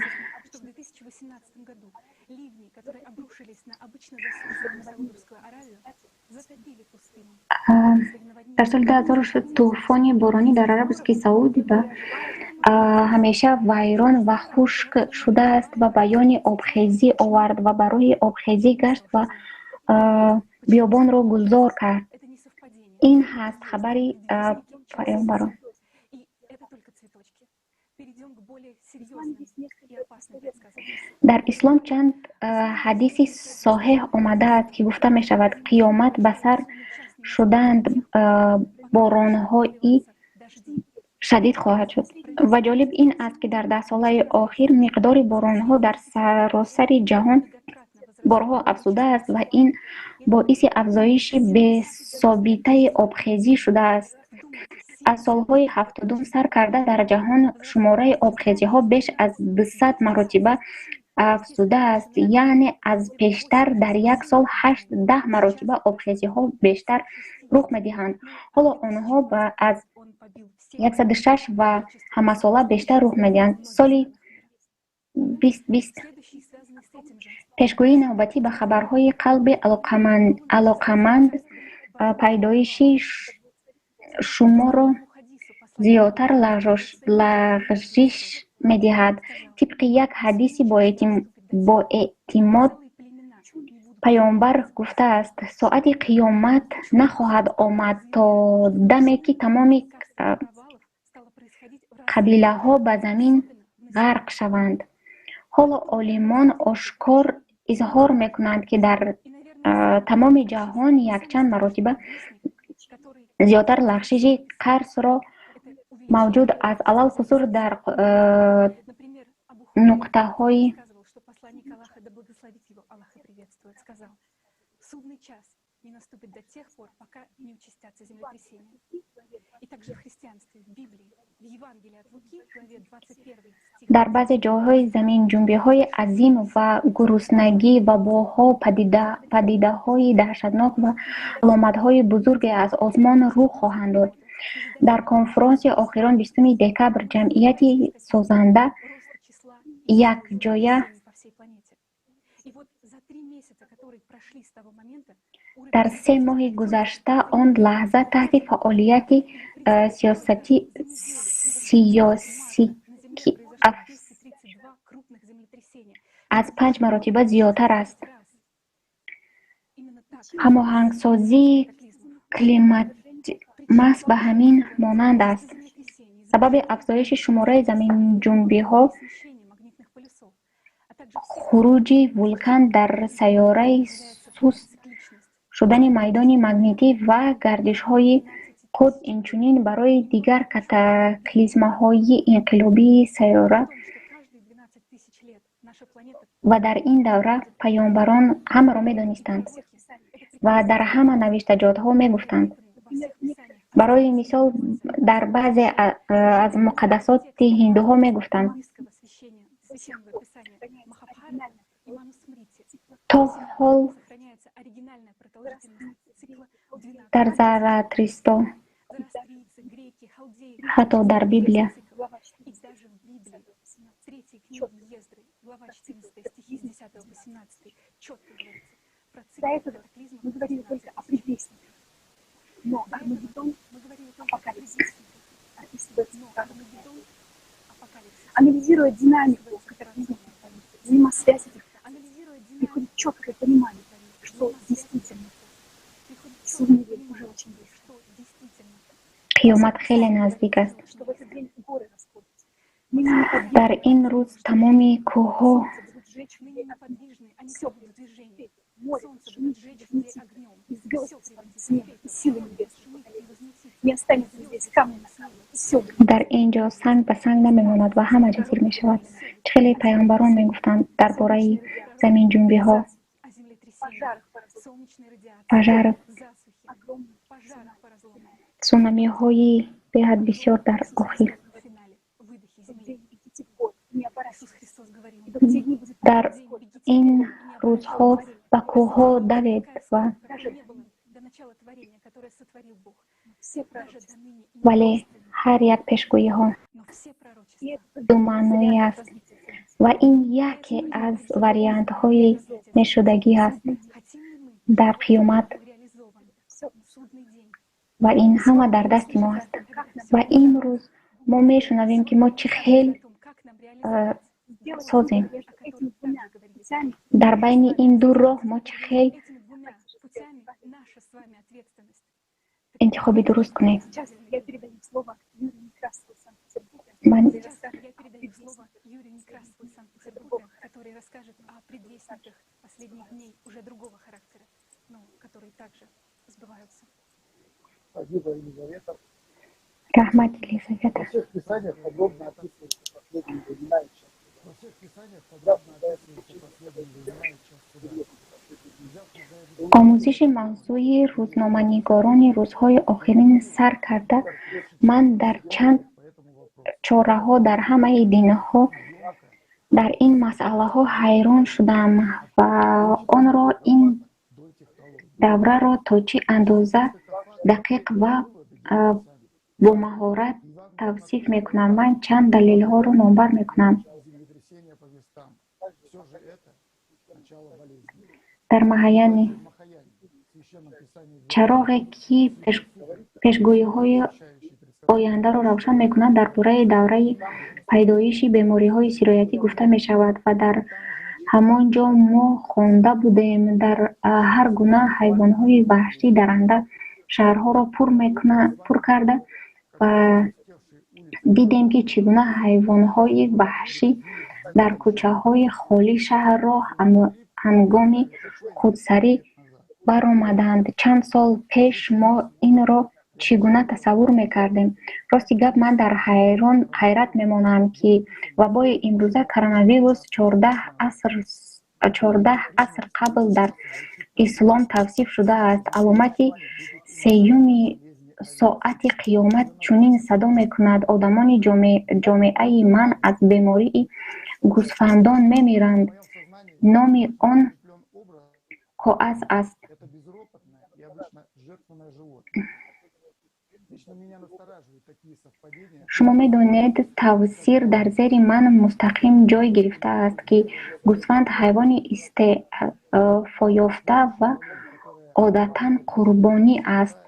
соли 2006 тӯфони боронӣ дар Арабистони Саудӣ ба ҳамеша вайрон ва хушк шудааст ва баёни обхезӣ овард ва барои обхезӣ гашт ва биёбонро гулзор кард. Ин ҳаст хабари паёмбарон. Дар ислом чанд ҳадиси соҳеҳ омадааст, ки гуфта мешавад: қиёмат ба сар шуданд боронҳои Шадид хоҳад шуд. Ва ҷолиб ин аст, ки дар даҳсолаи охир миқдори боронҳо дар саросари ҷаҳон борҳо афзудааст ва ин боиси афзоиши бесобитаи обхезӣ шудааст. Аз солҳои 70-ум сар карда дар ҷаҳон шумораи обхезиҳо беш аз 200 маротиба афзудааст, яъне аз пештар дар як сол 8-10 маротиба обхезиҳо бештар рух медиҳанд. Ҳоло онҳо аз 106 ва ҳамасола бештар рух медиҳанд. Соли 2020 пешгӯии навбатӣ ба хабарҳои қалби алоқаманд пайдоиши шуморо зиёдтар лағжиш медиҳад. Тибқи як ҳадиси боэътимод паёмбар гуфтааст: соати қиёмат нахоҳад омад то даме ки тамоми қабилаҳо ба замин ғарқ шаванд. Ҳоло олимон ошкор изҳор мекунанд, ки дар тамоми ҷаҳон якчанд маротиба зиёдтар лағжиши қарсро мавҷуд аст, алалхусус дар нуқтаҳои не наступит до тех пор, пока не участятся землетрясения. И также в христианстве, в Библии, в Евангелии от Луки, главе 21 стих. Дар баъзе ҷойҳои заминҷунбиҳои азим ва гуруснагӣ, вабоҳо, падидаҳои даҳшатнок ва аломатҳои бузурге аз осмон рух хоҳанд дод. Дар конфронси охирон 20 декабр ҷамъияти созанда якҷоя дар 3 моҳи гузашта он лаҳза таҳти фаъолияти сиёсӣ аз 5 маротиба зиёдтар аст. Ҳамоҳангсозии климат маҳз ба ҳамин монанд аст. Сабаби афзоиши шумораи заминҷунбиҳо хуруҷи вулкан дар сайёраи суст шудани майдони магнитӣ ва гардишҳои қутб, инчунин барои дигар катаклизмаҳои инқилобии сайёра. Ва дар ин давра паёмбарон ҳамаро медонистанд ва дар ҳама навиштаҷотҳо мегуфтанд. Барои мисол, дар баъзе аз муқаддасоти ҳиндуҳо мегуфтанд: то ҳол дар Заратристо, ҳатто дар Библия. Анализируя динамику катаклизмов, взаимосвязь этих процессов, приходит четкое понимание, что действительно судный день уже очень близко. Қиёмат хеле наздик аст. Дар ин рӯз тамоми кӯҳҳо дар ин ҷо санг ба санг намемонад ва ҳама ҷазир мешавад. Чӣ хеле паёмбарон мегуфтанд дар бораи заминҷунбиҳо, пожар, цунамиҳои беҳад бисёр дар охир. Дар ин рӯзҳо ба кӯҳҳо давед ва вале ҳар як пешгӯиҳо думаъноӣ аст ва ин яке аз вариантҳои мешудагӣ аст дар қиёмат ва ин ҳама дар дасти мо аст. Ва имрӯз мо мешунавем, ки мо чӣ хел созем. Дар байни ин ду роҳ мо чӣ хел интихоби дуруст кунем. Ман Раҳмат, Елизавета. Омӯзиши мавзӯи рӯзноманигорони рӯзҳои охирин сар карда, ман дар чанд чораҳо дар ҳамаи динҳо дар ин масъалаҳо ҳайрон шудам ва онро ин давраро то чӣ андоза дақиқ ва бомаҳорат тавсиф мекунам. Ман чанд далелҳоро номбар мекунам. Дар Маҳаяни чароғе, ки пешгӯиҳои ояндаро равшан мекунад, дар бораи давраи пайдоиши бемориҳои сироятӣ гуфта мешавад ва дар ҳамон ҷо мо хонда будем, дар ҳар гуна ҳайвонҳои ваҳшӣ даранда шаҳрҳоро пур карда ва дидем, ки чӣ гуна ҳайвонҳои ваҳшӣ дар кӯчаҳои холии шаҳрро ҳангоми худсарӣ баромаданд. Чанд сол пеш мо инро чӣ гуна тасаввур мекардем? Рости гап, ман дар ҳайрат мемонам, ки вабои имрӯза коронавирус 14 аср қабл дар ислом тавсиф шудааст. Аломати сеюми соати қиёмат чунин садо мекунад: одамони ҷомеаи ман аз бемории гӯсфандон мемиранд. Номи он коас аст. Шумо медонед, тавсир дар зери ман мустақим ҷой гирифтааст, ки гӯсфанд ҳайвони истеъфоёфта ва одатан қурбонӣ аст.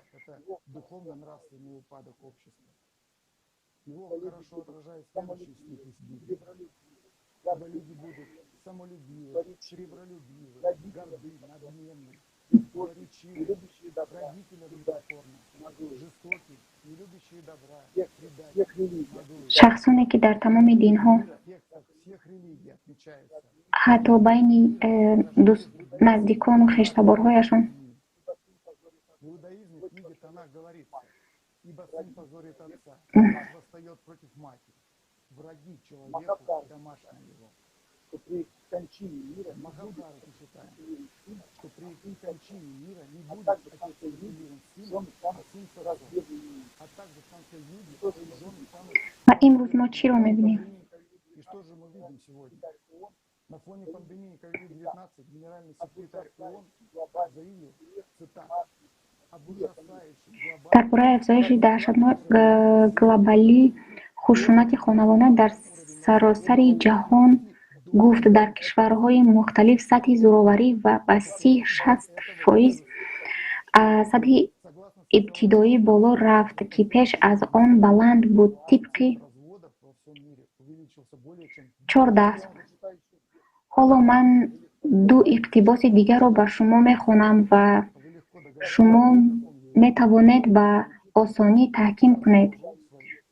Шахсоне, ки дар тамоми динҳо, ҳатто байни наздикону хештаборҳояшон ва имрӯз мо чиро мебинем? Дар бораи афзоиши даҳшатнок глобалии хушунати хонавона дар саросари ҷаҳон гуфт, дар кишварҳои мухталиф сатҳи зӯроварӣ ба 60% аз сатҳи ибтидоӣ боло рафт, ки пеш аз он баланд буд тибқи 14 сол. Ҳоло ман ду иқтибоси дигарро ба шумо мехонам ва шумо метавонед ба осонӣ таҳким кунед.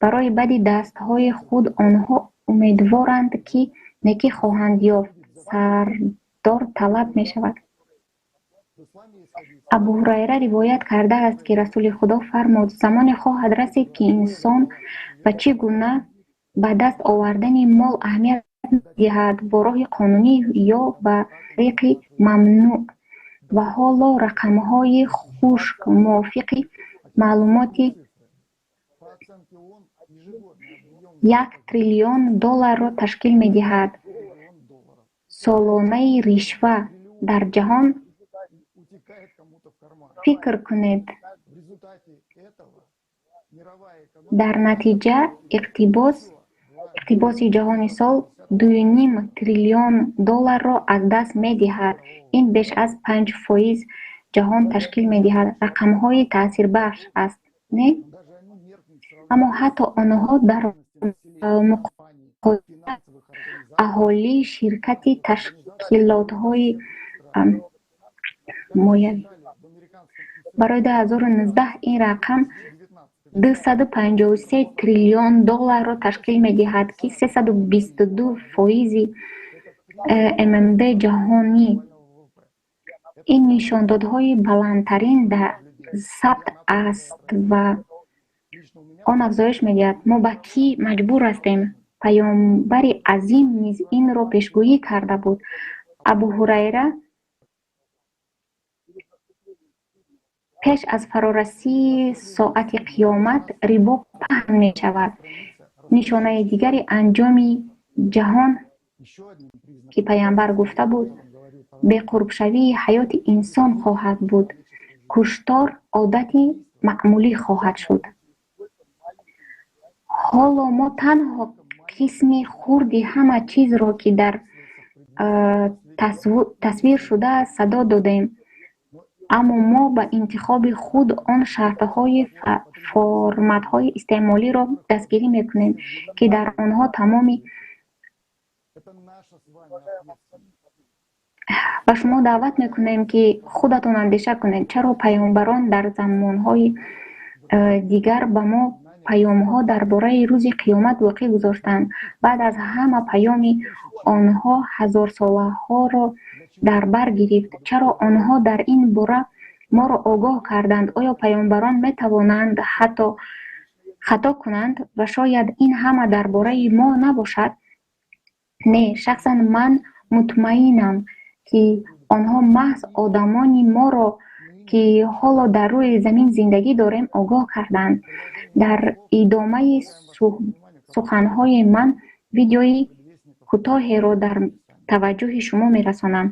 Барои бади дастҳои худ онҳо умедворанд, ки некӣ хоҳанд ёфт. Сардор талаб мешавад. Абу Ҳурайра ривоят кардааст, ки Расули Худо фармуд: замоне хоҳад расид, ки инсон ба чӣ гуна ба даст овардани мол аҳамият диҳад, бо роҳи қонунӣ ё ба тариқи мамнӯъ. Ва ҳоло рақамҳои хушк мувофиқи маълумоти 1 триллион долларро ташкил медиҳад. Солонаи ришва дар ҷаҳон. Фикр кунед. Дар натиҷа иқтибоси ҷаҳони сол 2,5 триллион долларро аз даст медиҳад. Ин беш аз 5% ҷаҳон ташкил медиҳад. Рақамҳои таъсирбахш аст, не? Аммо ҳатто онҳо дар муқоиса аҳолии ширкати ташкилотҳои моявӣ. Барои 2019 ин рақам 253 триллион долларро ташкил медиҳад, ки 322% ММД ҷаҳонӣ. Ин нишондодҳои баландтарин дар сабт аст ва Он афзоиш медиҳад. Мо ба кӣ маҷбур ҳастем? Паёмбари азим низ инро пешгӯӣ карда буд. Абу Ҳурайра пеш аз фарорасии соати қиёмат рибо паҳн мешавад. Нишонаи дигари анҷоми ҷаҳон, ки паёмбар гуфта буд, беқурбшавии ҳаёти инсон хоҳад буд. Куштор одати маъмулӣ хоҳад шуд. Ҳоло мо танҳо қисми хурди ҳама чизро, ки дар тасвир шудааст, садо додем, аммо мо ба интихоби худ он шартҳои форматҳои истеъмолиро дастгирӣ мекунем, ки дар онҳо тамоми ба шумо даъват мекунем, ки худатон андеша кунед, чаро паёмбарон дар замонҳои дигар ба мо паёмҳо дар бораи рӯзи қиёмат боқӣ гузоштанд. Баъд аз ҳама паёми онҳо ҳазорсолаҳоро дар бар гирифт. Чаро онҳо дар ин бора моро огоҳ карданд? Оё паёмбарон метавонанд ҳатто хато кунанд ва шояд ин ҳама дар бораи мо набошад? Не, шахсан ман мутмаинам, ки онҳо маҳз одамони моро, ки ҳоло дар рӯи замин зиндагӣ дорем, огоҳ карданд. Дар идомаи суханҳои ман видеои кӯтоҳеро дар таваҷҷӯҳи шумо мерасонам.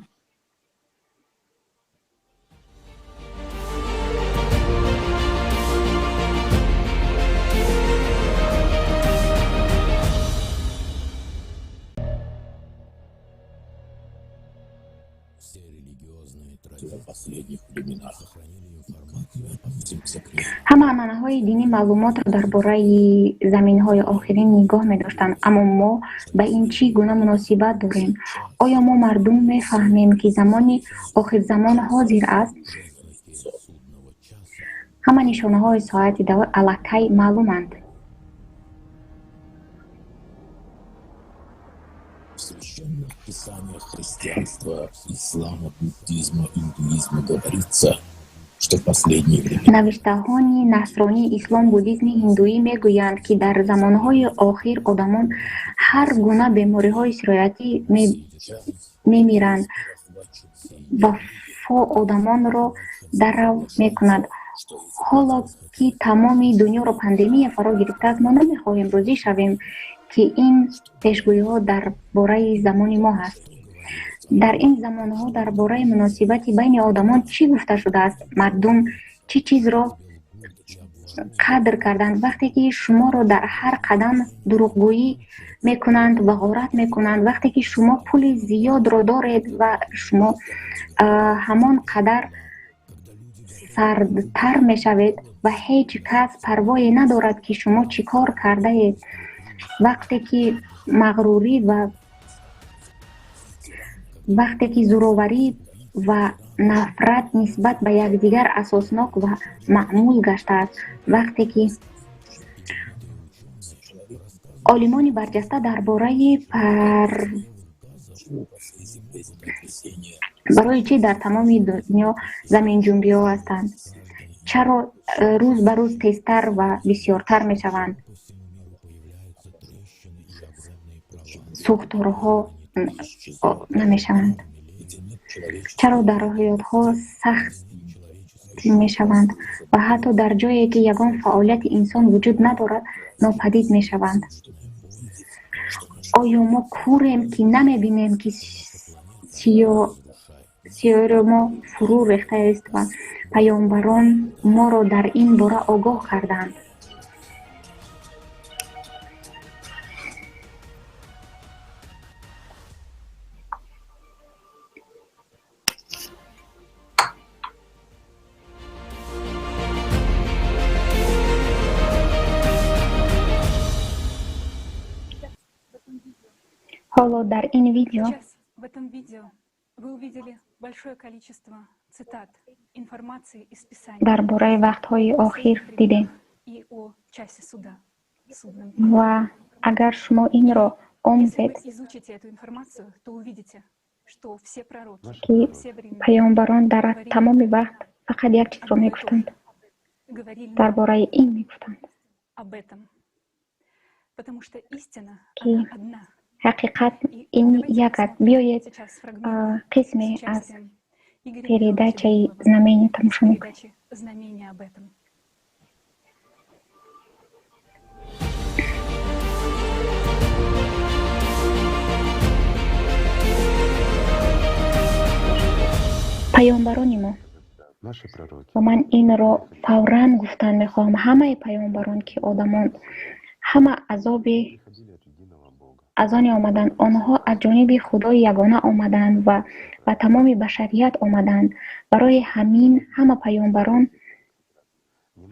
Ҳама анъанаҳои динӣ маълумотро дар бораи заминҳои охирин нигоҳ медоштанд, аммо мо ба ин чӣ гуна муносибат дорем? Оё мо мардум мефаҳмем, ки замони охирзамон ҳозир аст? Ҳама нишонаҳои соати давр аллакай маълуманд. В священных писаниях христианства, ислама, буддизма, индуизма говорится, что в последние времена Навиштаҳони насронӣ, ислом, буддизми, ҳиндуӣ мегӯянд, ки дар замонҳои охир одамон ҳар гуна бемориҳои сироятӣ мемиранд. Вафо одамонро дарав мекунад. Ҳоло ки тамоми дунёро пандемия фаро гирифтааст, мо намехоҳем розӣ шавем, ки ин пешгӯиҳо дар бораи замони мо ҳаст. Дар ин замонҳо дар бораи муносибати байни одамон чӣ гуфта шудааст? Мардум чӣ чизро қадр карданд? Вақте ки шуморо дар ҳар қадам дурӯғгӯӣ мекунанд ва ғорат мекунанд, вақте ки шумо пули зиёдро доред ва шумо ҳамон қадар сардтар мешавед ва ҳеҷ кас парвое надорад, ки шумо чӣ кор кардаед. Вақте ки мағрурӣ ва вақте ки зӯроварӣ ва нафрат нисбат ба якдигар асоснок ва маъмул гаштааст, вақте ки олимони барҷаста дар бораи барои чӣ дар тамоми дунё заминҷунбиҳо ҳастанд, чаро рӯз ба рӯз тезтар ва бисёртар мешаванд, сӯхторҳо намешаванд, чаро дароҳиётҳо сахт мешаванд ва ҳатто дар ҷое ки ягон фаъолияти инсон вуҷуд надорад, нопадид мешаванд. Оё мо кӯрем, ки намебинем, ки сиёри мо фурӯ рехтааст ва паёмбарон моро дар ин бора огоҳ карданд? Ҳоло дар ин видео Сейчас в этом видео вы увидели большое количество цитат, информации из Писания дар бораи вақтҳои охир дидем. и о часе суда, судном Ва агар шумо инро Если омӯзед, вы изучите эту информацию, то увидите, что все пророки, ки все времена паёмбарон дар говорили тамоми вақт фақат як чизро одно и то мегуфтанд, же, говорили дар нам бораи ин мегуфтанд. об этом. Потому что истина, ки она одна. Ҳақиқат ин як аст. Биёед, қисме аз передачаи «Знамение» тамошо мекунем. Передачи «Знамение» об этом. Паёмбарони мо, ва ман инро фавран гуфтан мехоҳам, ҳамаи паёмбарон, ки одамон ҳама азоби аз оне омаданд, онҳо аз ҷониби Худои ягона омаданд ва ба тамоми башарият омаданд. Барои ҳамин ҳама паёмбарон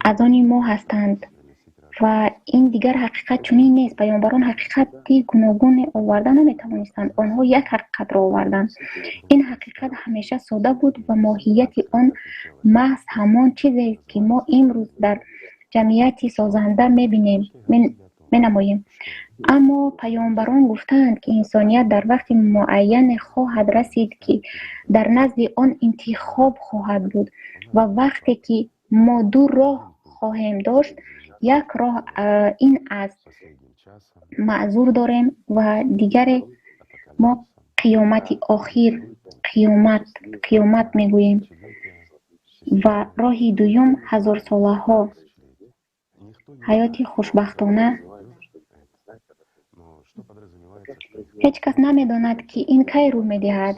аз они мо ҳастанд ва ин дигар ҳақиқат чунин нест. Паёмбарон ҳақиқати гуногуне оварда наметавонистанд, онҳо як ҳақиқатро оварданд. Ин ҳақиқат ҳамеша сода буд ва моҳияти он маҳз ҳамон чизест, ки мо имрӯз дар ҷамъияти созанда мебинем, менамоем. Аммо паёмбарон гуфтаанд, ки инсоният дар вақти муайяне хоҳад расид, ки дар назди он интихоб хоҳад буд ва вақте ки мо ду роҳ хоҳем дошт, як роҳ ин аст маъзур дорем ва дигаре мо қиёмати охир, қиёмат мегӯем ва роҳи дуюм ҳазорсолаҳо ҳаёти хушбахтона. Ҳеҷ кас намедонад, ки ин кай рӯй медиҳад,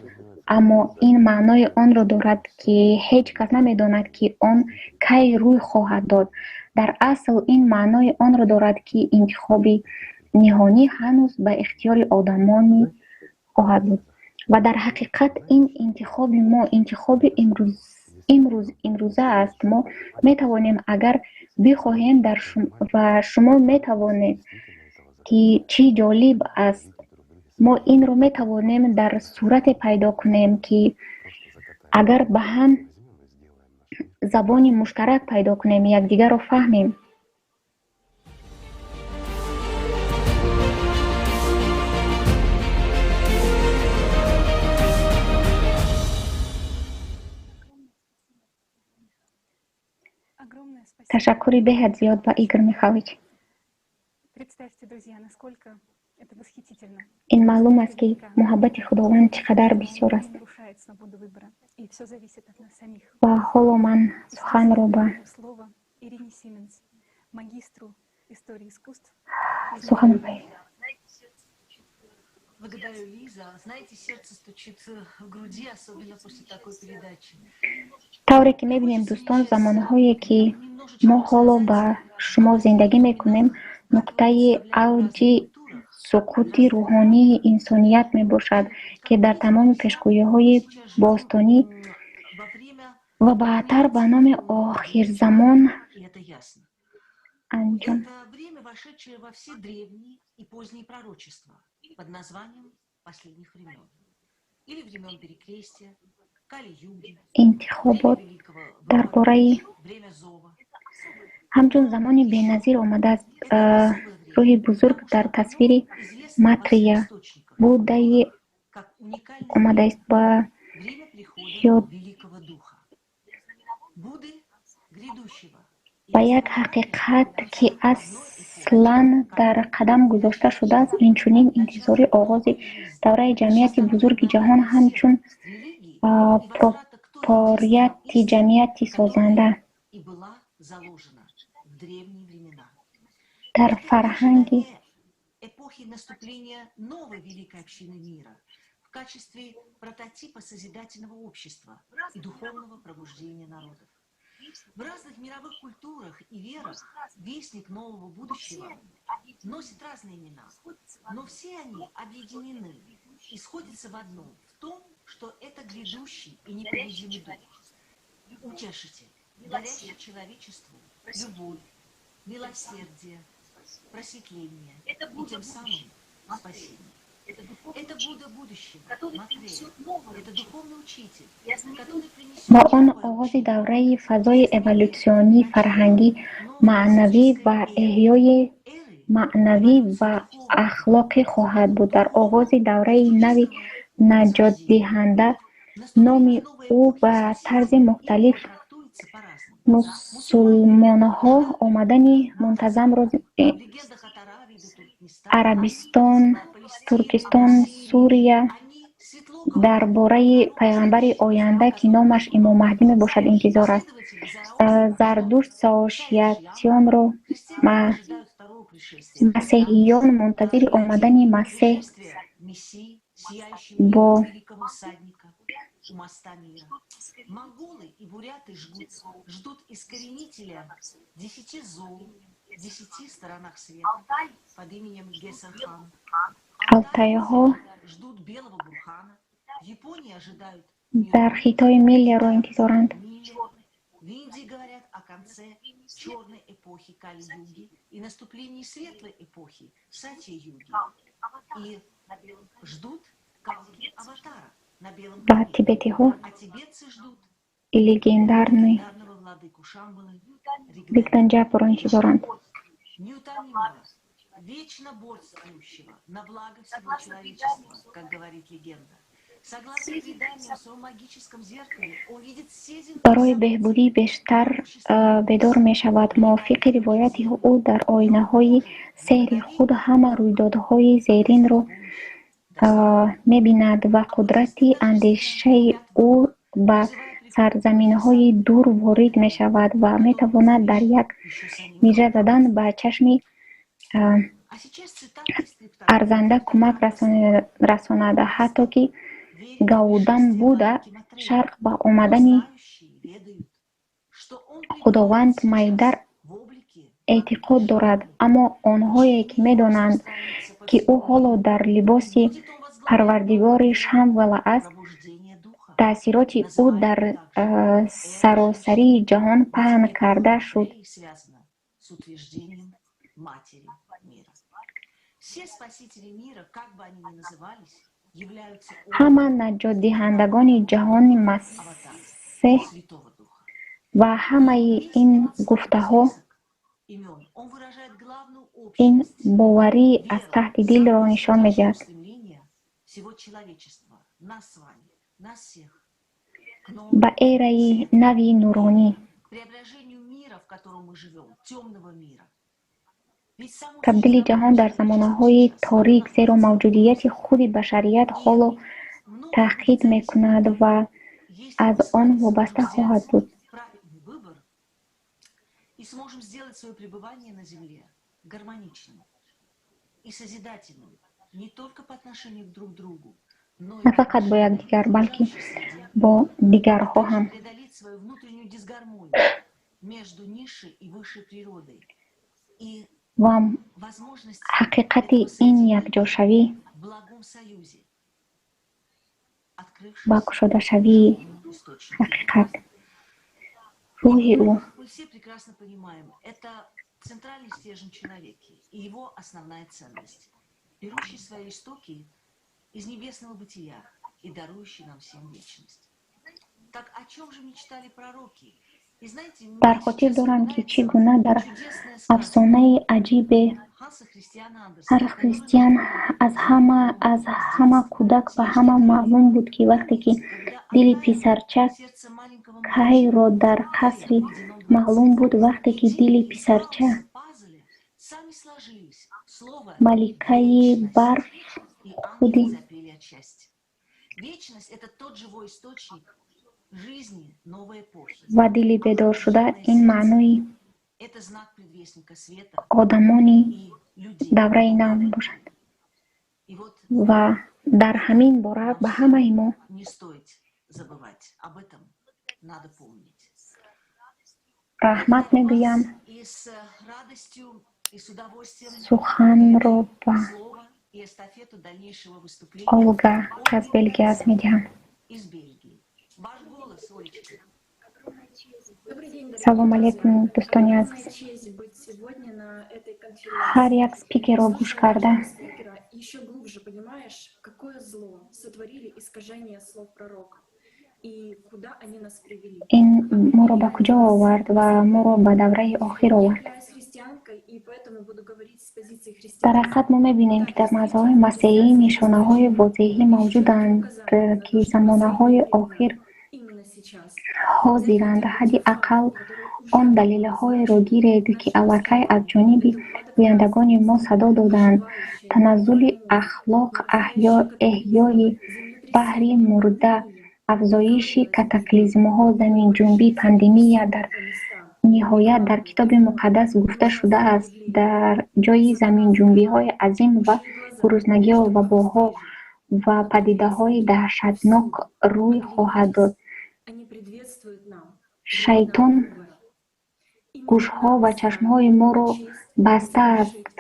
аммо ин маънои онро дорад, ки ҳеҷ кас намедонад, ки он кай рӯй хоҳад дод. Дар асл ин маънои онро дорад, ки интихоби ниҳонӣ ҳанӯз ба ихтиёри одамонӣ хоҳад буд. Ва дар ҳақиқат ин интихоби мо, интихоби имрӯза аст. Мо метавонем, агар бихоҳем, ва шумо метавонед, ки чӣ ҷолиб аст, мо инро метавонем дар сурате пайдо кунем, ки агар ба ҳам забони муштарак пайдо кунем, якдигарро фаҳмем. Ташаккури беҳад зиёд ба Игор Михайлович. Представьте, друзья, насколько это восхитительно. Ин маълум аст, ки муҳаббати Худованд чӣ қадар бисёр аст. Нарушает свободу выбора, и все зависит от нас самих. Ва ҳоло ман суханро ба Слово Ирине Сименс, магистру истории искусств. сухан Благодарю, Лиза. Знаете, сердце стучит в груди, особенно после такой передачи. Тавре ки мебинем, дӯстон, замонҳое, ки мо ҳоло ба шумо зиндагӣ мекунем, нуқтаи авҷи суқути рӯҳонии инсоният мебошад, ки дар тамоми пешгӯиҳои бостонӣ ва баъдтар ба номи охирзамон анҷом Это время, вошедшее во все древние и поздние пророчества под названием последних времен или времен перекрестия, Кали-юги, Интихобот дар бораи время зова. ҳамчун замони беназир омадааст. Рӯҳи бузург дар тасвири Майтрейя Буддаи омадааст ба Время прихода ёд великого духа. Будды грядущего. Ба як ҳақиқат, ки аслан дар қадам гузошта шудааст, инчунин интизори оғози давраи ҷамъияти бузурги ҷаҳон ҳамчун пропорияти ҷамъияти созанда И была заложена в древние времена. Дар фарҳанги Эпохи наступления новой великой общины мира в качестве прототипа созидательного общества и духовного пробуждения народов. В разных мировых культурах и верах вестник нового будущего носит разные имена, но все они объединены и сходятся в одном, в том, что это грядущий и непобедимый дух, утешитель, дарящий человечеству любовь, милосердие, просветление и тем самым спасение. Это Будда будущего, Майтрея. Это духовный учитель, который принесет Ба он оғози давраи фазои эволютсионӣ, фарҳангӣ, маънавӣ ва эҳёи маънавӣ ва ахлоқӣ хоҳад буд. Дар оғози давраи нави наҷотдиҳанда номи ӯ ба тарзи мухталиф Мусулмонҳо омадани мунтазамро Арабистон, Туркистон, Сурия дар бораи пайғамбари оянда, ки номаш Имом Маҳдӣ мебошад, интизор аст. Зардушт Саошиятёнро масеҳиён мунтазири омадани Масеҳ бо у моста мира. Монголы и буряты ждут искоренителя 10 зол, 10 сторонах света под именем Гесархан. Алтайҳо Ждут белого бурхана. В Японии ожидают дар Хитой Миллеро интизоранд. В Индии говорят о конце черной эпохи Кали-юги и наступлении светлой эпохи Сатья-юги. И ждут Калки Аватара на белом Ба коне. тибетиҳо А тибетцы ждут легендарный легендарного владыку Шамбалы Ригданҷапоро интизоранд. Неутомимого, вечно борствующего на благо всего человечества, как говорит легенда. Согласно преданию, в своем магическом зеркале он видит все земные Барои беҳбудии бештар бедор мешавад. Мувофиқи ривояти ӯ, дар оинаҳои сеҳри худ ҳама рӯйдодҳои зеринро мебинад ва қудрати андешаи ӯ ба сарзаминҳои дур ворид мешавад ва метавонад дар як мижа задан ба чашми арзанда кӯмак расонад. Ҳатто ки Гаутам Будда шарқ ба омадани Худованд Майдар эътиқод дорад, аммо онҳое ки медонанд, ки ӯ ҳоло дар либоси парвардигори Шамбала аст, таъсироти ӯ дар саросарии ҷаҳон паҳн карда шуд. Связано с утверждением Матери мира. Все спасители мира, как бы они ни назывались, являются Ҳама наҷотдиҳандагони ҷаҳони Масеҳ ва ҳамаи ин гуфтаҳо имен. Он выражает главную ин боварӣ аз таҳти дилро нишон медиҳад. стремление всего человечества, нас с вами, нас всех, к Ба эраи нави нуронӣ. преображению мира, в котором мы живем, темного мира. Ведь само Табдили ҷаҳон дар замонаҳои торик, зеро мавҷудияти худи башарият ҳоло таҳқиқ мекунад ва аз он вобаста хоҳад буд. Правильный выбор и сможем сделать свое пребывание на земле гармоничным и созидательным не только по отношению друг к другу, но и На фақат бо якдигар, балки бо дигарҳо ҳам. Преодолеть свою внутреннюю дисгармонию между низшей и высшей природой и Ва возможность ҳақиқати ин якҷошавӣ в благом союзе, ба кушодашавии ҳақиқат рӯҳи ӯ. Мы все прекрасно понимаем, это центральный стержень человека и его основная ценность, берущий свои истоки из небесного бытия и дарующий нам всем вечность. Так о чем же мечтали пророки? И знаете, мне Дар хотир дорам, ки чӣ гуна дар афсонаи аҷибе ҳар христиан аз ҳама кӯдак ба ҳама маълум буд, ки вақте ки дили писарча Кайро дар қасри маълум буд, вақте ки дили писарча сами сложились. Слово маликаи барф худи запели от счастья. Вечность – это тот живой источник жизни новой эпохи. Ва дили бедоршуда ин маънои Это знак предвестника света одамони и людей. Давраи нав мебошад. И вот Ва дар ҳамин бора ба ҳамаи мо не стоит забывать. Об этом надо помнить. Раҳмат мегӯям. И с радостью, и с удовольствием Суханро ба слово и эстафету дальнейшего выступления Олга, ки аз Белгия аст, медиҳам. Из Бельгии. Ваш голос, Олечка. Салом алейкум, дӯстони азиз. Ҳар як спикерро гӯш карда Еще глубже понимаешь, какое зло сотворили искажения слов пророка и куда они нас привели. Ин моро ба куҷо овард ва моро ба давраи охир овард. Являюсь христианкой и поэтому буду говорить с позиции Дар христианства. ҳақиқат, мо мебинем, ки дар мавзеъҳои масеҳӣ нишонаҳои возеҳӣ мавҷуданд, ки замонаҳои охир Именно сейчас. ҳозиранд. Ҳадди ақал Он далелҳоеро гиред, ки аллакай аз ҷониби гӯяндагони мо садо доданд: таназзули ахлоқ, эҳёи баҳри мурда, афзоиши катаклизмҳо, заминҷунбӣ, пандемия. Дар ниҳоят, дар Китоби Муқаддас гуфта шудааст: дар ҷойи заминҷунбиҳои азим ва гуруснагиҳо, вабоҳо ва падидаҳои даҳшатнок рӯй хоҳад дод. Шайтон гӯшҳо ва чашмҳои моро бастааст.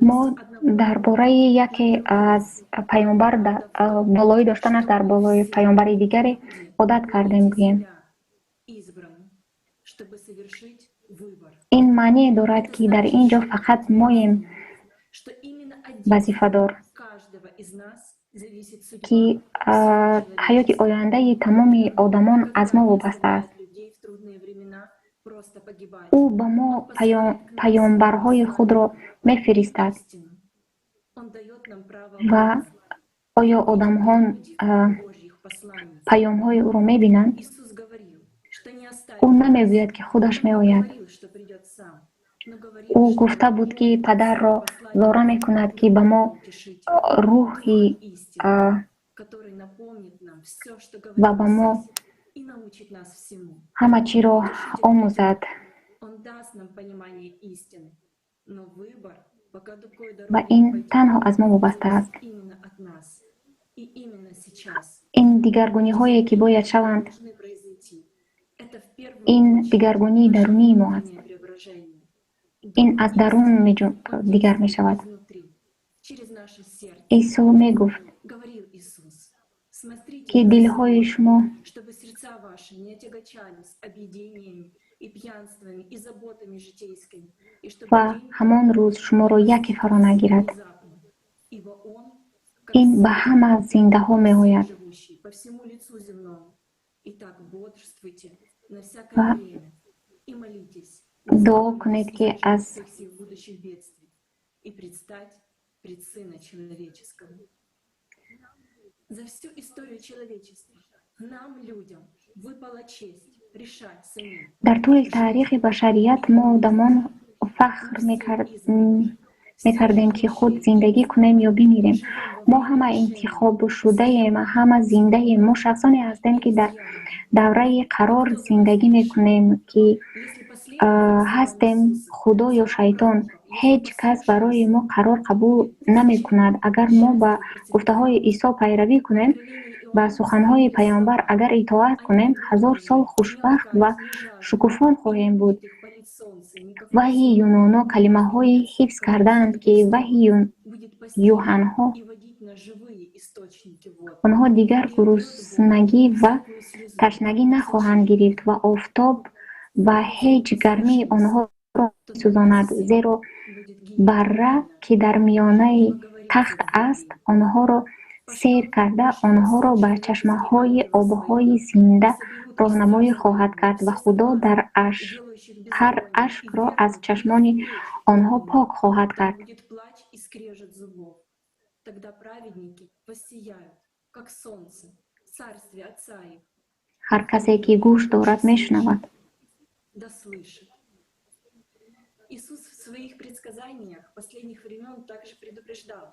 Мо дар бораи яке аз паёмбар болоӣ доштанаш дар болои паёмбари дигаре одат кардем гӯем. Ин маъние дорад, ки дар ин ҷо фақат моем вазифадор, ки ҳаёти ояндаи тамоми одамон аз мо вобаста аст. Ӯ ба мо паёмбарҳои худро мефиристад ва оё одамҳо паёмҳои ӯро мебинанд? Ӯ намегӯяд, ки худаш меояд. Ӯ гуфта буд, ки падарро зора мекунад, ки ба мо рӯҳи ва ба мо ҳама чиро омӯзад ва ин танҳо аз мо вобаста аст. Ин дигаргуниҳое, ки бояд шаванд, ин дигаргунии дарунии мо аст. Ин аз дарун дигар мешавад. Исо мегуфт, ки дилҳои шумо ва ҳамон рӯз шуморо яке фаро нагирад. Ин ба ҳама зиндаҳо меояд ва дуо кунед, ки аз дар тӯли таърихи башарият мо одамон фахр мекардем, ки худ зиндагӣ кунем ё бимирем. Мо ҳама интихобшудаем, ҳама зиндаем. Мо шахсоне ҳастем, ки дар давраи қарор зиндагӣ мекунем, ки ҳастем Худо ё шайтон. Ҳеҷ кас барои мо қарор қабул намекунад. Агар мо ба гуфтаҳои Исо пайравӣ кунем, ба суханҳои паёмбар агар итоат кунем, 1000 сол хушбахт ва шукуфон хоҳем буд. Ваҳйи юноно калимаҳои ҳифз кардаанд, ки ваҳйи юҳанҳо онҳо дигар гуруснагӣ ва ташнагӣ нахоҳанд гирифт ва офтоб ва ҳеҷ гармии онҳоро месӯзонад, зеро барра, ки дар миёнаи тахт аст, онҳоро сер карда, онҳоро ба чашмаҳои обҳои зинда роҳнамоӣ хоҳад кард ва Худо дар ҳар ашкро аз чашмони онҳо пок хоҳад кард. Ҳар касе, ки гӯш дорад, мешунавад. Иисус в своих предсказаниях последних времен также предупреждал,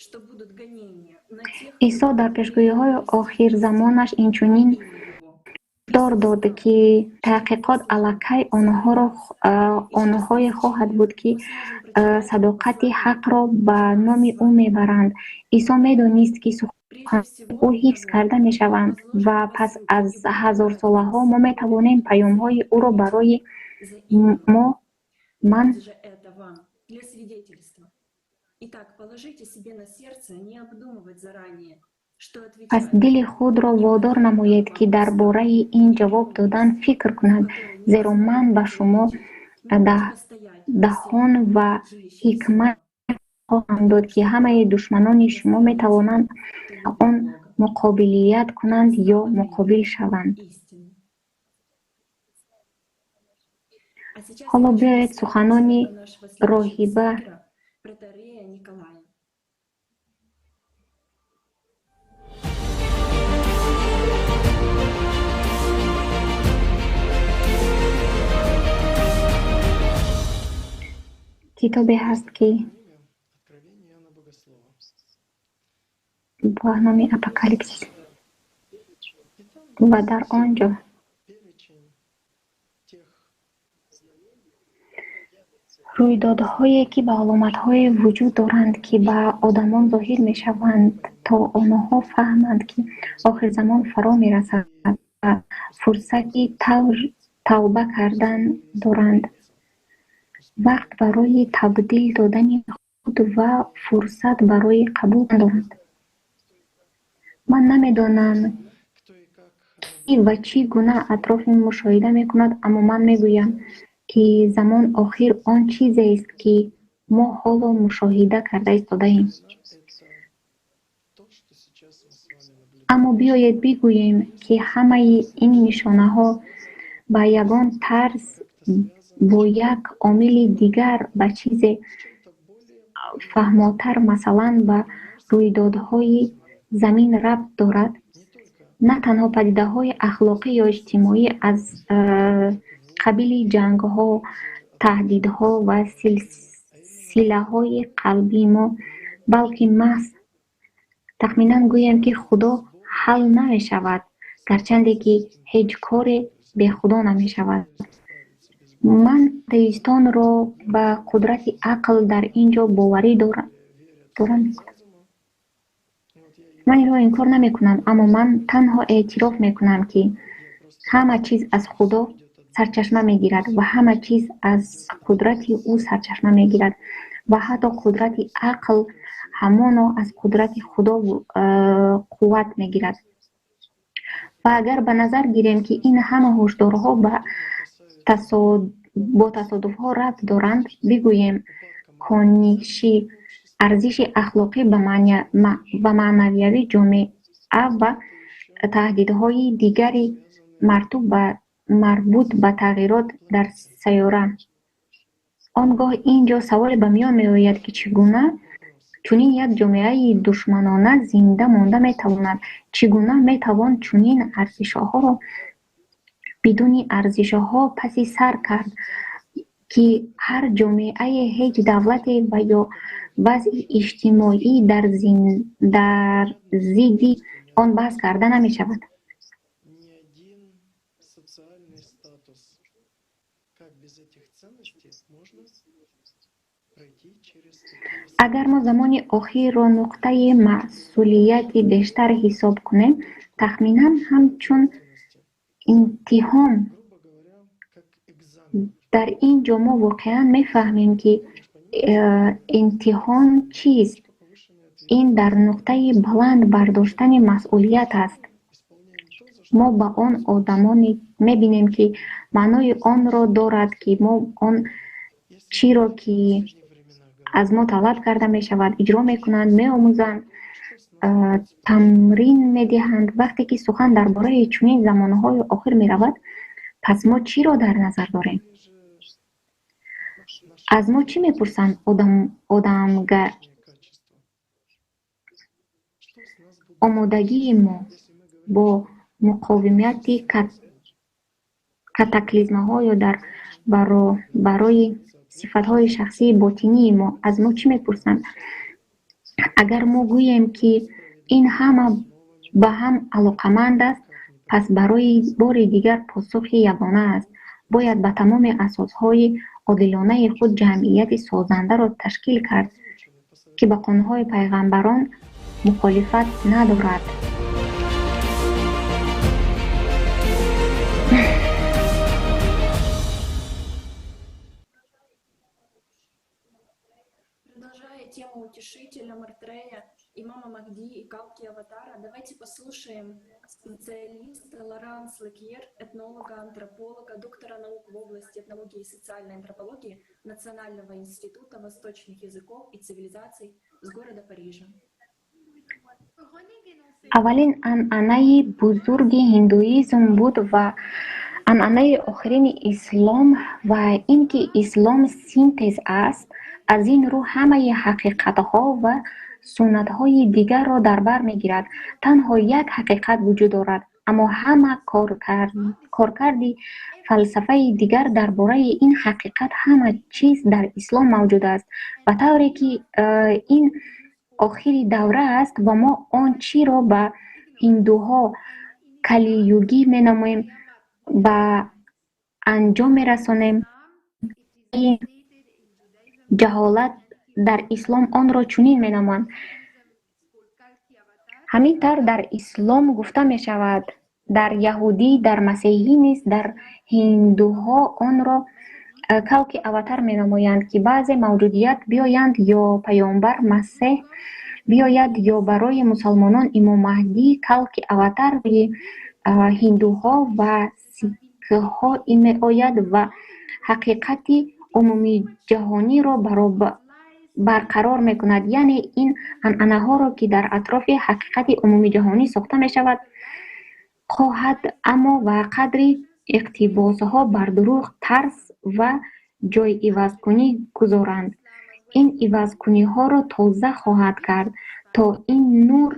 что будут гонения на тех, Исо дар пешгӯиҳои охирзамонаш инчунин ҳушдор дод, ки таҳқиқот аллакай онҳое хоҳад буд, ки садоқати ҳақро ба номи ӯ мебаранд. Исо медонист, ки суханҳои ӯ ҳифз карда мешаванд ва пас аз ҳазорсолаҳо мо метавонем паёмҳои ӯро барои мо ман пас дили худро водор намоед, ки дар бораи ин ҷавоб додан фикр кунад, зеро ман ба шумо даҳон ва ҳикмат хоҳам дод, ки ҳамаи душманони шумо метавонанд он муқобилият кунанд ё муқобил шаванд. Ҳоло биёед суханони роҳиба Китобе ҳаст, ки ба номи Апокалипсис, ва дар он ҷо рӯйдодҳое, ки ба аломатҳое вуҷуд доранд, ки ба одамон зоҳир мешаванд, то онҳо фаҳманд, ки охирзамон фаро мерасад ва фурсати тавба кардан доранд. Вақт барои табдил додани худ ва фурсат барои қабул доранд. Ман намедонам, ки ва чӣ гуна атрофи мушоҳида мекунад, аммо ман мегӯям, ки замон охир он чизест, ки мо ҳоло мушоҳида карда истодаем. Аммо биёед бигӯем, ки ҳамаи ин нишонаҳо ба ягон тарз бо як омили дигар ба чизе фаҳмотар, масалан, ба рӯйдодҳои замин рабт дорад, на танҳо падидаҳои ахлоқӣ ё иҷтимоӣ аз қабили ҷангҳо, таҳдидҳо ва силсилаҳои қалбии мо, балки маҳз тахминан гӯем, ки Худо ҳал намешавад, гарчанде ки ҳеҷ коре бе Худо намешавад. Ман атеистонро ба қудрати ақл дар ин ҷо боварӣ дорам. Ман инро инкор намекунам, аммо ман танҳо эътироф мекунам, ки ҳама чиз аз Худо сарчашма мегирад ва ҳама чиз аз қудрати ӯ сарчашма мегирад ва ҳатто қудрати ақл ҳамоно аз қудрати Худо қувват мегирад. Ва агар ба назар гирем, ки ин ҳама ҳушдорҳо бо тасодуфҳо рабт доранд, бигӯем кониши арзиши ахлоқӣ ва маънавии ҷомеа ва таҳдидҳои дигари марбут ба тағйирот дар сайёра. Он гоҳ ин ҷо саволе ба миён меояд, ки чӣ гуна чунин як ҷомеаи душманона зинда монда метавонад? Чӣ гуна метавон чунин арзишҳоро бидуни арзишҳо паси сар кард, ки ҳар ҷомеае, ҳеҷ давлате ва ё вазъи иҷтимоӣ дар зидди он баҳс карда намешавад? Агар мо замони охирро нуқтаи масъулияти бештар ҳисоб кунем, тахминан ҳамчун имтиҳон, дар ин ҷо мо воқеан мефаҳмем, ки имтиҳон чист. Ин дар нуқтаи баланд бардоштани масъулият аст. Мо ба он одамоне мебинем, ки маънои онро дорад, ки мо он чиро, ки аз мо талаб карда мешавад, иҷро мекунанд, меомӯзанд, тамрин медиҳанд. Вақте ки сухан дар бораи чунин замонҳои охир меравад, пас мо чиро дар назар дорем? Аз мо чӣ мепурсанд? Омодагии мо бо муқовимати катаклизмаҳо ё дар барои сифатҳои шахсии ботинии мо аз мо чӣ мепурсанд? Агар мо гӯем, ки ин ҳама ба ҳам алоқаманд аст, пас барои бори дигар посухи ягона аст. Бояд ба тамоми асосҳои одилонаи худ ҷамъияти созандаро ташкил кард, ки ба қонунҳои пайғамбарон мухолифат надорад. Продолжая тему утешителя Майтрея, имама Махди и Калки Аватара, давайте послушаем специалиста Лоранс Лекьер, этнолога, антрополога, доктора наук в области этнологии и социальной антропологии Национального института восточных языков и цивилизаций с города Парижа. Аввалин анъанаи бузурги ҳиндуизм буд ва анъанаи охирини ислом, ва ин ки ислом синтез аст, аз ин рӯ ҳамаи ҳақиқатҳо ва суннатҳои дигарро дар бар мегирад. Танҳо як ҳақиқат вуҷуд дорад. Аммо ҳама коркарди фалсафаи дигар дар бораи ин ҳақиқат ҳама чиз дар ислом мавҷуд аст. Ба тавре ки ин охири давра аст ва мо он чиро ба ҳиндуҳо калиюгӣ меномем, ба анҷом мерасонем. Ҷаҳолат дар ислом онро чунин меноманд. Ҳамин тавр дар ислом гуфта мешавад, дар яҳудӣ, дар масеҳӣ низ, дар ҳиндуҳо онро калки аватар меномоянд, ки баъзе мавҷудият биёянд ё паёмбар Масеҳ биёяд ё барои мусалмонон имом Маҳдӣ калки аватар ҳиндуҳо ва сикҳҳо ин меояд ва ҳақиқати умумиҷаҳониро барқарор мекунад. Яъне ин анъанаҳоро, ки дар атрофи ҳақиқати умумиҷаҳонӣ сохта мешавад, хоҳад, аммо ба қадри иқтибосҳо бар дурӯғ, тарс ва ҷойивазкунӣ гузоранд. Ин ивазкуниҳоро тоза хоҳад кард, то ин нур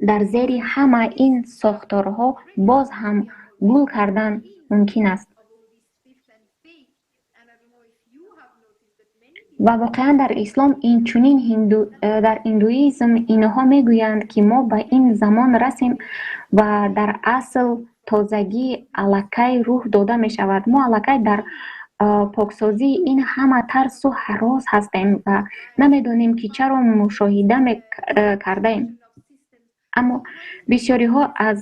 дар зери ҳама ин сохторҳо боз ҳам гул кардан мумкин аст. Ва воқеан дар ислом инчунин дар индуизм инҳо мегӯянд, ки мо ба ин замон расем ва дар асл тозагӣ аллакай рӯҳ дода мешавад. Мо аллакай дар поксозии ин ҳама тарсу ҳарос ҳастем ва намедонем, ки чаро мушоҳида кардаем. Аммо бисёриҳо аз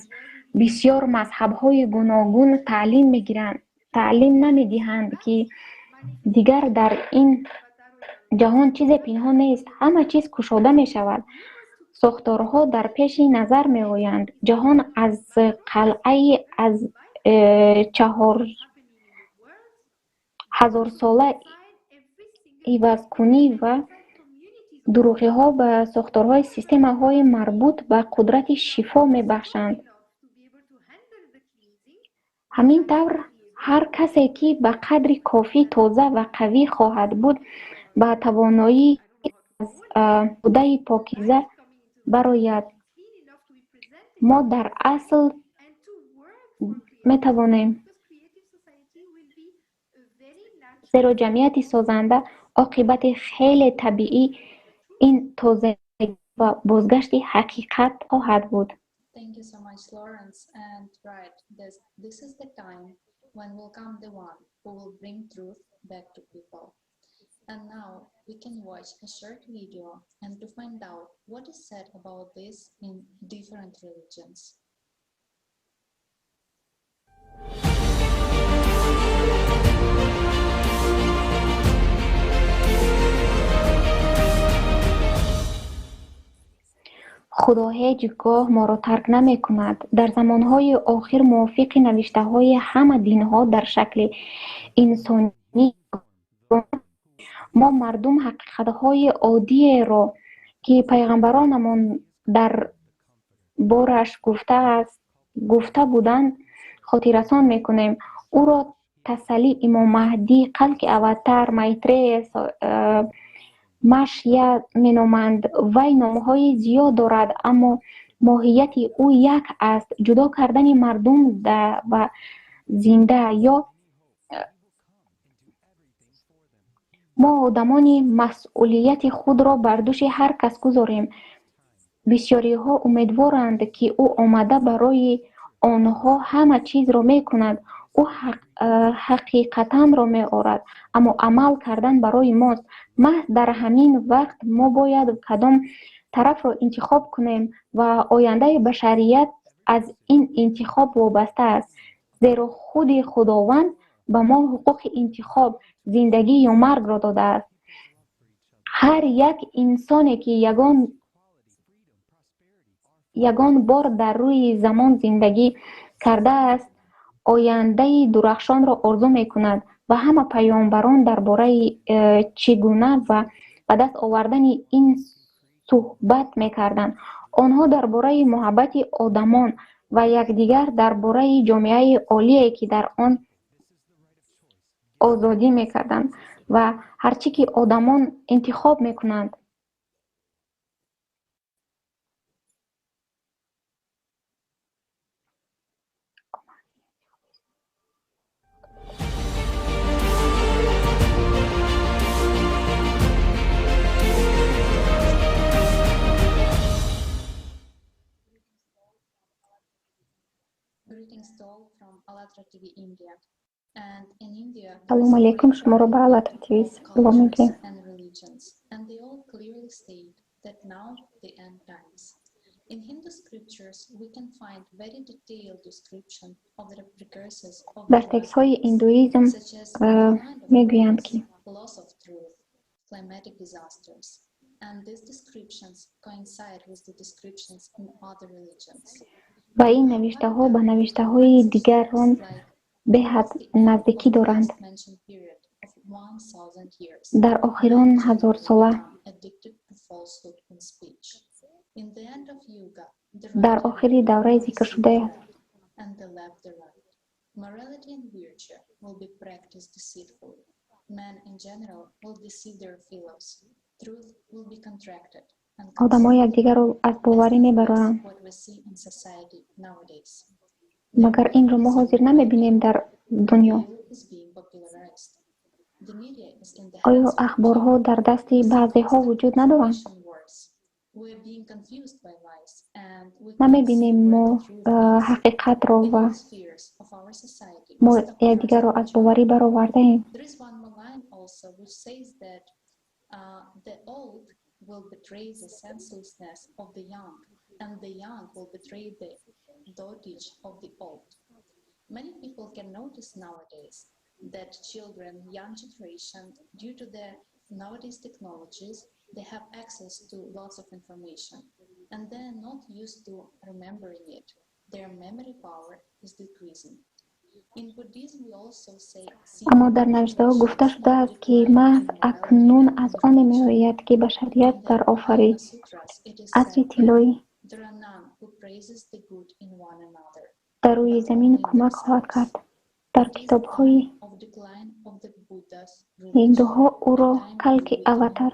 бисёр мазҳабҳои гуногун таълим мегиранд, таълим намедиҳанд, ки дигар дар ин ҷаҳон чизе пинҳон нест, ҳама чиз кушода мешавад. Сохторҳо дар пеши назар меоянд. Ҷаҳон аз қалъаи аз 4000-сола ивазкунӣ ва дурӯғиҳо ба сохторҳои системаҳои марбут ба қудрати шифо мебахшанд. Ҳамин тавр, ҳар касе, ки ба қадри кофӣ тоза ва қавӣ хоҳад буд, ба тавоноӣ аз ӯҳдаи покиза барояд. Мо дар асл метавонем, зеро ҷамъияти созанда оқибати хеле табиӣ ин тозагӣ ва бозгашти ҳақиқат хоҳад буд. Thank you so much, Lawrence. And right, this is the time when will come the one who will bring truth back to people. And now we can watch a short video and to find out what is said about this in different religions. Худо ҳеҷ гоҳ моро тарк намекунад. Дар замонҳои охир мувофиқи навиштаҳои ҳама динҳо дар шакли инсонӣ мо мардум ҳақиқатҳои оддиеро, ки пайғамбаронамон дар бораш гуфта буданд, хотиррасон мекунем. Ӯро тасалли имом Маҳдӣ, Калки аватар, Майтрея, Машия меноманд. Вай номҳои зиёд дорад, аммо моҳияти ӯ як аст: ҷудо кардани мардум ва зинда ё мо одамони масъулияти худро бар дӯши ҳар кас гузорем. Бисёриҳо умедворанд, ки ӯ омада барои онҳо ҳама чизро мекунад. Ӯ ҳақиқатанро меорад, аммо амал кардан барои мост. Маҳз дар ҳамин вақт мо бояд кадом тарафро интихоб кунем ва ояндаи башарият аз ин интихоб вобаста аст, зеро худи Худованд ба мо ҳуқуқи интихоб, зиндагӣ ё маргро додааст. Ҳар як инсоне, ки ягон бор дар рӯи замон зиндагӣ кардааст, ояндаи дурахшонро орзу мекунад ва ҳама паёмбарон дар бораи чӣ гуна ва ба даст овардани ин суҳбат мекарданд. Онҳо дар бораи муҳаббати одамон ва якдигар, дар бораи ҷомеаи олие, ки дар он озодӣ мекарданд ва ҳар чӣ ки одамон интихоб мекунанд. Салом алейкум, шуморо ба АЛЛАТРА ТВ салом мегӯем. Дар текстҳои индуизм мегӯянд, ки ва ин навиштаҳо ба навиштаҳои дигарон беҳад наздикӣ доранд. Дар охирон ҳазорсола, дар охири давраи зикршудаи одамҳо якдигарро аз боварӣ мебароранд. Магар инро мо ҳозир намебинем дар дунё? Оё ахборҳо дар дасти баъзеҳо вуҷуд надоранд? Намебинем мо ҳақиқатро ва мо якдигарро аз боварӣ баровардаем. Аммо дар навиштаҳо гуфта шудааст, ки маҳз акнун аз оне меояд, ки башарият дар офари асри тиллоӣ дар рӯи замин кӯмак хоҳад кард. Дар китобҳои ҳиндуҳо ӯро Калки Аватар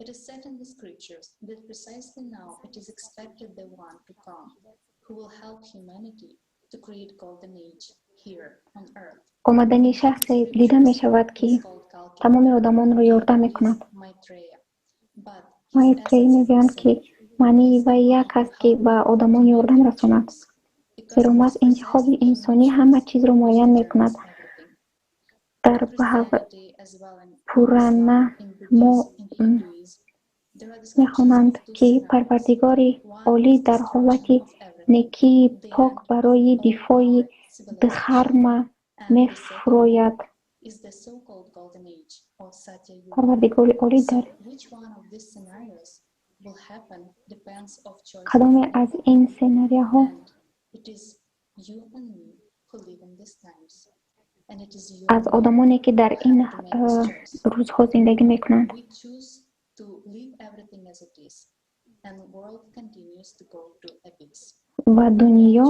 It is said in the scriptures that precisely now it is expected the one to come who will help humanity to create golden age here on earth. Омадани шахсе дида мешавад, ки тамоми одамонро ёрдам мекунад. Майтрея мегӯянд, ки маънии вай як аст, ки ба одамон ёрдам расонад. Зеро маҳз интихоби инсонӣ ҳама чизро муайян мекунад. Дар Бхагават-пурана мо мехонанд, ки Парвардигори Олӣ дар ҳолати некии пок барои дифои дхарма мефурояд. Парвардигори Олӣ дар кадоме аз ин сценарияҳо аз одамоне, ки дар ин рӯзҳо зиндагӣ мекунанд. Ва дунё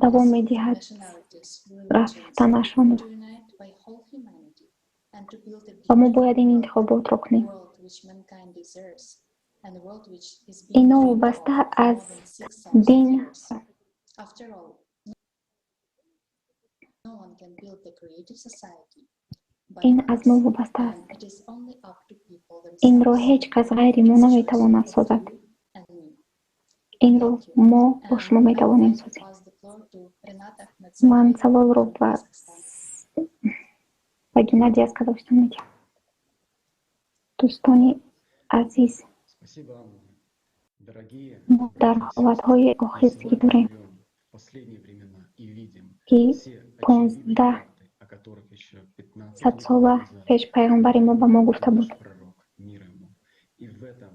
давом медиҳад рафтанашонро. Ва мо бояд ин интихоботро кунем. Ин новобаста аз дин ин аз мо вобаста аст. Инро ҳеҷ кас ғайри мо наметавонад созад. Инро мо бо шумо метавонем созем. Ман саволро ба Геннадий аз Казахстон медиҳам. Дӯстони азиз, мо дар ҳолатҳои охир зиндагӣ дорем, ки 15 садсола пеш пайғамбари мо ба мо гуфта буд.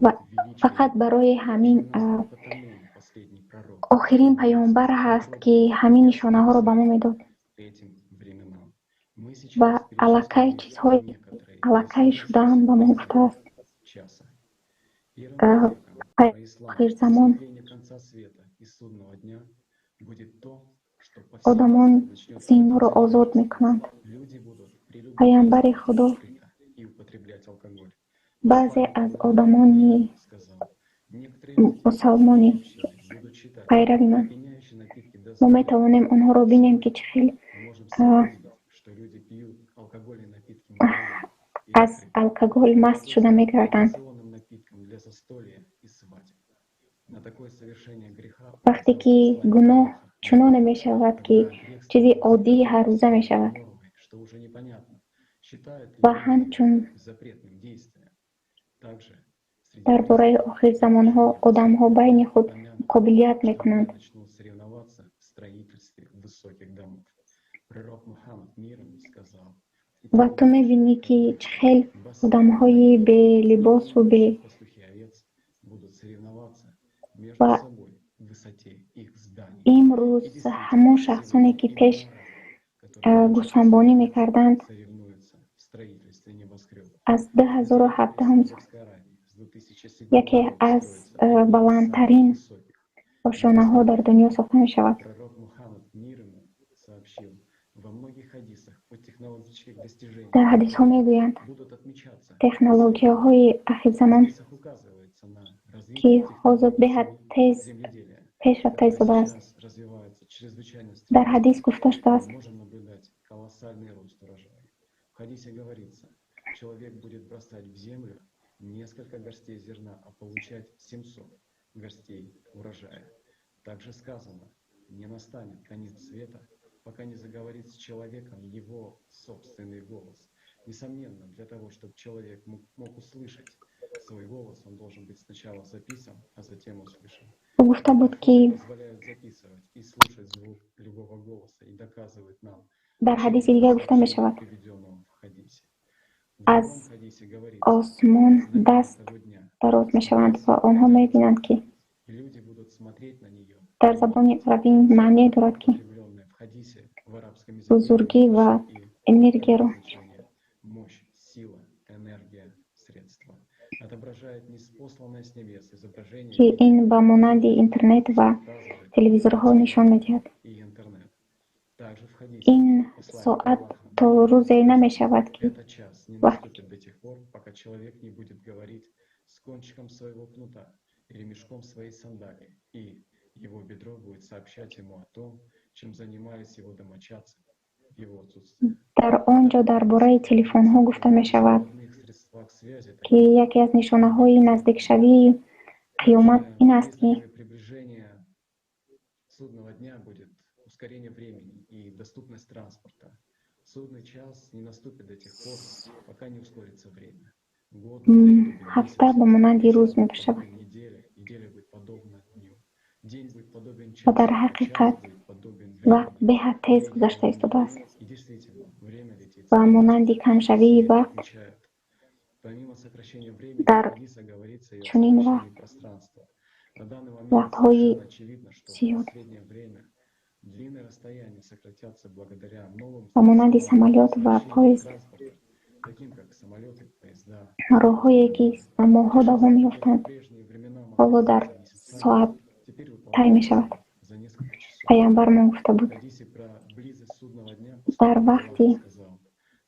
Ва фақат барои ҳамин охирин паёмбар ҳаст, ки ҳамин нишонаҳоро ба мо медод. Ва аллакай чизҳои аллакай шудаанд ба мо гуфтааст. Охирзамон одамон зиноро озод мекунанд. Паёмбари Худо баъзе аз одамони мусалмони пайрави ман. Мо метавонем онҳоро бинем, ки чӣ хел Аз алкогол маст шуда мегарданд. Вақте ки гуноҳ чуноне мешавад, ки чизи оддии ҳаррӯза мешавад ва ҳамчун дар бораи охирзамонҳо одамҳо байни худ муқобилият мекунанд. Ва ту мебинӣ, ки чӣ хел одамҳои белибосу бе ва имрӯз ҳамон шахсоне, ки пеш гӯсфандбонӣ мекарданд, аз 2017 сол яке аз баландтарин ошёнаҳо дар дунё сохта мешавад. Дар ҳадисҳо мегӯянд, технологияҳои ахирзамон, ки ҳозир беҳад тез пеш рафта истодааст. Дар ҳадис гуфта шудааст: несколько горстей зерна, а получать 700 горстей урожая. Также сказано: не настанет конец света, пока не заговорит с человеком его собственный голос. Несомненно, для того, чтобы человек мог услышать свой голос, он должен быть сначала записан, а затем услышан. Гуфта буд, ки Позволяют записывать и слушать звук любого голоса и доказывают нам, дар ҳадиси дигар гуфта мешавад, приведенного в хадисе. аз осмон даст дароз мешаванд ва онҳо мебинанд, ки Люди будут смотреть на нее, дар забони арабӣ маъне дорад, ки употребленное в хадисе в арабском языке, бузургӣ ва энергияро, мощь, сила, энергия, средства. Отображает неспосланное с небес изображение ки ин ба монанди интернет ва телевизорҳо нишон медиҳад. и интернет. Также в хадисе Ин соат то рӯзе намешавад, ки этот час не вақте наступит до тех пор, пока человек не будет говорить с кончиком своего кнута или мешком своей сандалии, и его бедро будет сообщать ему о том, чем занимались его домочадцы в его отсутствие. Дар он ҷо дар бораи телефонҳо гуфта мешавад, Средствах связи, ки яке аз нишонаҳои наздикшавии қиёмат ин аст, ки приближение судного дня будет ускорение времени и доступность транспорта. Судный час не наступит до тех пор, пока не ускорится время. Год ҳафта ба монанди рӯз мешавад неделя, неделя будет подобна дню. День будет подобен ва часу, дар ҳақиқат вақт беҳад тез гузашта истодааст и действительно, время летит. ва монанди камшавии вақт Отмечают. Помимо сокращения времени, дар в хадисах говорится и о чунин сокращении вақт пространства. На данный момент вақтҳои совершенно очевидно, что в зиёд последнее время длины расстояний сократятся благодаря новым ба монанди самолёт ва поезд, транспорта, таким как самолеты, поезда. Роҳҳое, ки моҳҳо давом меёфтанд, ҳоло дар соат тай мешавад. За несколько часов. Паямбармон гуфта буд В хадисе про близость судного дня дар вақти сказал,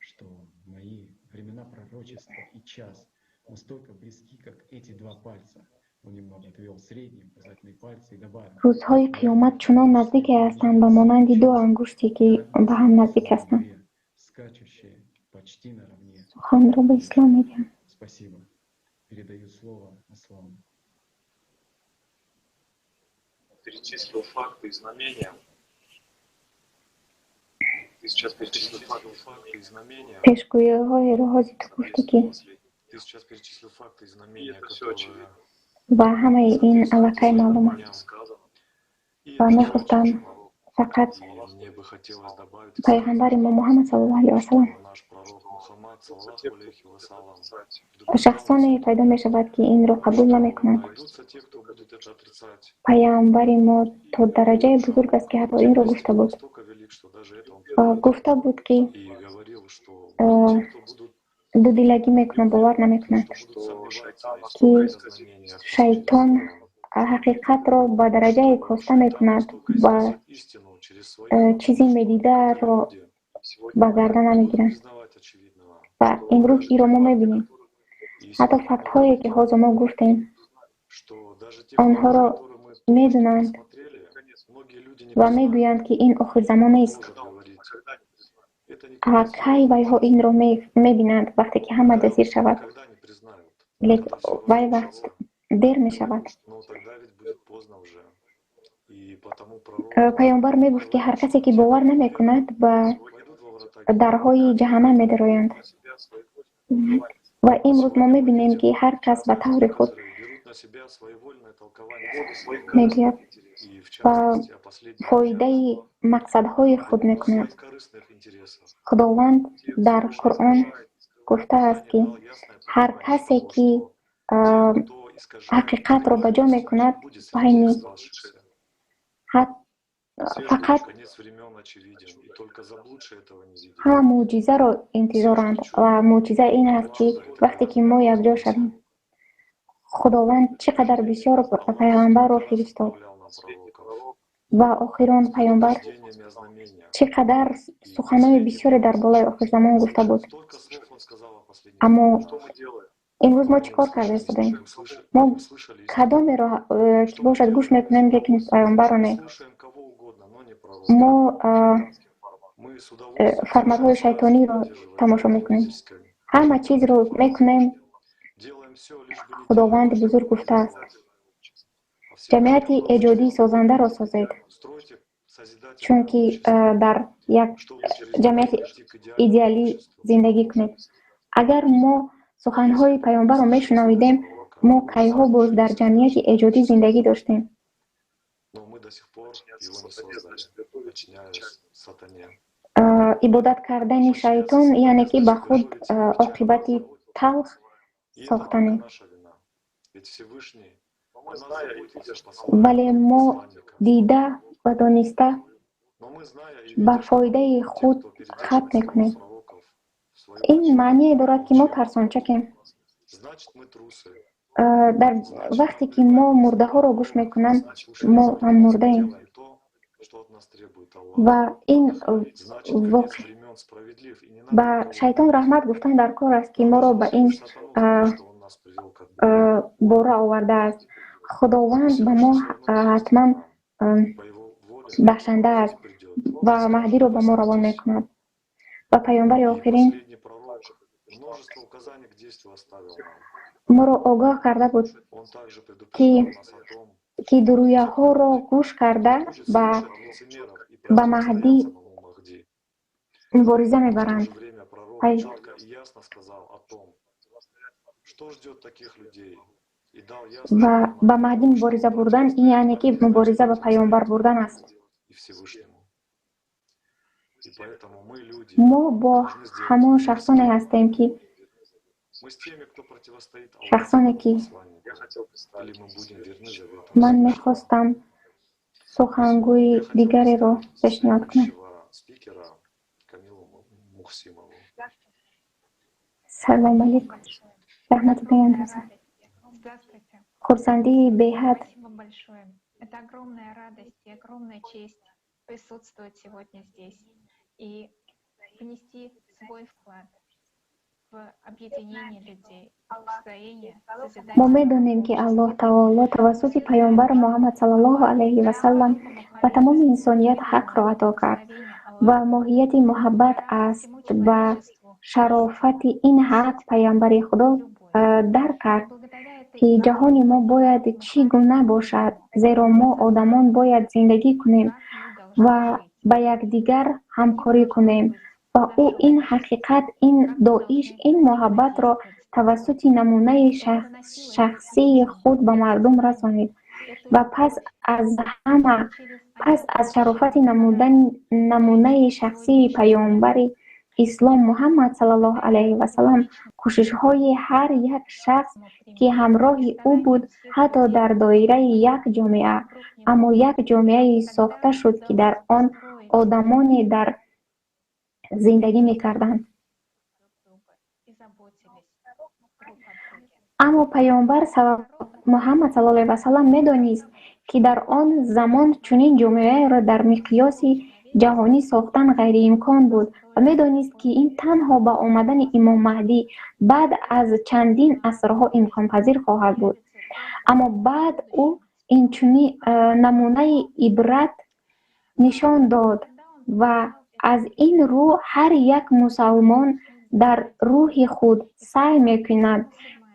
что мои времена пророчества и час настолько близки, как эти два пальца. Он немного отвел средний и указательный пальцы и добавил: рӯзҳои қиёмат чунон наздике ҳастанд, ба монанди ду ангуште, ки ба ҳам наздик ҳастанд. Скачущие почти наравне. Суханро ба Ислом медиҳам. Спасибо. Передаю слово Аслану. Перечислил факты и знамения. Ты сейчас перечислил факты и знамения. Пешгӯиҳоеро ҳозир ту гуфтӣ, ки Ты сейчас перечислил факты и знамения, которые ва ҳамаи ин аллакай маълум аст ва мехостам фақат мне бы хотелось добавить, пайғамбари мо Муҳаммад саллаллоҳу алайҳи васаллам наш пророк Мухаммад, саллаллаху алейхи вассалам, шахсоне пайдо мешавад, ки инро қабул намекунанд. Найдутся те, кто будет это отрицать. Паямбари мо то дараҷаи бузург аст, ки ҳатто инро гуфта буд Настолько велик, что даже это он ва гуфта буд, ки и говорил, что те, кто будут дудилагӣ мекунанд, бовар намекунанд, ки шайтон ҳақиқатро ба дараҷае коста мекунад ва истину через свои чизи медидаро ба гардан намегиранд. признавать очевидного. Ва имрӯз инро мо мебинем, ҳатто фактҳое, ки ҳозир мо гуфтем, Что даже те онҳоро факты, которые мы медонанд смотрели, многие люди не ва мегӯянд, ки ин охирзамон нест. говорить. Кай вайҳо инро мебинанд, вақте ки ҳама ҷазир шавад, лек вай вақт дер мешавад. Паёмбар мегуфт, ки ҳар касе ки бовар намекунад, ба дарҳои ҷаҳаннам медароянд. Ва имрӯз мо мебинем, ки ҳар кас ба таври худ мегӯяд ва фоидаи мақсадҳои худ мекунад. Худованд дар Қуръон гуфтааст, ки ҳар касе ки ҳақиқатро ба ҷо мекунад, байни фақат ҳама мӯъҷизаро интизоранд, ва мӯъҷиза ин аст, ки вақте ки мо якҷо шавем. Худованд чӣ қадар бисёр пайғамбарро фиристод ва охирон пайғамбар чӣ қадар суханои бисёре дар болои охирзамон гуфта буд. Аммо имрӯз мо чӣ кор карда истодаем? Мо кадомеро ки бошад гӯш мекунем, лекин пайғамбарро не. Мо форматҳои шайтониро тамошо мекунем, ҳама чизро мекунем. Худованди бузург гуфтааст: ҷамъияти эҷодии созандаро созед, чунки дар як ҷамъияти идеалӣ зиндагӣ кунед. Агар мо суханҳои паёмбарро мешунавидем, мо кайҳо боз дар ҷамъияти эҷодӣ зиндагӣ доштем. Ибодат кардани шайтон яъне ки ба худ оқибати талх сохтанем. Вале мо дида ва дониста ба фоидаи худ хат мекунем. Ин маъние дорад, ки мо тарсончакем. Дар вақте ки мо мурдаҳоро гӯш мекунанд, мо ҳам мурдаем. Ва ин ба шайтон раҳмат гуфтан дар кор аст, ки моро ба ин бора овардааст. Худованд ба мо ҳатман бахшанда аст ва Маҳдиро ба мо равон мекунад. Ва паёмбари охирин моро огоҳ карда буд, ки дурӯяҳоро гӯш карда ба Маҳдӣ мубориза мебаранд. Ва ба Маҳдӣ мубориза бурдан ин яъне ки мубориза ба паёмбар бурдан аст. Мо бо ҳамон шахсоне ҳастем, ки шахсоне ки ман мехостам сухангӯи дигареро пешниҳод кунам. Салом алейкум. Раҳмати беандоза. Хурсандии беҳад. Это огромная радость и огромная честь присутствовать сегодня здесь и внести свой вклад в объединение людей, в построение. Мо медонем, ки Аллоҳ Таоло тавассути Паёмбар Муҳаммад саллаллоҳу алайҳи васаллам ба тамоми инсоният ҳақро ато кард ва моҳияти муҳаббат аст. Ба шарофати ин ҳақ Паёмбари Худо дарк кард, ки ҷаҳони мо бояд чӣ гуна бошад, зеро мо одамон бояд зиндагӣ кунем ва ба якдигар ҳамкорӣ кунем. Ва ӯ ин ҳақиқат, ин доиш, ин муҳаббатро тавассути намунаи шахсии худ ба мардум расонид. Ва пас аз ҳама, пас аз шарофати намунаи шахсии Паёмбари Ислом Муҳаммад саллаллоҳу алайҳи васаллам, кӯшишҳои ҳар як шахс, ки ҳамроҳи ӯ буд, ҳатто дар доираи як ҷомеа, аммо як ҷомеае сохта шуд, ки дар он одамоне дар зиндагӣ мекарданд. Аммо Паёмбар Муҳаммад саллаллоҳу алайҳи васаллам медонист, ки дар он замон чунин ҷомеаеро дар миқёси ҷаҳонӣ сохтан ғайриимкон буд ва медонист, ки ин танҳо ба омадани Имом Маҳдӣ баъд аз чандин асрҳо имконпазир хоҳад буд. Аммо баъд ӯ инчунин намунаи ибрат нишон дод ва Аз ин рӯ ҳар як мусалмон дар рӯҳи худ саъй мекунад,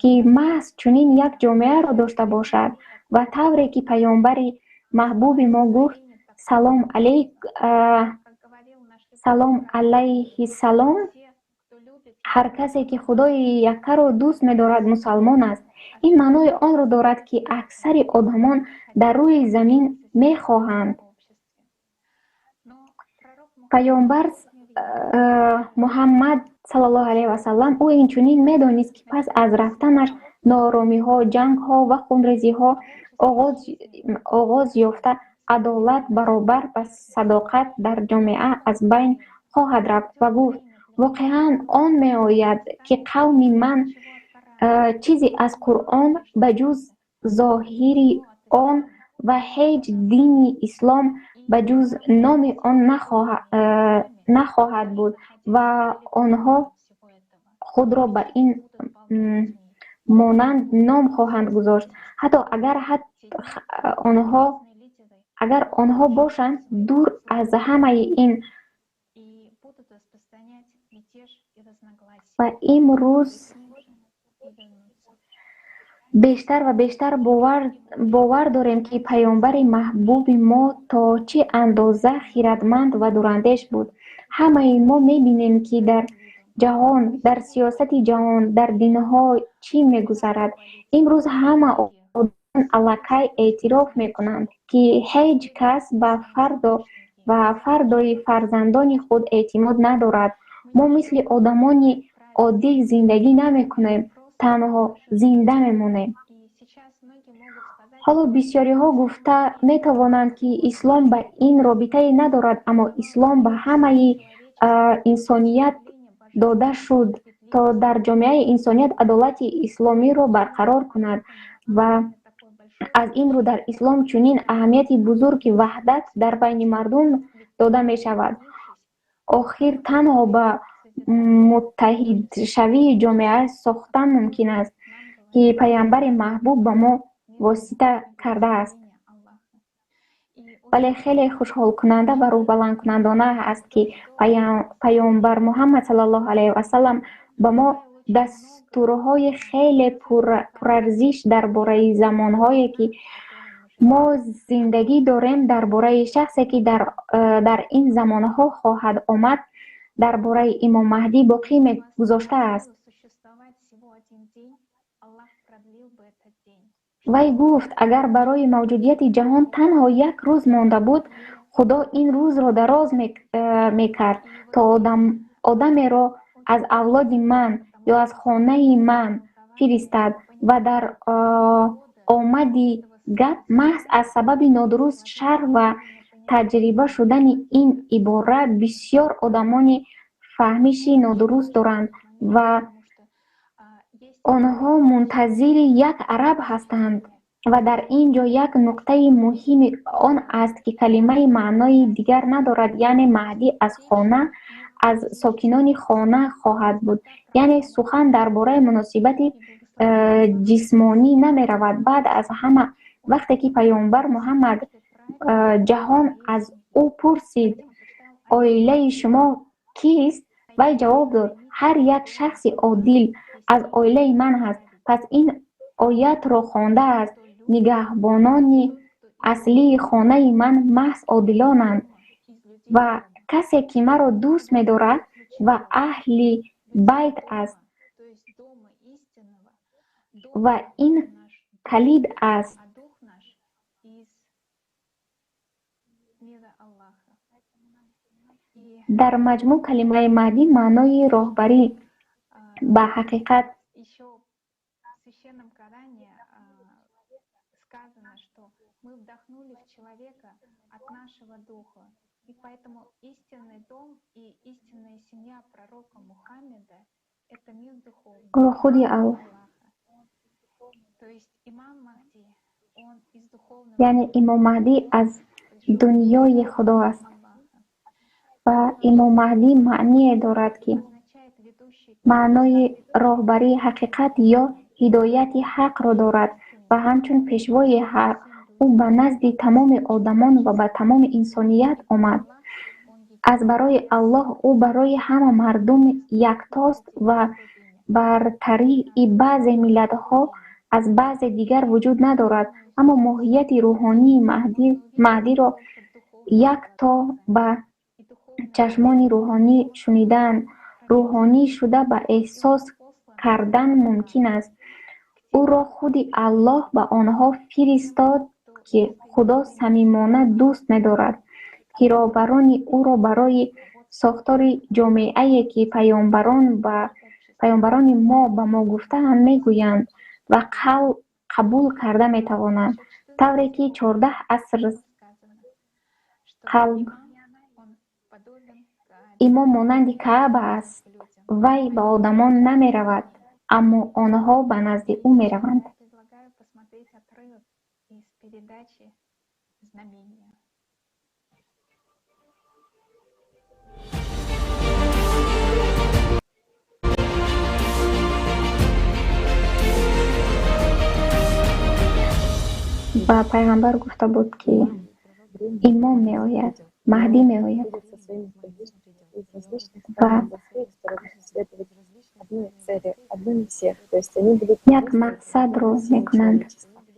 ки маҳз чунин як ҷомеаро дошта бошад ва тавре ки паёмбари маҳбуби мо гуфт, салом алайҳиссалом, ҳар касе ки Худои яккаро дӯст медорад, мусалмон аст. Ин маънои онро дорад, ки аксари одамон дар рӯи замин мехоҳанд паёмбар Муҳаммад саллаллоҳу алайҳи васаллам. Ӯ инчунин медонист, ки пас аз рафтанаш нооромиҳо, ҷангҳо ва хунрезиҳо оғоз ёфта, адолат баробар ба садоқат дар ҷомеа аз байн хоҳад рафт ва гуфт: воқеан, он меояд, ки қавми ман чизе аз Қуръон ба ҷуз зоҳири он ва ҳеҷ дини ислом ба ҷуз номи он нахоҳад буд ва онҳо худро ба ин монанд ном хоҳанд гузошт, ҳатто агар онҳо бошанд дур аз ҳамаи ин. Ва имрӯз бештар ва бештар бовар дорем, ки паёмбари маҳбуби мо то чӣ андоза хирадманд ва дурандеш буд. Ҳамаи мо мебинем, ки дар ҷаҳон, дар сиёсати ҷаҳон, дар динҳо чӣ мегузарад. Имрӯз ҳама одамон аллакай эътироф мекунанд, ки ҳеҷ кас ба фардо ва фардои фарзандони худ эътимод надорад. Мо мисли одамони оддӣ зиндагӣ намекунем, танҳо зинда мемонем. Ҳоло бисёриҳо гуфта метавонанд, ки ислом ба ин робитае надорад, аммо ислом ба ҳамаи инсоният дода шуд, то дар ҷомеаи инсоният адолати исломиро барқарор кунад ва аз ин рӯ дар ислом чунин аҳамияти бузурги ваҳдат дар байни мардум дода мешавад. Охир танҳо ба муттаҳидшавии ҷомеа сохтан мумкин аст, ки паёмбари маҳбуб ба мо восита кардааст. Вале хеле хушҳолкунанда ва рӯҳбаландкунандона аст, ки паёмбар Муҳаммад саллаллоҳу алайҳи васаллам ба мо дастурҳои хеле пурарзиш дар бораи замонҳое, ки мо зиндагӣ дорем, дар бораи шахсе, ки дар ин замонҳо хоҳад омад, дар бораи имом Маҳдӣ боқӣ мегузоштааст. Вай гуфт: агар барои мавҷудияти ҷаҳон танҳо як рӯз монда буд, Худо ин рӯзро дароз мекард, то одамеро аз авлоди ман ё аз хонаи ман фиристад. Ва дар омади гап маҳз аз сабаби нодуруст шарҳ ва таҷриба шудани ин ибора бисёр одамони фаҳмиши нодуруст доранд ва онҳо мунтазири як араб ҳастанд. Ва дар ин ҷо як нуқтаи муҳими он аст, ки калимаи маънои дигар надорад, яъне Маҳдӣ аз хона, аз сокинони хона хоҳад буд, яъне сухан дар бораи муносибати ҷисмонӣ намеравад. Баъд аз ҳама вақте ки паёмбар Муҳаммад ҷаҳон аз ӯ пурсид: оилаи шумо кист? Вай ҷавоб дод: ҳар як шахси одил аз оилаи ман ҳаст. Пас ин оятро хондааст: нигаҳбонони аслии хонаи ман маҳз одилонанд ва касе, ки маро дӯст медорад ва аҳли байт аст. Ва ин калид аст. Дар маҷмӯъ калимаи Маҳдӣ маънои роҳбарӣ ба ҳақиқат ӯро худи Аллоҳ, яъне имом Маҳдӣ аз дунёи Худо аст. Ва имом Маҳдӣ маъние дорад, ки маънои роҳбарии ҳақиқат ё ҳидояти ҳақро дорад ва ҳамчун пешвои ҳақ ӯ ба назди тамоми одамон ва ба тамоми инсоният омад, Аз барои Аллоҳ ӯ барои ҳама мардум яктост ва бартарии баъзе миллатҳо аз баъзе дигар вуҷуд надорад, аммо моҳияти рӯҳонии Маҳдиро якто ба чашмони рӯҳонӣ шунидан, рӯҳонӣ шуда ба эҳсос кардан мумкин аст. Ӯро худи Аллоҳ ба онҳо фиристод, ки Худо самимона дӯст медорад, ки роҳбарони ӯро барои сохтори ҷомеае, ки паёмбарони мо ба мо гуфтаанд, мегӯянд ва қабул карда метавонанд, тавре ки 14 аср қалб имом монанди Кааба аст, вай ба одамон намеравад, аммо онҳо ба назди ӯ мераванд. Ба пайғамбар гуфта буд, ки имом меояд, Маҳдӣ меояд ва як мақсадро мекунанд,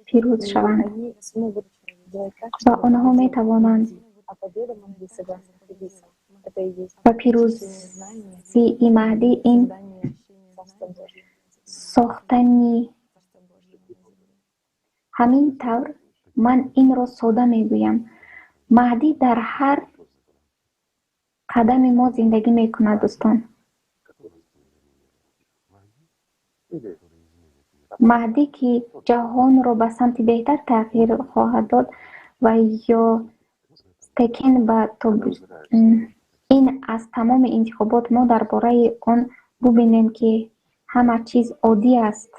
пирӯз шаванд ва онҳо метавонанд ва пирӯзии Маҳдӣ ин сохтани. Ҳамин тавр ман инро сода мегӯям. Маҳдӣ дар ҳар қадами мо зиндагӣ мекунад, дӯстон. Маҳдӣ, ки ҷаҳонро ба самти беҳтар тағйир хоҳад дод ва ё стекен ба ин аз тамоми интихобот мо дар бораи он бубинем, ки ҳама чиз оддӣ аст.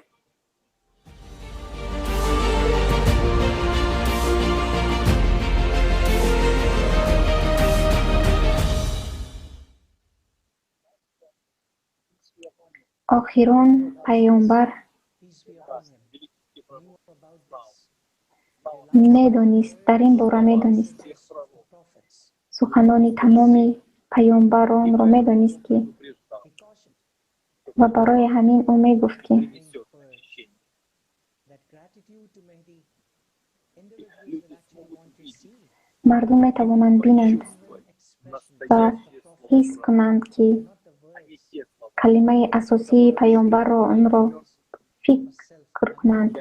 Охирон паёмбар медонист, дар ин бора медонист. Суханони тамоми паёмбаронро медонист, ки ва барои ҳамин ӯ мегуфт, ки мардум метавонанд бинанд ва ҳис кунанд, ки калимаи асосии паёмбарро онро фикр кунанд.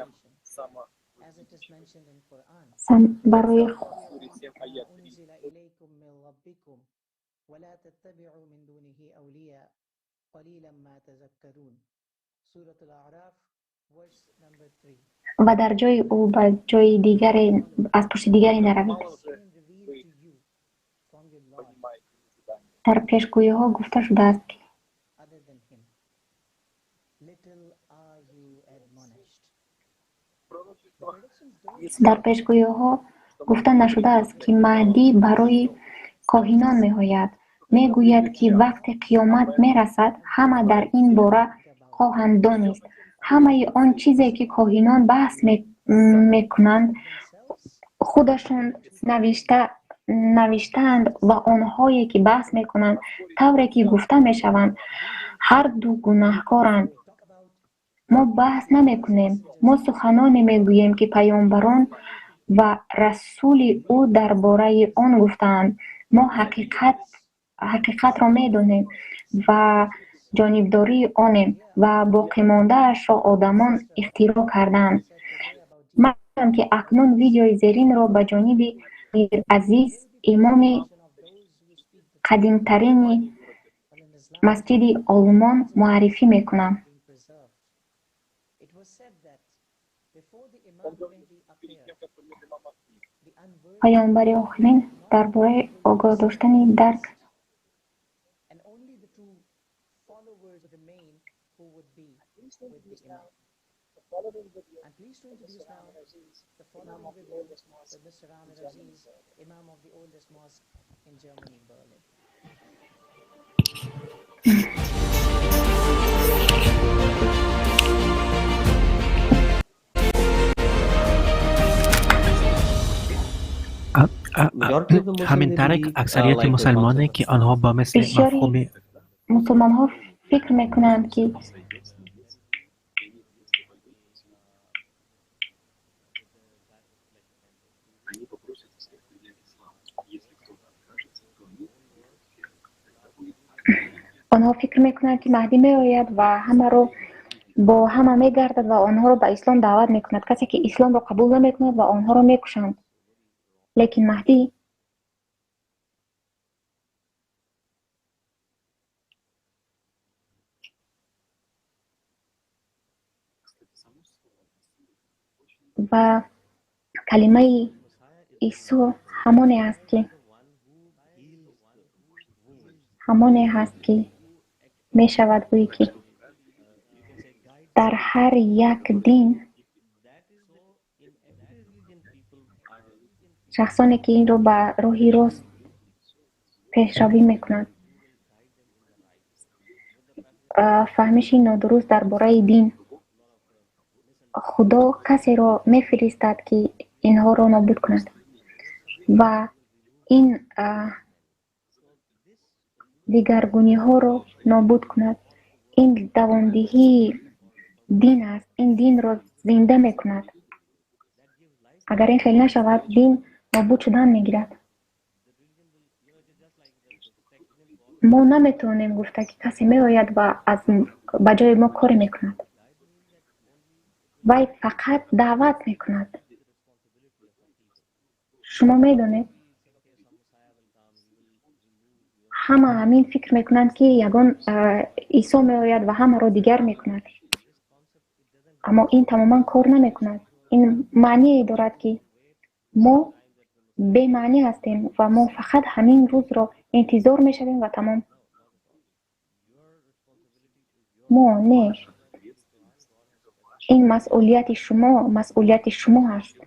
Барои ва дар ҷои ӯ ба ҷои дигаре аз пушти дигаре наравед. Дар пешгӯиҳо гуфта шудааст, ки дар пешгӯиҳо гуфта нашудааст, ки Маҳдӣ барои коҳинон меояд. Мегӯяд, ки вақте қиёмат мерасад, ҳама дар ин бора хоҳанд донист. Ҳамаи он чизе, ки коҳинон баҳс мекунанд, худашон навиштаанд ва онҳое, ки баҳс мекунанд, тавре ки гуфта мешаванд, ҳарду гунаҳкоранд. Мо баҳс намекунем, мо суханоне мегӯем, ки паёмбарон ва расули ӯ дар бораи он гуфтаанд. Мо ҳақиқатро медонем ва ҷонибдории онем ва боқимондаашро одамон ихтироъ кардаанд. Ман ки акнун видеои зеринро ба ҷониби Азиз, имоми қадимтарини масҷиди Олмон муаррифӣ мекунам. Паёмбари охирин дар бораи огоҳ доштани дарк Ҳамин тариқ, аксарияти мусалмоне, ки онҳо ба мисли Бисёри мафҳуми мусулмонҳо фикр мекунанд, ки онҳо фикр мекунанд, ки Маҳдӣ меояд ва ҳамаро бо ҳама мегардад ва онҳоро ба ислом даъват мекунад. Касе ки исломро қабул намекунад ва онҳоро мекушанд. Лекин Маҳдӣ ва калимаи Исо ҳамоне аст, ки ҳамоне ҳаст, ки мешавад гӯӣ, ки дар ҳар як дин шахсоне, ки инро ба роҳи рост пешравӣ мекунанд. Фаҳмиши нодуруст дар бораи дин. Худо касеро мефиристад, ки инҳоро нобуд кунад ва ин дигаргуниҳоро нобуд кунад. Ин давомдиҳии дин аст, ин динро зинда мекунад. Агар ин хел нашавад, дин нобуд шудан мегирад. Мо наметавонем гуфта, ки касе меояд ва аз ба ҷои мо коре мекунад. Вай фақат даъват мекунад. Шумо медонед, ҳама ҳамин фикр мекунанд, ки ягон Исо меояд ва ҳамаро дигар мекунад. Аммо ин тамоман кор намекунад. Ин маъние дорад, ки мо бемаънӣ ҳастем ва мо фақат ҳамин рӯзро интизор мешавем ва тамом. Мо не. Ин масъулияти шумо, масъулияти шумо ҳаст.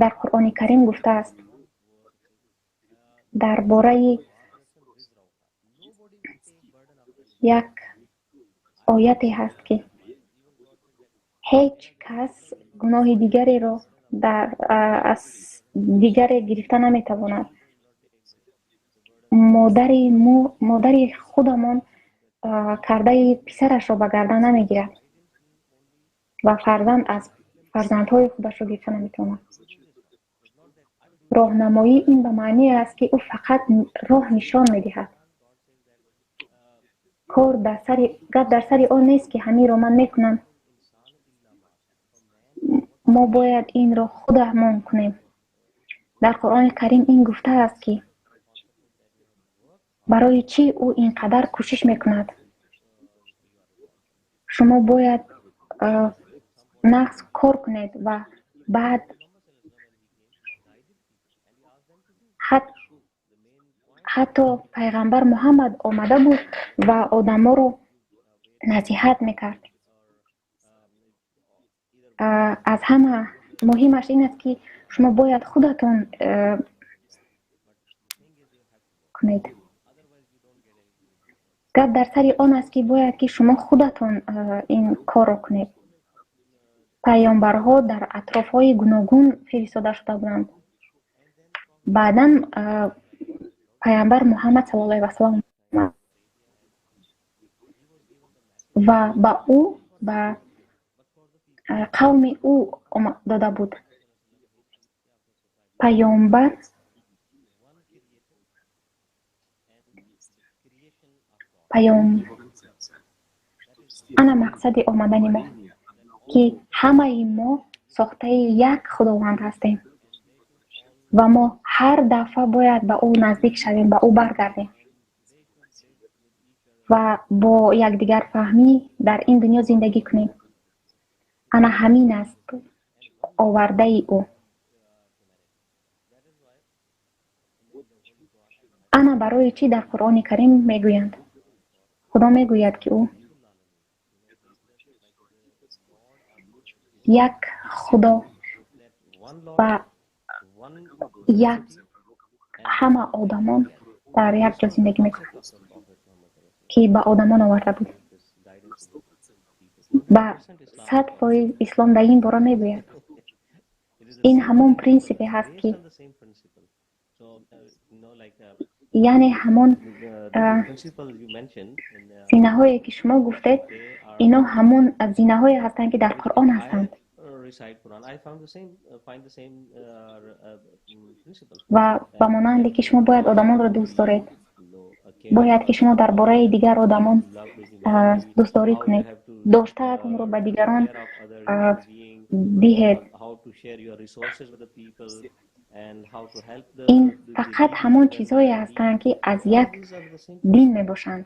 Дар Қуръони Карим гуфтааст дар бораи як ояте ҳаст, ки ҳеҷ кас гуноҳи дигареро дар аз дигаре гирифта наметавонад. Модари худамон кардаи писарашро ба гардан намегирад ва фарзанд аз фарзандҳои худашро гирифта наметавонад. Роҳнамоӣ ин ба маъние аст, ки ӯ фақат роҳ нишон медиҳад. Кор дар сари гап дар сари он нест, ки ҳаминро ман мекунам. Мо бояд инро худамон кунем. Дар Қуръони Карим ин гуфтааст, ки барои чӣ ӯ ин қадар кӯшиш мекунад. Шумо бояд нағз кор кунед ва баъд ҳатто пайғамбар Муҳаммад омада буд ва одаморо насиҳат мекард. Аз ҳама муҳимаш ин аст, ки шумо бояд худатон кунед. Гап дар сари он аст, ки бояд ки шумо худатон ин корро кунед. Паёмбарҳо дар атрофҳои гуногун фиристода шуда буданд. Баъдан пайғамбар Муҳаммад саллаллоҳу алайҳи васаллам омад ва ба ӯ, ба қавми ӯ дода буд. Паёмбар паём ана мақсади омадани мо, ки ҳамаи мо сохтаи як Худованд ҳастем ва мо ҳар дафъа бояд ба ӯ наздик шавем, ба ӯ баргардем ва бо якдигарфаҳмӣ дар ин дунё зиндагӣ кунем. Ана ҳамин аст овардаи ӯ. Ана барои чӣ дар Қуръони Карим мегӯянд? Худо мегӯяд, ки ӯ як Худо ва як ҳама одамон дар як ҷо зиндагӣ мекунанд, ки ба одамон оварда буд. Ба 100% ислом дар ин бора мегӯяд. Ин ҳамон принсипе ҳаст, ки Яъне ҳамон зинаҳое ки шумо гуфтед, ино ҳамон зинаҳое ҳастанд, ки дар Қуръон ҳастанд. Ва ба монанде ки шумо бояд одамонро дӯст доред, бояд ки шумо дар бораи дигар одамон дӯстдорӣ кунед, доштаатонро ба дигарон диҳед. Ин фақат ҳамон чизҳое ҳастанд, ки аз як дин мебошанд.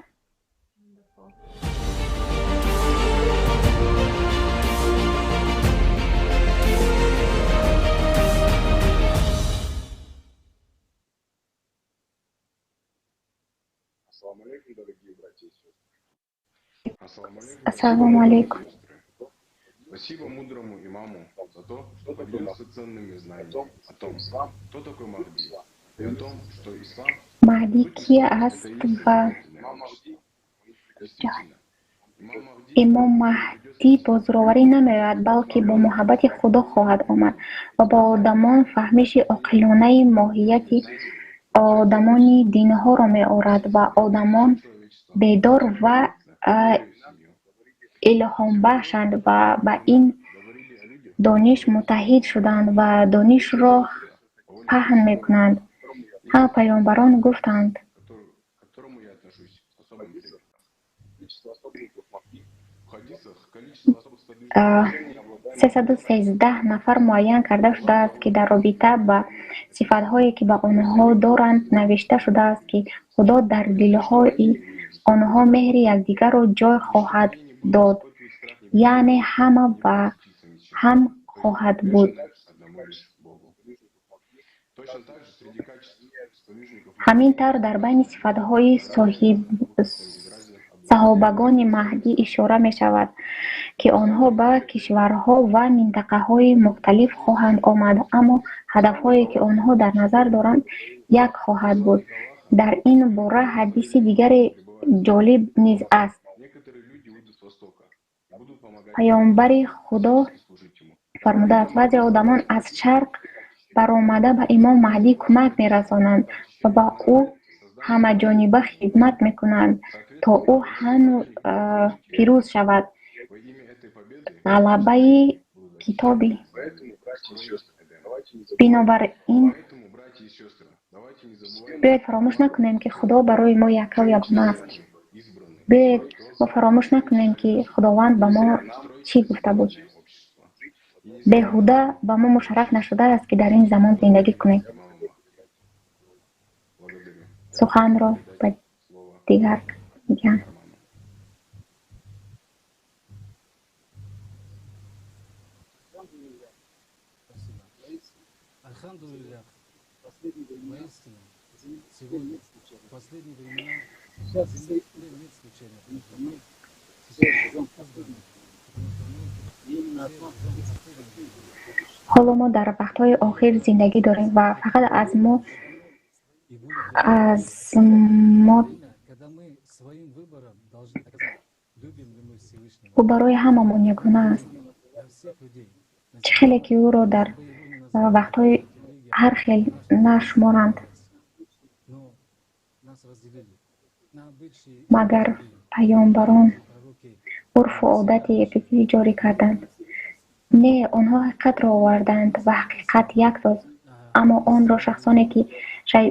Ассалому алайкум. Спасибо мудрому имаму за то, что поделился ценными знаниями о том, кто такой Махди, и о том, что ислам Маҳдӣ ки аст ва Имом Маҳдӣ бо зӯроварӣ намеояд, балки бо муҳаббати Худо хоҳад омад ва ба одамон фаҳмиши оқилонаи моҳияти одамони динҳоро меорад ва одамон бедор ва илҳомбахшанд ва ба ин дониш муттаҳид шуданд ва донишро паҳн мекунанд. Ҳама паёмбарон гуфтанд: 313 нафар муайян карда шудааст, ки дар робита ба сифатҳое ки ба онҳо доранд навишта шудааст, ки Худо дар дилҳои онҳо меҳри якдигарро ҷой хоҳад дод, яъне ҳама ба ҳам хоҳад буд. Ҳамин тавр дар байни сифатҳои саҳобагони Маҳдӣ ишора мешавад, ки онҳо ба кишварҳо ва минтақаҳои мухталиф хоҳанд омад, аммо ҳадафҳое ки онҳо дар назар доранд як хоҳад буд. Дар ин бора ҳадиси дигаре ҷолиб низ аст. Паёмбари Худо фармудааст: баъзе одамон аз шарқ баромада ба имом Маҳдӣ кӯмак мерасонанд ва ба ӯ ҳамаҷониба хидмат мекунанд, то ӯ ҳанӯ пирӯз шавад. Ғалабаи китоби. Бинобар ин биёед фаромӯш накунем, ки Худо барои мо яккаву ягона аст. Биёед мо фаромӯш накунем, ки Худованд ба мо чӣ гуфта буд. Беҳуда ба мо мушарраф нашудааст, ки дар ин замон зиндагӣ кунем. Суханро ба дигар медиҳам. Ҳоло мо дар вақтҳои охир зиндагӣ дорем ва фақат аз мо ӯ барои ҳамамон ягона аст. Чӣ хеле ки ӯро дар вақтҳои ҳар хел нашуморанд, магар паёмбарон урфу одати епитӣ ҷорӣ карданд. Не, онҳо ҳақиқатро оварданд ва ҳақиқат як тост, аммо онро шахсоне ки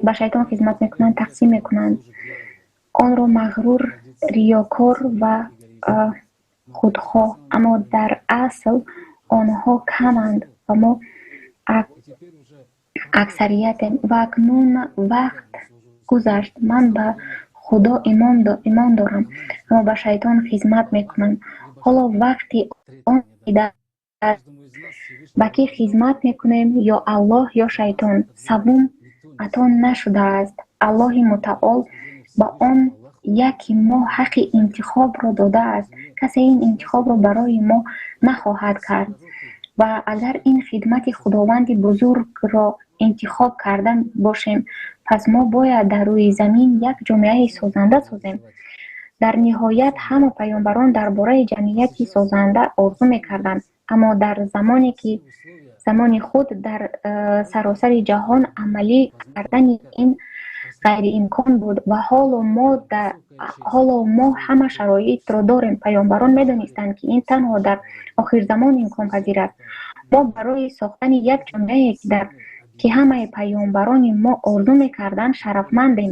ба шайтон хизмат мекунанд тақсим мекунанд. Онро мағрур, риёкор ва худхоҳ, аммо дар асл онҳо каманд ва мо аксариятем. Ва акнун вақт гузашт. Ман ба Худо имон дорам, аммо ба шайтон хизмат мекунам. Ҳоло вақти он расидааст, ба кӣ хизмат мекунем, ё Аллоҳ ё шайтон. Саввум ато нашудааст. Аллоҳи мутаол ба он яки мо ҳаққи интихобро додааст. Касе ин интихобро барои мо нахоҳад кард. Ва агар ин хидмати Худованди бузургро интихоб карда бошем, пас мо бояд дар рӯи замин як ҷомеаи созанда созем. Дар ниҳоят ҳама паёмбарон дар бораи ҷамъияти созанда орзу мекарданд, аммо дар замони худ дар саросари ҷаҳон амалӣ кардани ин Ғайриимкон буд ва ҳоло мо ҳама шароитро дорем. Паёмбарон медонистанд, ки ин танҳо дар охирзамон имконпазир аст. Мо барои сохтани як ҷомеае, ки ҳамаи паёмбарони мо орзу мекарданд, шарафмандем,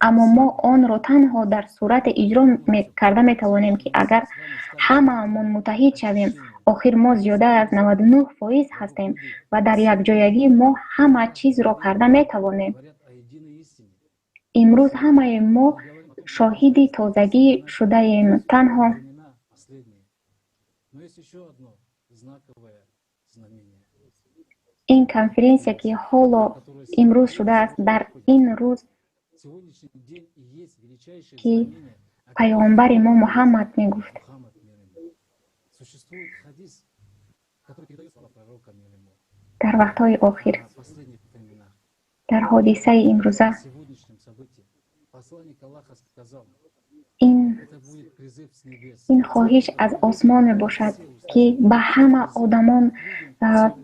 аммо мо онро танҳо дар сурате иҷро карда метавонем, ки агар ҳамаамон муттаҳид шавем. Охир мо зиёда аз 99% ҳастем ва дар якҷоягӣ мо ҳама чизро карда метавонем. Имрӯз ҳамаи мо шоҳиди тозагӣ шудаем. Танҳо ин конференсия, ки ҳоло имрӯз шудааст, дар ин рӯз, ки паёмбари мо Муҳаммад мегуфт. Дар вақтҳои охир, дар ҳодисаи имрӯза, ин хоҳиш аз осмон мебошад, ки ба ҳама одамон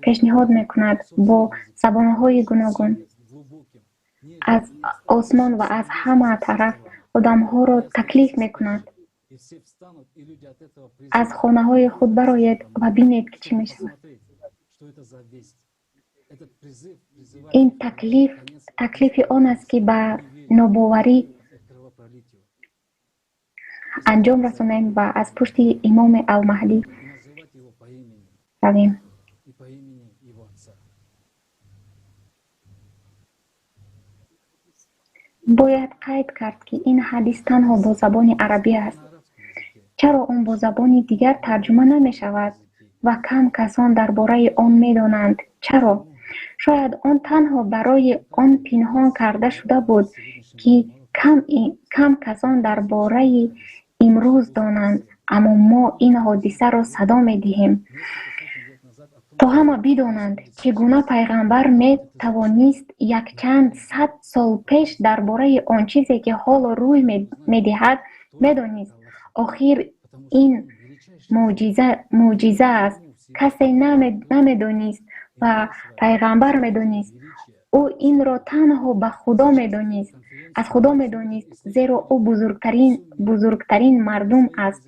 пешниҳод мекунад бо забонҳои гуногун. Аз осмон ва аз ҳама тараф одамҳоро таклиф мекунад. Аз хонаҳои худ бароед ва бинед, ки чӣ мешавад. Ин таклиф таклифи он аст, ки ба нобоварӣ анҷом расонем ва аз пушти имоми Алмаҳдӣ равем. Бояд қайд кард, ки ин ҳадис танҳо бо забони арабӣ аст. Чаро он бо забони дигар тарҷума намешавад ва кам касон дар бораи он медонанд? Чаро? Шояд он танҳо барои он пинҳон карда шуда буд, ки кам касон дар бораи имрӯз донанд, аммо мо ин ҳодисаро садо медиҳем, то ҳама бидонанд, чӣ гуна пайғамбар метавонист якчанд сад сол пеш дар бораи он чизе, ки ҳоло рӯй медиҳад, медонист. Охир ин мӯъҷиза аст. Касе намедонист ва пайғамбар медонист. Ӯ инро танҳо ба Худо медонист, аз Худо медонист, зеро ӯ бузургтарин мардум аст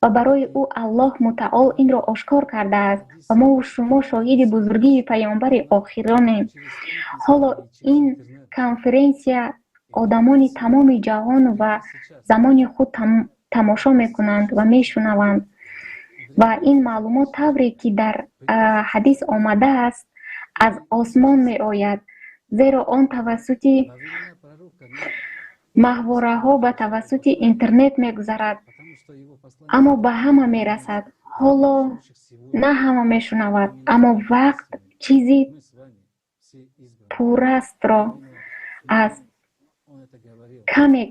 ва барои ӯ Аллоҳ мутаол инро ошкор кардааст ва мову шумо шоҳиди бузургии паёмбари охиронем. Ҳоло ин конференсия одамони тамоми ҷаҳон ва замони худ тамошо мекунанд ва мешунаванд ва ин маълумот тавре ки дар ҳадис омадааст, аз осмон меояд, зеро он тавассути маҳвораҳо ба тавассути интернет мегузарад, аммо ба ҳама мерасад. Ҳоло на ҳама мешунавад, аммо вақт чизи пуррастро аст.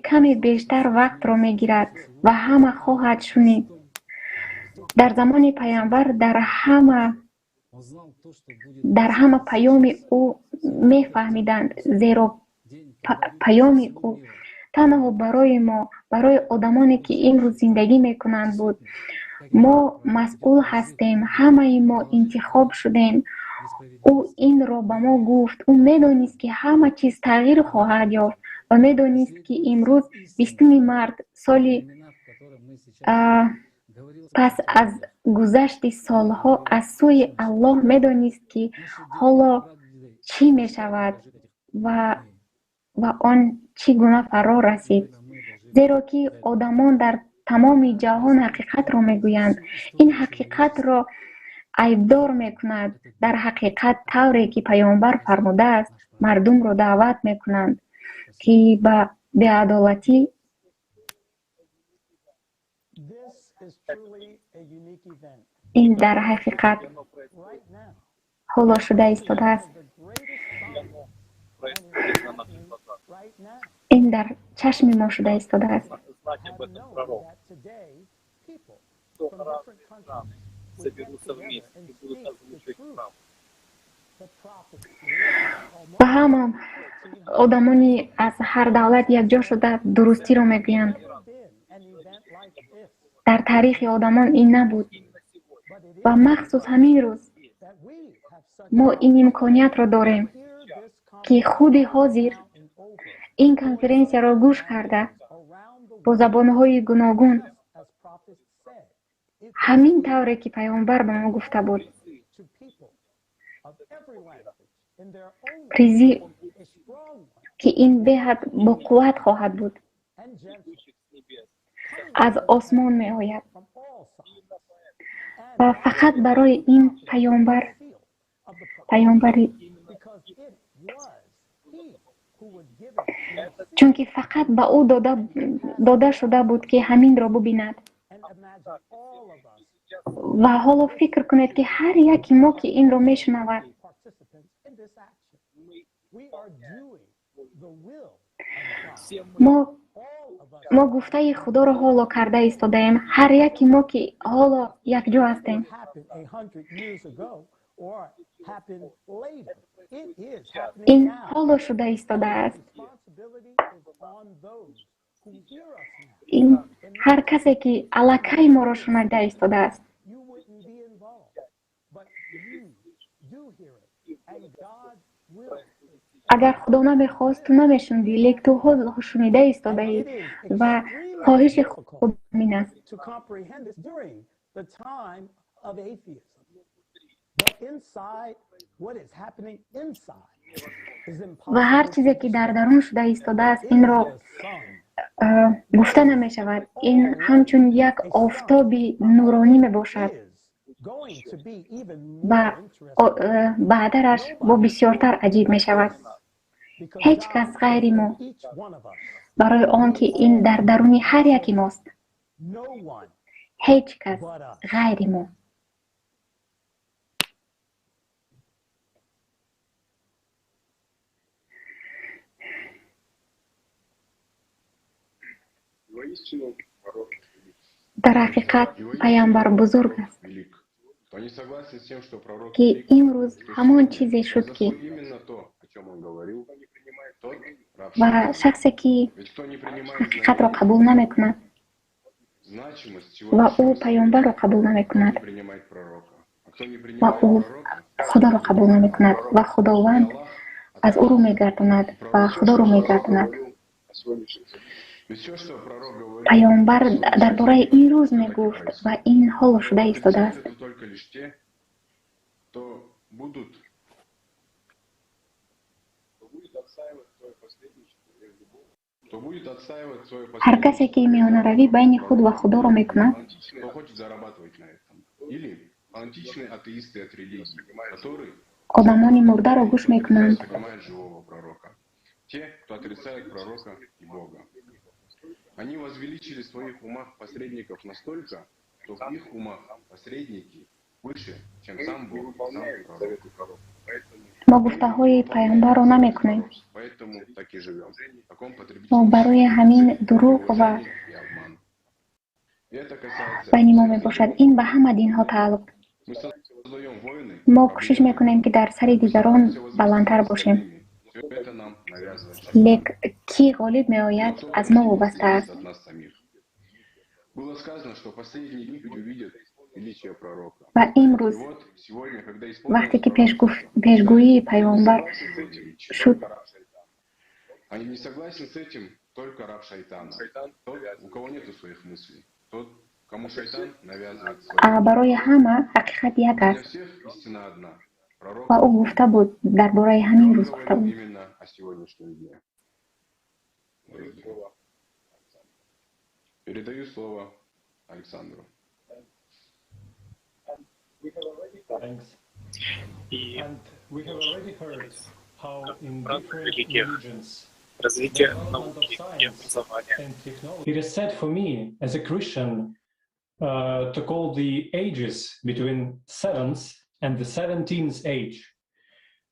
Каме бештар вақтро мегирад ва ҳама хоҳад шунид. Дар замони паёмбар дар ҳама паёми ӯ мефаҳмиданд, зеро паёми ӯ танҳо барои мо, барои одамоне, ки имрӯз зиндагӣ мекунанд, буд. Мо масъул ҳастем, ҳамаи мо интихоб шудем. Ӯ инро ба мо гуфт. Ӯ медонист, ки ҳама чиз тағйир хоҳад ёфт ва медонист, ки имрӯз 20 март соли пас аз гузашти солҳо аз сӯи Аллоҳ медонист, ки ҳоло чӣ мешавад ва он чӣ гуна фаро расид. Зеро ки одамон дар тамоми ҷаҳон ҳақиқатро мегӯянд. Ин ҳақиқатро айбдор мекунад. Дар ҳақиқат тавре ки паёмбар фармудааст, мардумро даъват мекунанд, ки ба беадолатӣ ин дар ҳақиқат ҳоло шуда истодааст. Ин дар чашми мо шуда истодааст. Ва ҳама одамони аз ҳар давлат якҷо шуда дурустиро мегӯянд. Дар таърихи одамон ин набуд ва махсус ҳамин рӯз мо ин имкониятро дорем. Ки худи ҳозир ин конференсияро гӯш карда, бо забонҳои гуногун, ҳамин тавре ки паёмбар ба мо гуфта буд, призив, ки ин беҳад боқувват хоҳад буд, аз осмон меояд ва фақат барои ин паёмбар, паёмбари, чунки фақат ба ӯ дода шуда буд, ки ҳаминро бубинад. Ва ҳоло фикр кунед, ки ҳар яке мо, ки инро мешунавад, мо гуфтаи Худоро ҳоло карда истодаем. Ҳар яке мо, ки ҳоло якҷо ҳастем, ин ҳоло шуда истодааст. Ин ҳар касе, ки аллакай моро шунида истодааст, агар Худо намехост, ту намешунидӣ, лек ту ҳоло шунида истодаӣ ва хоҳиши Худо ҳамин аст. Ва ҳар чизе, ки дар дарун шуда истодааст, инро гуфта намешавад. Ин ҳамчун як офтоби нуронӣ мебошад ва баъдараш бо бисёртар аҷиб мешавад. Ҳеҷ кас ғайри мо, барои он ки ин дар даруни ҳар яки мост. Ҳеҷ кас ғайри мо. Дар ҳақиқат паёмбар бузург аст, ки имрӯз ҳамон чизе шуд, ки ва шахсе, ки ҳақиқатро қабул намекунад ва ӯ паёмбарро қабул намекунад ва ӯ Худоро қабул намекунад ва Худованд аз ӯ рӯ мегардонад ва Худо рӯ мегардонад. Паёмбар дар бораи ин рӯз мегуфт ва ин ҳоло шуда истодааст. Ҳар касе, ки миёнаравӣ байни худ ва Худоро мекунад, одамони мурдаро гӯш мекунанд. Те, кто отрицает пророка и Бога. Они возвеличили в своих умах посредников настолько, что в их умах посредники выше, чем сам Бог, сам пророк. Мо гуфтаҳои паёмбарро намекунем. Поэтому так и живем. В таком Мо потребительском барои ҳамин дурӯғ ва и обман. И это касается байни мо мебошад. Ин ба ҳама динҳо тааллуқ. Мы создаем войны, Мо кӯшиш мекунем, ки дар сари дигарон баландтар бошем. все это нам навязывает Лек кӣ ғолиб меояд, аз мо вобаста аст. от нас самих. Было сказано, что последние дни люди увидят величие пророка. Ва имрӯз, И вот сегодня, когда вақте исполнилось ки пешгӯии паёмбар шуд, Они не согласен с этим только раб шайтана. Тот, у кого нету своих мыслей. Тот, кому шайтан навязывает свои. Барои ҳама ҳақиқат як Для аст. всех истина одна. Пророк Ва ӯ гуфта буд, дар бораи ҳамин рӯз гуфта говорил буд. именно о сегодняшнем дне. Передаю слово Александру. Thanks. And we have already heard how in different религиях religions развитие the development of науки и science образования and technology. It is said for me as a Christian to call the ages between 7th and the 17th age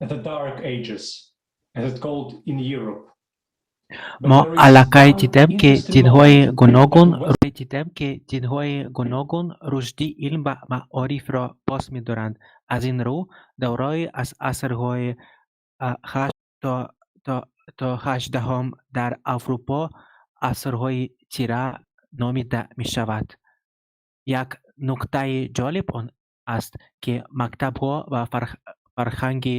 the Dark Ages, as it's called in Europe. Мо аллакай дидем, ки динҳои гуногун рушди илм ва маорифро пос медоранд. Аз ин рӯ, давраи аз асрҳои ҳашт то ҳаждаҳум дар Аврупо асрҳои тира номида мешавад. Як нуктаи ҷолиб он аст, ки мактабҳо ва фарҳанги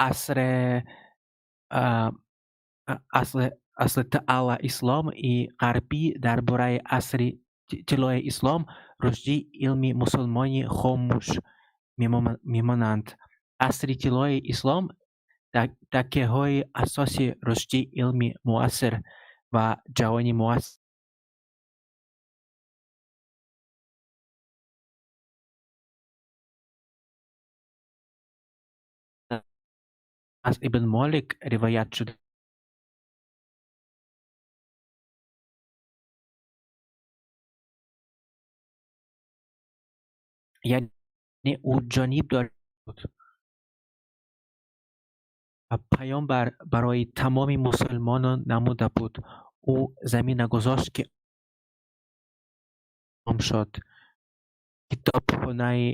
Асре асли таъала ислом и ғарбӣ дар бораи асри тиллои ислом, рушди илми мусулмонӣ хомӯш мемонанд. Асри тиллои ислом такяҳои асоси рушди илми муассир ва ҷаҳони муассир аз Ибн Молик ривоят шуда. Яъне ӯ ҷонибдор буд ва паёмбар барои тамоми мусулмонон намуда буд. Ӯ замина гузошт, ки ом шуд. Китобхонаи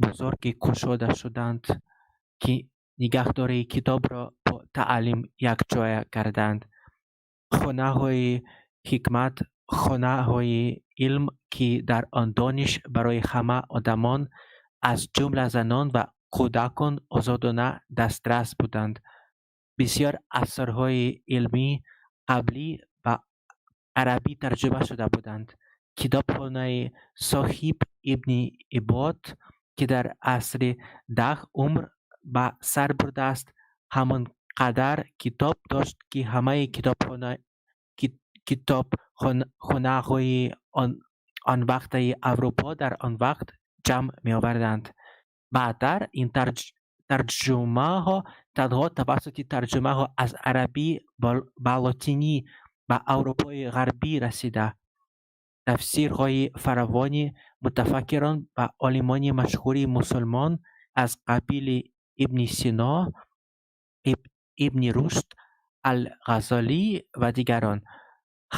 бузурге кушода шуданд, ки нигаҳдории китобро бо таълим якҷоя карданд. Хонаҳои ҳикмат, хонаҳои илм, ки дар он дониш барои ҳама одамон, аз ҷумла занон ва кӯдакон, озодона дастрас буданд. Бисёр асарҳои илмии қаблӣ ба арабӣ тарҷума шуда буданд. Китобхонаи Соҳиб ибни Ибод, ки дар асри 10 умр ба сар бурдааст, ҳамон қадар китоб дошт, ки ҳамаи китобхонаҳои онвақтаи Аврупо дар он вақт ҷамъ меоварданд. Баъдтар ин тарҷумаҳо танҳо тавассути тарҷумаҳо аз арабӣ ба лотинӣ ба Аврупои Ғарбӣ расида. Тафсирҳои фаровони мутафаккирон ва олимони машҳури мусулмон аз қабили Ибни Сино, Ибни Рушд, Ал-Ғазолӣ ва дигарон.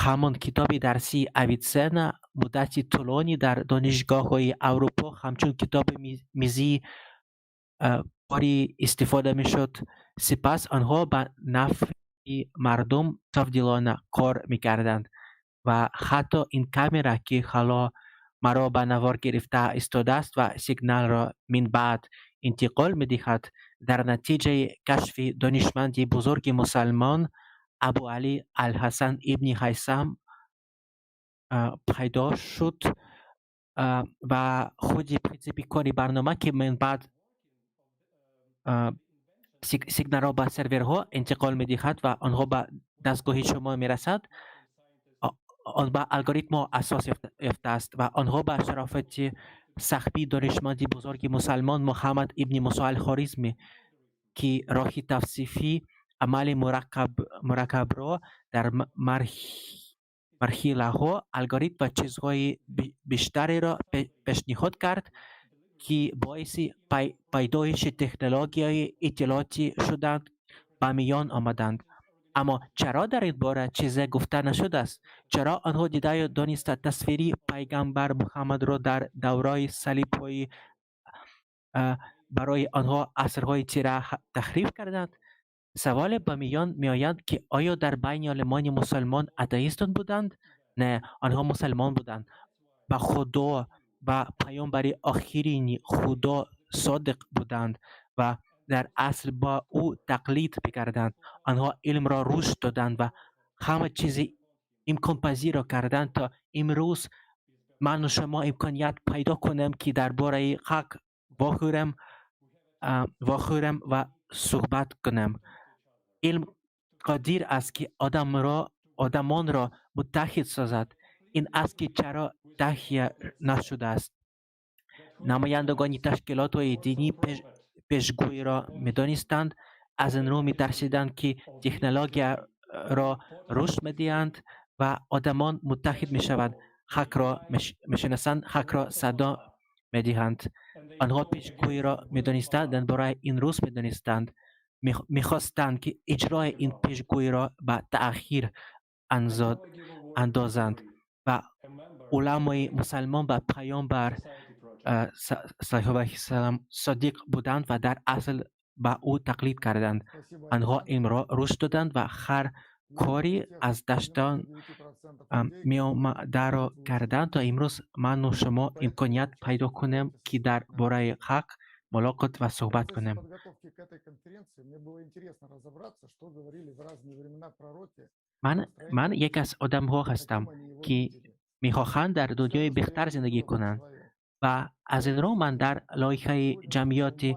Ҳамон китоби дарсии Авитсена муддати тӯлонӣ дар донишгоҳҳои Аврупо ҳамчун китоби мизии корӣ истифода мешуд. Сипас онҳо ба нафъи мардум софдилона кор мекарданд ва ҳатто ин камера, ки ҳоло маро ба навор гирифта истодааст ва сигналро минбаъд интиқол медиҳад, дар натиҷаи кашфи донишманди бузурги мусалмон Абу Алӣ ал-Ҳасан ибни Ҳайсам пайдо шуд ва худи принсипи кори барнома, ки минбаъд сигналро ба серверҳо интиқол медиҳад ва онҳо ба дастгоҳи шумо мерасад, он ба алгоритмҳо асос ёфтааст ва онҳо ба шарофати сахби донишманди бузурги мусалмон Муҳаммад ибни Мусо ал-Хоризмӣ, ки роҳи тавсифи амали мураккабро дар марҳилаҳо, алгоритм ва чизҳои бештареро пешниҳод кард, ки боиси пайдоиши технологияи иттилоотӣ шуданд, ба миён омаданд. Аммо чаро дар ин бора чизе гуфта нашудааст? Чаро онҳо дидаю дониста тасвири пайғамбар Муҳаммадро дар давраи салибҳои барои онҳо асрҳои тира таҳриф карданд? Саволе ба миён меояд, ки оё дар байни олимони мусулмон атеистон буданд? Не, онҳо мусалмон буданд, ба Худо ва паёмбари охирини Худо содиқ буданд ва дар асл ба ӯ тақлид мекарданд. Онҳо илмро рушд доданд ва ҳама чизи имконпазирро карданд, то имрӯз ману шумо имконият пайдо кунем, ки дар бораи ҳақ вохӯрем ва суҳбат кунем. Илм қодир аст, ки одамонро муттаҳид созад. Ин аст, ки чаро таҳия нашудааст. Намояндагони ташкилотҳои динӣ пешгӯиро медонистанд, аз ин рӯ метарсиданд, ки технологияро рушд медиҳанд ва одамон муттаҳид мешаванд, ҳақро мешиносанд, ҳақро садо медиҳанд. Онҳо пешгӯиро медонистанд, дар бораи ин рӯз медонистанд, мехостанд, ки иҷрои ин пешгӯиро ба таъхир андозанд ва уламои мусалмон ба паёмбар саллаллоҳу алайҳи васаллам содиқ буданд ва дар асл ба ӯ тақлид карданд. Онҳо илмро рушд доданд ва ҳар Кори аз даштон меомадаро карданд, то имрӯз ману шумо имконият пайдо кунем, ки дар бораи ҳақ мулоқот ва суҳбат кунем. Ман яке аз одамҳо ҳастам, ки мехоҳанд дар дунёи беҳтар зиндагӣ кунанд ва аз ин рӯ ман дар лоиҳаи ҷамъияти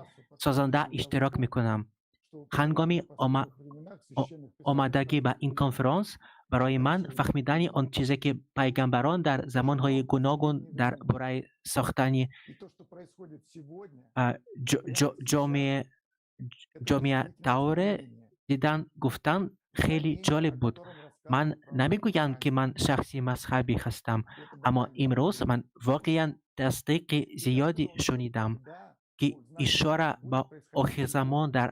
созанда иштирок мекунам. Ҳангоми омадагӣ ба ин конференс барои ман фаҳмидани он чизе, ки пайғамбарон дар замонҳои гуногун дар бораи сохтани ҷомеа тавре дидан гуфтан хеле ҷолиб буд. Ман намегӯям, ки ман шахси мазҳабӣ ҳастам, аммо имрӯз ман воқеан тасдиқи зиёде шунидам, ки ишора ба охирзамон дар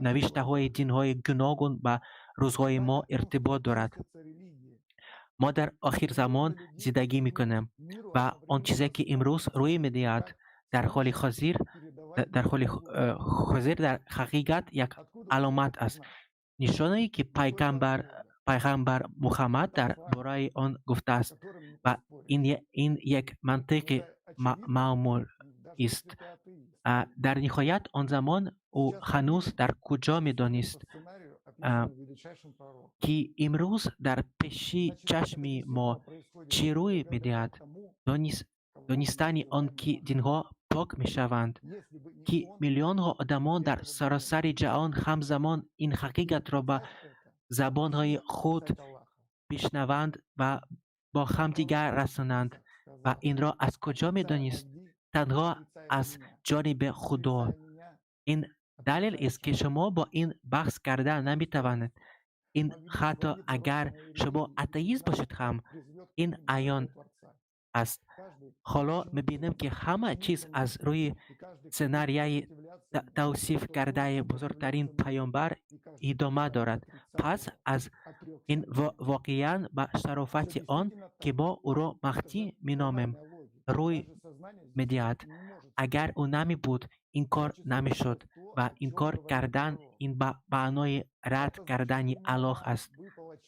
навиштаҳои динҳои гуногун ба рӯзҳои мо иртибот дорад. Мо дар охирзамон зиндагӣ мекунем ва он чизе, ки имрӯз рӯй медиҳад, дар ҳоли ҳозир дар ҳақиқат як аломат аст, нишонае, ки пайғамбар Муҳаммад дар бораи он гуфтааст, ва ин як мантиқи маъмул аст. Дар ниҳоят, он замон ӯ ҳанӯз дар куҷо медонист, ки имрӯз дар пеши чашми мо чӣ рӯй медиҳад? Донистани он, ки динҳо пок мешаванд, ки миллионҳо одамон дар саросари ҷаҳон ҳамзамон ин ҳақиқатро ба забонҳои худ бишнаванд ва бо ҳамдигар расонанд, ва инро аз куҷо медонист? Танҳо аз ҷониби Худо. Ин далел аст, ки шумо бо ин баҳс карда наметавонед. Ин ҳатто агар шумо атеист бошед ҳам, ин аён аст. Ҳоло мебинем, ки ҳама чиз аз рӯи сценарияи тавсиф кардаи бузургтарин паёмбар идома дорад. Пас аз ин воқеан ба шарофати он, ки мо ӯро Маҳдӣ меномем, рӯй медиҳад. Агар ӯ намебуд, ин кор намешуд, ва инкор кардан ин ба маънои рад кардани Аллоҳ аст.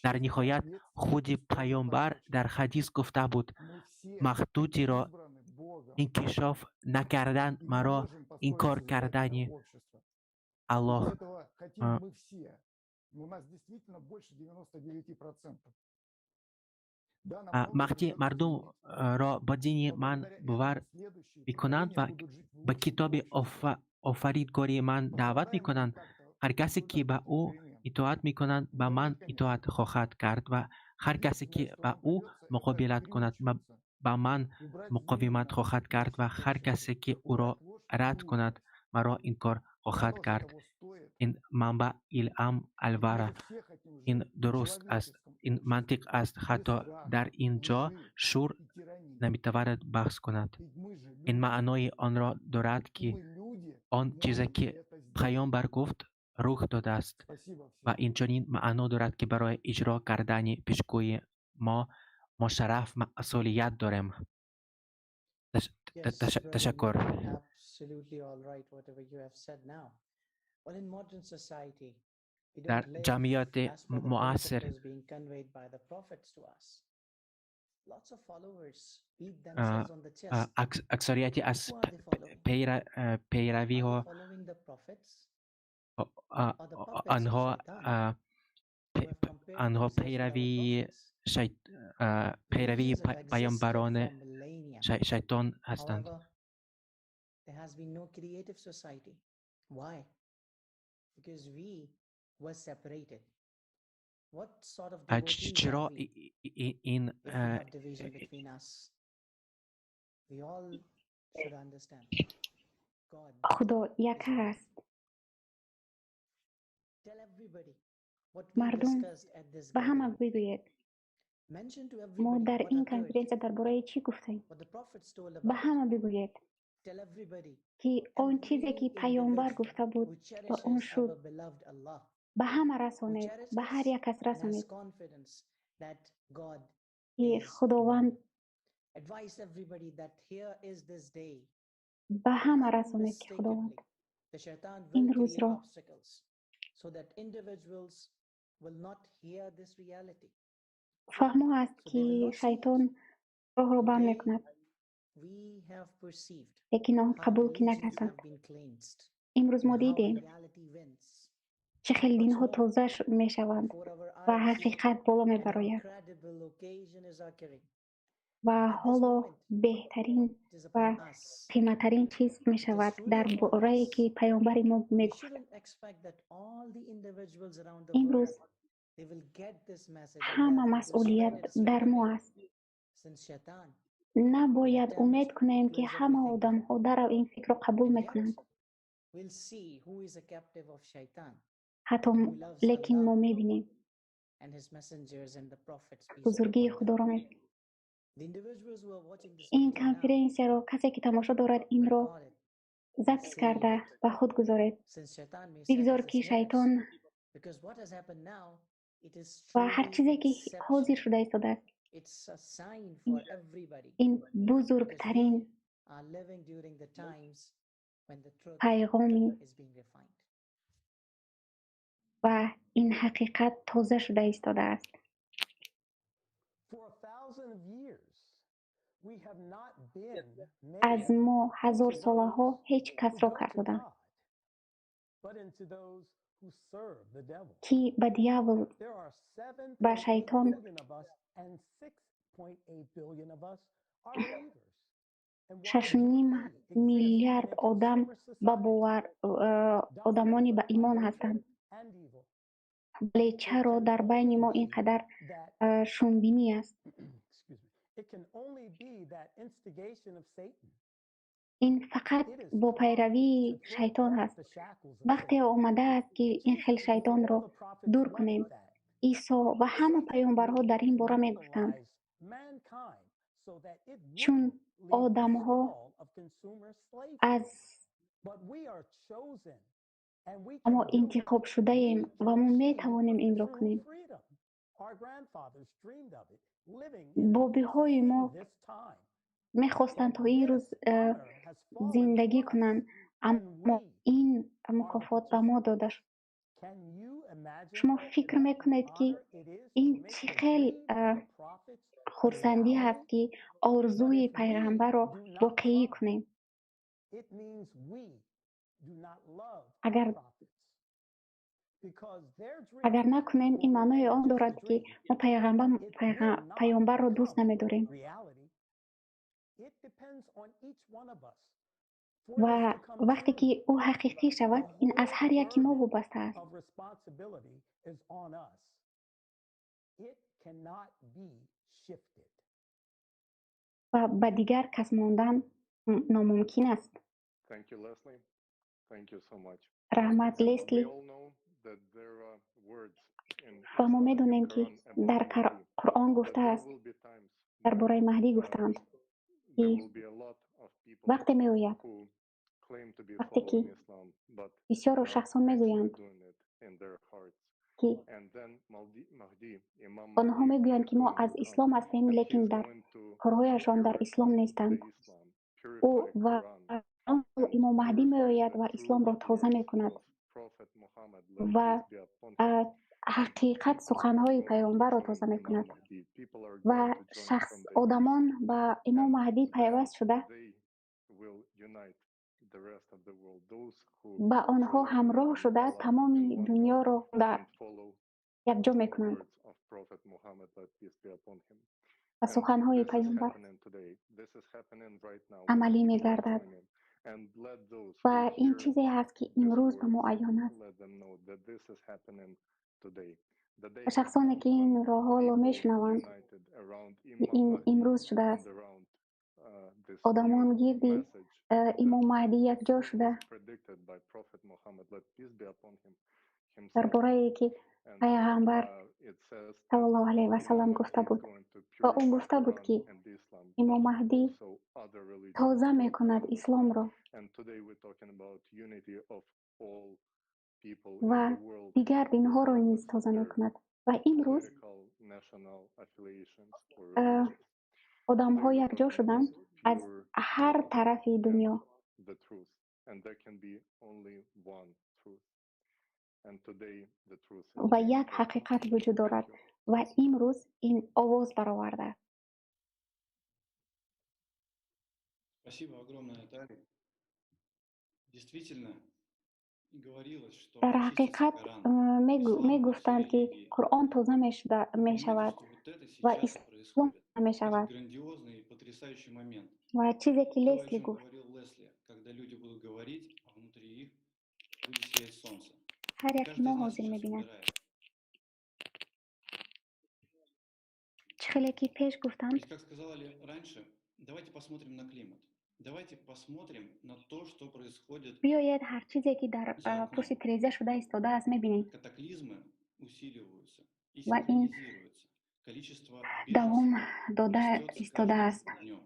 Дар ниҳоят, худи паёмбар дар ҳадис гуфта буд: маҳдудиро инкишоф накардан маро инкор кардани Аллоҳ. Маҳдӣ мардумро ба дини ман бовар мекунанд ва ба китоби офаридгори ман даъват мекунанд. Ҳар касе, ки ба ӯ итоат мекунад, ба ман итоат хоҳад кард, ва ҳар касе, ки ба ӯ муқобилат кунад, ба ман муқовимат хоҳад кард, ва ҳар касе, ки ӯро рад кунад, маро инкор хоҳад кард. Ин манбаъ Илъам Алвара. Ин дуруст аст, ин мантиқ аст. Ҳатто дар ин ҷо шур наметавонад баҳс кунад. Ин маънои онро дорад, ки он чизе, ки паёмбар гуфт, рух додааст, ва инчунин маъно дорад, ки барои иҷро кардани пешгӯии мо шараф масъулият дорем. Ташаккур. Дар ҷамъияти муосир аксарияти аз пайравиҳо онҳо пайравии паёмбарони шайтон ҳастанд. Чаро ин Худо як аст. Мардум, ба ҳама бигӯед, мо дар ин конференсия дар бораи чӣ гуфтем? Ба ҳама бигӯед, ки он чизе, ки паёмбар гуфта буд ва он шуд. Ба ҳама расонед, ба ҳар як кас расонед, ки Худованд, ба ҳама расонед, ки Худованд ин рӯзро Фаҳмо аст, ки шайтон роҳро банд мекунад, лекин он қабул ки накарданд. Имрӯз мо дидем, чӣ хел динҳо тоза мешаванд ва ҳақиқат боло мебарояд. Ва ҳоло беҳтарин ва қиматтарин чиз мешавад дар борае, ки паёмбари мо мегуфт. Имрӯз ҳама масъулият дар мо аст. Набояд умед кунем, ки ҳама одамҳо дарав ин фикрро қабул мекунанд. Ҳатто лекин мо мебинем бузургии Худоро мебинем. Ин конференсияро касе, ки тамошо дорад, инро запис карда ба худ гузоред. Бигзор, ки шайтон ва ҳар чизе, ки ҳозир шуда истодааст, ин бузургтарин пайғоми ва ин ҳақиқат тоза шуда истодааст. Аз мо ҳазорсолаҳо ҳеҷ касро кардоданд, ки ба дьявол, ба шайтон 6,5 миллиард одам ба бовар, одамони ба имон ҳастанд. Вале чаро дар байни мо ин қадар шумбинӣ аст? Ин фақат бо пайравии шайтон аст. Вақте омадааст, ки ин хел шайтонро дур кунем. Исо ва ҳама паёмбарҳо дар ин бора мегуфтанд, чун одамҳо аз мо интихоб шудаем ва мо метавонем инро кунем. Бобиҳои мо мехостанд то ин рӯз зиндагӣ кунанд, аммо ин мукофот ба мо дода шуд. Шумо фикр мекунед, ки ин чӣ хел хурсандӣ ҳаст, ки орзуи пайғамбарро воқеӣ кунем? Агар накунем, ин маънои он дорад, ки мо паёмбарро дӯст намедорем. Ва вақте ки ӯ ҳақиқӣ шавад, ин аз ҳар яки мо вобаста аст. Ва ба дигар кас мондан номумкин аст. Раҳмат, Лесли. Ва мо медонем, ки дар Қуръон гуфтааст, дар бораи Маҳдӣ гуфтаанд, ки вақте меояд, вақте ки бисёро шахсон мегӯянд, ки онҳо мегӯянд, ки мо аз ислом ҳастем, лекин дар корҳояшон дар ислом нестанд. Ӯ ва Имом Маҳдӣ меояд ва исломро тоза мекунад ва ҳақиқат суханҳои паёмбарро тоза мекунад. Ва шахс одамон ба Имом Маҳдӣ пайваст шуда, ба онҳо ҳамроҳ шуда, тамоми дунёро якҷо мекунанд ва суханҳои паёмбар амалӣ мегардад. Ва ин чизе ҳаст, ки имрӯз ба мо аён аст. Ва шахсоне, ки инро ҳоло мешунаванд, ин имрӯз шудааст. Одамон гирди Имом Маҳдӣ якҷо шуда, дар борае, ки пайғамбар саллаллоҳу алайҳи васаллам гуфта буд, ва ӯ гуфта буд, ки Имом Маҳдӣ тоза мекунад исломро ва дигар динҳоро низ тоза мекунад. Ва имрӯз одамҳо якҷо шуданд аз ҳар тарафи дунё. Ва як ҳақиқат вуҷуд дорад, ва имрӯз ин овоз баровардааст. Спасибо огромное, Тарик. Действительно, говорилось, что Дар ҳақиқат мегуфтанд, ки Қуръон тоза мешавад ва ислом мешавад. Грандиозный и потрясающий момент. Ва чизе ки То, о Лесли чем гуфт. говорил Лесли, когда люди будут говорить, а внутри их будет сиять солнце. Ҳар яки Каждый мо из нас ҳозир сейчас мебинад. выбирает. Чӣ хеле ки пеш гуфтанд, Ведь, как сказали раньше, давайте посмотрим на климат. Давайте посмотрим на то, что происходит биёед ҳар чизе ки дар за окном. пушти тиреза шуда истодааст мебинем. Катаклизмы усиливаются и Ва ин синхронизируются. Количество давом беженцев дода растет с каждым истодааст. днем.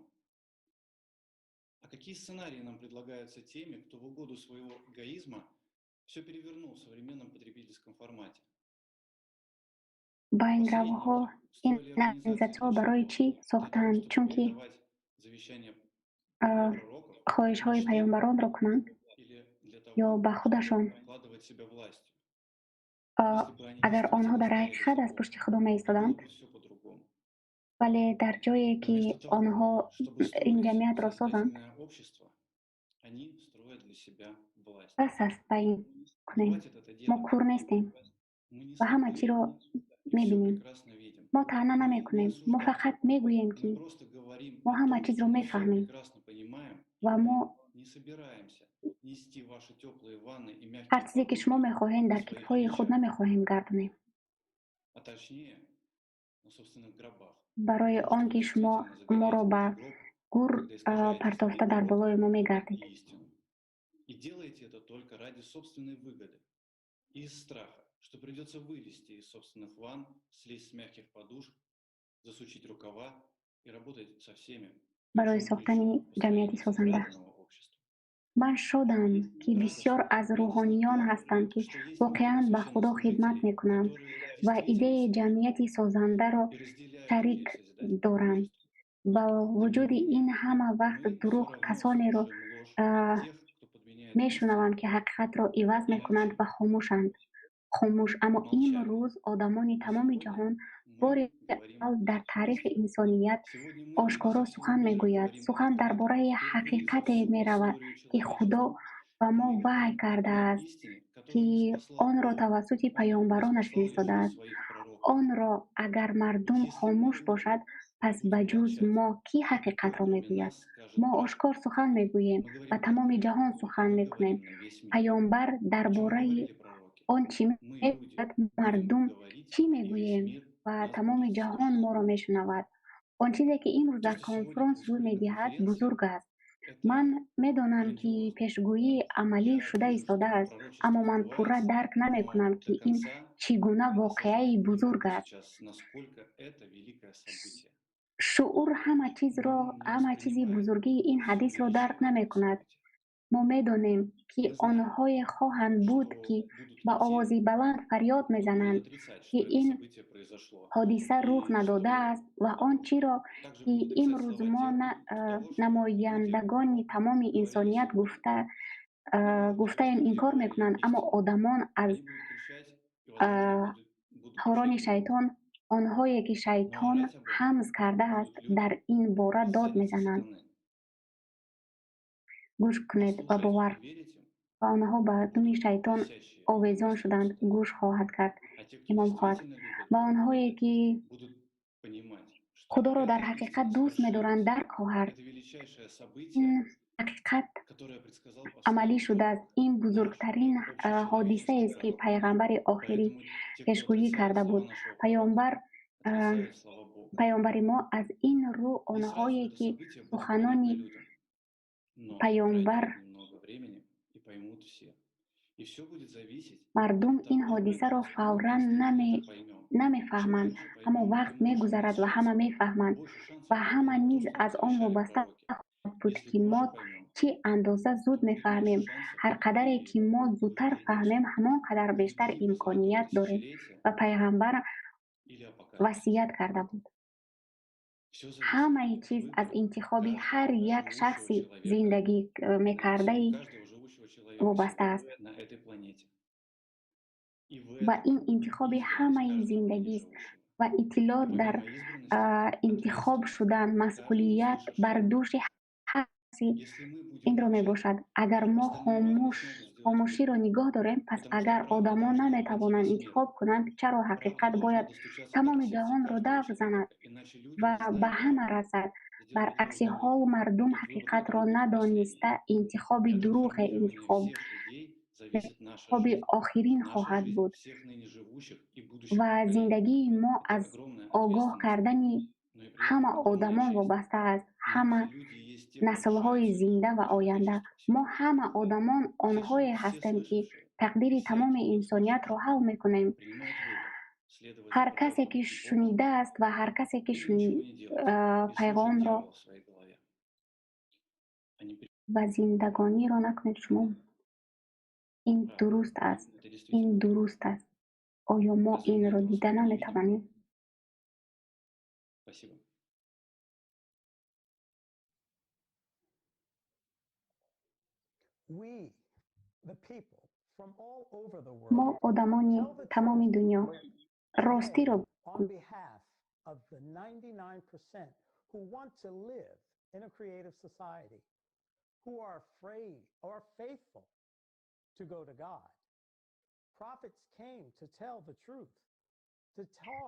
А какие сценарии нам предлагаются теми, кто в угоду своего эгоизма все перевернул в современном потребительском формате? Ба ин равҳо ин организатсияҳо барои чӣ сохтаанд? Чунки Передавать завещание хоҳишҳои паёмбаронро кунанд или для того, ё ба худашон? обкладывать себя властью. Агар онҳо дар ҳақиқат аз пушти Худо меистоданд, Все по-другому. вале дар ҷое ки онҳо ин ҷамъиятро созанд, Созидательное общество, они строят для себя власть. бас аст ба ин кунем. Хватит это Мо делать. кур нестем Мы не ва ҳама чиро мебинем. прекрасно видим. Мо таъна намекунем, мо фақат мегӯем, ки Просто говорим мо о ҳама том, чизро что мы всё мефаҳмем прекрасно понимаем, ва мо не собираемся нести ваши теплые ванны и мягкие ҳар чизе ки шумо мехоҳед дар китфҳои худ намехоҳем гардонем, а точнее, на собственных гробах. Барои он ки шумо моро ба гур партофта дар болои мо мегардед. И истину. И делаете это только ради собственной выгоды и из страха, что придется вылезти из собственных ванн, слезть с мягких подушек, засучить рукава и работать со всеми, Барои сохтани ҷамъияти созанда. Ман шодам, ки бисёр аз рӯҳониён ҳастанд, ки воқеан ба Худо хидмат мекунанд ва идеяи ҷамъияти созандаро шарик доранд. Ба вуҷуди ин ҳама вақт дурӯғ касонеро мешунавам, ки ҳақиқатро иваз мекунанд ва хомӯшанд. Хомӯш. Аммо имрӯз одамони тамоми ҷаҳон бори аввал дар таърихи инсоният ошкоро сухан мегӯяд. Сухан дар бораи ҳақиқате меравад, ки Худо ба мо ваҳй кардааст, ки онро тавассути паёмбаронаш фиристодааст. Онро агар мардум хомӯш бошад, пас ба ҷуз мо кӣ ҳақиқатро мегӯяд? Мо ошкор сухан мегӯем, ба тамоми ҷаҳон сухан мекунем. Паёмбар дар бораи он чӣ мегӯяд, мардум чӣ мегӯем ва тамоми ҷаҳон моро мешунавад. Он чизе ки имрӯз дар конфронс рӯй медиҳад, бузург аст. Ман медонам, ки пешгӯии амалӣ шуда истодааст, аммо ман пурра дарк намекунам, ки ин чӣ гуна воқеаи бузург аст. Сейчас, насколько это великое событие. Шуур ҳама чизи бузургии ин ҳадисро дарк намекунад. Мо медонем, ки онҳое хоҳанд буд, ки ба овози баланд фарёд мезананд, ки ин ҳодиса рух надодааст ва он чиро, ки имрӯз мо намояндагони тамоми инсоният гуфтаем, инкор мекунанд, аммо одамон аз ҳорони шайтон, онҳое ки шайтон ҳамз кардааст, дар ин бора дод мезананд. Гӯш кунед ва бовар. Ва онҳо ба думи шайтон овезон шуданд, гӯш хоҳад кард, имом хоҳад. Ва онҳое ки Худоро дар ҳақиқат дӯст медоранд, дарк хоҳанд. Ин ҳақиқат амалӣ шудааст. Ин бузургтарин ҳодисаест, ки пайғамбари охирӣ пешгӯӣ карда буд. Паёмбари мо аз ин рӯ онҳое ки суханони паёмбар мардум ин ҳодисаро фавран намефаҳманд, аммо вақт мегузарад ва ҳама мефаҳманд ва ҳама низ аз он вобаста хоҳад буд, ки мо чӣ андоза зуд мефаҳмем. Ҳар қадаре ки мо зудтар фаҳмем, ҳамон қадар бештар имконият дорем. Ва пайғамбар васият карда буд. Ҳамаи чиз аз интихоби ҳар як шахси зиндагӣ мекардаи вобаста аст. Ва ин интихоби ҳамаи зиндагист ва иттилоот дар интихоб шудан, масъулият бар дӯши ҳар каси инро мебошад. Агар мо хомӯширо нигоҳ дорем, пас агар одамон наметавонанд интихоб кунанд, чаро ҳақиқат бояд тамоми ҷаҳонро давр занад ва ба ҳама расад? Баръакси ҳол, мардум ҳақиқатро надониста интихоби дурӯғе интихоби охирин хоҳад буд ва зиндагии мо аз огоҳ кардани ҳама одамон вобаста аст, ҳама наслҳои зинда ва оянда. Мо ҳама одамон онҳое ҳастем, ки тақдири тамоми инсониятро ҳал мекунем. Ҳар касе, ки шунидааст ва ҳар касе, ки пайғомро ва зиндагониро накунед шумо. Ин дуруст аст. Ин дуруст аст. Оё мо инро дида наметавонем? Мо одамони тамоми дунё ростиро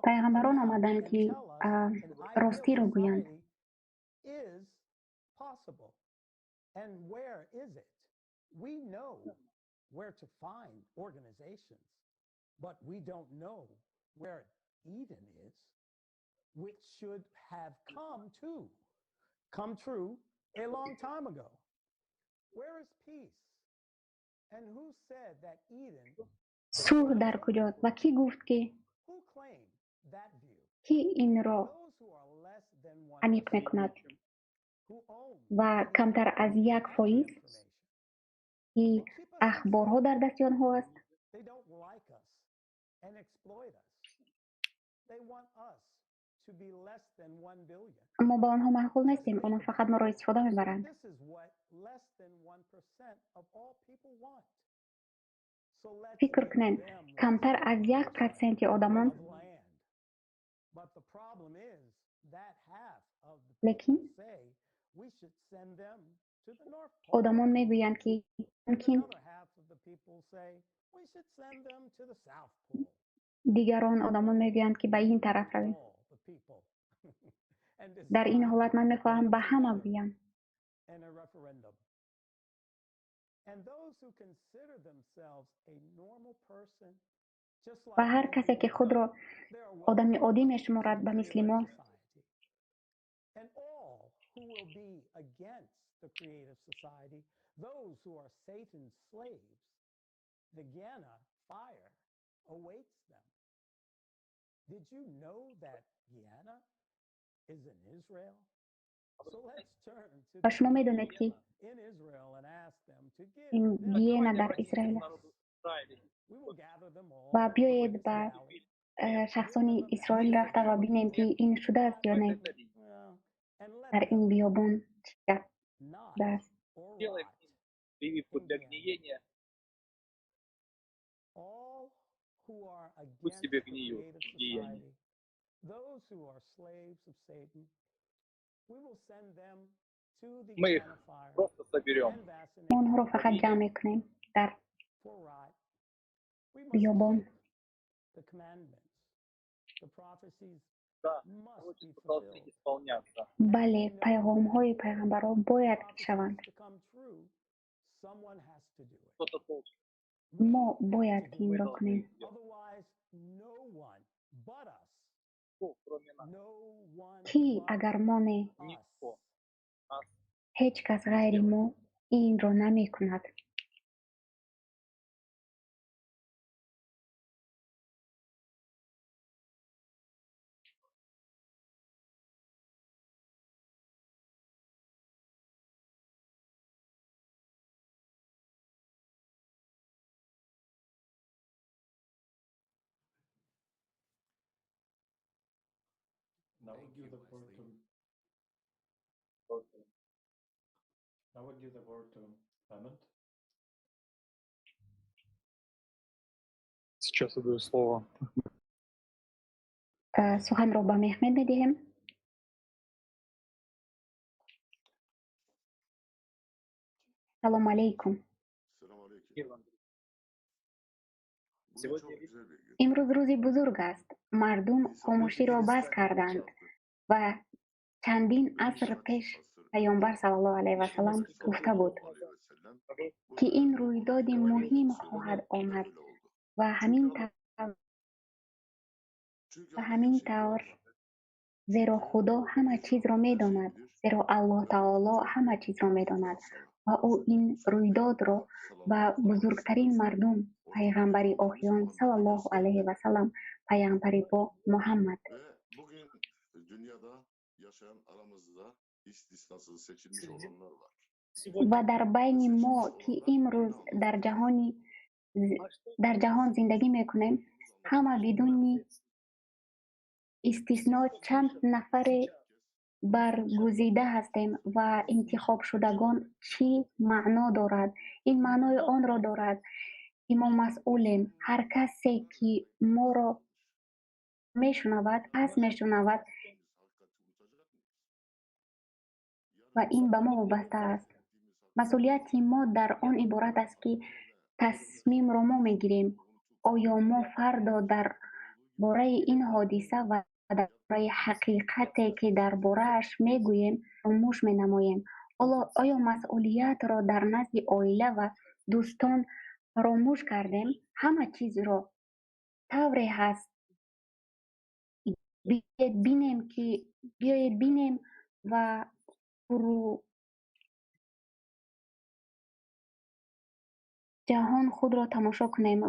пайғамбарон омаданд, ки ростиро гӯянд. Where to find organizations, but we don't know where Eden is, which should have come true a long time ago. Where is peace? And who said that Eden? Сулҳ дар куҷост ва кӣ гуфт, ки кӣ инро аниқ мекунад? Ва камтар аз 1% ки ахборҳо дар дасти онҳо аст. Мо ба онҳо маъқул нестем, онҳо фақат моро истифода мебаранд. Фикр кунед, камтар аз 1% одамон, лекин одамон мегӯянд, ки мумкин дигарон одамон мегӯянд, ки ба ин тараф равем. Дар ин ҳолат ман мехоҳам ба ҳама гӯям. Ва ҳар касе, ки худро одами оддӣ мешуморад, ба мисли мо, the creative society, those who are Satan's slaves, the Gehenna fire awaits them. Did you know that Gehenna is in Israel? So let's turn to ва шумо медонед, ки in Israel and ask them to give ин Гиена дар Исраил аст. We will gather them all Ва биёед ба шахсони Исроил рафта ва бинем, ки ин шудааст ё не. Дар ин биёбон чӣ гап шудааст? Делаем прививку для гниения. Пусть себе гниют в гиене. Мы их просто соберем. Онҳоро фақат ҷамъ мекунем дар биёбон. Да, пророчества должны исполняться. Бале, пайғомҳои пайғамбарон бояд шаванд. Кто-то должен. Мо бояд ки инро кунем. Кӣ агар мо не? Никто. Нас Ҳеҷ кас ғайри мо инро намекунад. Now we give the word to Now we give the word to Clement. Сейчас я даю слово. Суханро ба Меҳмед медиҳем. Салом алейкум. Имрӯз рӯзи бузург аст. Мардум хомӯширо бас карданд ва чандин аср пеш Паёмбар саллаллоҳу алайҳи васаллам гуфта буд, ки ин рӯйдоди муҳим хоҳад омад ва ҳамин тавр, зеро Худо ҳама чизро медонад, зеро Аллоҳ Таоло ҳама чизро медонад ва ӯ ин рӯйдодро ба бузургтарин мардум, пайғамбари охирон саллаллоҳу алайҳи васаллам, пайғамбари бо Муҳаммад. Ва дар байни мо, ки имрӯз дар ҷаҳон зиндагӣ мекунем, ҳама бидуни истисно чанд нафаре баргузида ҳастем ва интихобшудагон чӣ маъно дорад? Ин маънои онро дорад, ки мо масъулем. Ҳар касе, ки моро мешунавад, пас мешунавад ва ин ба мо вобаста аст. Масъулияти мо дар он иборат аст, ки тасмимро мо мегирем. Оё мо фардо дар бораи ин ҳодиса ва дар бораи ҳақиқате, ки дар борааш мегӯем, фаромӯш менамоем? Оё масъулиятро дар назди оила ва дӯстон фаромӯш кардем? Ҳама чизро тавре ҳаст. Биёед бинем ва ҷаҳон худро тамошо кунем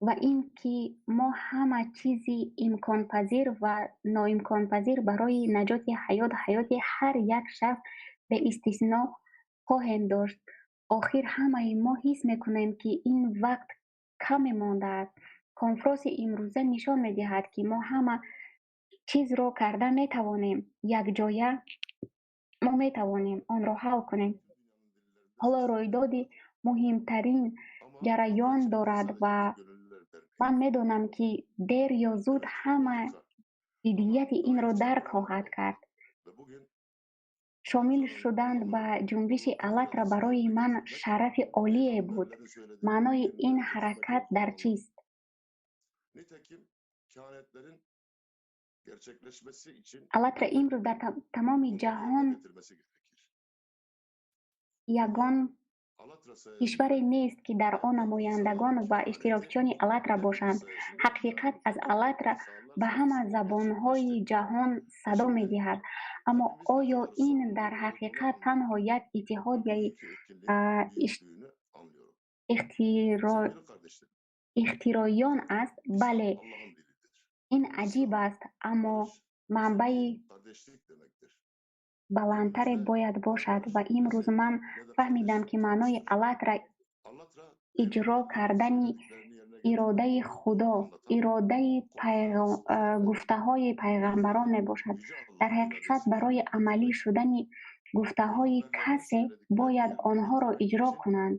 ва ин ки мо ҳама чизи имконпазир ва ноимконпазир барои наҷоти ҳаёти ҳар як шахс беистисно хоҳем дошт. Охир ҳамаи мо ҳис мекунем, ки ин вақт каме мондааст. Конфронси имрӯза нишон медиҳад, ки мо ҳама чизро карда метавонем. Якҷоя мо метавонем онро ҳал кунем. Ҳоло рӯйдоди муҳимтарин ҷараён дорад ва ман медонам, ки дер ё зуд ҳама ҷиддияти инро дарк хоҳад кард. Шомил шудан ба ҷунбиши «АЛЛАТРА» барои ман шарафи олие буд. Маънои ин ҳаракат дар чист? «АЛЛАТРА» имрӯз дар тамоми ҷаҳон ягон кишваре нест, ки дар он намояндагон ва иштирокчиёни «АЛЛАТРА» бошанд. Ҳақиқат аз «АЛЛАТРА» ба ҳама забонҳои ҷаҳон садо медиҳад. Аммо оё ин дар ҳақиқат танҳо як иттиҳодияи ихтироён аст? Бале, ин аҷиб аст, аммо манбаи баландтаре бояд бошад ва имрӯз ман фаҳмидам, ки маънои «АЛЛАТРА» иҷро кардани иродаи Худо, иродаи гуфтаҳои пайғамбарон мебошад. Дар ҳақиқат, барои амалӣ шудани гуфтаҳои касе бояд онҳоро иҷро кунанд.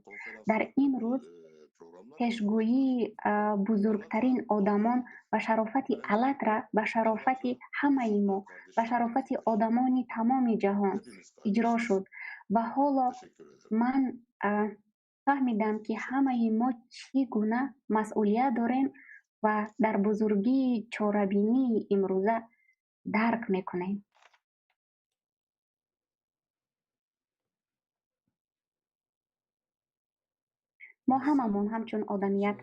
Дар ин рӯз пешгӯии бузургтарин одамон ба шарофати «АЛЛАТРА», ба шарофати ҳамаи мо, ба шарофати одамони тамоми ҷаҳон иҷро шуд. Ва ҳоло ман фаҳмидам, ки ҳамаи мо чӣ гуна масъулият дорем ва дар бузургии чорабинии имрӯза дарк мекунем. Мо ҳамамон ҳамчун одамият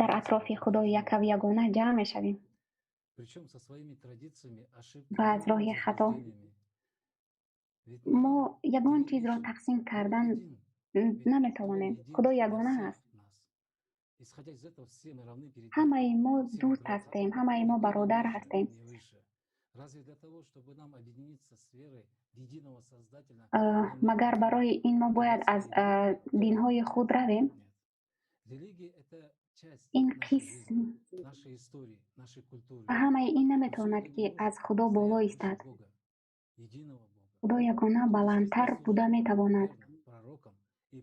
дар атрофи Худои якав ягона ҷамъ мешавем ва аз роҳи хато мо ягон чизро тақсим кардан наметавонем. Худо ягона аст. Ҳамаи мо дӯст ҳастем, ҳамаи мо бародар ҳастем. Магар барои ин мо бояд аз динҳои худ равем? Ин қисм ва ҳамаи ин наметавонад, ки аз Худо боло истад. Худо ягона баландтар буда метавонад.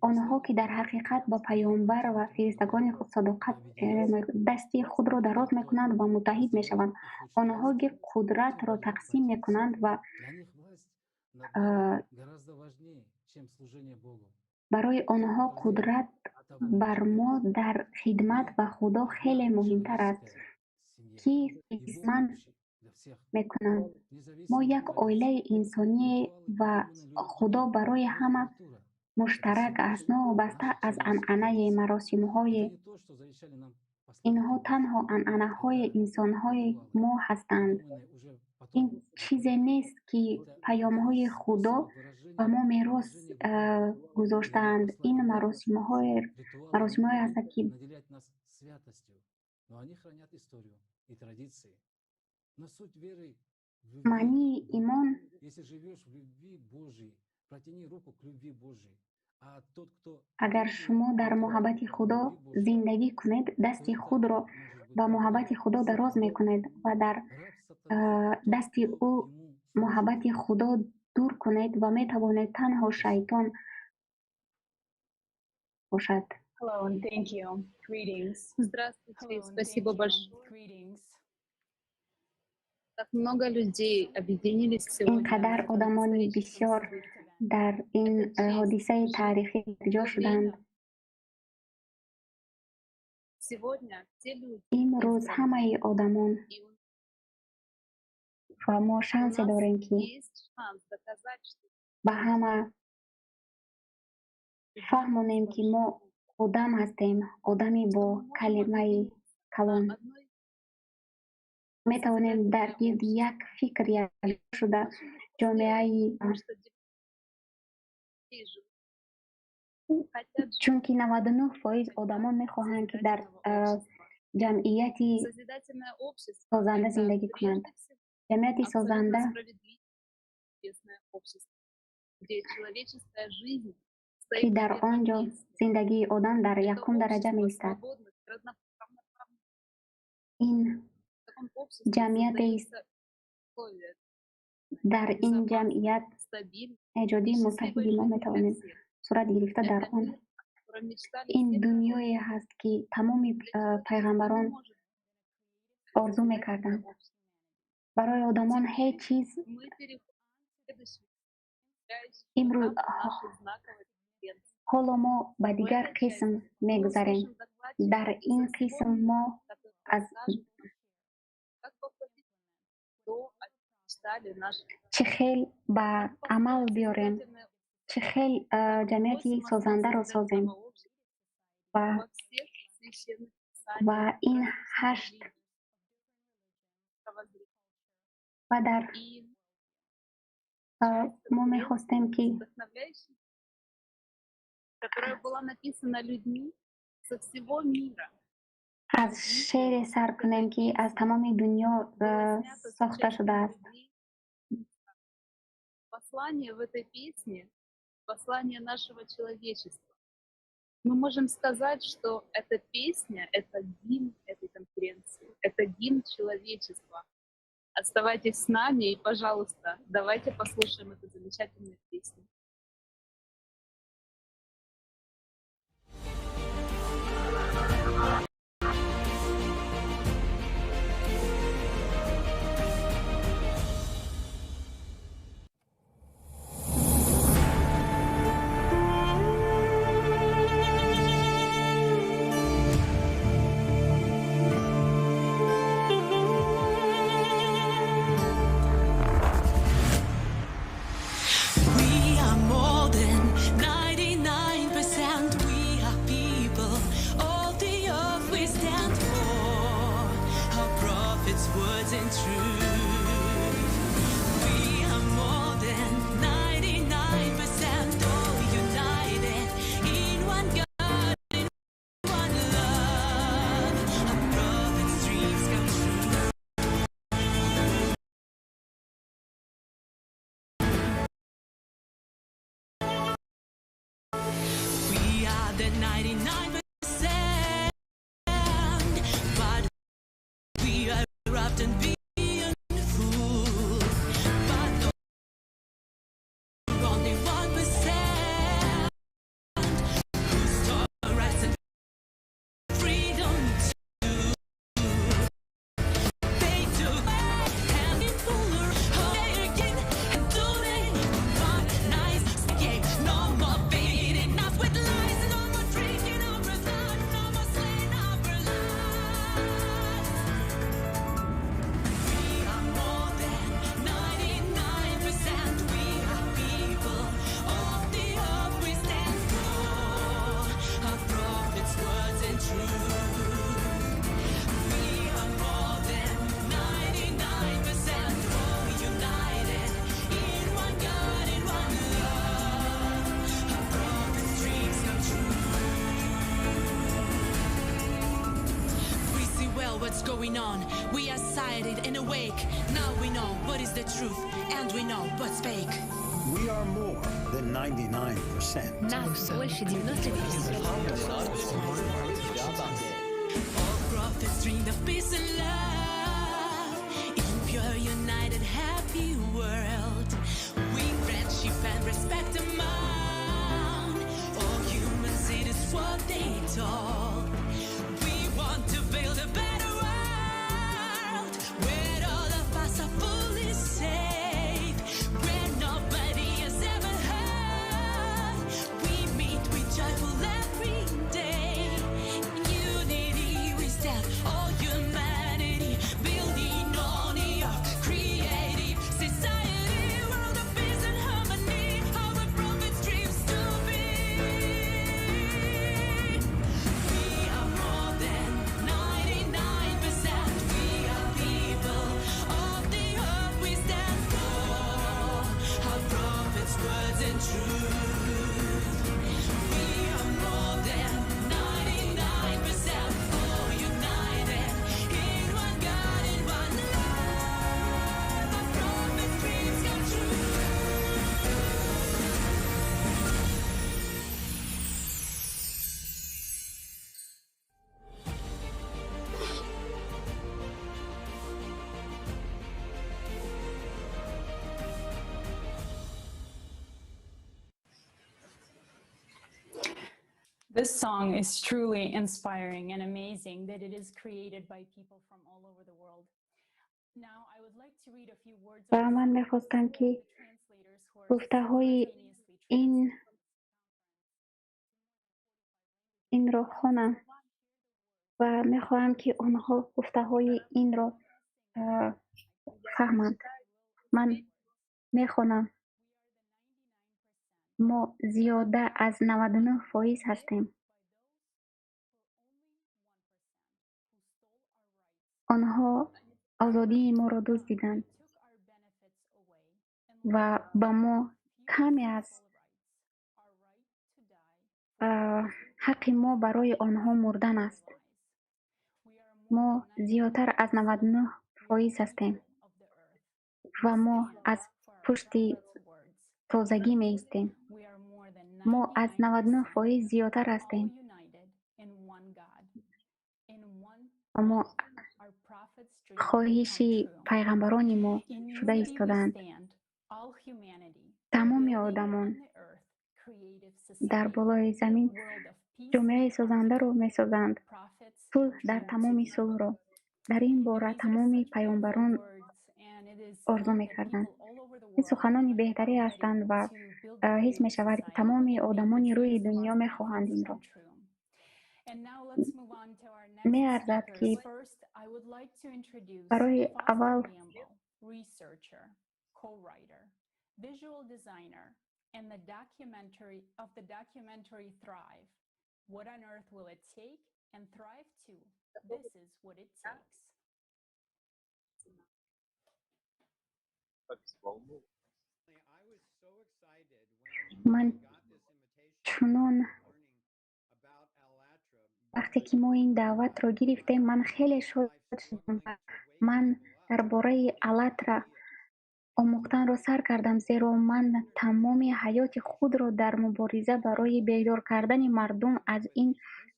Онҳо, ки дар ҳақиқат ба паёмбар ва фиристагони худ садоқат дасти худро дароз мекунанд ва муттаҳид мешаванд. Онҳо, ки қудратро тақсим мекунанд ва барои онҳо қудрат бар мо дар хидмат ба Худо хеле муҳимтар аст, ки қисмат мекунанд. Мо як оилаи инсоние ва Худо барои ҳама муштарак аст, новобаста аз анъанае, маросимҳое. Инҳо танҳо анъанаҳои инсонҳои мо ҳастанд. Ин чизе нест, ки паёмҳои Худо ба мо мерос гузоштаанд. Ин маросимҳое ҳастанд, ки маънии имон агар шумо дар муҳаббати Худо зиндагӣ кунед, дасти худро ба муҳаббати Худо дароз мекунед ва дар дасти ӯ муҳаббати Худо дур кунед ва метавонед танҳо шайтон бошад. Hello and thank you. Greetings. Здравствуйте, спасибо большое. Так много людей объединились Ин сегодня на қадар этом одамони историческом бисёр событии. Дар ин Это честь ҳодисаи жить таърихӣ в якҷо то шуданд. время. Сегодня те люди Имрӯз избранные, ҳамаи одамон и ва мо у шансе нас дорем, ки есть шанс доказать, что ба ҳама любви фаҳмонем, ки мо одам ҳастем, одами что бо мы можем калимаи объединиться на калон. одной Метавонем дар созидательное гирди общество. як фикр якҷо шуда Очень легко сделать, ҷомеаи потому что людей живут, хотят жить чунки 99% одамон мехоҳанд, ки дар созидательного общества. ҷамъияти Созидательное общество – созанда это зиндагӣ кунанд. прежде всего Ҷамъияти абсолютно созанда справедливое честное общество, где человеческая жизнь ки стоит на дар он первом ҷо месте. зиндагии одам дар Это якум дараҷа общество меистад. свободных, равноправных. Ин В таком обществе ҷамъиятест создаются условия дар ин безопасной, ҷамъият стабильной эҷодии и счастливой муттаҳиди мо жизни для метавонем всех. сурат гирифта дар Это он. мир, о котором мечтали Ин все пророки. дунёе ҳаст, ки тамоми Для человечества не пайғамбарон может орзу созидательное мекарданд. общество. Барои одамон ҳеҷ Теперь чиз мы переходим к следующему составляющему имрӯз этапу нашей знаковой конференции. ҳоло мо ба В дигар этой қисм части мы мегузарем. услышим докладчиков Дар ин со всего қисм мира, мо которые аз расскажут нам, как воплотить то, о чем мечтали наши чӣ хел ба как амал построить биёрем, созидательное чӣ хел ҷамъияти 8 основ созандаро созем созидательного общества ва во всех священных ва писаниях ин различных ҳашт религий, мировоззрений. Ва дар И мо часть мехостем, конференции ки с вдохновляющей, которая была написана людьми со всего мира. Аз шеъре сар кунем, ки аз тамоми дунё Было снято с сохта участием шудааст. Людей. Послание в этой песне – послание нашего человечества. Мы можем сказать, что эта песня — это гимн этой конференции, это гимн человечества. Оставайтесь с нами и, пожалуйста, давайте послушаем эту замечательную песню. We are more than 99%. We are people. All the earth we stand for. Our prophets' words and truth. We are more than 99%. All united in one God, in one love. Our prophets' dreams come true. We are the 99%, but we are often being fooled. But only 1%. what's going on. We are sighted and awake. Now we know what is the truth, and we know what's fake. We are more than 99%. Нас больше 99%. All prophets dreamed of peace and love in pure, united, happy world. We friendship and respect among all humans. It is what they taught. We want to build a better world where all of us are fully safe, where nobody is ever hurt. We meet with joyful every day. In unity we stand, all humanity, building on the earth, creative society, world of peace and harmony, our prophets' dreams to be. We are more than 99%. We are people of the earth. We stand for our prophets' words and truth. We are more than 99%. All united in one God, in one love. Our prophets' dreams come true. This song is truly inspiring and amazing that it is created by people from all over the world. Now, I would like to read a few words Ва ман мехостам, ки гуфтаҳои инро хонам ва мехоҳам, ки онҳо гуфтаҳои инро фаҳманд. Ман мехонам. Мо зиёда аз 99% ҳастем. Онҳо озодии моро дуздиданд ва ба мо каме аз ҳаққи мо барои онҳо мурдан аст. Мо зиёдтар аз 99% ҳастем ва мо аз пушти тозагӣ меистем. Мо аз 99% зиёдтар ҳастем ва мо хоҳиши пайғамбарони мо шуда истодаанд. Тамоми одамон дар болои замин ҷомеаи созандаро месозанд, сулҳ дар тамоми сулҳро. Дар ин бора тамоми паёмбарон орзу мекарданд. Ин суханони беҳтаре ҳастанд ва ҳис мешавад, ки тамоми одамони рӯи дунё мехоҳанд инро. Меарзад, ки барои аввал visual designer, and the documentary of the documentary Thrive. What on earth will it take? And Thrive 2. This is what it takes. Ман чунон вақте ки мо ин даъватро гирифтем, ман хеле шод шудам ва ман дар бораи Аллатра омӯхтанро сар кардам, зеро ман тамоми ҳаёти худро дар мубориза барои бедор кардани мардум аз ин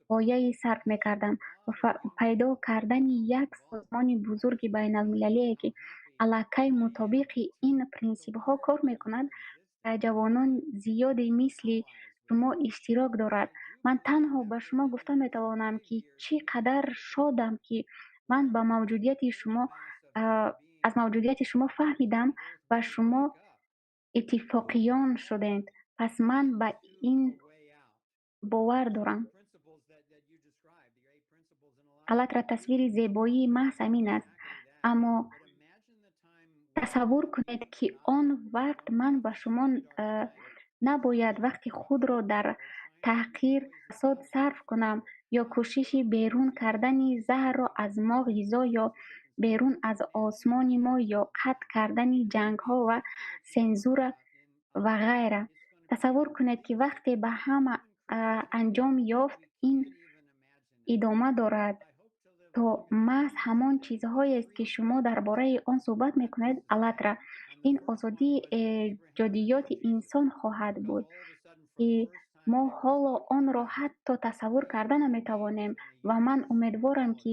ғояи сарф мекардам ва пайдо кардани як созмони бузурги байналмилалие, ки аллакай мутобиқи ин принсипҳо кор мекунад ва ҷавонон зиёде мисли шумо иштирок дорад. Ман танҳо ба шумо гуфта метавонам, ки чӣ қадар шодам, ки ман ба мавҷудияти шумо аз мавҷудияти шумо фаҳмидам ва шумо иттифоқиён шудед. Пас ман ба ин бовар дорам. Аллатра тасвири зебоии маҳз ҳамин аст. Аммо тасаввур кунед, ки он вақт ман ба шумо набояд вақти худро дар таҳқир фасод сарф кунам ё кӯшиши берун кардани заҳрро аз мо ғизо ё берун аз осмони мо ё қатъ кардани ҷангҳо ва сензура ва ғайра. Тасаввур кунед, ки вақте ба ҳама анҷом ёфт, ин идома дорад. То маҳз ҳамон чизҳоест, ки шумо дар бораи он суҳбат мекунед, Аллатра. Ин озодии эҷодиёти инсон хоҳад буд, ки мо ҳоло онро ҳатто тасаввур карда наметавонем, ва ман умедворам, ки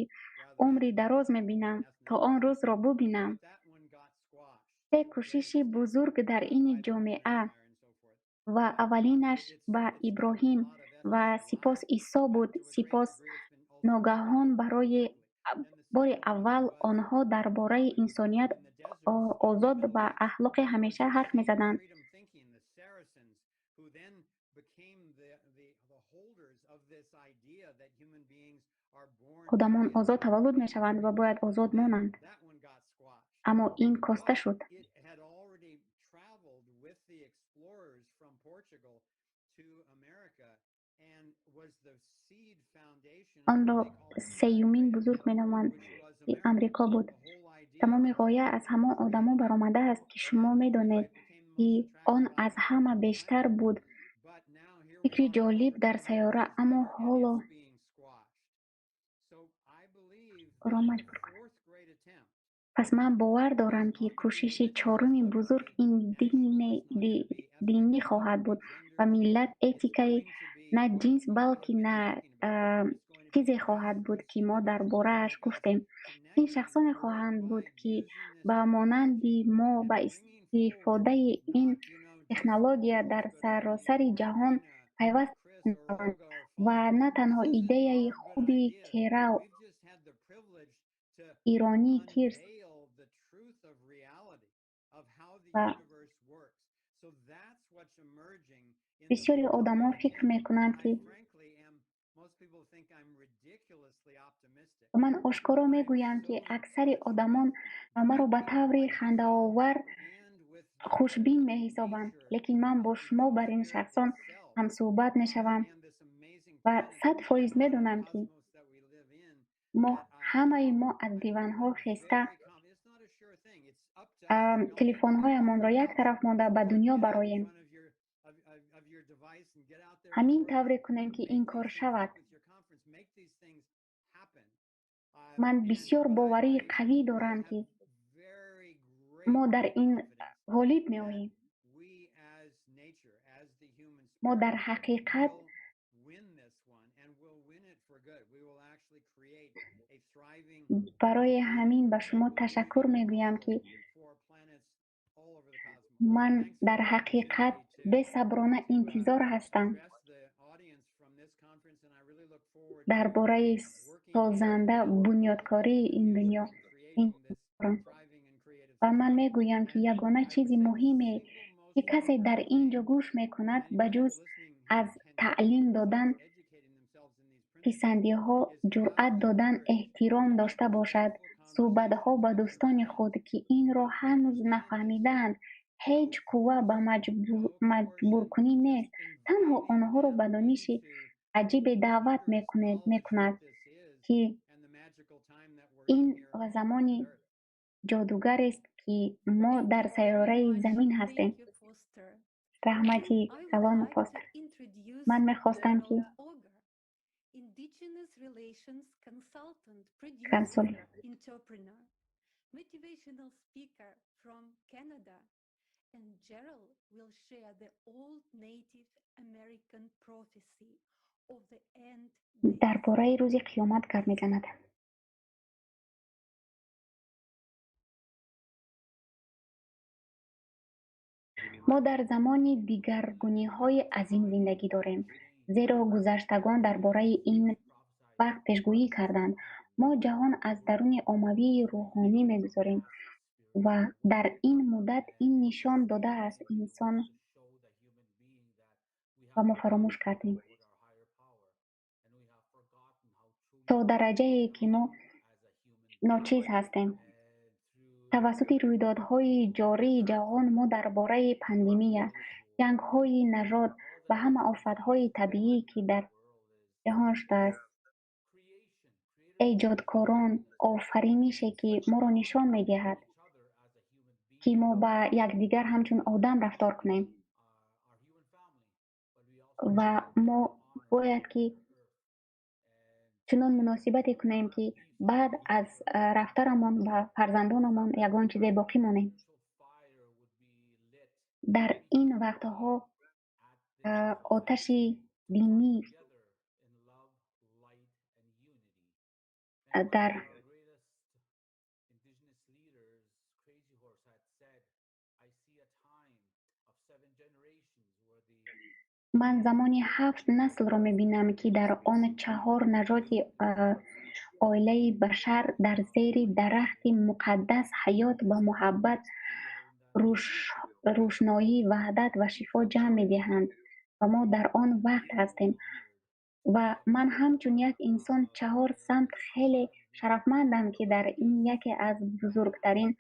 умри дароз мебинам, то он рӯзро бубинам. Се кӯшиши бузург дар ин ҷомеа, ва аввалинаш ба Иброҳим ва сипос Исо буд. Сипос ногаҳон барои бори аввал онҳо дар бораи инсоният озод ва ахлоқи ҳамеша ҳарф мезаданд. Одамон озод таваллуд мешаванд ва бояд озод монанд. Аммо ин коста шуд. Онро сеюмин бузург меноманд, ки Амрико буд. Тамоми ғоя аз ҳамон одамон баромадааст, ки шумо медонед, ки он аз ҳама бештар буд фикри ҷолиб дар сайёра, аммо ҳоло ӯро маҷбур кунад. Пас ман бовар дорам, ки кӯшиши чоруми бузург ин динӣ хоҳад буд ва миллат, этикаи на ҷинс, балки на чизе хоҳад буд, ки мо дар борааш гуфтем. Ин шахсоне хоҳанд буд, ки ба монанди мо ба истифодаи ин технология дар саросари ҷаҳон пайваст мешаванд ва на танҳо идеяи хуби Керал, иронӣ, Кирс ва бисёри одамон фикр мекунанд, ки ман ошкоро мегӯям, ки аксари одамон маро ба таври хандаовар хушбин меҳисобанд, лекин ман бо шумо бар ин шахсон ҳамсӯҳбат мешавам ва 100% медонам, ки мо ҳамаи мо аз диванҳо хеста телефонҳоямонро як тараф монда ба дунё бароем. Ҳамин тавре кунем, ки ин кор шавад. Ман бисёр боварии қавӣ дорам, ки мо дар ин ғолиб меоем. Мо дар ҳақиқат барои ҳамин ба шумо ташаккур мегӯям, ки ман дар ҳақиқат бесаброна интизор ҳастам дар бораи созанда бунёдкории ин дунё. Ва ман мегӯям, ки ягона чизи муҳиме, ки касе дар ин ҷо гӯш мекунад, ба ҷуз аз таълим додан, писандиҳо, ҷуръат додан, эҳтиром дошта бошад, суҳбатҳо ба дӯстони худ, ки инро ҳанӯз нафаҳмидаанд, ҳеҷ қувва ба маҷбуркунӣ нест, танҳо онҳоро ба дониши аҷибе даъват мекунад, ки ин замони ҷодугарест, ки мо дар сайёраи замин ҳастем. Раҳмати калон, Фостер. Ман мехостам, ки консул дар бораи рӯзи қиёмат гап мезанад. Мо дар замони дигаргуниҳои азим зиндагӣ дорем, зеро гузаштагон дар бораи ин вақт пешгӯӣ карданд. Мо ҷаҳон аз даруни оммавии рӯҳонӣ мегузорем ва дар ин муддат ин нишон додааст инсон ва мо фаромӯш кардем то дараҷае, ки мо ночиз ҳастем. Тавассути рӯйдодҳои ҷории ҷаҳон мо дар бораи пандемия, ҷангҳои нажод ва ҳама офатҳои табиӣ, ки дар ҷаҳон шудааст, эҷодкорон офаринише, ки моро нишон медиҳад, ки мо ба якдигар ҳамчун одам рафтор кунем ва мо бояд ки Чунон муносибате кунем, ки баъд аз рафтарамон ба фарзандонамон ягон чизе боқӣ монем. Дар ин вақтҳо оташи динӣ дар ман замони ҳафт наслро мебинам, ки дар он чаҳор нажоди оилаи башар дар зери дарахти муқаддас ҳаёт ба муҳаббат, рӯшноӣ, ваҳдат ва шифо ҷамъ медиҳанд ва мо дар он вақт ҳастем. Ва ман ҳамчун як инсон чаҳор самт хеле шарафмандам, ки дар ин яке аз бузургтарин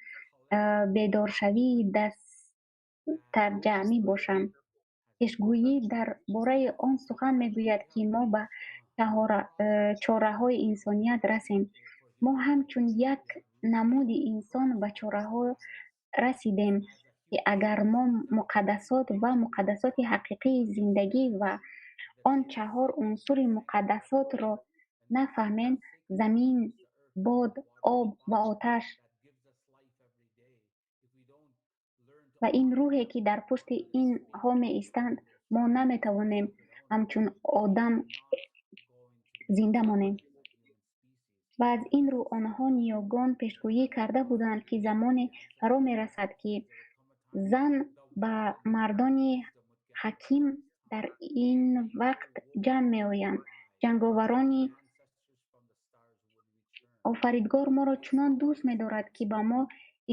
бедоршавии дастаҷамъӣ бошам. Пешгӯӣ дар бораи он сухан мегӯяд, ки мо ба чораҳои инсоният расем. Мо ҳамчун як намуди инсон ба чораҳо расидем, ки агар мо муқаддасот ва муқаддасоти ҳақиқии зиндагӣ ва он чаҳор унсури муқаддасотро нафаҳмем: замин, бод, об ва оташ, ва ин рӯҳе, ки дар пушти инҳо меистанд, мо наметавонем ҳамчун одам зинда монем. Ва аз ин рӯ онҳо ниёгон пешгӯӣ карда буданд, ки замоне фаро мерасад, ки зан ба мардони ҳаким дар ин вақт ҷамъ меоянд. Ҷанговарони Офаридгор моро чунон дӯст медорад, ки ба мо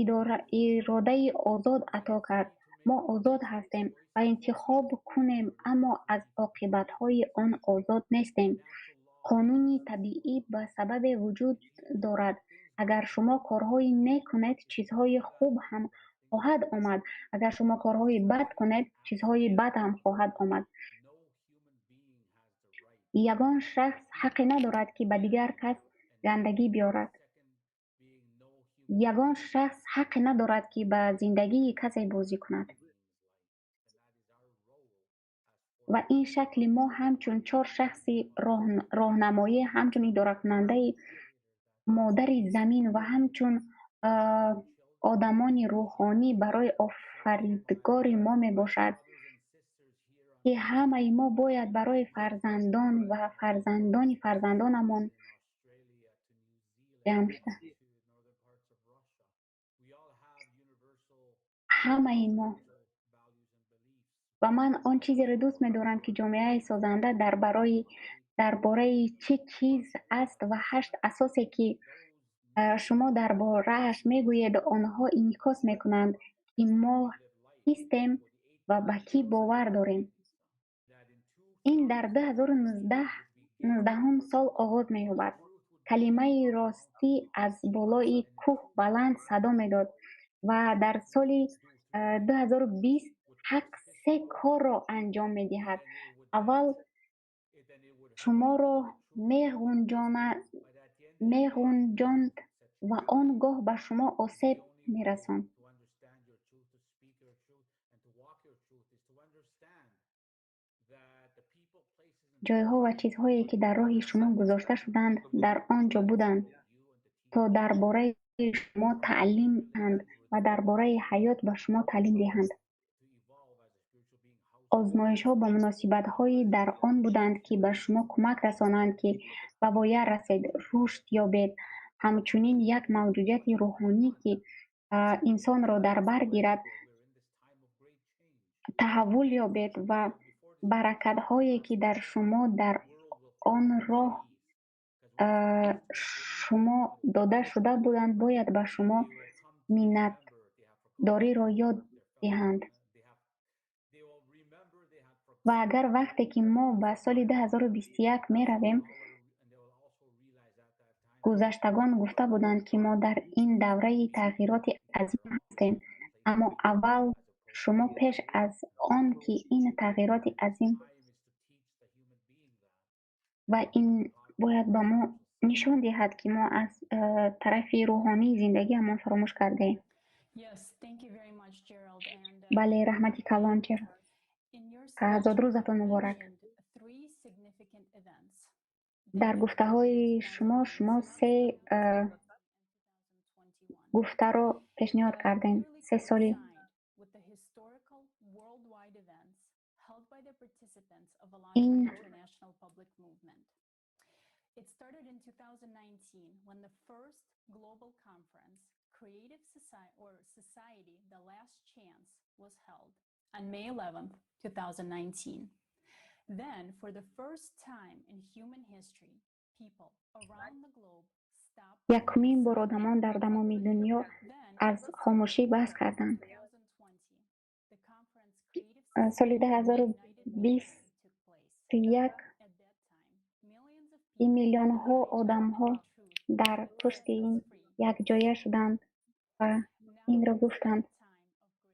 иродаи озод ато кард. Мо озод ҳастем ва интихоб кунем, аммо аз оқибатҳои он озод нестем. Қонуни табиӣ ба сабабе вуҷуд дорад. Агар шумо корҳои нек кунед, чизҳои хуб ҳам хоҳад омад. Агар шумо корҳои бад кунед, чизҳои бад ҳам хоҳад омад. Ягон шахс ҳаққе надорад, ки ба дигар кас гандагӣ биёрад. Ягон шахс ҳаққе надорад, ки ба зиндагии касе бозӣ кунад. Ва ин шакли мо ҳамчун чор шахси роҳнамоӣ, ҳамчун идоракунандаи модари замин ва ҳамчун одамони рӯҳонӣ барои Офаридгори мо мебошад, ки ҳамаи мо бояд барои фарзандон ва фарзандони фарзандонамон ҷамъ шуда. Ҳамаи мо. Ва ман он чизеро дӯст медорам, ки ҷомеаи созанда дар бораи чӣ чиз аст ва ҳашт асосе, ки шумо дар борааш мегӯед, онҳо инъикос мекунанд, ки мо кистем ва ба кӣ бовар дорем. Ин дар 2019 сол оғоз меёбад. Калимаи ростӣ аз болои кӯҳ баланд садо медод ва дар соли 2020 ҳақ се корро анҷом медиҳад. Аввал, шуморо меғунҷонд ва он гоҳ ба шумо осеб мерасонд. Ҷойҳо ва чизҳое, ки дар роҳи шумо гузошта шуданд, дар он ҷо буданд, то дар бораи шумо таълим диҳанд ва дар бораи ҳаёт ба шумо таълим диҳанд. Озмоишҳо ба муносибатҳои дар он буданд, ки ба шумо кӯмак расонанд, ки ба воя расед, рушд ёбед. Ҳамчунин як мавҷудияти рӯҳонӣ, ки инсонро дар бар гирад, таҳаввул ёбед ва баракатҳое, ки дар шумо дар он роҳ шумо дода шуда буданд, бояд ба шумо миннатдориро ёд диҳанд. Ва агар вақте ки мо ба соли 2021 меравем, гузаштагон гуфта буданд, ки мо дар ин давраи тағйироти азим ҳастем, аммо аввал шумо пеш аз он ки ин тағйироти азим ва ин бояд ба мо нишон диҳад, ки мо аз тарафи рӯҳонии зиндагиамон фаромӯш кардаем. Бале, раҳмати калон, Ҷералд. Зодрӯзатон муборак. Дар гуфтаҳои шумо шумо се гуфтаро пешниҳод кардем, се соли ин. It started in 2019 when the first global conference, Creative Society, or Society, The Last Chance, was held on May 11th, 2019. Then, for the first time in human history, people around the globe stopped. Якумин бор одамон дар тамоми дунё аз хомӯшӣ баҳс карданд. Соли 2021 ин миллионҳо одамҳо дар пушти ин якҷоя шуданд ва инро гуфтанд.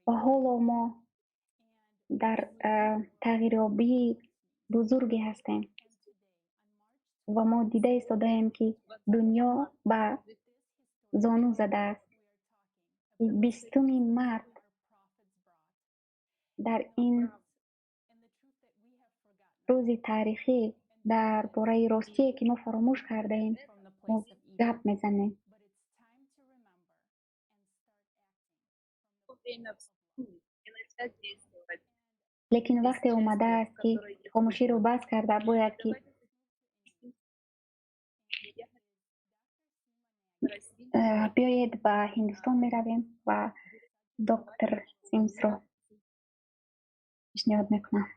Ва ҳоло мо дар тағйирёбии бузурге ҳастем ва мо дида истодаем, ки дунё ба зону задааст. 20-уми март дар ин рӯзи таърихӣ дар бораи ростие, ки мо фаромӯш кардаем, мо гап мезанем. Лекин вақте омадааст, ки хомӯширо бас карда бояд, ки биёед, ба Ҳиндустон меравем ва доктор Симсро пешниҳод мекунам.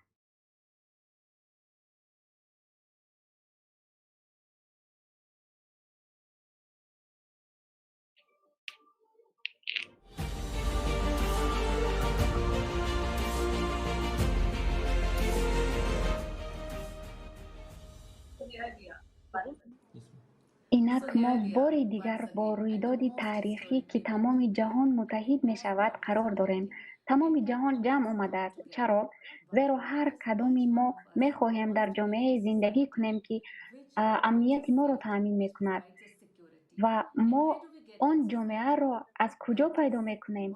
Инак мо бори дигар бо рӯйдоди таърихӣ, ки тамоми ҷаҳон муттаҳид мешавад, қарор дорем. Тамоми ҷаҳон ҷамъ омадааст. Чаро? Зеро ҳар кадоми мо мехоҳем дар ҷомеае зиндагӣ кунем, ки амнияти моро таъмин мекунад. Ва мо он ҷомеаро аз куҷо пайдо мекунем?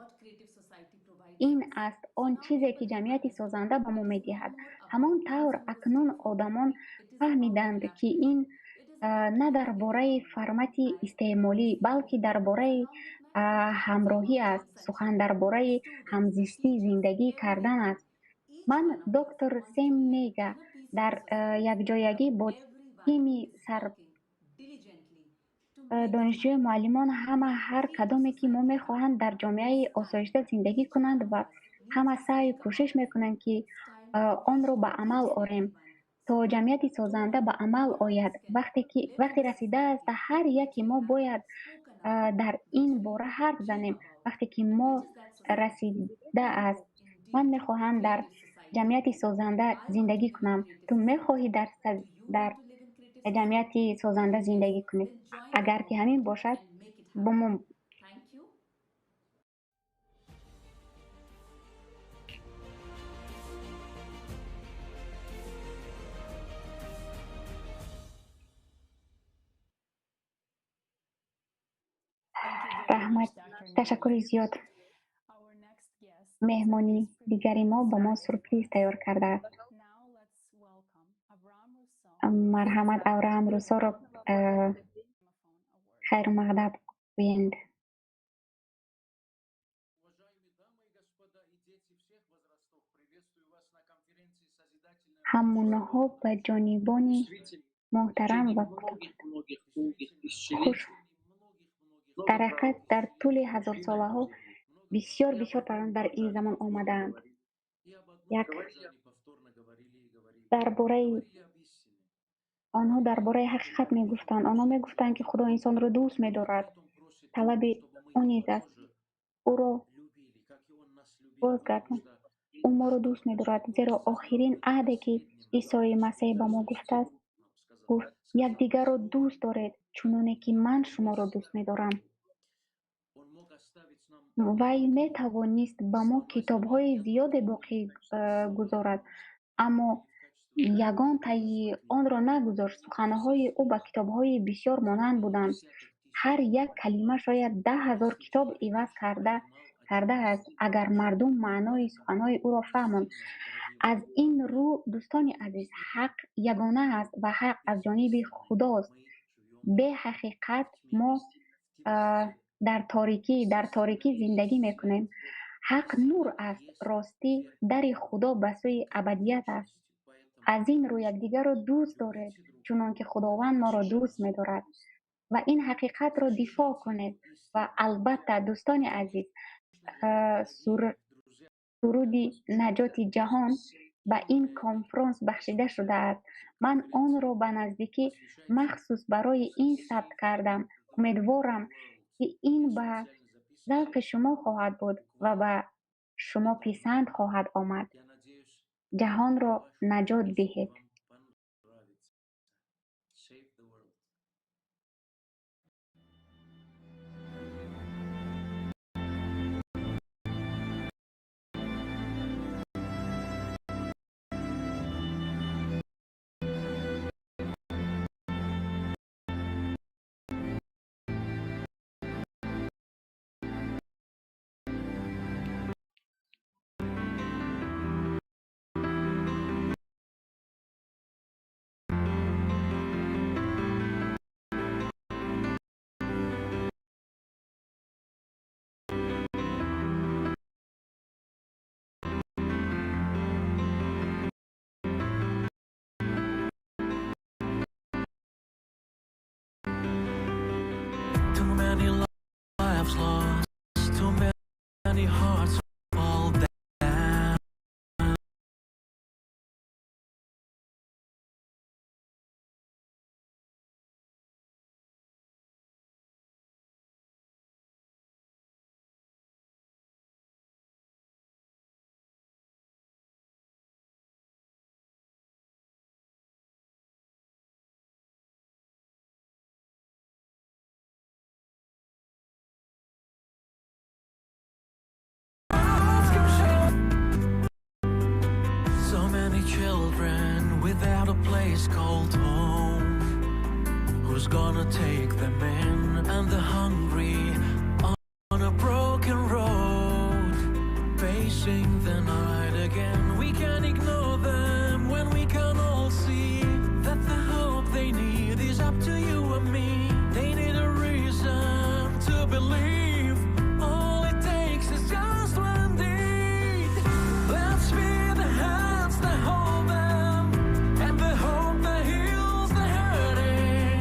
Ин аст он чизе, ки ҷамъияти созанда ба мо медиҳад. Ҳамон тавр акнун одамон фаҳмиданд, ки ин на дар бораи формати истеъмолӣ, балки дар бораи ҳамроҳӣ аст. Сухан дар бораи ҳамзистӣ зиндагӣ кардан аст. Ман доктор Сем Нега дар якҷоягӣ бо тими сар донишҷӯи муаллимон, ҳама ҳар кадоме, ки мо мехоҳанд дар ҷомеаи осоишта зиндагӣ кунанд ва ҳама саъю кӯшиш мекунанд, ки онро ба амал орем, то ҷамъияти созанда ба амал ояд. Вақте расидааст, ҳар яке мо бояд дар ин бора ҳарф занем. Вақте ки мо расидааст, ман мехоҳам дар ҷамъияти созанда зиндагӣ кунам. Ту мехоҳӣ дар ҷамъияти созанда зиндагӣ кунӣ? Агар ки ҳамин бошад, бо мо. Раҳмат, ташаккури зиёд. Меҳмони дигари мо ба мо сюрприз тайёр кардааст. Марҳамат, Авраам Русоро хайрумақдам гӯянд. Ҳамонҳо ба ҷонибони муҳтарам ва хуш. Дар ҳақиқат, дар тӯли ҳазорсолаҳо бисёр бисёр парранда дар ин замон омадаанд. Як дар бораи онҳо дар бораи ҳақиқат мегуфтанд. Онҳо мегуфтанд, ки Худо инсонро дӯст медорад. Талаби ӯ низ аст. Ӯро бозгардон. Ӯ моро дӯст медорад, зеро охирин аҳде, ки Исои Масеҳ ба мо гуфтааст, гуфт: якдигарро дӯст доред, чуноне ки ман шуморо дӯст медорам. Вай метавонист ба мо китобҳои зиёде боқӣ гузорад, аммо ягон таи онро нагузошт. Суханҳои ӯ ба китобҳои бисёр монанд буданд. Ҳар як калима шояд 10 000 китоб иваз карда кардааст, агар мардум маънои суханҳои ӯро фаҳманд. Аз ин рӯ, дӯстони азиз, ҳақ ягона аст ва ҳақ аз ҷониби Худост. Бе ҳақиқат мо дар торикӣ зиндагӣ мекунем. Ҳақ нур аст, ростӣ дари Худо ба сӯи абадият аст. Аз ин рӯ якдигарро дӯст доред, чунон ки Худованд моро дӯст медорад, ва ин ҳақиқатро дифоъ кунед. Ва албатта, дӯстони азиз, суруди наҷоти ҷаҳон ба ин конфронс бахшида шудааст. Ман онро ба наздикӣ махсус барои ин сабт кардам. Умедворам, ки ин ба завқи шумо хоҳад буд ва ба шумо писанд хоҳад омад. Ҷаҳонро наҷот диҳед. Save the world. Too many lives lost, too many hearts fall down. So many children without a place called home. Who's gonna take them in? And the hungry on a broken road, facing the night again. We can ignore them when we can all see that the hope they need is up to you and me. They need a reason to believe. All it takes is just one deed. Let's be the hands that hold them and the hope that heals the hurting.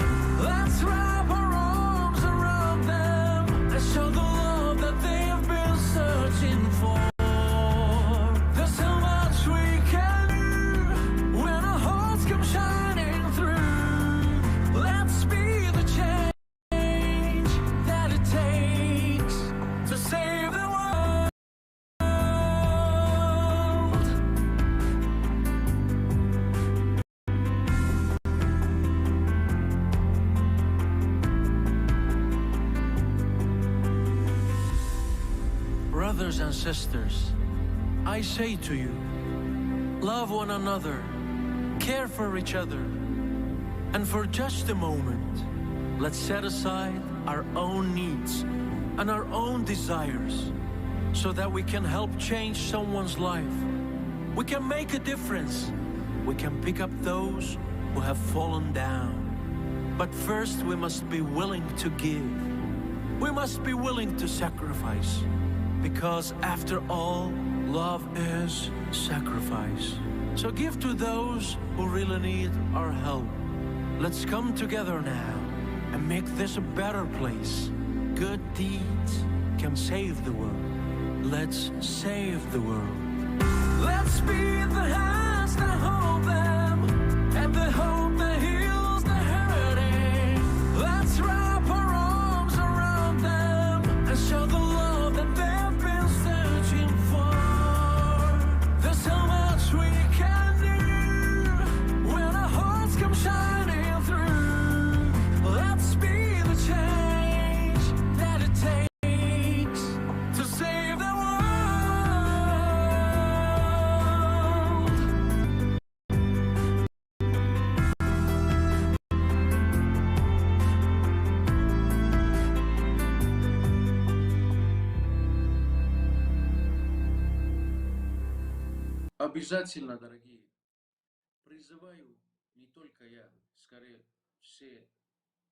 Let's wrap our arms around them and show the love that they've been searching for. There's so much we can do when our hearts come shining through. Let's be the change that it takes to save the world. Brothers and sisters, I say to you, love one another, care for each other, and for just a moment, let's set aside our own needs and our own desires so that we can help change someone's life. We can make a difference. We can pick up those who have fallen down. But first, we must be willing to give. We must be willing to sacrifice. Because after all, love is sacrifice. So give to those who really need our help. Let's come together now and make this a better place. Good deeds can save the world. Let's save the world. Let's be the hands that hold them and the hope that heals the hurting. Let's wrap our arms around them and show the love that they've been searching for. There's so much we can do when our hearts come shining through. Let's be the change that it takes to save the world. Обязательно, дорогие, призываю не только я, скорее все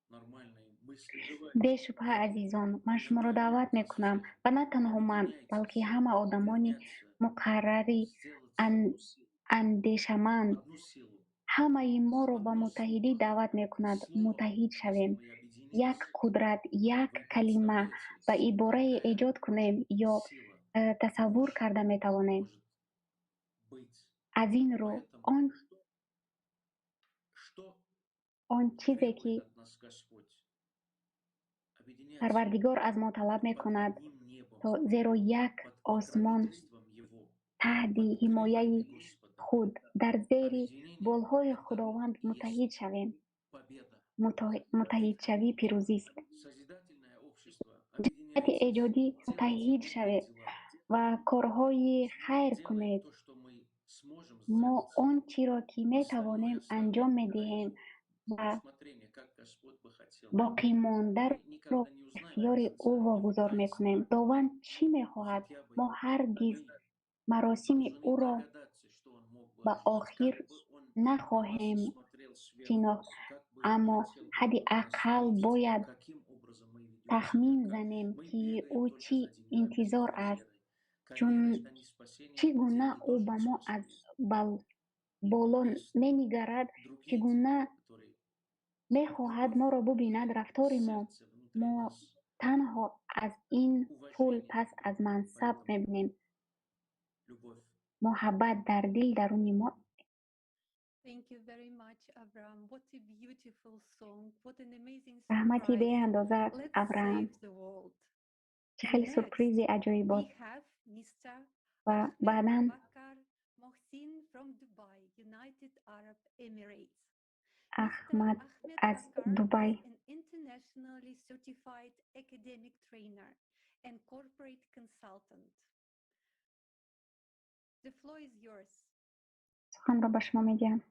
нормальные мысли. Бешубҳа, азизон, ман шуморо даъват мекунам ва на танҳо ман, балки ҳама одамони муқаррари андешаманд ҳамаи моро ба муттаҳидӣ даъват мекунад. Муттаҳид шавем, як қудрат, як калима ба иборае эҷод кунем ё тасаввур карда метавонем. Аз ин рӯ, он чизе ки Парвардигор аз мо талаб мекунад, то зеро як осмон таҳти ҳимояи худ дар зери болҳои Худованд муттаҳид шавем. Муттаҳидшавӣ пирӯзист. Ҷамъияти эҷодӣ, муттаҳид шавед ва корҳои хайр кунед. Мо он чиро ки метавонем анҷом медиҳем ва боқимондаро ихтиёри ӯ вогузор мекунем. Худованд чӣ мехоҳад? Мо ҳаргиз маросими ӯро ба охир нахоҳем шинохт, аммо ҳадди ақал бояд тахмин занем, ки ӯ чӣ интизор аст, чун чӣ гуна ӯ ба мо аз боло менигарад, чӣ гуна мехоҳад моро бубинад рафтори мо. Мо танҳо аз ин пул пас аз мансаб мебинем. Муҳаббат дар дил даруни мо. Раҳмати беандоза, Авраам. Чӣ хеле сюрпризи аҷоибот. Ва баъдан Аҳмад аз Дубай. Суханро ба шумо медиҳам.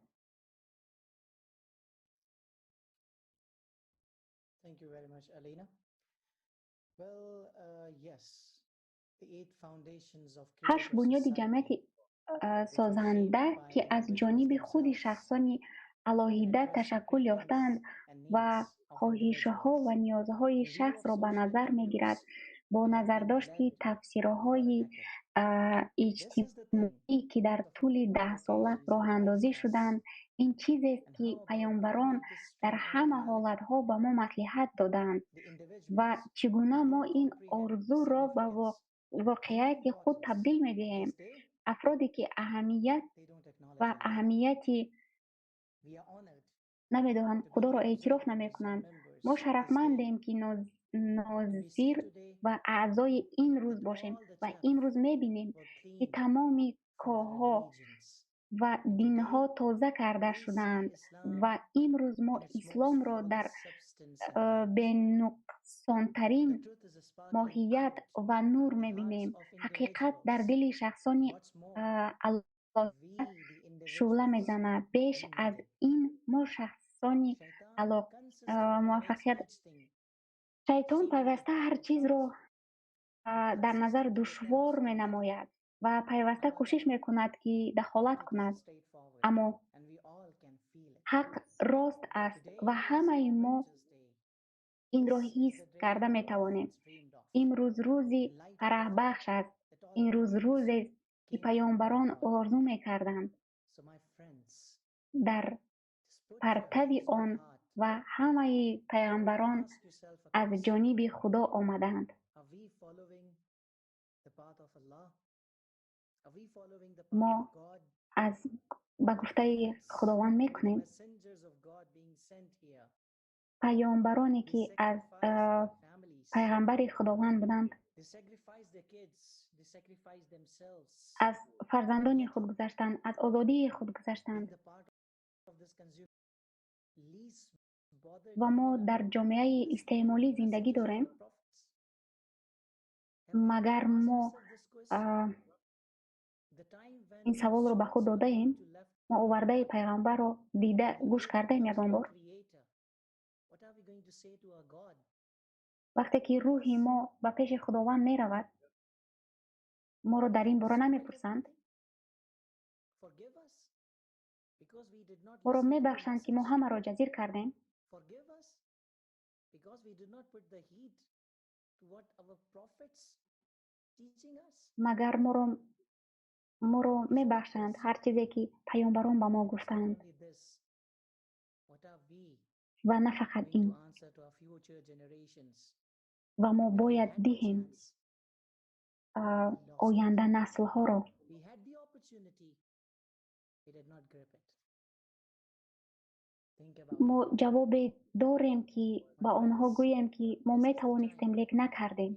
Thank you very much, Alina. Well, yes, the eight foundations of ҳашт бунёди ҷамъияти созанда, ки аз ҷониби худи шахсони алоҳида ташаккул ёфтаанд ва хоҳишҳо ва ниёзҳои шахсро ба назар мегирад, бо назардошти тафсирҳои иҷтимоӣ, ки дар тӯли даҳсола роҳандозӣ шуданд, ин чизест, ки паёмбарон дар ҳама ҳолатҳо ба мо маслиҳат додаанд ва чӣ гуна мо ин орзуро ба воқеияти худ табдил медиҳем. Афроде, ки аҳамият ва аҳамияти намедоҳанд, Худоро эътироф намекунанд. Мо шарафмандем, ки нозир ва аъзои ин рӯз бошем ва имрӯз мебинем, ки тамоми коҳҳо ва динҳо тоза карда шудаанд ва имрӯз мо исломро дар бенуқсонтарин моҳият ва нур мебинем. Ҳақиқат дар дили шахсони алоҳида шӯъла мезанад. Беш аз ин, мо шахсони муваффақият. Шайтон пайваста ҳар чизро дар назар душвор менамояд ва пайваста кӯшиш мекунад, ки дахолат кунад. Аммо ҳақ рост аст ва ҳамаи мо инро ҳис карда метавонем. Имрӯз рӯзи фараҳбахш аст. Ин рӯз рӯзест, ки паёмбарон орзу мекарданд. Дар партави он ва ҳамаи пайғамбарон аз ҷониби Худо омаданд. Мо аз ба гуфтаи Худованд мекунем. Паёмбароне, ки аз пайғамбари Худованд буданд, аз фарзандони худ гузаштанд, аз озодии худ гузаштанд. Ва мо дар ҷомеаи истеъмолӣ зиндагӣ дорем. Магар мо ин саволро ба худ додаем? Мо овардаи пайғамбарро дида гӯш кардаем ягон бор? Вақте ки рӯҳи мо ба пеши Худованд меравад, моро дар ин бора намепурсанд. Моро мебахшанд, ки мо ҳамаро ҷазир кардем? Магар моро мебахшанд ҳар чизе, ки паёмбарон ба мо гуфтаанд? Ва на фақат ин. Ва мо бояд диҳем оянда наслҳоро. Мо ҷавобе дорем, ки ба онҳо гӯем, ки мо метавонистем, лек накардем.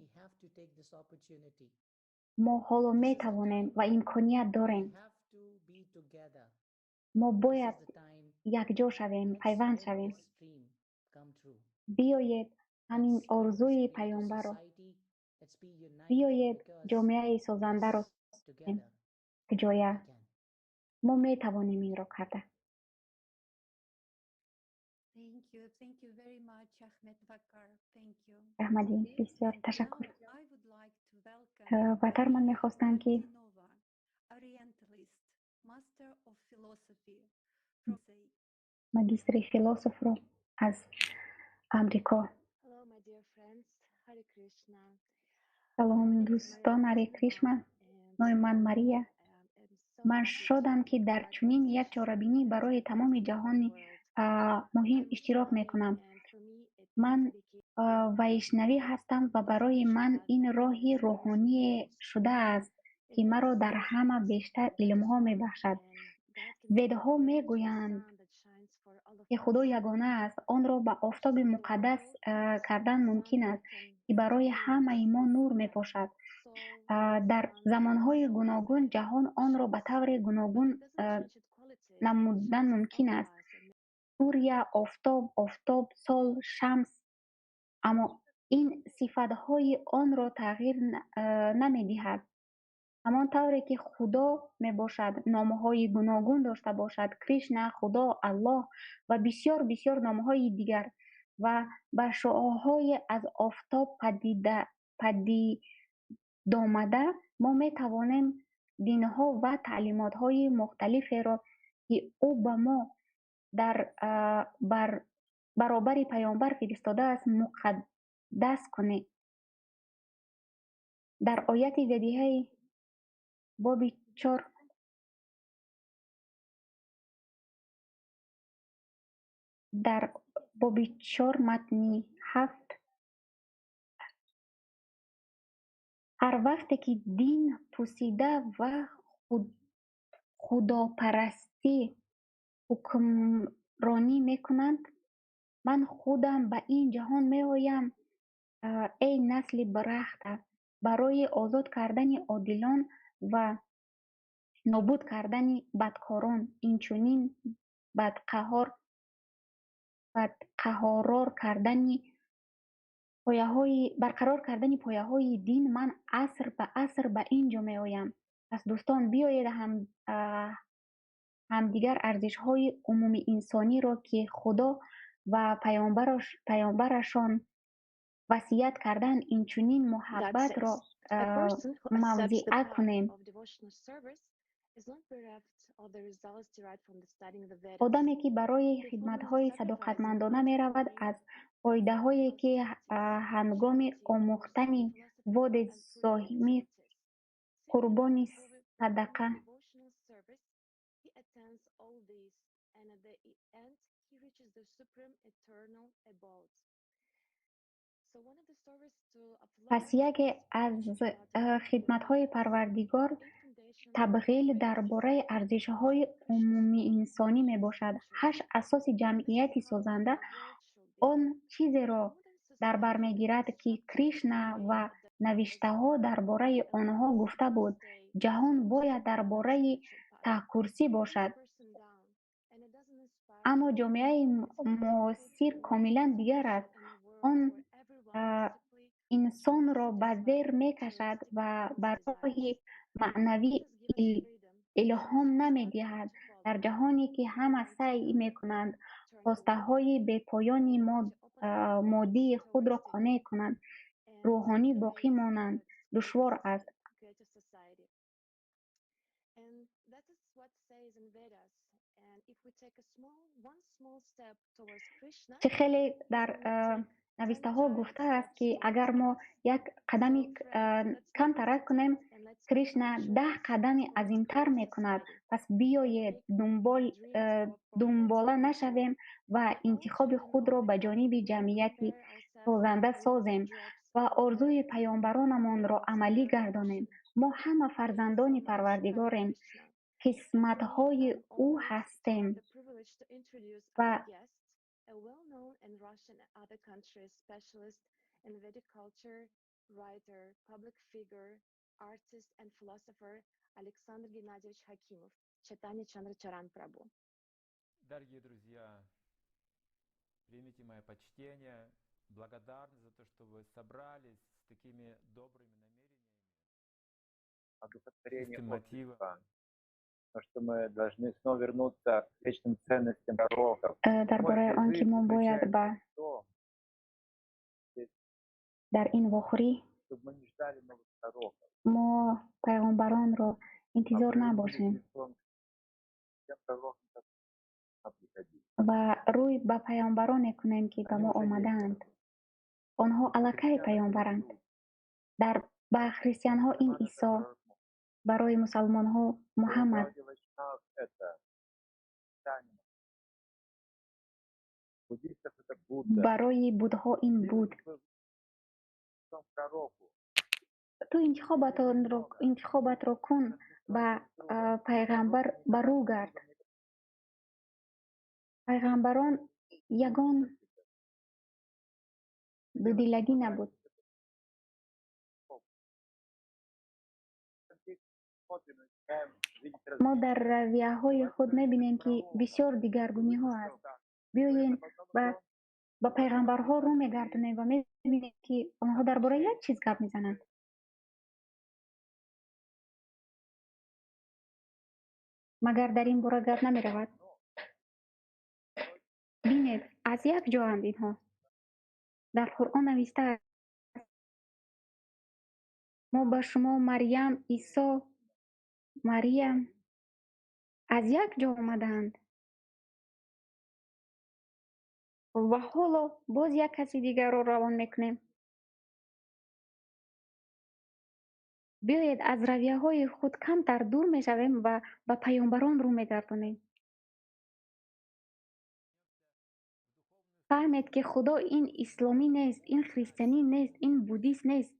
Мо ҳоло метавонем ва имконият дорем. Мо бояд якҷо шавем, пайванд шавем. Биёед ҳамин орзуи паёмбарро, биёед ҷомеаи созандаро якҷоя. Мо метавонем инро карда. Раҳмати бисёр, ташаккур. Ватар, ман мехостам, ки магистри философро аз Амрико. Салом, дӯстон, Ҳаре Кришна. Номи ман Мария. Ман шодам, ки дар чунин як чорабинӣ барои тамоми ҷаҳони муҳим иштирок мекунам. Ман вайшнавӣ ҳастам ва барои ман ин роҳи рӯҳоние шудааст, ки маро дар ҳама бештар илмҳо мебахшад. Ведҳо мегӯянд, ки Худо ягона аст. Онро ба офтоби муқаддас кардан мумкин аст, ки барои ҳамаи мо нур мепошад. Дар замонҳои гуногун ҷаҳон онро ба таври гуногун намудан мумкин аст. Суря, офтоб, офтоб, сол, шамс. Аммо ин сифатҳои онро тағйир намедиҳад. Ҳамон тавре ки Худо мебошад, номҳои гуногун дошта бошад, Кришна, Худо, Аллоҳ ва бисёр бисёр номҳои дигар ва ба шуоъҳои аз офтоб падидомада мо метавонем динҳо ва таълимотҳои мухталиферо, ки ӯ ба мо дар баробари паёмбар фиристодааст, муқаддас кунем. Дар ояти ведиҳаи боби 4 дар боби 4 матни 7 ҳар вақте ки дин пусида ва худопарастӣ ҳукмронӣ мекунанд, ман худам ба ин ҷаҳон меоям, эй насли барахта, барои озод кардани одилон ва нобуд кардани бадкорон, инчунин бадқаҳорор кардани барқарор кардани пояҳои дин. Ман аср ба аср ба ин ҷо меоям. Пас дӯстон, биёед ҳамдигар арзишҳои умумиинсониро, ки Худо ва паёмбарашон васият карданд, инчунин муҳаббатро мавзиа кунем. Одаме, ки барои хидматҳои садоқатмандона меравад, аз фоидаҳое, ки ҳангоми омӯхтани води зоҳимӣ қурбони садақа пас яке аз хидматҳои Парвардигор табғил дар бораи арзишҳои умумиинсонӣ мебошад. Ҳашт асоси ҷамъияти созанда он чизеро дар бар мегирад, ки Кришна ва навиштаҳо дар бораи онҳо гуфта буд. Ҷаҳон бояд дар бораи таҳкурсӣ бошад. Аммо ҷомеаи муосир комилан дигар аст. Он инсонро ба зер мекашад ва ба роҳи маънавӣ илҳом намедиҳад. Дар ҷаҳоне, ки ҳама саъй мекунанд хостаҳои бепоёни моддии худро қонеъ кунанд, рӯҳонӣ боқӣ монанд душвор аст. Чӣ хеле дар навиштаҳо гуфтааст, ки агар мо як қадами камтарак кунем, Кришна 10 қадами азимтар мекунад. Пас биёед дунбола нашавем ва интихоби худро ба ҷониби ҷамъияти созанда созем ва орзуи паёмбаронамонро амалӣ гардонем. Мо ҳама фарзандони Парвардигорем, қисматҳои ӯ ҳастем ва a well-known in Russian and other countries specialist in Vedic culture, writer, public figure, artist and philosopher Alexander Gennadievich Hakimov, Chaitanya Chandra Charan Prabhu. Дорогие друзья, примите мое почтение, благодарность за то, что вы собрались с такими добрыми намерениями. Одухотворение общества. То, что мы должны снова вернуться к вечным ценностям пророков. Дар бораи он ки мо бояд ба дар ин вохӯрӣ Чтобы мы не ждали новых пророков. мо пайғомбаронро интизор набошем Тем пророкам, которые приходили. ва рӯй ба пайғомбароне кунем, ки ба мо омадаанд. Онҳо аллакай пайғомбаранд. Дар ба христианҳо ин Исо, барои мусалмонҳо Муҳаммад, барои будҳо ин Буд. Ту интихобатро кун, ба пайғамбар ба рӯ гард. Пайғамбарон ягон дудилагӣ набуд. Мо дар равияҳои худ мебинем, ки бисёр дигаргуниҳо аст. Биёед ба пайғамбарҳо рӯ мегардонем ва мебинем, ки онҳо дар бораи як чиз гап мезананд. Магар дар ин бора гап намеравад? Бинед, аз як ҷоанд инҳо. Дар Қуръон навиштааст: мо ба шумо Марьям, Исо, Мариям аз як ҷо омадаанд. Ва ҳоло боз як каси дигарро равон мекунем. Биёед аз равияҳои худ камтар дур мешавем ва ба паёмбарон рӯ мегардонем. Фаҳмед, ки Худо ин исломӣ нест, ин христианӣ нест, ин буддист нест.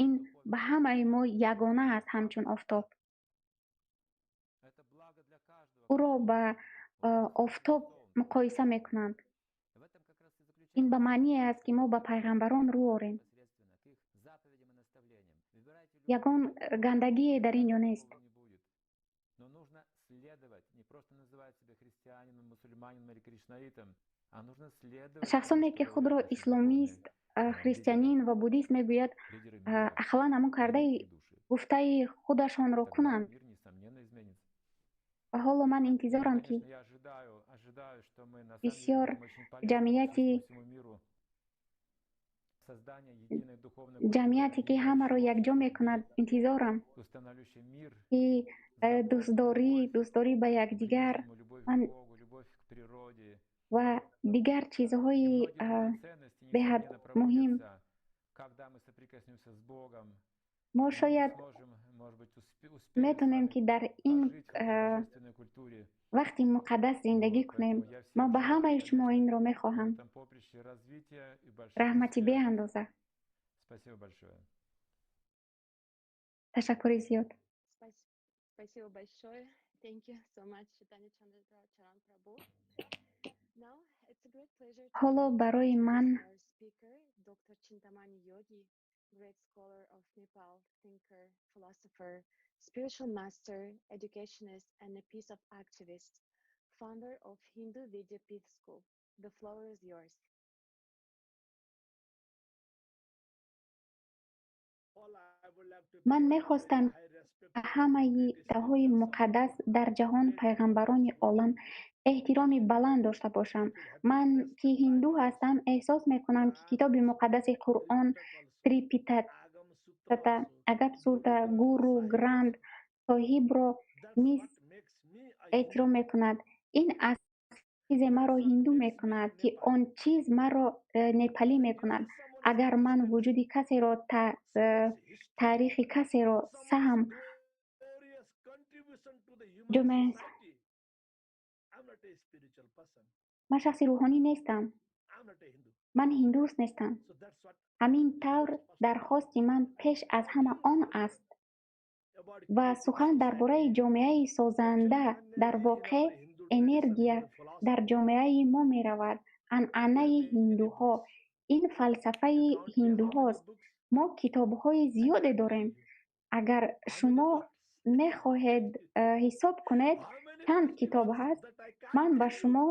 Ин ба ҳамаи мо ягона аст, ҳамчун офтоб. Ӯро ба офтоб муқоиса мекунанд. Ин ба маъние аст, ки мо ба пайғамбарон рӯ орем. Ягон гандагие дар ин ҷо нест. Но нужно следовать, не просто называть себя христианином, мусульманином или кришнаитом, а нужно следовать Шахсоне, ки худро исломист, христианин ва буддист мегӯяд, ақаллан ҳамон кардаи гуфтаи худашонро кунанд. Мир, несомненно, изменится. Ва ҳоло ман интизорам, ки Конечно, я ожидаю, что мы на самом деле бисёр будем очень полезны ҷамъияти всему миру. Создание единой духовной культуры, ҷамъияте, ки ҳамаро якҷо мекунад, интизорам, устанавливающий мир, ки дӯстдорӣ ба якдигар любовь ман к Богу, любовь к природе. ва дигар чизҳои Ценности, беҳад несомненно, муҳим. пробудятся, когда мы соприкоснемся с Богом, Мо шояд сможем, может быть, успеем метавонем, ки дар ин жить в этой божественной культуре. вақти муқаддас зиндагӣ кунем. Мо ба ҳамаи шумо инро мехоҳам. В этом поприще развития и больших Раҳмати успехов. беандоза. Спасибо большое. Ташаккури зиёд. Спасибо большое. Thank you so much, Chaitanya Chandra Charan Prabhu. Now, it's a great pleasure to Ҳоло барои ман our speaker, Dr. Chintamani Yogi, great scholar of Nepal, thinker, philosopher, spiritual master, educationist, and a peace of activist, founder of Hindu Vidya Peace School. The floor is yours. Ман мехостам ҳамаи даҳои муқаддас дар ҷаҳон пайғамбарони олам эҳтироми баланд дошта бошам. Ман, ки ҳинду ҳастам, эҳсос мекунам, ки китоби муқаддаси Қуръон, Трипитата, Агапсурта, Гуру Гранд Соҳибро низ эҳтиром мекунад. Ин аз чизе маро ҳинду мекунад, ки он чиз маро непалӣ мекунад. Агар ман вуҷуди касеро, таърихи касеро, саҳм ҷомеа. Ман шахси рӯҳонӣ нестам, ман ҳиндус нестам. Ҳамин тавр, дархости ман пеш аз ҳама он аст ва сухан дар бораи ҷомеаи созанда. Дар воқеъ, энергия дар ҷомеаи мо меравад. Анъанаи ҳиндуҳо, ин фалсафаи ҳиндуҳост. Мо китобҳои зиёде дорем. Агар шумо мехоҳед ҳисоб кунед, чанд китоб ҳаст, ман ба шумо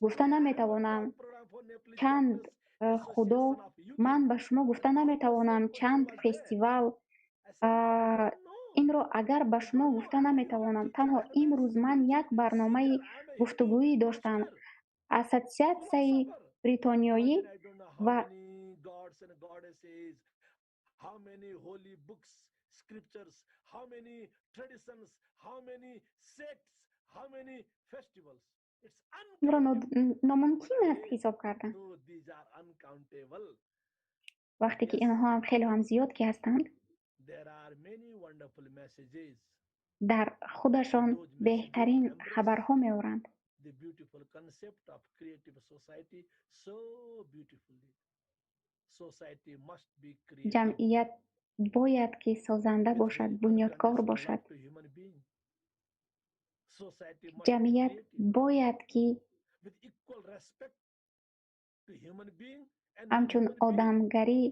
гуфта наметавонам чанд худо, ман ба шумо гуфта наметавонам чанд фестивал. Инро агар ба шумо гуфта наметавонам. Танҳо имрӯз ман як барномаи гуфтугӯӣ доштам, Ассотсиатсияи бритониёӣ ва инро номумкин аст ҳисоб кардан. Вақте ки инҳо ҳам хеле ҳам зиёд ки ҳастанд, дар худашон беҳтарин хабарҳо меоранд. Ҷамъият бояд ки созанда бошад, бунёдкор бошад. Ҷамъият бояд ки ҳамчун одамгарӣ,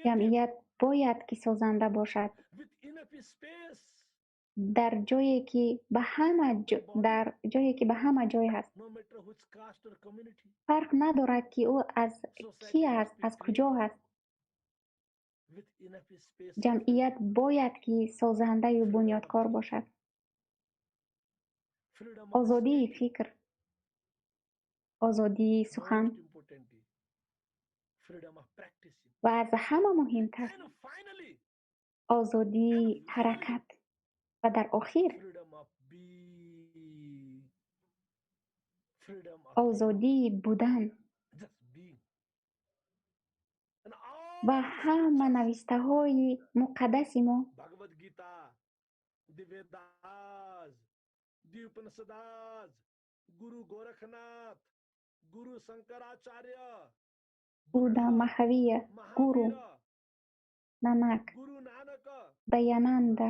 ҷамъият бояд ки созанда бошад дар ҷое ки ба ҳама дар ҷое ки ба ҳама ҷой ҳаст. Фарқ надорад, ки ӯ аз кӣ аст, аз куҷо ҳаст. Ҷамъият бояд ки созандаю бунёдкор бошад. Озодии фикр, озодии сухан ва аз ҳама муҳимтар, озодии ҳаракат ва дар охир озодии будан. Ва ҳама навиштаҳои муқаддаси мо, Буда, Махавия, Гуру Нанак, Даянанда,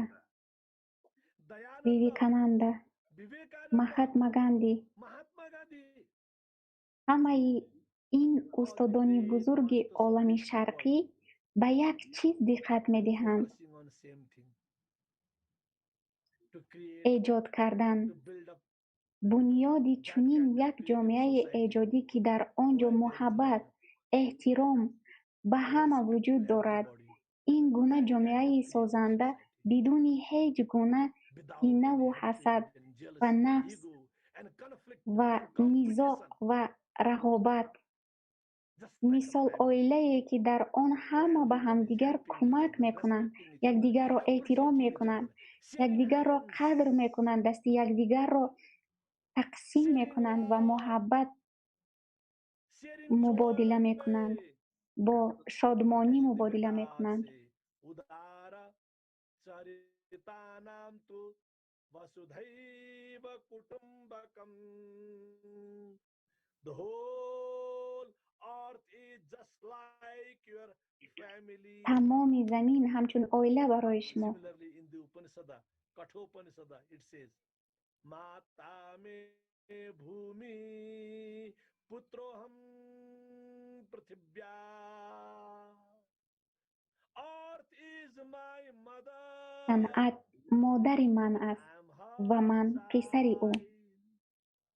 Вивекананда, Махатма Ганди, ҳамаи ин устодони бузурги олами шарқӣ ба як чиз диққат медиҳанд: эҷод кардан бунёди чунин як ҷомеаи эҷодӣ, ки дар он ҷо муҳаббат, эҳтиром ба ҳама вуҷуд дорад. Ин гуна ҷомеаи созанда бидуни ҳеҷ гуна кинаву ҳасад ва нафс ва низоъ ва рақобат. Мисол, оилае, ки дар он ҳама ба ҳамдигар кӯмак мекунанд, якдигарро эҳтиром мекунанд, якдигарро қадр мекунанд, дасти якдигарро тақсим мекунанд ва муҳаббат мубодила мекунанд, бо шодмонӣ мубодила мекунанд. Тамоми замин ҳамчун оила барои шумо. Санъат модари ман аст ва ман писари ӯ.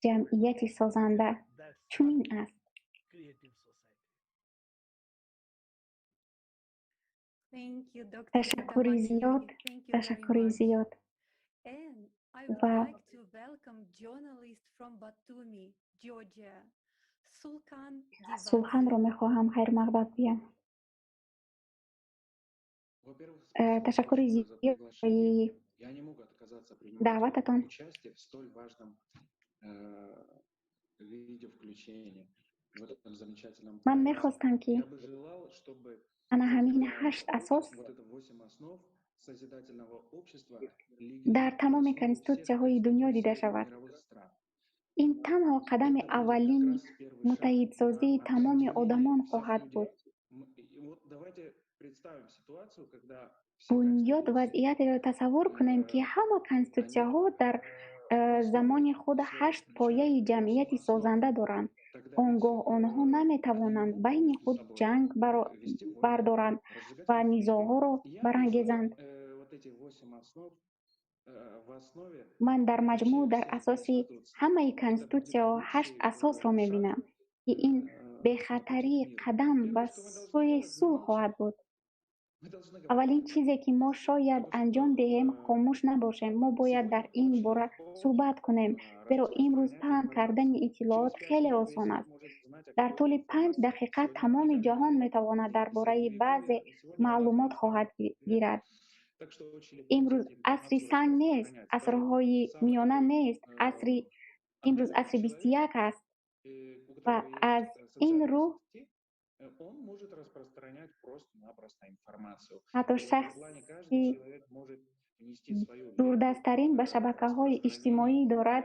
Ҷамъияти созанда чунин аст. Ташаккури зиёд, ташаккури зиёд. Ва Сулханро мехоҳам хайрмақдам гӯям. Ташаккури зиёд барои Даъвататон. Ман мехостам, ки ана ҳамин ҳашт асос дар тамоми конститутсияҳои дунё дида шавад. Ин танҳо қадами аввалини муттаҳидсозии тамоми одамон хоҳад буд. Бунёд вазъиятеро тасаввур кунем, ки ҳама конститутсияҳо дар замони худ ҳашт пояи ҷамъияти созанда доранд. Он гоҳ онҳо наметавонанд байни худ ҷанг бардоранд ва низоъҳоро барангезанд. Ман дар маҷмӯъ дар асоси ҳамаи конститутсияҳо ҳашт асосро мебинам, ки ин бехатарии қадам ба сӯи сулҳ хоҳад буд. Аввалин чизе, ки мо шояд анҷом диҳем, хомӯш набошем. Мо бояд дар ин бора суҳбат кунем, зеро имрӯз паҳн кардани иттилоот хеле осон аст. Дар тӯли 5 дақиқа тамоми ҷаҳон метавонад дар бораи баъзе маълумот хоҳад гирад. Имрӯз асри санг нест, асрҳои миёна нест, асри имрӯз асри 21 аст ва аз ин рӯ Он может распространять просто-напросто информацию. Ҳатто шахси дурдасттарин ба шабакаҳои иҷтимоӣ дорад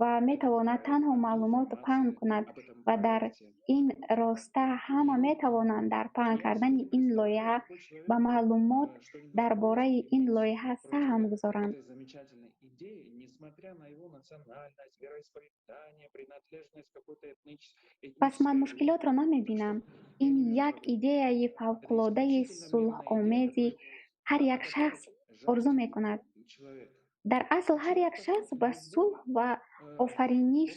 ва метавонад танҳо маълумот паҳн кунад ва дар ин роста ҳама метавонанд дар паҳн кардани ин лоиҳа ба маълумот дар бораи ин лоиҳа саҳм гузоранд. Замечательной идеи, несмотря на его национальность, вероисповедание, принадлежность к какой-то этнической Пас ман мушкилотро намебинам. Ин як идеяи фавқулодаи сулҳомези ҳар як шахс орзу мекунад. Дар асл ҳар як шахс ба сулҳ ва офариниш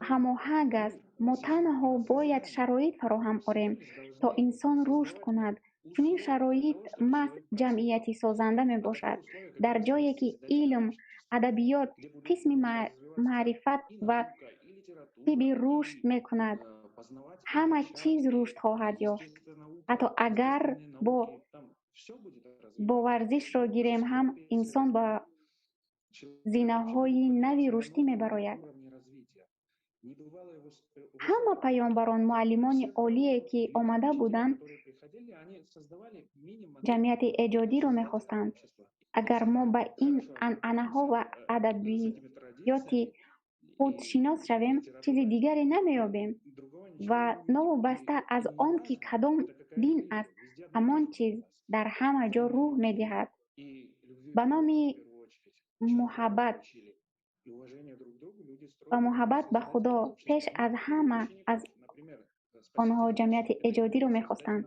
ҳамоҳанг аст. Мо танҳо бояд шароит фароҳам орем, то инсон рушд кунад. Чунин шароит маҳз ҷамъияти созанда мебошад, дар ҷое ки илм, адабиёт, қисми маърифат ва тибби рушд мекунад, ҳама чиз рушд хоҳад ёфт. Ҳатто агар бо варзишро гирем ҳам, инсон ба зинаҳои нави рушдӣ мебарояд. Ҳама паёмбарон, муаллимони олие, ки омада буданд, ҷамъияти эҷодиро мехостанд. Агар мо ба ин анъанаҳо ва адабиёти худ шинос шавем, чизи дигаре намеёбем ва новобаста аз он ки кадом дин аст, ҳамон чиз дар ҳама ҷо рӯҳ медиҳад. Ба номи муҳаббат ва муҳаббат ба Худо пеш аз ҳама аз онҳо ҷамъияти эҷодиро мехостанд.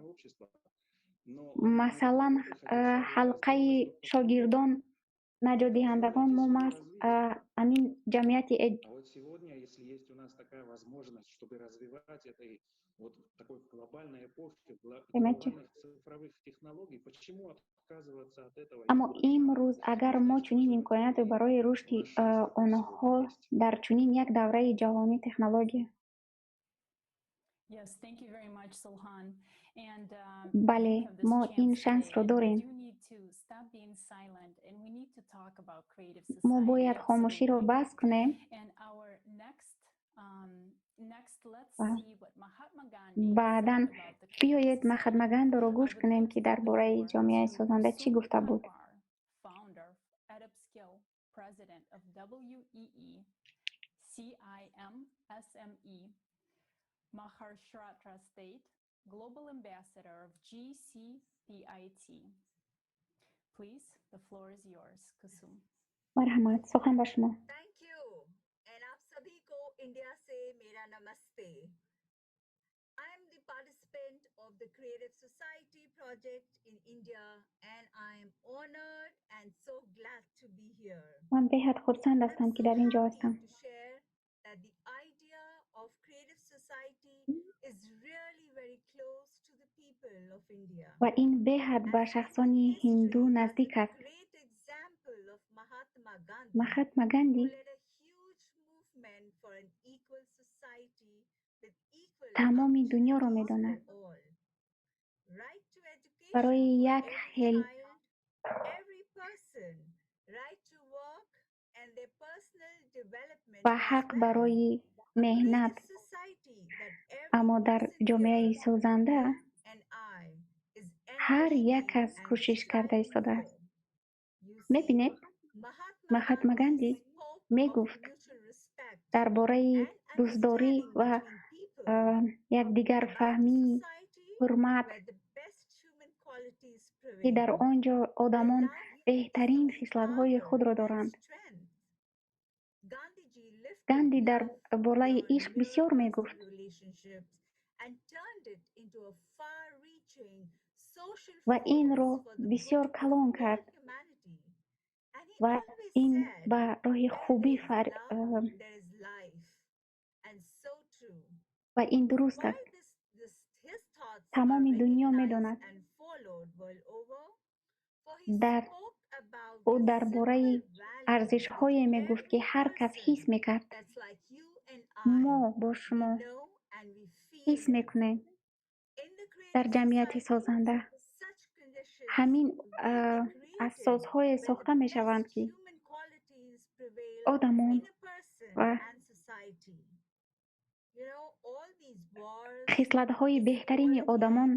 Масалан, ҳалқаи шогирдон, наҷотдиҳандагон, мо маҳз ҳамин ҷамъияти А вот сегодня, если есть у нас такая возможность, чтобы развивать это и вот в такой глобальной эпохе, глобальных цифровых технологий, почему отказываться от этого? Аммо имрӯз агар мо чунин имкониятро барои рушди онҳо дар чунин як давраи ҷаҳонии технология Yes, thank you very much, Sulhan. And Бале, мо ин шансро дорем. Мо бояд хомӯширо бас кунем ва баъдан биёед Махатма Гандиро гӯш кунем, ки дар бораи ҷомеаи созанда чӣ гуфта буд. President of WEE CIMSME, Maharashtra State, Global Ambassador of GCPIT. Please, the floor is yours, Kusum. Марҳамат, сухан ба шумо. Thank you. And आप सभी को इंडिया से मेरा नमस्ते. I am the participant of the Creative Society project in India and I am honored and so glad to be here. Ман беҳад хурсанд ҳастам, ки дар ин ҷо ҳастам. To share that the idea of creative society is really very close to the people of India. Ва ин беҳад ба шахсони ҳинду наздик аст. Great example of Mahatma Gandhi, Махатма Ганди who led a huge movement for an equal society with equal тамоми дунёро медонад. for all. Right to education Барои for як every хел child. Ва ҳақ барои меҳнат. Аммо дар ҷомеаи созанда ҳар як кас кӯшиш карда истодааст. Мебинед, Махатма Ганди мегуфт дар бораи дӯстдорӣ ва якдигарфаҳмӣ, ҳурмат, ки дар он ҷо одамон беҳтарин хислатҳои худро доранд. Ганди дар бораи ишқ бисёр мегуфт ва инро бисёр калон кард ва ин ба роҳи хубӣ ва ин дуруст аст. Тамоми дунё медонад. Ӯ дар бораи арзишҳое мегуфт, ки ҳар кас ҳис мекард. Мо бо шумо ҳис мекунем дар ҷамъияти созанда. Ҳамин асосҳое сохта мешаванд, ки одамон ва хислатҳои беҳтарини одамон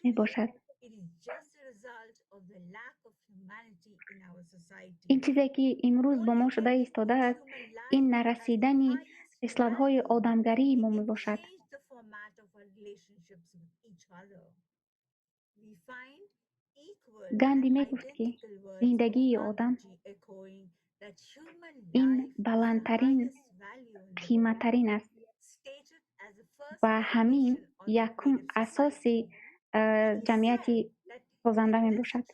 мебошад. Ин чизе, ки имрӯз бо мо шуда истодааст, ин нарасидани хислатҳои одамгарии мо мебошад. Ганди мегуфт, ки зиндагии одам ин баландтарин, қиматтарин аст ва ҳамин якум асоси ҷамъияти созанда мебошад.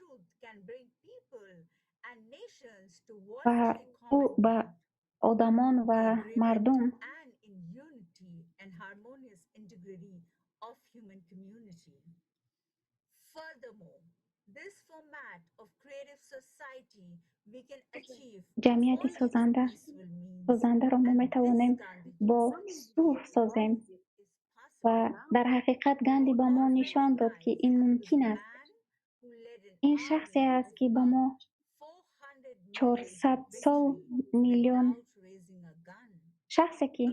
Ва ӯ ба одамон ва мардум ҷамъияти созандаро мо метавонем бо сулҳ созем. Ва дар ҳақиқат Ганди ба мо нишон дод, ки ин мумкин аст. Ин шахсе аст, ки ба мо 400 сол миллион шахсе, ки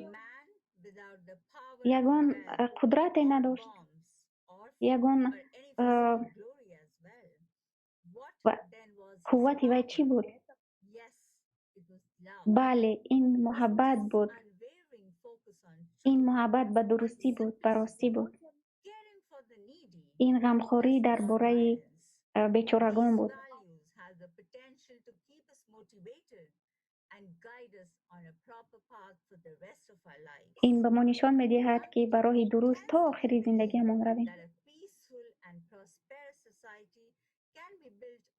ягон қудрате надошт, ягон қуввати вай чӣ буд? Бале, ин муҳаббат буд. Ин муҳаббат ба дурустӣ буд, ба ростӣ буд. Ин ғамхорӣ дар бораи бечорагон буд. Ин ба мо нишон медиҳад, ки ба роҳи дуруст то охири зиндагиамон равем.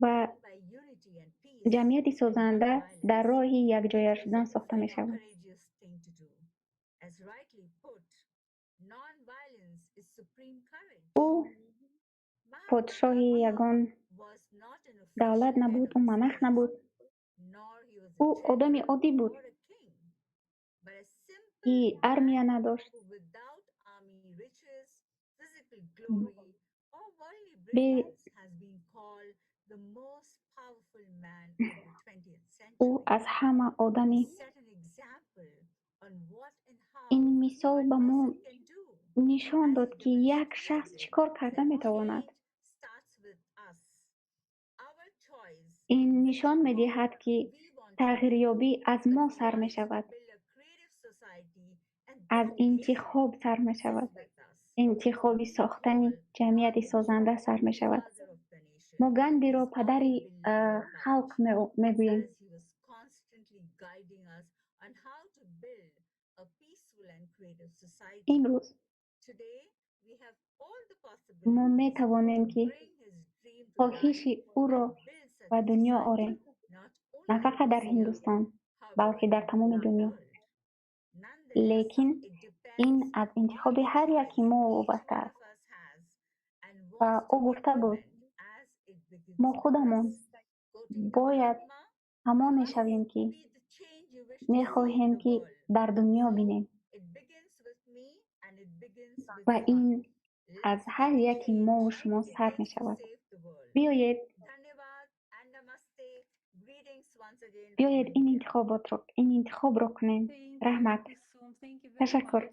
Ва ҷамъияти созанда дар роҳи якҷоя шудан сохта мешавад. Ӯ подшоҳи ягон давлат набуд, ӯ монарх набуд. Ӯ одами оддӣ буд, ки армия надошт. Ӯ аз ҳама одами ин мисол ба мо нишон дод, ки як шахс чӣ кор карда метавонад. Ин нишон медиҳад, ки тағйирёбӣ аз мо сар мешавад, аз интихоб сар мешавад, интихоби сохтани ҷамъияти созанда сар мешавад. Мо Гандиро падари халқ мегӯем. Имрӯз мо метавонем, ки хоҳиши ӯро ба дунё орем, на фақат дар Ҳиндустон, балки дар тамоми дунё. Лекин ин аз интихоби ҳар яки мо вобаста аст. Ва ӯ гуфта буд, мо худамон бояд ҳамон мешавем, ки мехоҳем, ки дар дунё бинем. Ва ин аз ҳар яки мову шумо сар мешавад. Биёед, биёед ин интихоботро, ин интихобро кунем. Раҳмат, ташаккур.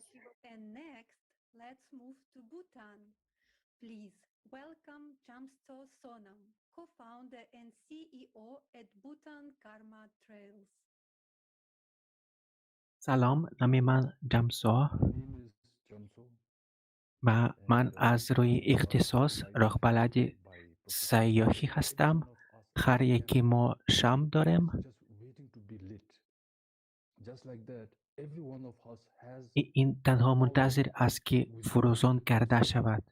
Let's move to Bhutan. Please welcome Jamtso Sonam, co-founder and CEO at Bhutan Karma Trails. سلام، نام من جمسو و من از روی اختصاص راهبلد سیاحی هستم. هر یکی ما شمع داریم. این تنها منتظر است که فروزان کرده شود.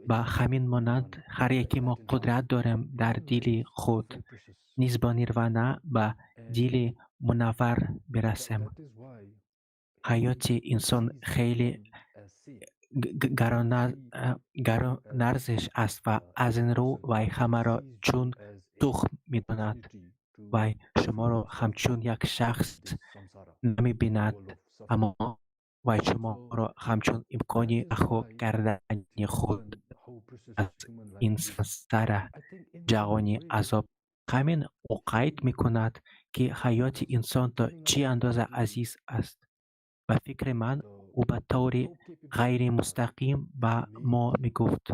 به همین مانند هر یکی ما قدرت داریم در دل خود نیز با نیروانا به دل منور برسیم. حیات انسان خیلی گرانارزش است و از این رو وی همه را چون تخم می‌داند. وی شما را همچون یک شخص نمی‌بیند، اما وی شما را همچون امکانی رها کردن خود از این سمساره جهانی عذاب. همین او قید می‌کند که حیات انسان تا چه اندازه عزیز است. به فکر من او به طور غیر مستقیم به ما می‌گفت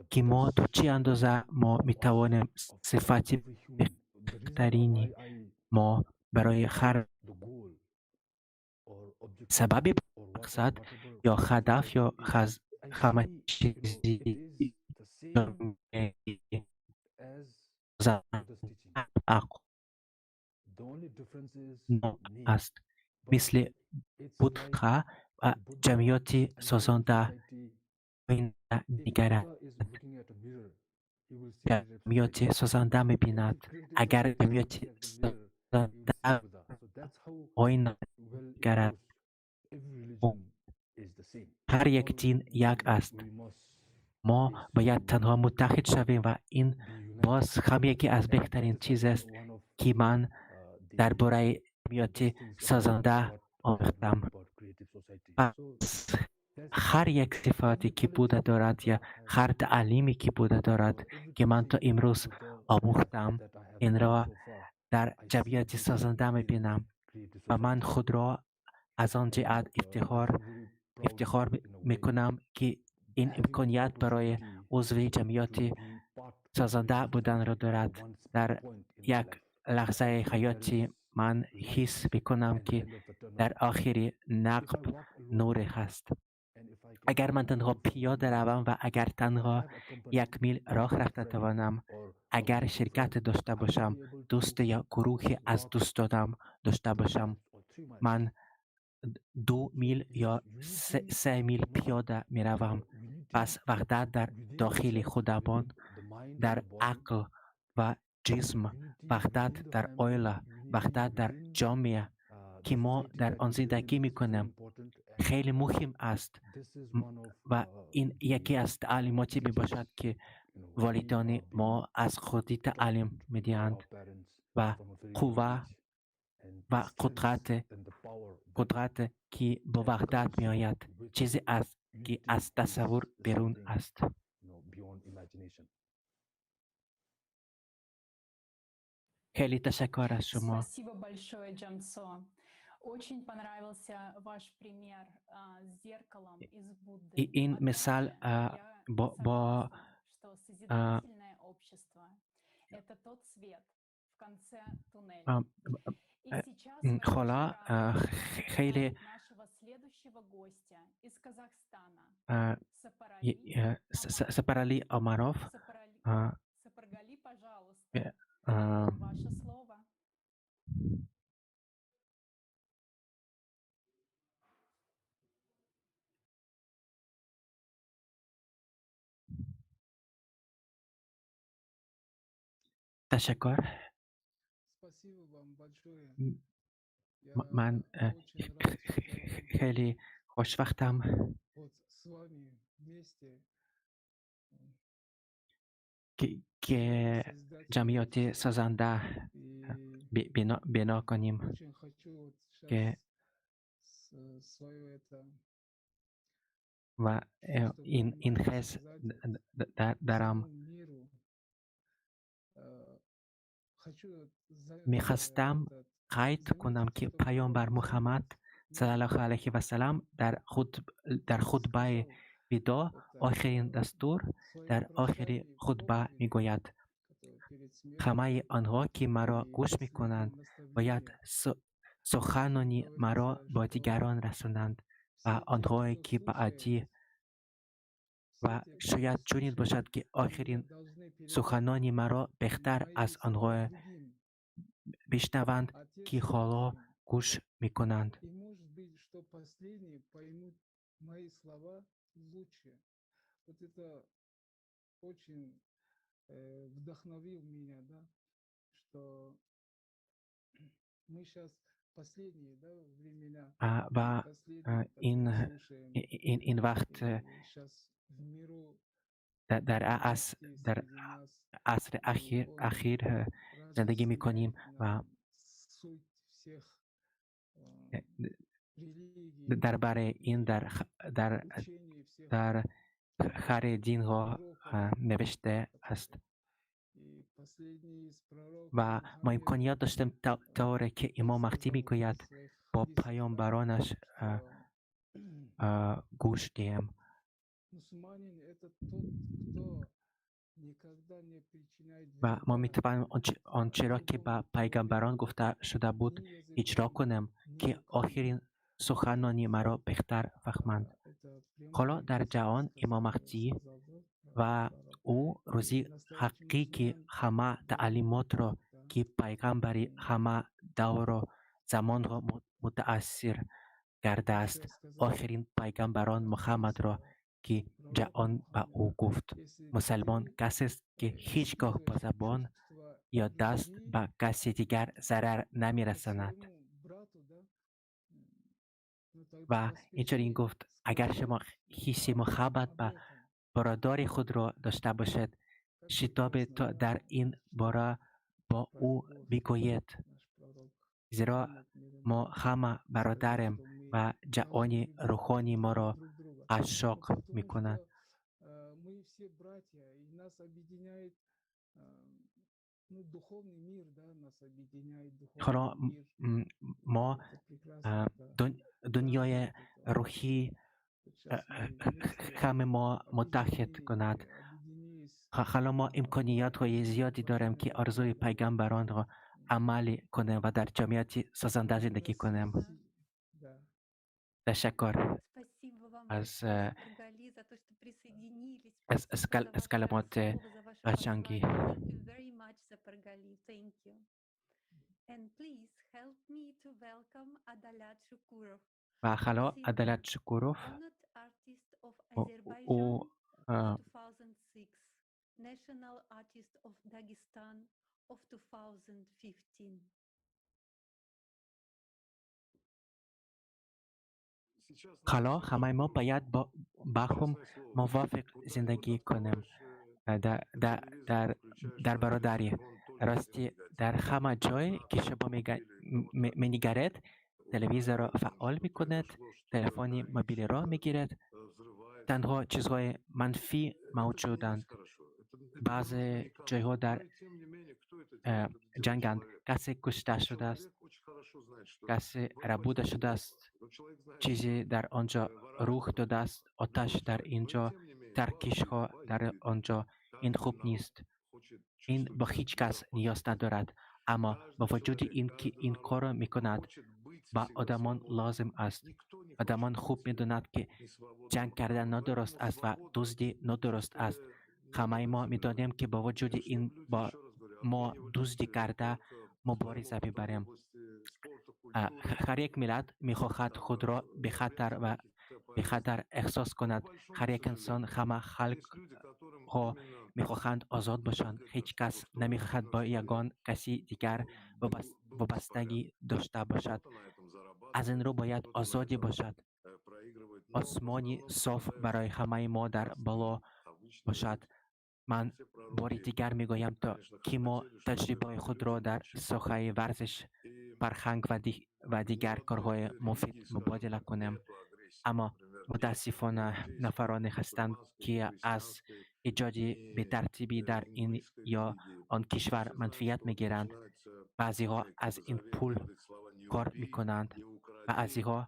که ما تا چه اندازه ما می‌توانیم صفت بهترین ما برای هر سبب، مقصد یا هدف یا همه چیزی است. مثل بودخا و جمعیت سازنده نگرد، جمعیت سازنده می‌بیند. اگر جمعیت سازنده آینه نگرد، هر یک دین یک است. ما باید تنها متحد شویم و این باز هم یکی از بهترین چیز است که من درباره جمعیت سازنده آموختم. پس هر یک صفاتی که بوده دارد یا هر تعلیمی که بوده دارد که من تا امروز آموختم، این را در جمعیت سازنده می‌بینم و من خود را از آن جهت افتخار می‌کنم که این امکانیت برای عضو جمعیت سازنده بودن را دارد. در یک لحظه حیاتی من حس می‌کنم که در آخر نقب نور هست. اگر من تنها پیاده روم و اگر تنها 1 میل راه رفته توانم، اگر شرکت داشته باشم، دوست یا گروهی از دوستانم داشته باشم، من 2 میل یا 3 میل پیاده می‌روم. پس وحدت در داخل خودمان، در عقل و جسم، وحدت در عائله، وحدت در جامعه که ما در آن زندگی می‌کنیم خیلی مهم است و این یکی از تعلیماتی می‌باشد که والدین ما از خودی تعلیم می‌دهند و قوه و قدرت که با وحدت می‌آید چیزی است که از تصور بیرون است. خیلی تشکر از شما. Спасибо большое, Джамсо. Очень понравился ваш пример с зеркалом из Будды. این مثال با что созидательное общество — это тот свет в конце туннеля. И сейчас мы حالا خیلی нашего следующего гостя из Казахстана, Сапарали Омаров. Сапаргали, пожалуйста, ваше слово. تشکر. من خیلی خوشبختم که جمعیت سازنده بنا کنیم که و این حس دارم Мехостам қайд кунам, ки Паёмбар Муҳаммад саллаллоҳу алайҳи васаллам дар хутбаи видоъ, охирин дастур, дар охири хутба мегӯяд: «Ҳамаи онҳо, ки маро гӯш мекунанд, бояд суханони маро ба дигарон расонанд ва онҳое, ки баъдӣ ва шояд чунин бошад, ки охирин суханони маро беҳтар аз онҳое бишнаванд, ки ҳоло гӯш мекунанд». И может быть, что последние поймут мои слова лучше. Вот это очень вдохновил меня, да, что мы сейчас последние, да, времена, ва ин вақт сейчас в миру дар асри ахир зиндагӣ мекунем ва суть всех дар бораи ин дар ҳар динҳо навишта аст. Ва мо имконият доштем, тавре ки Имом Маҳдӣ мегӯяд, бо паёмбаронаш гӯш диҳем. Мусульманин — это тот, кто никогда не причиняет Ва мо метавонем он чиро, ки ба пайғамбарон гуфта шуда буд, иҷро кунем, ки охирин суханони маро беҳтар фаҳманд. Ҳоло дар ҷаҳон Имом Маҳдӣ ва ӯ рӯзи ҳақиқии ҳама таълимотро, ки пайғамбари ҳама давру замонро мутаассир кардааст, охирин пайғамбарон Муҳаммадро, ки ҷаҳон ба ӯ гуфт: «Мусалмон касест, ки ҳеҷ гоҳ бо забон ё даст ба каси дигар зарар намерасонад». Ва инчунин гуфт: «Агар шумо ҳисси муҳаббат ба бародари худро дошта бошед, шитобед то дар ин бора бо ӯ бигӯед, зеро мо ҳама бародарем ва ҷаҳони рӯҳонӣ моро қашшоқ мекунад». Мы все братья, и нас объединяет, ну, духовный мир, да, нас объединяет Ҳоло духовный мир. Мо дунёи рӯҳӣ ҳама мо муттаҳид кунад. Ҳоло мо имкониятҳои зиёде дорем, ки орзуи пайғамбаронро амалӣ кунем ва дар ҷамъияти созанда зиндагӣ кунем. Ташаккур аз калимоти қашангӣ. And please help me to welcome Adalat Shukurov. Ва ҳало Адалат Шукуров, Honored artist of ӯ Azerbaijan of 2006, National Artist of Dagestan of 2015. Ҳало ҳамаи мо бояд ба ҳам мувофиқ зиндагӣ кунем дар бародарӣ. Рости, дар ҳама ҷое, ки шумо менигаред, телевизорро фаъол мекунед, телефони мобилиро мегиред, танҳо чизҳои манфӣ мавҷуданд. Баъзе ҷойҳо дар ҷанганд, касе кушта шудааст, касе рабуда шудааст, чизе дар он ҷо рух додааст, оташ дар ин ҷо, таркишҳо дар он ҷо. Ин хуб нест. Ин ба ҳеҷ кас ниёз надорад, аммо бо вуҷуди ин ки ин корро мекунад, ба одамон лозим аст. Одамон хуб медонанд, ки ҷанг кардан нодуруст аст ва дуздӣ нодуруст аст. Ҳамаи мо медонем, ки бо вуҷуди ин бо мо дуздӣ карда мубориза мебарем. Ҳар як миллат мехоҳад худро бехатар ва бехатар эҳсос кунад. Ҳар як инсон, ҳама халқҳо мехоҳанд озод бошанд. Ҳеҷ кас намехоҳад бо ягон каси дигар вобастагӣ дошта бошад. Аз ин рӯ бояд озодӣ бошад, осмони соф барои ҳамаи мо дар боло бошад. Ман бори дигар мегӯям, то ки мо таҷрибаи худро дар соҳаи варзиш, фарҳанг ва дигар корҳои муфид мубодила кунем. Аммо мутаассифона нафароне ҳастанд, ки аз эҷоди бетартибӣ дар ин ё آن کشور منفعت میگیرند. بعضیها از این پول کار میکنند، بعضیها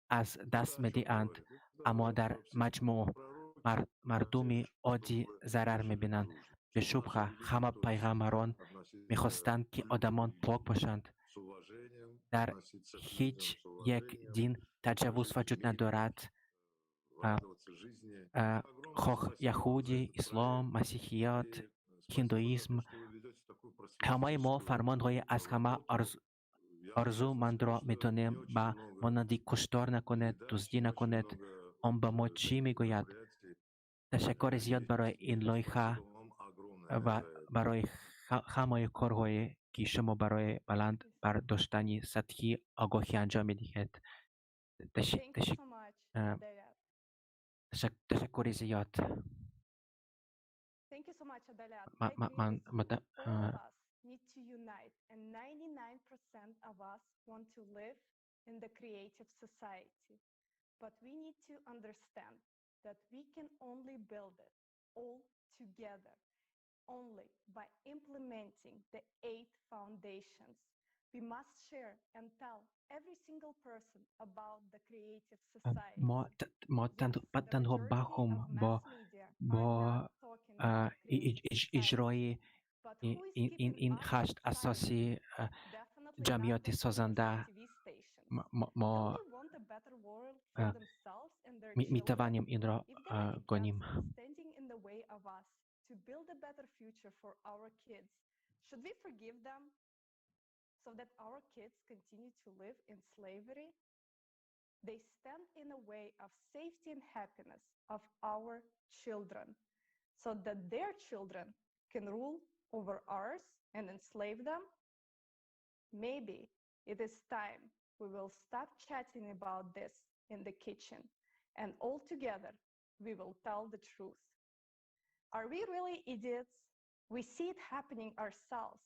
از دست میدهند، اما در مجموع مردم عادی ضرر میبینند. بی‌شبهه همه پیغمبران میخواستند که آدمان پاک باشند. در هیچ یک دین تجاوز وجود ندارد، خواه یهودی، اسلام، مسیحیت، هندویسم. همه ما فرمانهای از همه ارزشمند را میتونیم، به مانند کشتار نکنید، دزدی نکنید. آن به ما چی میگوید؟ تشکر زیاد برای این لایحه و برای همه کارهایی که شما برای بلند برداشتن سطح آگاهی انجام میدهید. تشکر زیاد. من Need to unite, and 99% of us want to live in the creative society. But we need to understand that we can only build it all together, only by implementing the eight foundations. We must share and tell every single person about the creative society. ما تنها بخوم با اجرای این هشت اساسی جمعیت سازنده ما می توانیم این را کنیم. To build a better future for our kids. Should we forgive them so that our kids continue to live in slavery? They stand in the way of safety and happiness of our children so that their children can rule over ours and enslave them? Maybe it is time we will stop chatting about this in the kitchen and all together we will tell the truth. Are we really idiots? We see it happening ourselves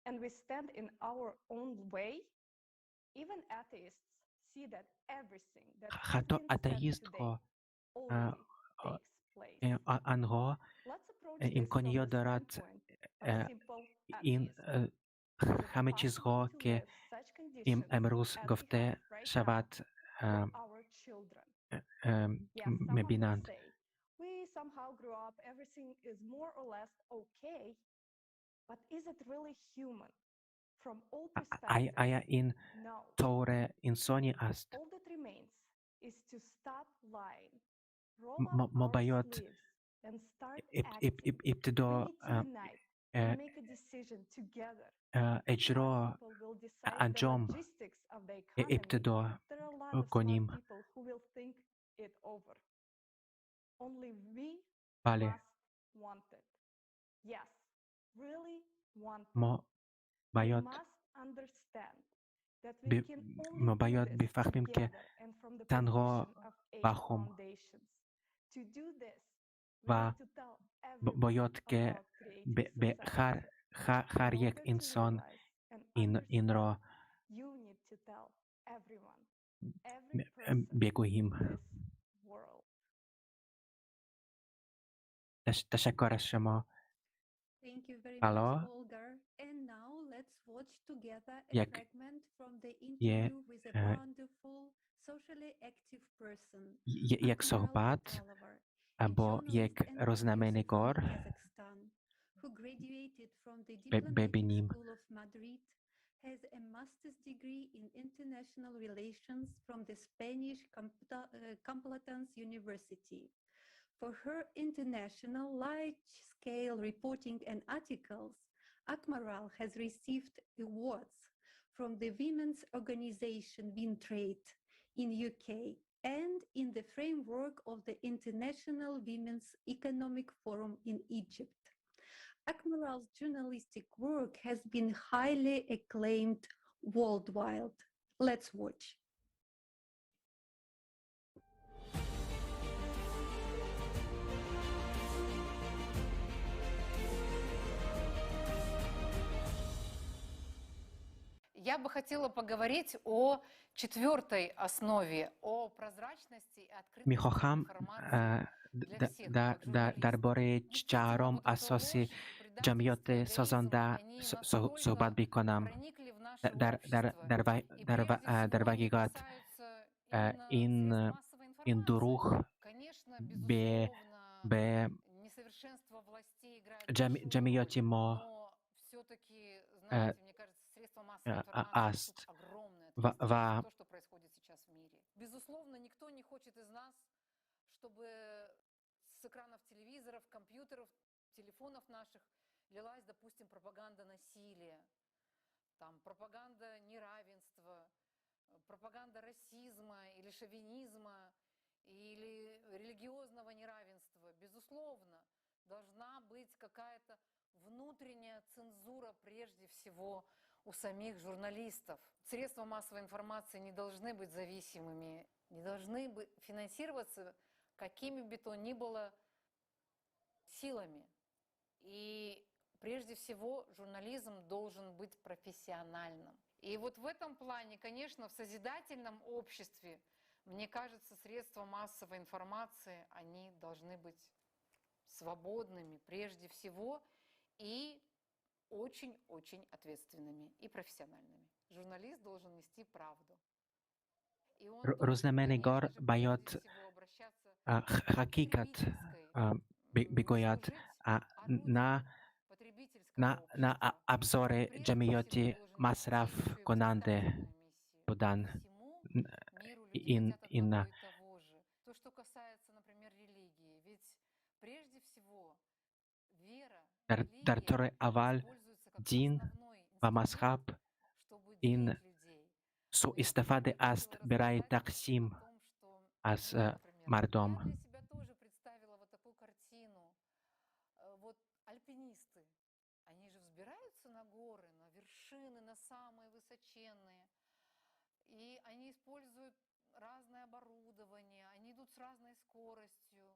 and we stand in our own way. Even atheists see that everything that حتی اتئیست ها، آنها امکانیات دارد این همه چیزها که امروز گفته شود میبینند. We somehow grew up, everything is more or less okay, but is it really human? From all perspectives, آیا این no. طور انسانی است؟ All that remains is to stop lying, roll up ما our باید sleeves and start acting. ابتدا We need to unite and make a decision together. اجرا People will decide the انجام logistics of the economy. ابتدا There are a lot of smart کنیم. people who will think it over. Only we بله. must want it. Yes, really want it. ما We باید must understand that we can only ما do باید this بفهمیم که together and from the تنها position of eight بخوم foundations. To do this, we و need to tell everyone باید که about creative به society. هر In یک order to انسان realize and این را you need to tell everyone, every person بگوییم. in this world. تشکر از شما. Thank you very much, حالا Olga. And now let's watch together a یک fragment from the یه interview with a wonderful, socially active person, یک Akmaral صحبت Battalova, a با journalist یک and producer from روزنامه‌نگار Kazakhstan, who graduated from the Diplomatic ببینیم. School of Madrid, has a master's degree in international relations from the Spanish Complutense University. For her international large-scale reporting and articles, Akmaral has received awards from the women's organization Wintrade in UK and in the framework of the International Women's Economic Forum in Egypt. Akmaral's journalistic work has been highly acclaimed worldwide. Let's watch. Я бы хотела поговорить о четвертой основе, о прозрачности и открытости میخواهم информации для всех, как درباره журналист. چهارم اساسی ҷамъияти созанда суҳбат бикунам. Дар ҳақиқат ин дурӯғ бе ҷамъияти мо аст ва Безусловно, никто не хочет из нас, чтобы с экранов телевизоров, компьютеров, телефонов наших лилась, допустим, пропаганда насилия, там, пропаганда неравенства, пропаганда расизма или шовинизма, или религиозного неравенства. Безусловно, должна быть какая-то внутренняя цензура прежде всего у самих журналистов. Средства массовой информации не должны быть зависимыми, не должны быть финансироваться какими бы то ни было силами. И прежде всего журнализм должен быть профессиональным. И вот в этом плане, конечно, в созидательном обществе, мне кажется, средства массовой информации, они должны быть свободными прежде всего и очень-очень ответственными и профессиональными. Журналист должен нести правду. Рӯзноманигор бояд ҳақиқат бигӯяд, на абзори ҷамъияти масрафкунанда будан. Ин То, что касается, например, религии, ведь прежде всего вера, дар тури аввал дин ва мазҳаб ин суистифода аст барои тақсим аз мардум. Я для себя тоже представила вот такую картину. Вот альпинисты, они же взбираются на горы, на вершины, на самые высоченные. И они используют разное оборудование, они идут с разной скоростью.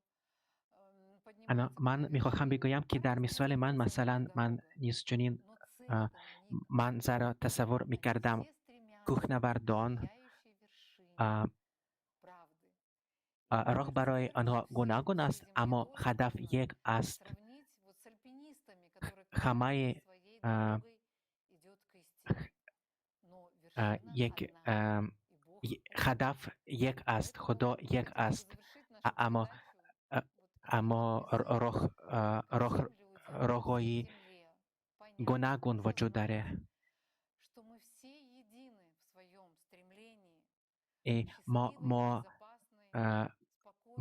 Ана ман мехоҳам бигӯям, ки дар мисоли ман, масалан, ман низ чунин манзарро тасаввур мекардам: кӯҳнавардон, роҳ барои онҳо гуногун аст, аммо ҳадаф як аст. Ҳамаи як ҳадаф як аст, Худо як аст, аммо роҳҳои гуногун вуҷуд дорад. Что мы все едины в своем стремлении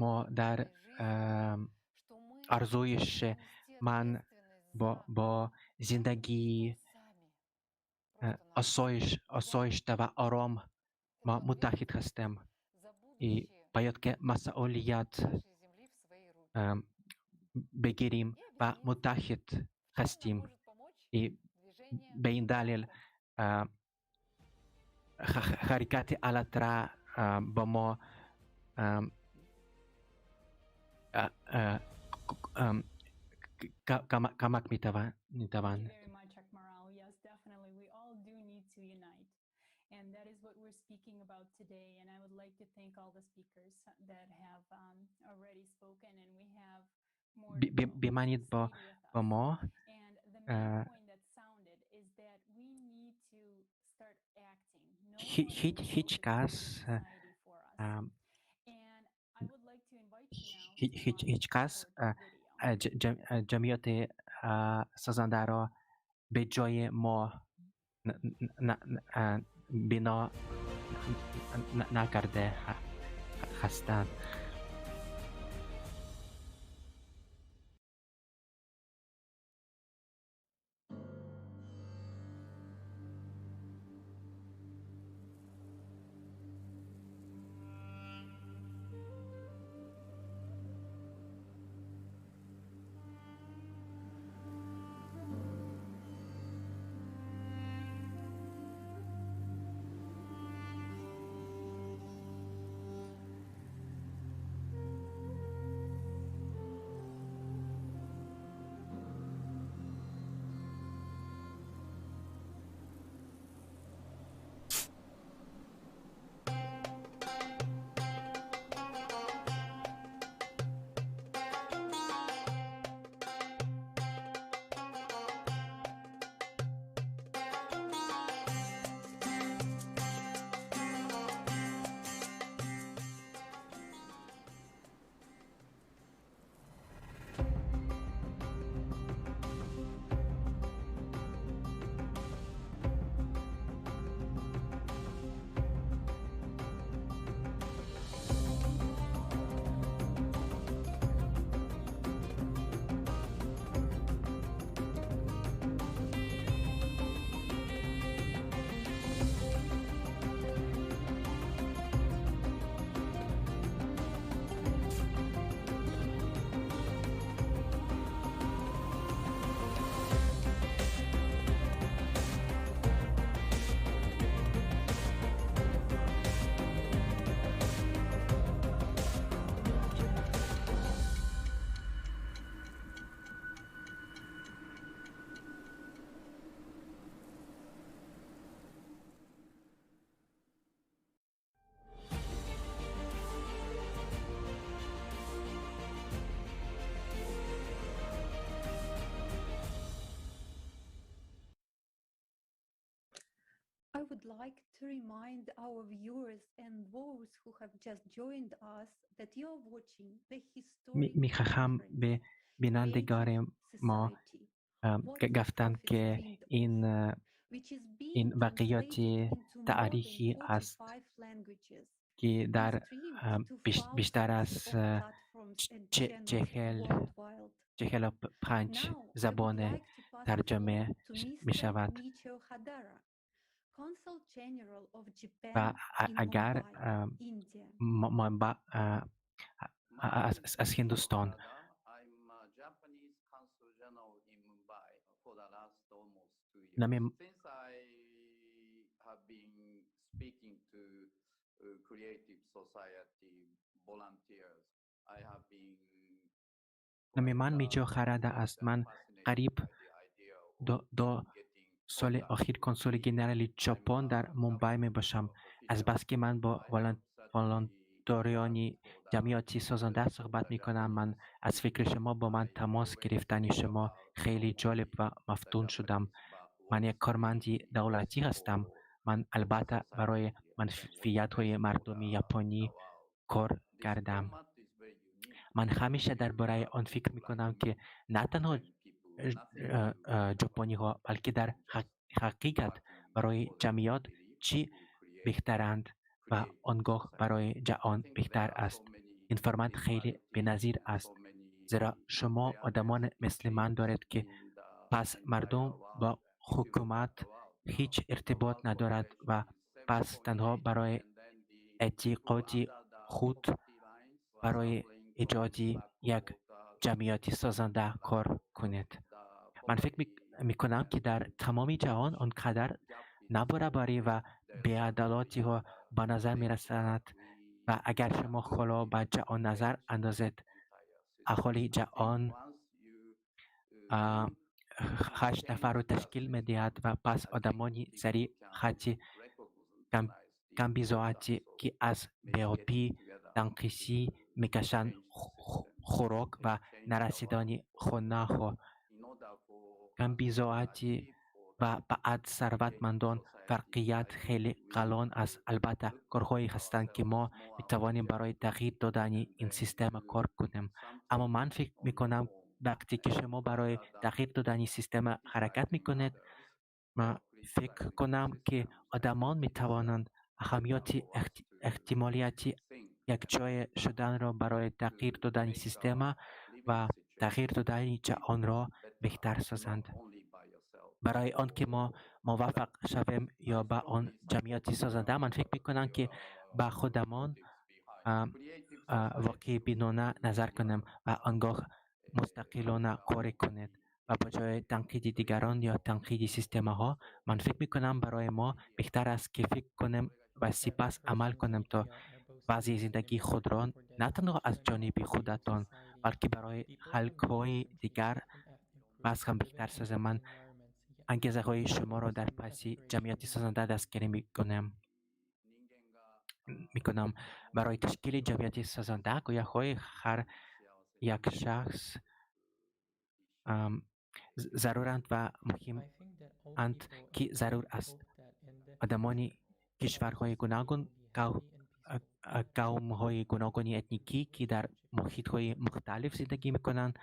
Мо дар арзуиш ман бо зиндагии осоишта ва ором мо муттаҳид ҳастем и бояд ки масъулият бигирем ва муттаҳид ҳастем. И ба ин далел ҳаракати АЛЛАТРА ба мо кӯмак метавонад. Thank you very much, Akmaral. Yes, definitely. We all do need to unite. And that is what we're speaking about today. And I would like to thank all the speakers that have already spoken. And we have more to go. Бимонед бо мо. And the main point that sounded is that we need to start acting. No one will ҳеҷ build a кас society for us. And I would like to invite you now to watch ҳеҷ кас a short video. ҷамъияти созандаро бе ҷои мо бино накарда ҳастанд. I would like to remind our viewers and those who have just joined us that you are watching the historic میخواهم به بینندگان ما گفتن که این واقعیت تاریخی است که در بیشتر از 45 زبان ترجمه می شود و اگر منبع از هندوستان. نام من میچو هارادا است. من قریب 2 سال اخیر کنسول گنرال ژاپن در مومبای می باشم. از بس که من با ولانتوریانی جمعیتی سازنده صحبت می کنم، من از فکر شما با من تماس گرفتن شما خیلی جالب و مفتون شدم. من یک کارمندی دولتی هستم. من البته برای منفیت های مردم ژاپنی کار کردم. من همیشه درباره آن فکر می کنم که نه تنها ژاپنی ها بلکه در حقیقت برای جمعیت چی بهترند و آنگاه برای جهان بهتر است. این فرمت خیلی بی‌نظیر است، زیرا شما آدمان مثل من دارید که پس مردم با حکومت هیچ ارتباط ندارد و پس تنها برای اعتقاد خود برای ایجاد یک جمعیت سازنده کار کنید. من فکر میکنم که در تمام جهان آنقدر نابرابری و بی‌عدالتی ها به نظر می‌رسند و اگر شما حالا به جهان نظر اندازید، اهالی جهان 8 نفر را تشکیل می‌دهد و پس آدمانی زیر خط کم‌بضاعتی که از بی‌آبی تنقیصی می‌کشند، خوراک و نرسیدن خانه‌ها، کم‌بضاعتی و بعد ثروتمندان، فرقیت خیلی کلان است. البته کارهایی هستند که ما می‌توانیم برای تغییر دادن این سیستم کار کنیم، اما من فکر می‌کنم وقتی که شما برای تغییر دادن سیستم حرکت می‌کنید، من فکر کنم که آدمان می‌توانند اهمیت احتمالیت یک جای شدن را برای تغییر دادن سیستم و تغییر دادن جهان را بهتر سازند. برای آنکه ما موفق شویم یا به آن جمعیت سازنده، من فکر می‌کنم که به خودمان واقع بینانه نظر کنیم و آنگاه مستقلانه کار کنید و با جای تنقید دیگران یا تنقید سیستم ها، من فکر می‌کنم برای ما بهتر است که فکر کنیم و سپس عمل کنیم تا بعضی زندگی خود را نه تنها از جانب خودتان بلکه برای خلق‌های دیگر باز هم بهتر سازیم. من انگیزه های شما را در پس جمعیت سازنده دستگیری میکنم. برای تشکیل جمعیت سازنده گویاهای هر یک شخص ضرورند و مهم اند که ضرور است. آدمان کشورهای گوناگون، قوم‌های گوناگون اتنیکی که در محیط‌های مختلف زندگی می‌کنند،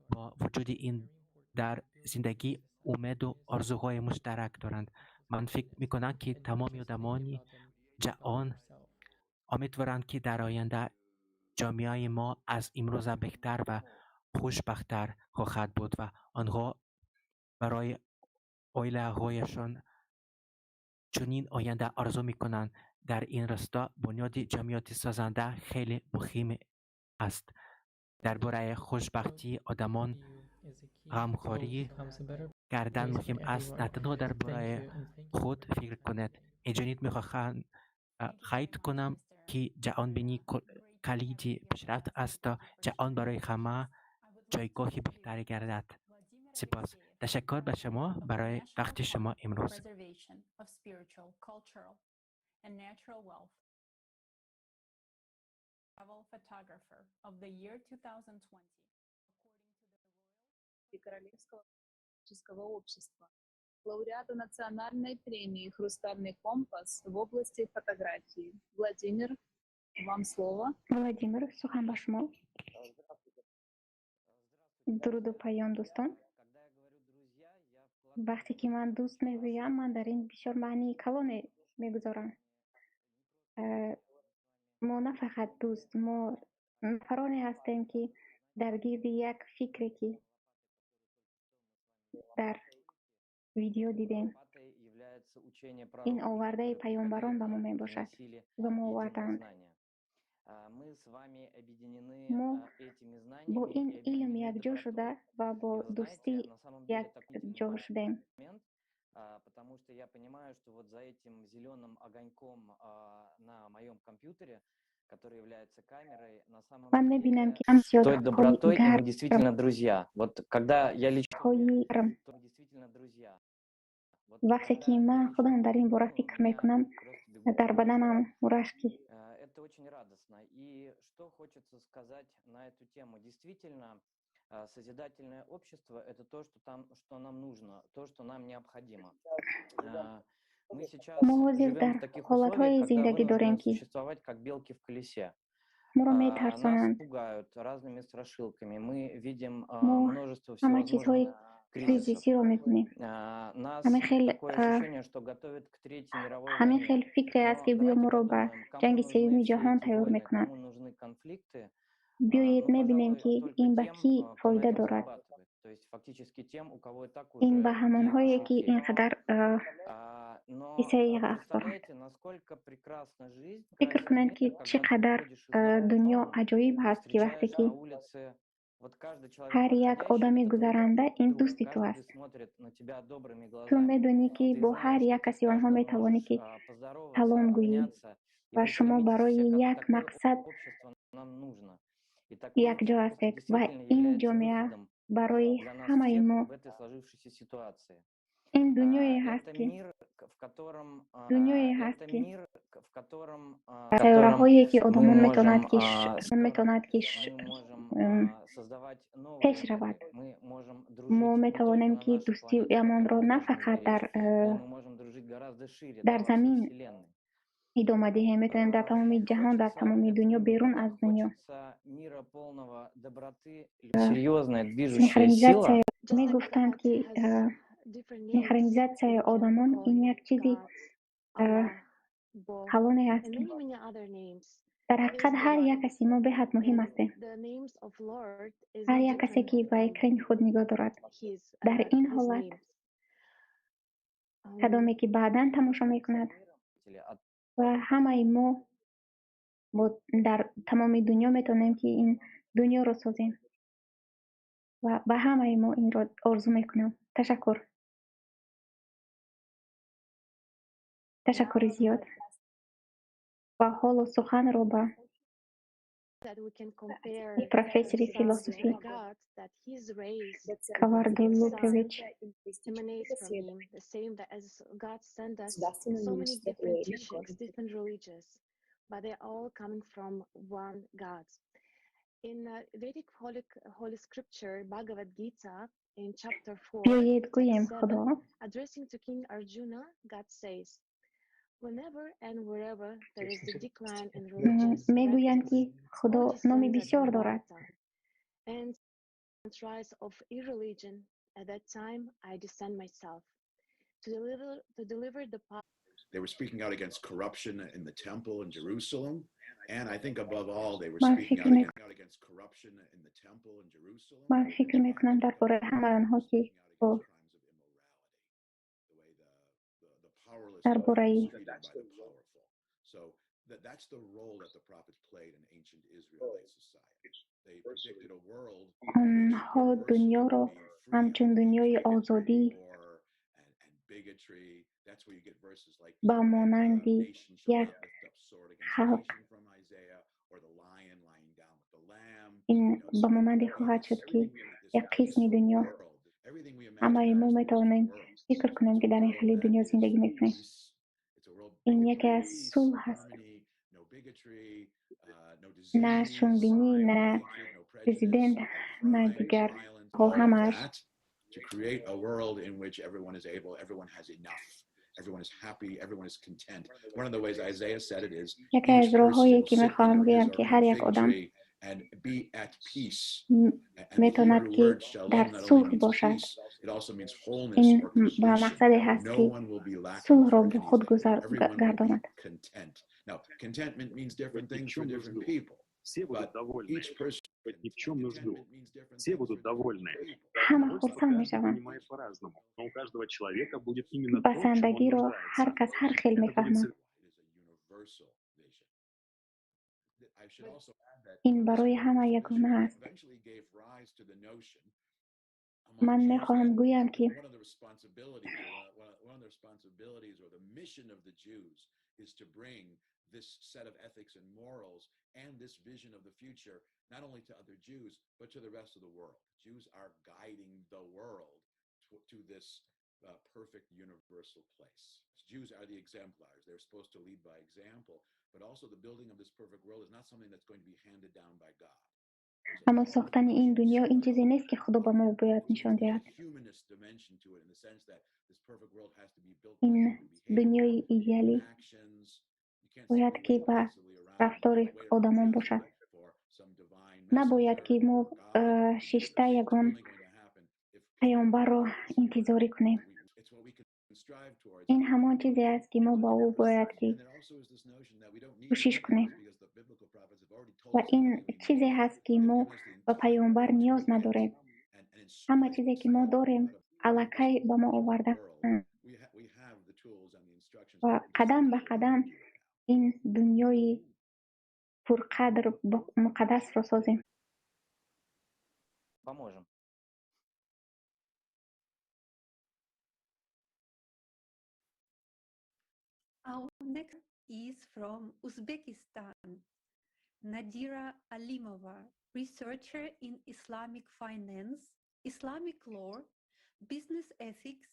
با وجود این در زندگی امید و آرزوهای مشترک دارند. من فکر می‌کنم که تمام آدمان جهان امیدوارند که در آینده جامعه ما از امروز بهتر و خوشبخت‌تر خواهد بود و آنها برای عائله‌هایشان چنین آینده آرزو می‌کنند. در این راستا بنیاد جمعیت سازنده خیلی مهم است. درباره خوشبختی آدمان غمخواری کردن مهم است، نه تنها درباره خود فکر کنید. اینجانید می‌خواهم قید کنم که جهانبینی کلید پیشرفت است تا جهان برای همه جایگاه بهتری گردد. سپاس. تشکر به شما برای وقت شما امروز. And natural wealth. Travel photographer of the year 2020, according to the Royal Королевского общества. Лауреата национальной премии «Хрустальный компас» в области фотографии. Владимир, вам слово. Владимир, сухан ба шумо. Дуруду паём, дӯстон. Вақте ки ман дӯст мегӯям, ман дар ин бисёр маънии калоне мегузорам. Мо на фақат дӯст, мо нафароне ҳастем, ки дар гирди як фикре, ки дар видео дидем, ин овардаи паёмбарон ба мо мебошад, ба мо овардаанд. Мо бо ин илм якҷо шуда ва бо дӯстӣ якҷо шудем. Потому что я понимаю, что вот за этим зеленым огоньком на моем компьютере, который является камерой, на самом Ман мебинам, деле ки ҳам той добротой, и мы гарм действительно друзья. Вот когда я лично ҳои гарм. то мы действительно друзья. Вот Вақте ки ман худам дар ин бора фикр мекунам, дар баданам мурашки. Это очень радостно. И что хочется сказать на эту тему? Действительно, созидательное общество — это то, что там, что нам нужно, то, что нам необходимо. Мы сейчас Мо ҳозир живем дар в таких ҳолатҳои условиях, когда зиндагӣ дорем, вынуждены ки существовать как белки в колесе. моро Нас метарсонанд. пугают разными страшилками. Мы видим Мо множество ҳама чизҳои всевозможных кризисов. кризисиро мебинем. Нас Ҳамин хел, такое ощущение, что готовят к Третьей мировой ҳамин войне. хел фикре аст, Но ки гӯё давайте моро ба подумаем, кому ҷанги нужны сеюми все ҷаҳон эти тайёр войны, мекунанд. кому нужны конфликты? Биёед Ну, мебинем, пожалуй, ки только ин ба тем, кӣ кто на фоида этом дорад. зарабатывает. То есть фактически тем, у кого и так Ин уже ба ҳамонҳое, ки кошельки. ин қадар Но ҳиссаи ғафт доранд. представляете, насколько прекрасна жизнь, Фикр красен кунед, мир, ки чӣ когда ты қадар выходишь из дома дунё и аҷоиб ҳаст, ки вақте встречаешь ки на улице вот каждый человек ҳар як проходящий, одами это твой гузаранда ин друг, дӯсти ту каждый аст. смотрит на тебя добрыми Ту глазами. медонӣ, ки Ты бо ҳар знаешь, что як ты с каси онҳо каждым метавонӣ, можешь ки поздороваться, салом гӯӣ обняться, и ва вы шумо стремитесь барои к як такое мақсад общество нам нужно. И такое якҷо общество ҳастед ва действительно ин является ҷомеа выходом барои для нас ҳамаи всех мо в этой сложившейся ситуации. Ин дунёе ҳаст, Это ки мир, в котором дунёе ҳаст, это ки мир, в котором сайёраҳое, ки мы одамон метавонанд, можем ки метавонанд, ки мы можем создавать новые пеш миры, равад. мы можем Мо дружить не только метавонем, на ки нашей планете, дӯстиамонро которую мы на должны фақат беречь, дар но мы можем дружить гораздо шире, дар да, во всей замин Вселенной. идома диҳем, метавонем дар тамоми ҷаҳон, дар Хочется тамоми дунё, этого берун мира, аз дунё. хочется мира полного доброты, серьезная движущая сила. Синхронизатсия мегуфтанд, ки синхронизатсияи одамон ин як чизи калоне аст, ки дар ҳақиқат ҳар як каси мо беҳад муҳим ҳастем. Ҳар як касе, ки ба экрани худ нигоҳ дорад. Дар ин ҳолат кадоме, ки баъдан тамошо мекунад, ва ҳамаи мо дар тамоми дунё метавонем, ки ин дунёро созем. Ва ба ҳамаи мо инро орзу мекунам. Ташаккур. Ташаккури зиёд. Ва ҳоло суханро ба профессори философӣ Кавардулукович emanates from him, the same that as God sent us so many different teachings, different religions, but they're all coming from one God. In Vedic holy scripture, Bhagavad Gita, in chapter 4, Биёед text гӯем 7, Худо addressing to King Arjuna, God says, whenever and wherever there is a decline in religious Мегӯянд, ки practice, Худо all номи descends at бисёр дорад. Nirvana and rise of irreligion. At that time, I descend myself to deliver the power. They were speaking out against corruption in the temple in Jerusalem. And I think above all, they were Ман speaking фикр out against corruption in the temple in Jerusalem. Ман фикр мекунам дар бораи ҳамаи онҳо, ки бо Powerless дар were бораи mistreated by the powerful. So that's the role that the prophets played in ancient Israelite society. They predicted a world онҳо дунёро ҳамчун дунёи озодӣ or and bigotry. That's where you get verses like ба монанди nation shall як not lift up sword against халқ nation from Isaiah, or the lion lying down with the lamb. Ин ба монанди хоҳад шуд, ки як қисми дунё Everything we imagine ҳамаи мо метавонем фикр кунем, ки дар ин хели дунё зиндагӣ мекунем. Ин яке аз сулҳ аст. No bigotry, no На disease, шунбинӣ, на hatred, no prejudice, президент, на crime, дигар violence, ҳо all of ҳамааш that. To create a world in which everyone is able, everyone has enough, everyone is happy, everyone is content. One of the ways Isaiah said it is, Яке аз each person роҳҳое will ки sit мехоҳам under гӯям, his ки or ҳар her як fig одам tree and be at peace. And the метавонад Hebrew ки word shalom дар not only сулҳ means бошад. peace, it also means wholeness Ин or ба completion. мақсаде ҳаст, No ки one will be lacking сулҳро for бо худ anything. гузар- Everyone will be гардонад. content. Now, contentment means different Ни в things for чем different нужду. people, Все будут but довольны. each person Ни в чем нужду. contentment means different Все things for будут different довольны. people. Ҳама Довольство хурсанд каждый мешаванд. понимает по-разному, но у каждого человека будет именно то, в чем он Басандагиро ҳар нуждается. кас ҳар хел Это будет мефаҳмад. It is a universal vision. I should also add that Ин this барои ҳама universal vision ягона аст. eventually gave rise to the notion among Ман Jews мехоҳам that гӯям, ки one of the responsibilities or one of the responsibilities or the mission of the Jews is to bring this set of ethics and morals and this vision of the future not only to other Jews but to the rest of the world. Jews are guiding the world to this perfect universal place. Jews are the exemplars. They're supposed to lead by example, but also the building of this perfect world is not something that's going to be handed down by God. There's a Аммо call сохтани ин to дунё ин self чизе нест, ки Худо ба мо бояд нишон there's a диҳад. Humanist dimension to it in the sense that this perfect world has to be built by Ин human behavior, дунёи human идеалӣ actions. You can't бояд simply ки wait ба passively around рафтори and wait around одамон бошад. passively for some divine Набояд messenger ки мо or God to do шишта this. It's ягон only going to happen if people паёмбарро интизорӣ кунем. It's what we can strive towards. Ин ҳамон чизе аст, ки мо ба ӯ бояд ки And there also is this notion that we don't need кӯшиш prophets кунем. Because the biblical prophets have already told Ва us ин everything we need чизе to know. ҳаст, ки They've мо given us the ба entire паёмбар ниёз toolkit надорем. And Ҳама чизе, ки мо instructions дорем, how to build аллакай this ба мо perfect овардаанд world. We have the tools and the instructions. ва We just қадам have ба to learn қадам to do it now. Ин дунёи пурқадр муқаддасро созем. Поможем. Our next is from Uzbekistan, Nadira Alimova, researcher in Islamic finance, Islamic law, business ethics,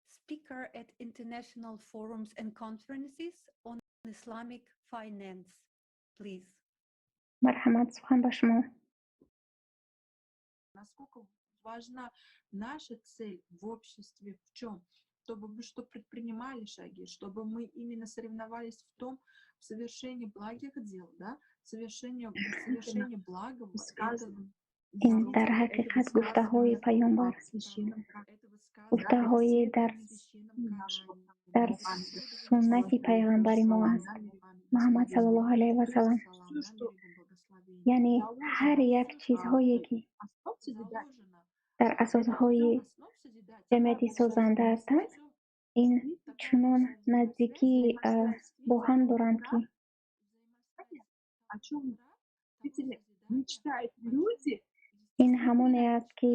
speaker at international forums and conferences on Islamic finance. Please. Марҳамат, сухан ба шумо. Насколько важна наша цель в обществе, в чем? Чтобы мы что предпринимали шаги, чтобы мы именно соревновались в том, в совершении благих дел, да, совершении благого. Это Ин дар ҳақиқат гуфтаҳои паёмбар, гуфтаҳои дар суннати пайғамбари мо аст, Муҳаммад саллаллоҳу алайҳи васаллам. Яъне ҳар як чизҳое, ки дар асосҳои ҷамъияти созанда ҳастанд, ин чунон наздикӣ бо ҳам доранд, ки о чем мечтают люди, ин ҳамоне аст, ки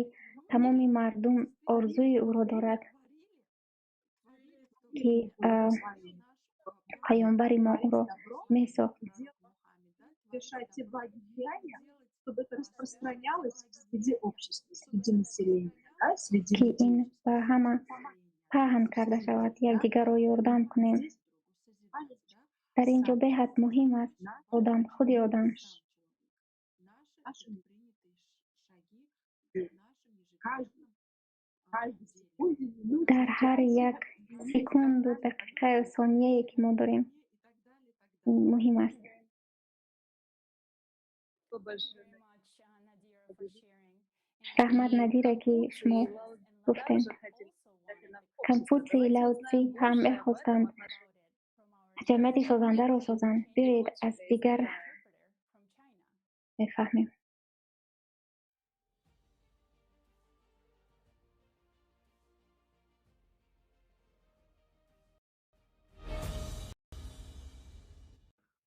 тамоми мардум орзуи ӯро дорад, ки паёмбари мо ӯро месохт. Совершать те благие деяния, чтобы это распространялось среди общества, среди населения, да, среди ки людей. Ин ба ҳама паҳн карда шавад, якдигарро ёрдам кунем. Дар ин ҷо беҳад муҳим аст одам, худи одам. Наши каждой секунде, минуте, Дар ҳар часе, як секунду, дақиқаю сонияе, ки мо дорем, муҳим аст. Раҳмат, Надира, ки шумо гуфтед. Конфутсий, Лао Цзи ҳам мехостанд ҷамъияти созандаро созанд. Биёед, аз дигар мефаҳмем.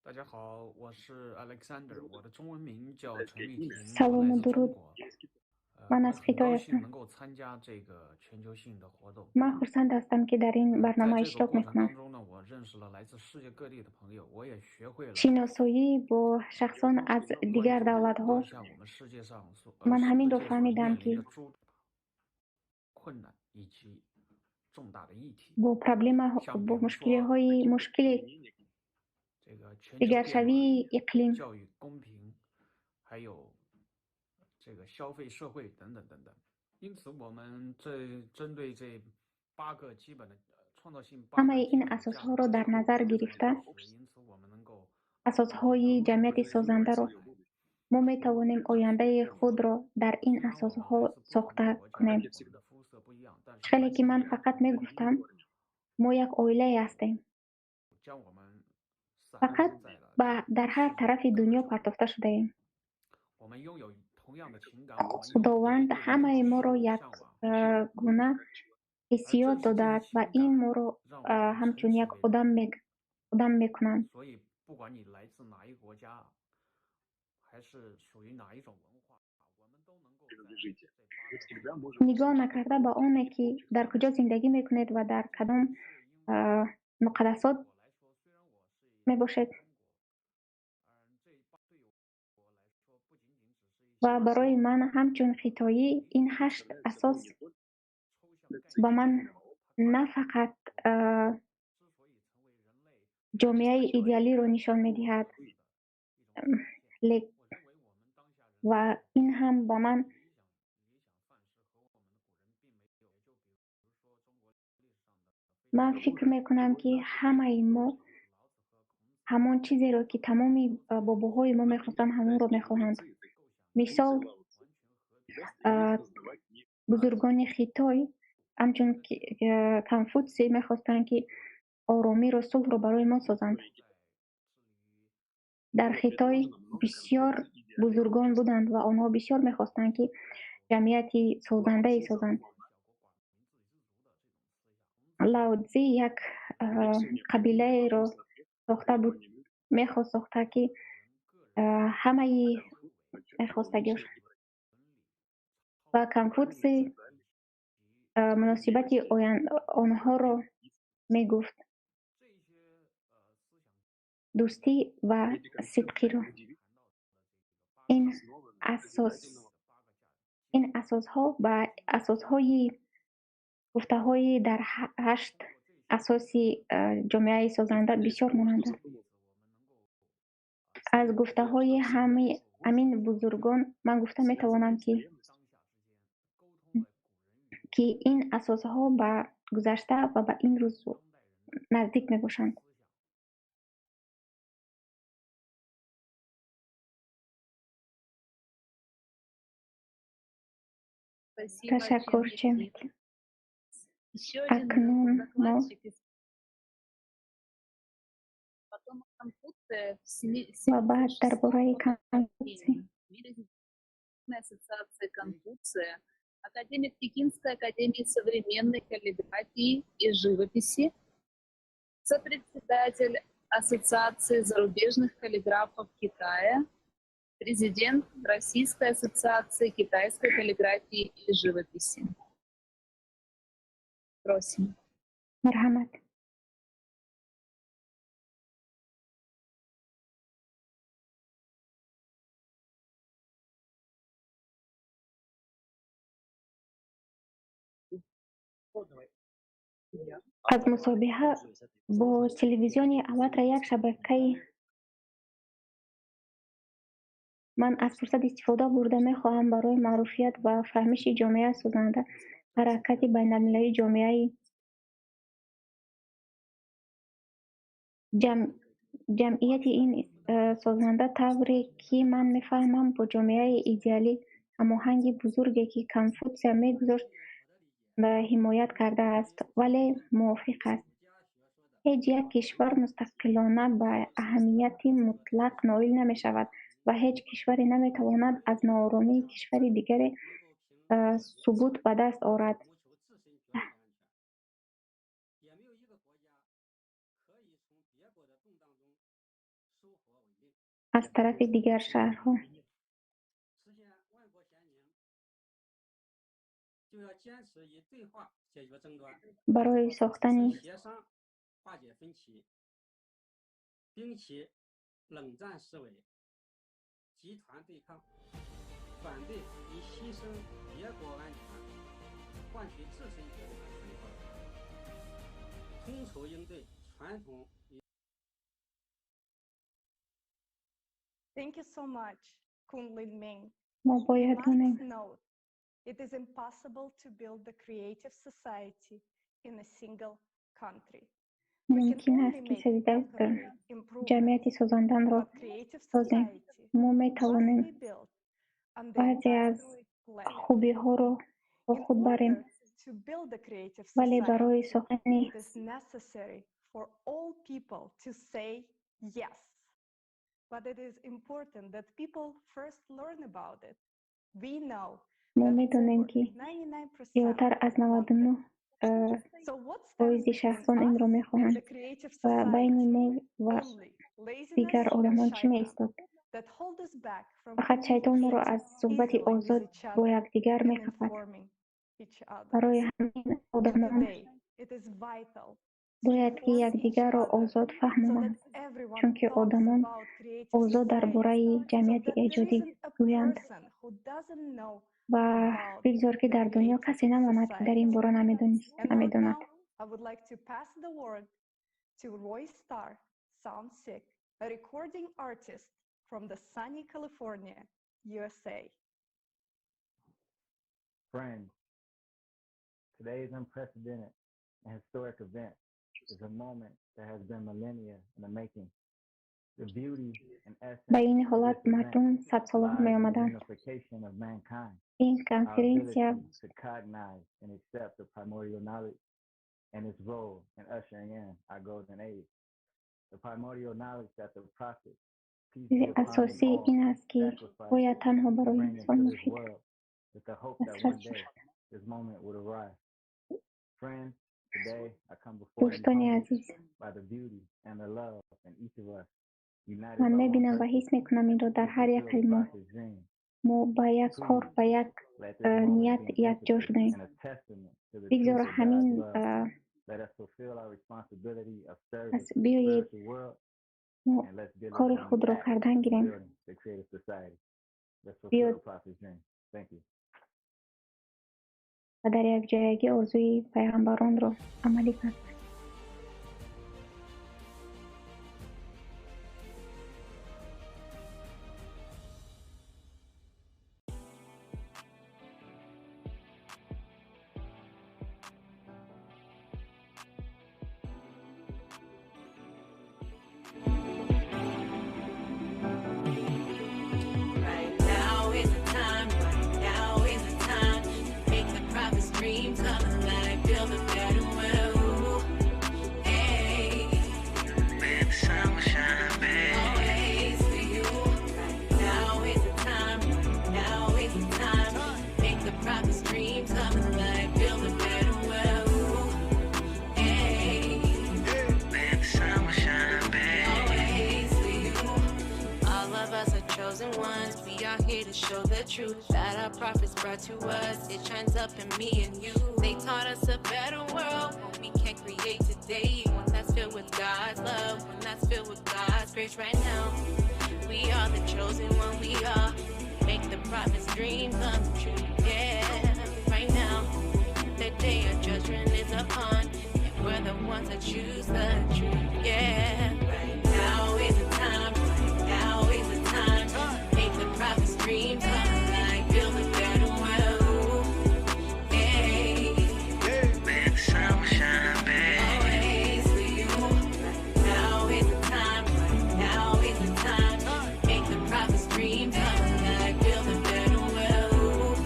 大家好，我是 Alexander，我的中文名叫陈玉婷，我 Салому 来自中 дуруд. 国。 Ман 我 аз 很 Хитой 高兴 ҳастам. 能够参加这个全球性的活动。 Ман хурсанд ҳастам, ки дар ин 在 барнома 这个 иштирок 过程 мекунам. 当中呢，我认识了来自世界各地的朋友，我也学会了 Шиносоӣ бо шахсон аз 关 дигар 注 давлатҳо 当下我们世界上所 ман 世 ҳаминро 界所 фаҳмидам, 面 ки 临的诸困难以及重大的议题， бо проблемаҳо 像 бо 比如说 мушкилиҳои мушкили 这个全球变暖、 дигаршавии иқлим 教育公平，还有这个消费社会等等等等。Ҳамаи ин асосҳоро дар назар гирифта, асосҳои ҷамъияти созандаро, мо метавонем ояндаи худро дар ин асосҳо сохта кунем. Хеле ки ман фақат мегуфтам, мо як оилае ҳастем. Фақат дар ҳар тарафи дунё партофта шудаем. Худованд ҳамаи моро якгуна ҳиссиёт додааст ва ин моро ҳамчун як одам мекунанд. Нигоҳ накарда ба оне, ки дар куҷо зиндагӣ мекунед ва дар кадом муқаддасот мебошед. Ва барои ман ҳамчун хитоӣ ин 8 асос ба ман на фақат ҷомеаи идеалиро нишон медиҳад, ва ин ҳам ба ман ман фикр мекунам, ки ҳамаи мо ҳамон чизеро, ки тамоми бобоҳои мо мехостанд, ҳамонро мехоҳанд. Мисол, бузургони Хитой ҳамчун Конфутсий мехостанд, ки оромиро, сулҳро барои мо созанд. Дар Хитой бисёр бузургон буданд ва онҳо бисёр мехостанд, ки ҷамъияти созандае созанд. Лао Цзи як қабилаеро сохта буд, мехост сохта, ки ҳамаи мехостагиаш. Ва Конфутсий муносибати онҳоро мегуфт: дӯстӣ ва сидқиро. Ин асосҳо ба асосҳои гуфтаҳои дар 8 асоси ҷомеаи созанда бисёр монанданд. Аз гуфтаҳои ҳамин бузургон ман гуфта метавонам, ки ин асосҳо ба гузашта ва ба ин рӯз наздик мебошанд. Ташаккур, Чемит. Акнун мо ва баъд дар бораи Конфутсий. Ассоциация Конфуция, академик Пекинской академии современной каллиграфии и живописи, сопредседатель Ассоциации зарубежных каллиграфов Китая, президент Российской ассоциации китайской каллиграфии и живописи. Просим. Мархамат. Аз мусобиқа бо телевизиони Аллатра як шабакаи ман аз фурсат истифода бурда мехоҳам барои маъруфият ва фаҳмиши ҷомеа созанда ҳаракати байналмилалии ҷомеаи ҷамъияти ин созанда тавре ки ман мефаҳмам бо ҷомеаи идеалӣ ҳамоҳанги бузурге ки Конфутсия мегузошт ҳимоят кардааст, вале мувофиқ аст. Ҳеҷ як кишвар мустақилона ба аҳамияти мутлақ ноил намешавад ва ҳеҷ кишваре наметавонад аз нооромии кишвари дигаре субут ба даст орад. Аз тарафи дигар шаҳрҳо барои сохтани Thank you so much, Kun Lin Ming. Мо бояд We must донем note It is impossible to build the creative society in a single country. Мумкин аст, ки ҷамъияти созандаро созем. Мо метавонем баъзе аз хубиҳоро бо худ барем, вале барои сохтани мо медонем, ки зиёдтар аз 99% шахсон инро мехоҳанд ва байни мо ва дигар одамон чӣ меистад? Фақат шайтон моро аз суҳбати озод бо якдигар мехафад. Барои ҳамин одамон бояд ки якдигарро озод фаҳмонанд, чунки одамон озод дар бораи ҷамъияти эҷодӣ гӯянд ва бигзор, ки дар дунё касе намонад, ки дар ин бора намедонад. From the sunny California, USA. Friends, today's unprecedented and historic event is a moment that has been millennia in the making. The beauty and essence Ба ин of ҳолат this event мардум садсолаҳо lies in the меомаданд. unification of mankind, Ин our конференсия ability to cognize and accept the primordial knowledge and its role in ushering in our golden age. The primordial knowledge that the prophets, peace Чизи be upon them асосӣ all, ин аст, ки sacrificed бояд танҳо to барои bring into инсон this муфид world with the hope that дастрас one day бошад. this moment would arrive. Friends, today I come before you Дӯстони humbled азиз, by the beauty and the love in each of us, united ман by one мебинам ва purpose, ҳис мекунам инро дар to ҳар fulfill якаи the мо. prophet's dream. Мо ба як кор, Please ба як let this moment ният be an якҷо impetus шудаем. and a testament to the Бигзор truth of ҳамин God's love. Let us fulfill our responsibility of пас service to the биёед spiritual world мо and let's кори diligently худро act кардан in гирем. building the creative society. Let's fulfill Биёд the prophet's dream. Thank you. ва дар якҷоягӣ орзуи пайғамбаронро амалӣ кард. Right now is the time, right now is the time to make the prophet's dreams come alive, build a better world. Hey, Let the sun will shine, babe. always for you. Right now is the time, right now is the time to make the prophet's dreams come alive, build a better world. Hey, Let the sun will shine, babe. always for you. All of us are chosen ones. We are here to show the truth that our prophets brought to us. It shines up in me and you. They taught us a better world, one we can create today. One that's filled with God's love, one that's filled with God's grace right now. We are the chosen one. We are make the prophet's dream come true. Yeah, right now. The day of judgment is upon, and we're the ones that choose the truth. Yeah, right now is the time. Right now is the time. Make the prophet's dream come alive. Build a better world. Hey, Let the sun will shine, babe. always for you. Right now is the time. Right now is the time. Make the prophet's dream come alive. Build a better world.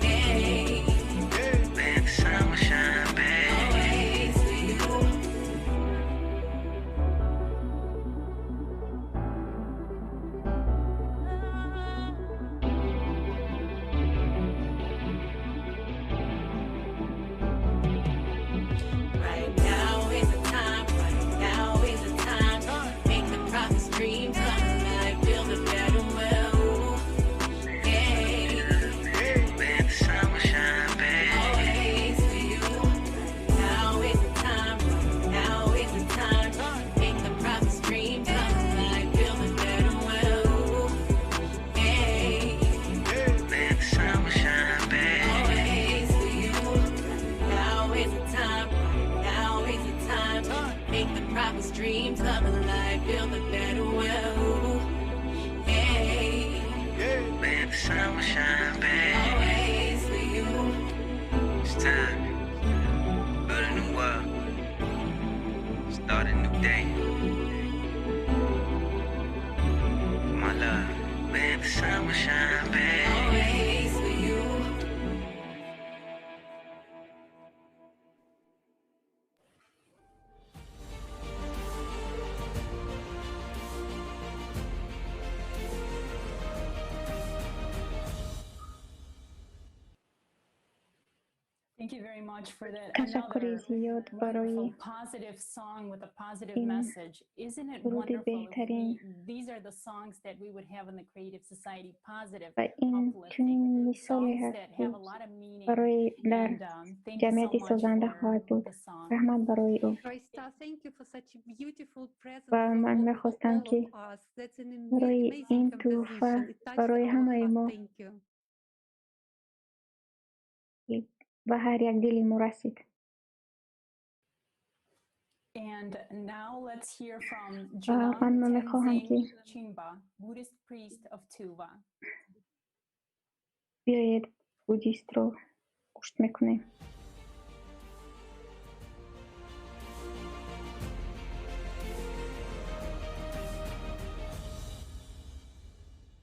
Hey, Let the sun will shine, babe. always for you. Right now is the time, right now is the time to make the prophet's dreams come alive, build a better world. Hey, Let the sun will shine, babe. always for you. Right now is the time, right now is the time to make the prophet's dreams come alive, build a better world. Hey, Let the sun will shine, babe. always for you. Now is the time, now is the time to make the prophet's dreams come alive, build a better world. Hey, Let the sun will shine, babe. always for time. Build a new world. Start a new day. My love, man, the sun will shine, babe. Always for you. Thank you very much for that Ташаккури another зиёд барои wonderful positive song with a positive ин message. Isn't it суруди wonderful if беҳтарин these are the songs that we would have in the Creative Society, positive, ва ин uplifting чунин мисоле songs ҳаст, that ки have a lot of meaning. барои дар And thank you so ҷамъияти much созанда for хоҳад буд. the song. Раҳмат барои ӯ. Roysta, thank you for such a beautiful present Ва for ман all, мехостам, all ки of us. That's an барои amazing ин тӯҳфа composition. It touched барои our ҳамаи heart. мо Thank you. ба ҳар як дили мо расид. And now let's hear from Ва Jalang ман мехоҳам, ки Tenzin Chingba, Buddhist priest of Tuva. Биёед, буддистро гӯш мекунем.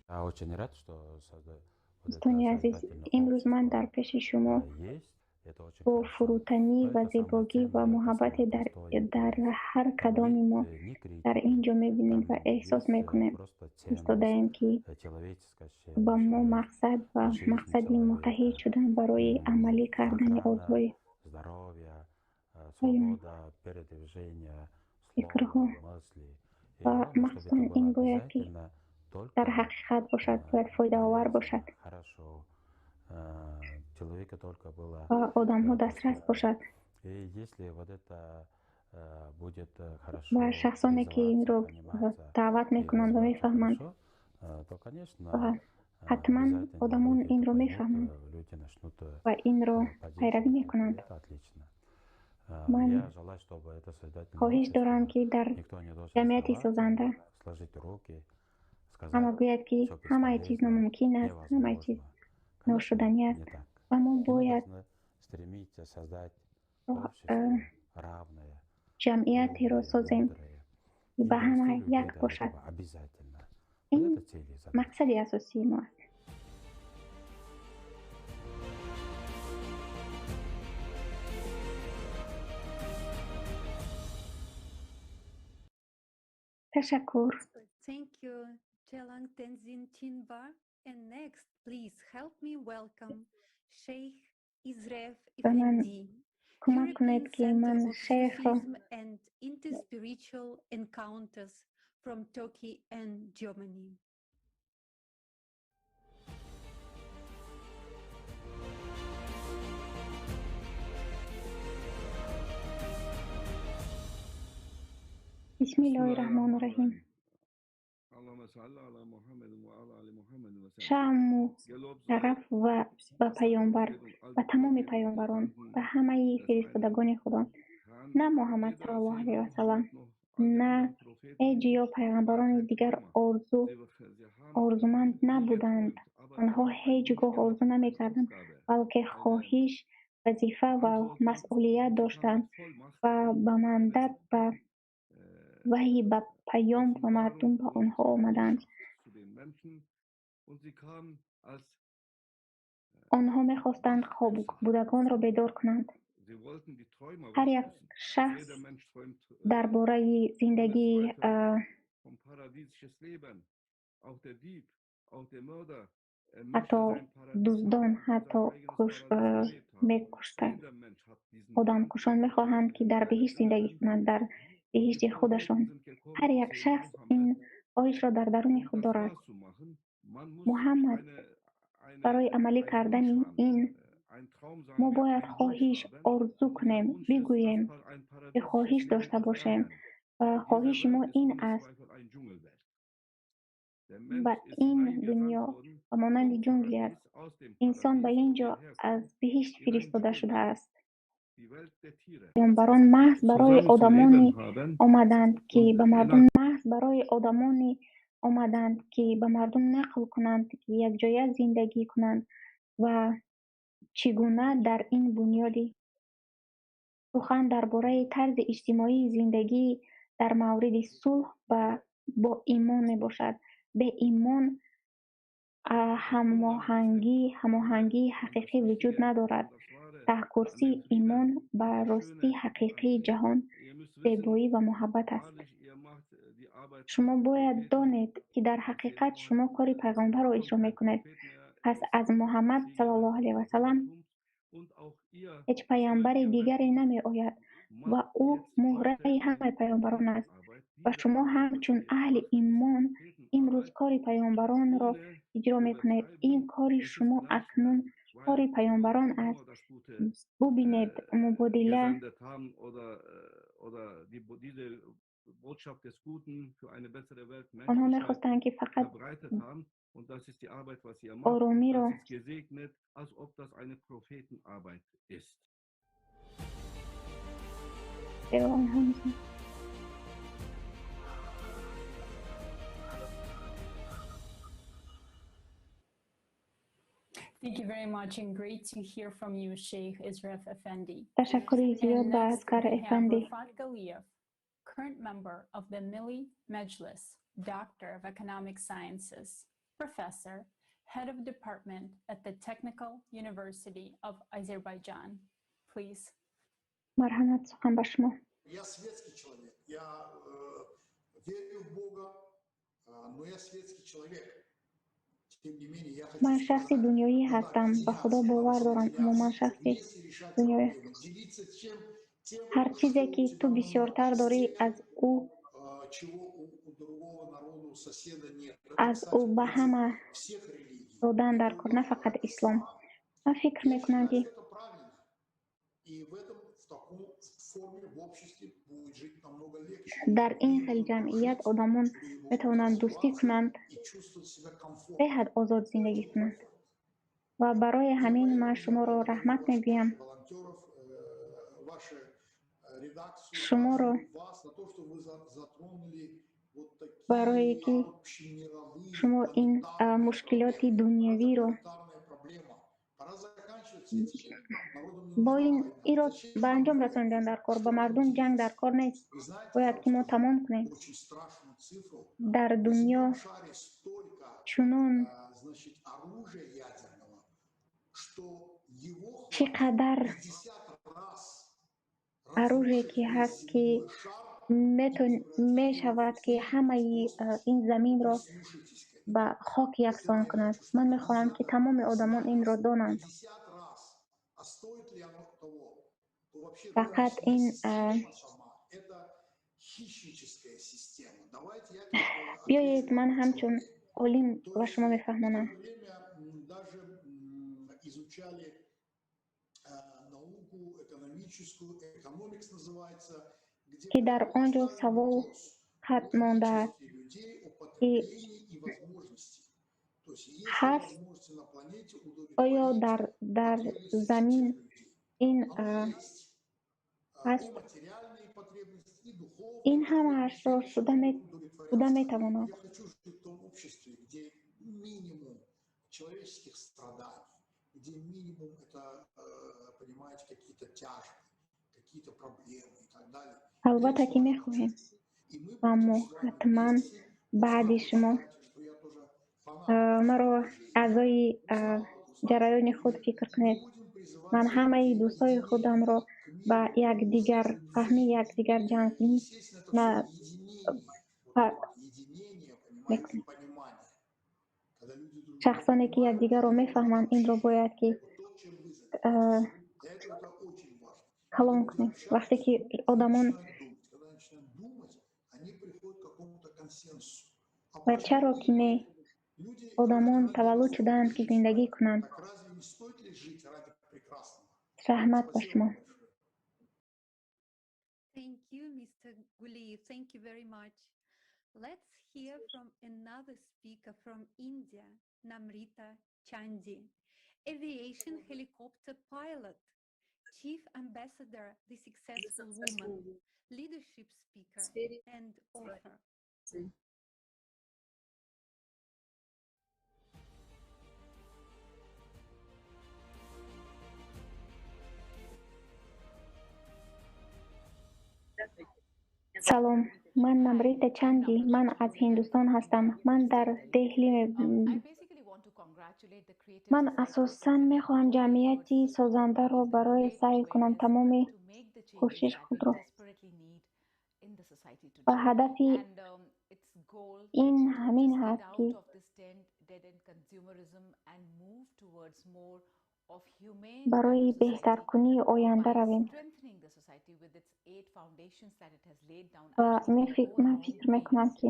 Я очень рад, что вот это Дӯстони азиз, созидательное имрӯз ман общество дар пеши шумо есть. Это очень бо хорошо. фурӯтанӣ Но ва это самое зебогӣ ва ценное, это муҳаббате самое дар простое. дар ҳар Там кадоми нет мо ни дар критики, ин ҷо мебинем ва там эҳсос есть мекунем, просто ценность, истодаем, ки человеческая ба мо мақсад ва жизни мақсади муттаҳид человека, шудан барои амалӣ кардани охрана орзуҳои здоровья, паём свобода передвижения, фикрҳо слова, мысли. И ва главное, чтобы это махсусан было ин бояд, ки обязательно только дар ҳақиқат бошад, бояд фоидаовар бошад хорошо. Человека только было ва одамҳо дастрас бошад И если вот это будет хорошо ва шахсоне, ки реализоваться, инро пониматься даъват и мекунанд ва развиваться мефаҳманд хорошо, то, конечно, ва ҳатман обязательно одамон люди это инро поймут, мефаҳманд люди начнут ва инро пайравӣ поддерживать. Мекунанд. Это отлично. Ман Я желаю, чтобы это созидательное хоҳиш дорам, общество, ки дар никто не должен ҷамъияти оставаться, созанда сложить руки, ҳама сказать, гӯяд, ки все ҳамаи чиз бесполезно, номумкин аст, ҳамаи чиз невозможно. Конечно, ношуданӣ аст не так. ва мо И мы бояд должны стремиться создать э, общество равное, ҷамъиятеро умное, созем, мудрое ки и ба ҳама довести людей як до бошад. этого обязательно. Вот Ин это цель и задача. мақсади асосии мо аст. Ташаккур. Thank you, Chelang Tenzin Chinba. And next, please help me welcome Sheikh Izref Ба ман Effendi, кӯмак European кунед, ки Center ман of шейхро Sufism and Interspiritual Encounters from Turkey and Germany. Бисмиллоҳи раҳмони раҳим. Шаъну шараф ва ба паёмбар, ба тамоми паёмбарон, ба ҳамаи фиристодагони Худо. На Муҳаммад саллаллоҳу алайҳи васаллам, на ҳеҷ ё пайғамбарони дигар орзу орзуманд набуданд. Онҳо ҳеҷ гоҳ орзу намекарданд, балки хоҳиш, вазифа ва масъулият доштанд ва ба мандат, ба ваҳй, ба паём ба мардум ба онҳо омаданд. Онҳо мехостанд хоббудагонро бедор кунанд. Ҳар як шахс дар бораи зиндагии ҳатто дуздон, ҳатто мекуштанд, одамкушон мехоҳанд, ки дар биҳишт зиндагӣ кунанд, дар биҳишти худашон. Ҳар як шахс ин хоҳишро дар даруни худ дорад. Муҳаммад, барои амалӣ кардани ин мо бояд хоҳиш, орзу кунем, бигӯем, ки хоҳиш дошта бошем ва хоҳиши мо ин аст. Ба ин дунё ба монанди ҷунгли аст. Инсон ба ин ҷо аз биҳишт фиристода шудааст. Паёмбарон маҳз барои одамоне омаданд, ки ба мардум маҳз барои одамоне омаданд, ки ба мардум нақл кунанд, ки якҷоя зиндагӣ кунанд ва Чӣ гуна дар ин бунёди сухан дар бораи тарзи иҷтимоии зиндагӣ дар мавриди сулҳ бо имон мебошад. Бе имон ҳамоҳангии ҳақиқӣ вуҷуд надорад. Таҳкурсии имон ба ростии ҳақиқии ҷаҳон, зебоӣ ва муҳаббат аст. Шумо бояд донед, ки дар ҳақиқат шумо кори пайғамбарро иҷро мекунед. Пас аз Муҳаммад саллаллоҳу алайҳи васаллам ҳеҷ паёмбари дигаре намеояд ва ӯ муҳраи ҳамаи паёмбарон аст. Ва шумо ҳамчун аҳли имон имрӯз кори паёмбаронро иҷро мекунед. Ин кори шумо акнун кори паёмбарон аст. Бубинед, мубодила онҳо мехостанд, ки фақат оромиро онҳо Thank you very much and great to hear from you, Sheikh Israf Effendi. Ташаккури зиёд ба Аскар Эфанди. Rafat Galiev, current member of the Milli Majlis, Doctor of Economic Sciences, Professor, Head of Department at the Technical University of Azerbaijan. Please. Марҳамат, сухан ба шумо. Я светский человек. Я верю в Бога, но я светский человек. Ман шахси дунёӣ ҳастам, ба Худо бовар дорам, аммо ман шахси дунёӣ. Ҳар чизе, ки ту бисёртар дорӣ, аз ӯ ба ҳама додан дар кор, на фақат ислом. Ман фикр мекунам, ки дар ин хел ҷамъият одамон метавонанд дӯстӣ кунанд, беҳад озод зиндагӣ кунанд. Ва барои ҳамин ман шуморо раҳмат мегӯям. Шуморо барое ки шумо ин мушкилоти дунявиро бо ин иро ба анҷом расонидан дар кор, ба мардум ҷанг дар кор нест. Бояд ки мо тамом кунем. Дар дунё чунон чӣ қадар оружие ки ҳаст, ки мешавад, ки ҳамаи ин заминро ба хок яксон кунад. Ман мехоҳам, ки тамоми одамон инро донанд. Фақат ин биёед, ман ҳамчун олим ба шумо мефаҳмонам. Ки дар он ҷо савол хат мондааст, ки ҳаст оё дар замин ин ҳаст, ин ҳамаашро шуда метавонад. Албатта, ки мехоҳем, аммо ҳатман баъди шумо маро аъзои ҷараёни худ фикр кунед. Ман ҳамаи дӯстои худамро ба якдигарфаҳмӣ, якдигар ҷангкунӣ мекунем. Шахсоне, ки якдигарро мефаҳманд, инро бояд ки калон кунем. Вақте ки одамон ва чаро ки не, одамон таваллуд шудаанд, ки зиндагӣ кунанд. Раҳмат ба шумо. Thank you, Mr. Guliyev. Thank you very much. Let's hear from another speaker from India, Namrita Chandi, aviation helicopter pilot, chief ambassador, the successful woman, leadership speaker, and author. Салом, ман Намрита Чанди, ман аз Ҳиндустон ҳастам. Ман дар Деҳли. Ман асосан мехоҳам ҷамъияти созандаро барои саъй кунам тамоми кӯшиши худро. Ва ҳадафи ин ҳамин аст, ки барои беҳтаркунии оянда равем. Ва ман фикр мекунам, ки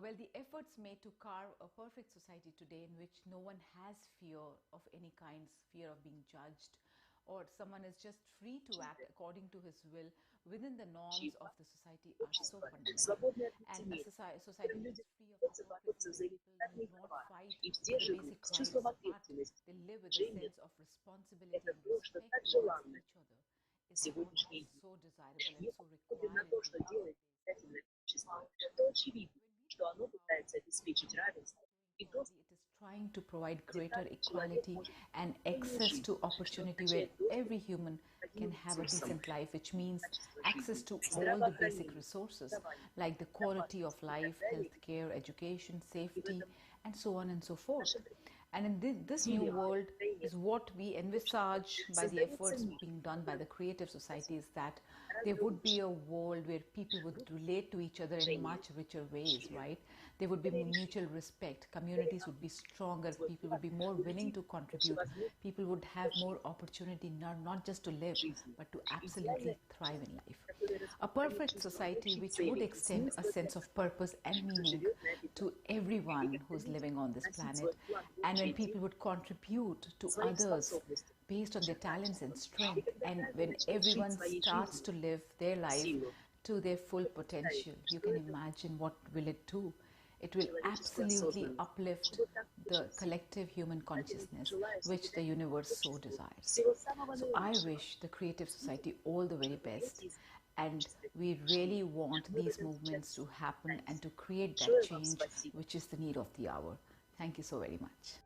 Well, the efforts made to carve a perfect society today in which no one has fear of any kind, fear of being judged, or someone is just free to act according to his will within the norms of the society are so fundamental. And a society that is free of hypocrisy, where people do not fight for the basic rights, but they live with a sense of responsibility and respect towards each other, is what is so desirable and so required today. Что оно пытается обеспечить равенство и доступ trying to provide greater equality and access to opportunity where every human can have a decent life, which means access to all the basic resources like the quality of life, healthcare, education, safety, and so on and so forth. And in this new world is what we envisage by the efforts being done by the creative societies, that there would be a world where people would relate to each other in much richer ways, right? There would be mutual respect, communities would be stronger, people would be more willing to contribute, people would have more opportunity not just to live, but to absolutely thrive in life. A perfect society which would extend a sense of purpose and meaning to everyone who's living on this planet, and when people would contribute to others based on their talents and strength, and when everyone starts to live their life to their full potential, you can imagine what will it do. It will absolutely uplift the collective human consciousness, which the universe so desires. So I wish the Creative Society all the very best, and we really want these movements to happen and to create that change, which is the need of the hour. Thank you so very much.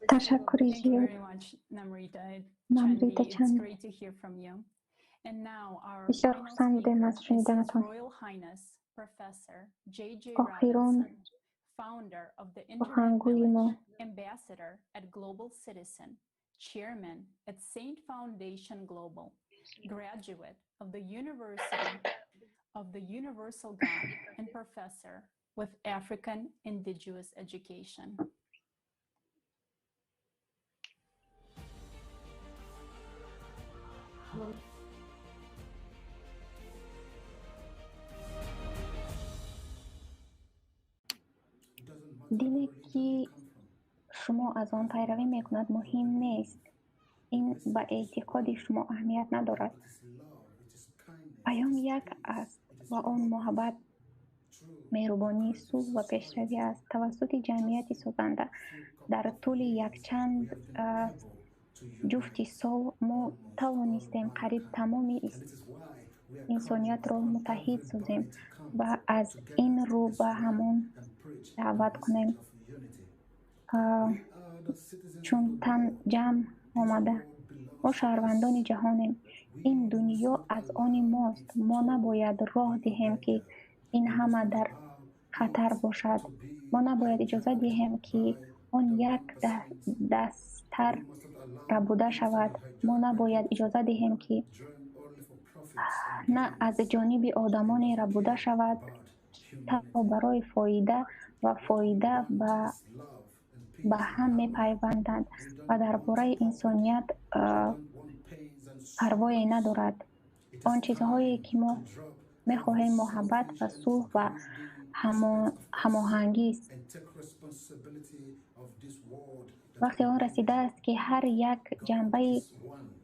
Ташаккури Thank you зиёд, very much, Namrita Намрита Chandi. It's Чанди. great to hear from you. And now our Бисёр final хурсанд будем speaker аз is His шуниданатон. Royal Highness Professor J.J. Охирон Robinson, founder of the Internet сухангӯи мо Village, ambassador at Global Citizen, chairman at Saint Foundation Global, graduate of the University of the Universal God, and professor with African Indigenous Education. Дине ки шумо аз он пайравӣ мекунад, муҳим нест. Ин ба эътиқоди шумо аҳамият надорад. Паём як аст ва он муҳаббат, меҳрубонӣ, сулҳ ва пешравӣ аст. Тавассути ҷамъияти созанда дар тӯли якчанд ҷуфти сол мо тавонистем қариб тамоми инсониятро муттаҳид созем ва аз ин рӯ ба ҳамон даъват кунем, чун тан ҷамъ омада. Мо шаҳрвандони ҷаҳонем. Ин дунё аз они мост. Мо набояд роҳ диҳем, ки ин ҳама дар хатар бошад. Мо набояд иҷоза диҳем, ки он як дастар рабуда шавад. Мо набояд иҷоза диҳем, ки на аз ҷониби одамоне рабуда шавад, танҳо барои фоида ва фоида ба ҳам мепайванданд ва дар бораи инсоният парвое надорад. Он чизҳое ки мо мехоҳем муҳаббат ва сулҳ ва ҳамоҳангист. Вақте он расидааст, ки ҳар як ҷанбаи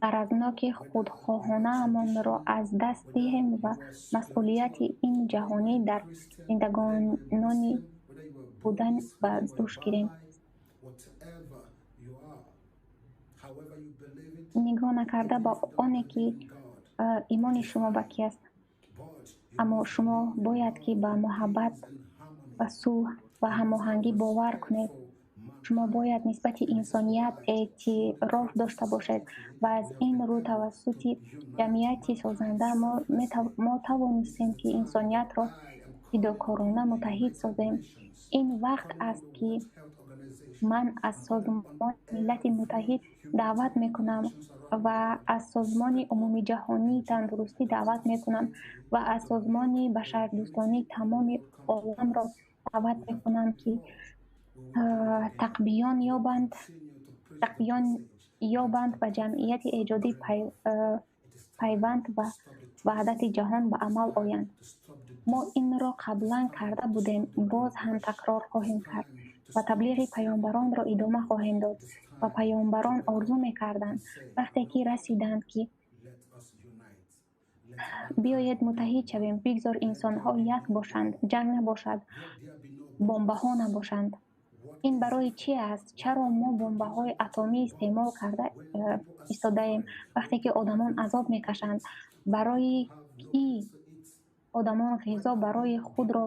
ғаразноки худхоҳонаамонро аз даст диҳем ва масъулияти ин ҷаҳонӣ дар зиндагонони будан ба дӯш гирем. Нигоҳ накарда ба оне, ки имони шумо ба кӣ аст. Аммо шумо бояд ки ба муҳаббат ва сулҳ ва ҳамоҳангӣ бовар кунед. Шумо бояд нисбати инсоният эътироф дошта бошед ва аз ин рӯ тавассути ҷамъияти созанда мо тавонистем, ки инсониятро фидокорона муттаҳид созем. Ин вақт аст, ки ман аз Созмони Миллати Муттаҳид даъват мекунам ва аз Созмони Умумиҷаҳонии Тандурустӣ даъват мекунам ва аз Созмони Башардӯстонии тамоми оламро даъват мекунам, ки тақбиён ёбанд ва ҷамъияти эҷодӣ пайванд ва ваҳдати ҷаҳон ба амал оянд. Мо инро қаблан карда будем, боз ҳам такрор хоҳем кард ва таблиғи паёмбаронро идома хоҳем дод. Ва паёмбарон орзу мекарданд, вақте ки расиданд, ки биёед муттаҳид шавем, бигзор инсонҳо як бошанд, ҷанг набошад, бомбаҳо набошанд. Ин барои чи аст? Чаро мо бомбаҳои атомӣ истеъмол карда истодаем, вақте ки одамон азоб мекашанд? Барои кӣ одамон ғизо барои худро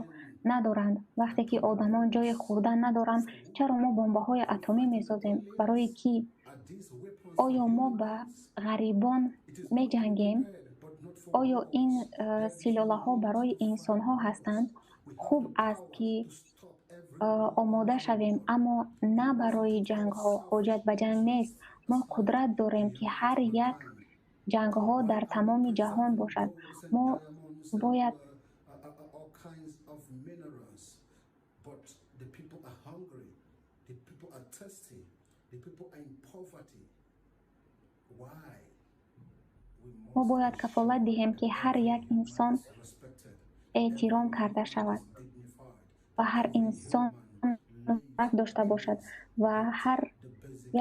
надоранд? Вақте ки одамон ҷои хӯрдан надоранд, чаро мо бомбаҳои атомӣ месозем? Барои кӣ? Оё мо ба ғарибон меҷангем? Оё ин силолаҳо барои инсонҳо ҳастанд? Хуб аст, ки омода шавем, аммо на барои ҷангҳо. Ҳоҷат ба ҷанг нест. Мо қудрат дорем, ки ҳар як ҷангҳо дар тамоми ҷаҳон бошад. Мо бояд кафолат диҳем, ки ҳар як инсон эҳтиром карда шавад ва ҳар инсон шараф дошта бошад ва ҳар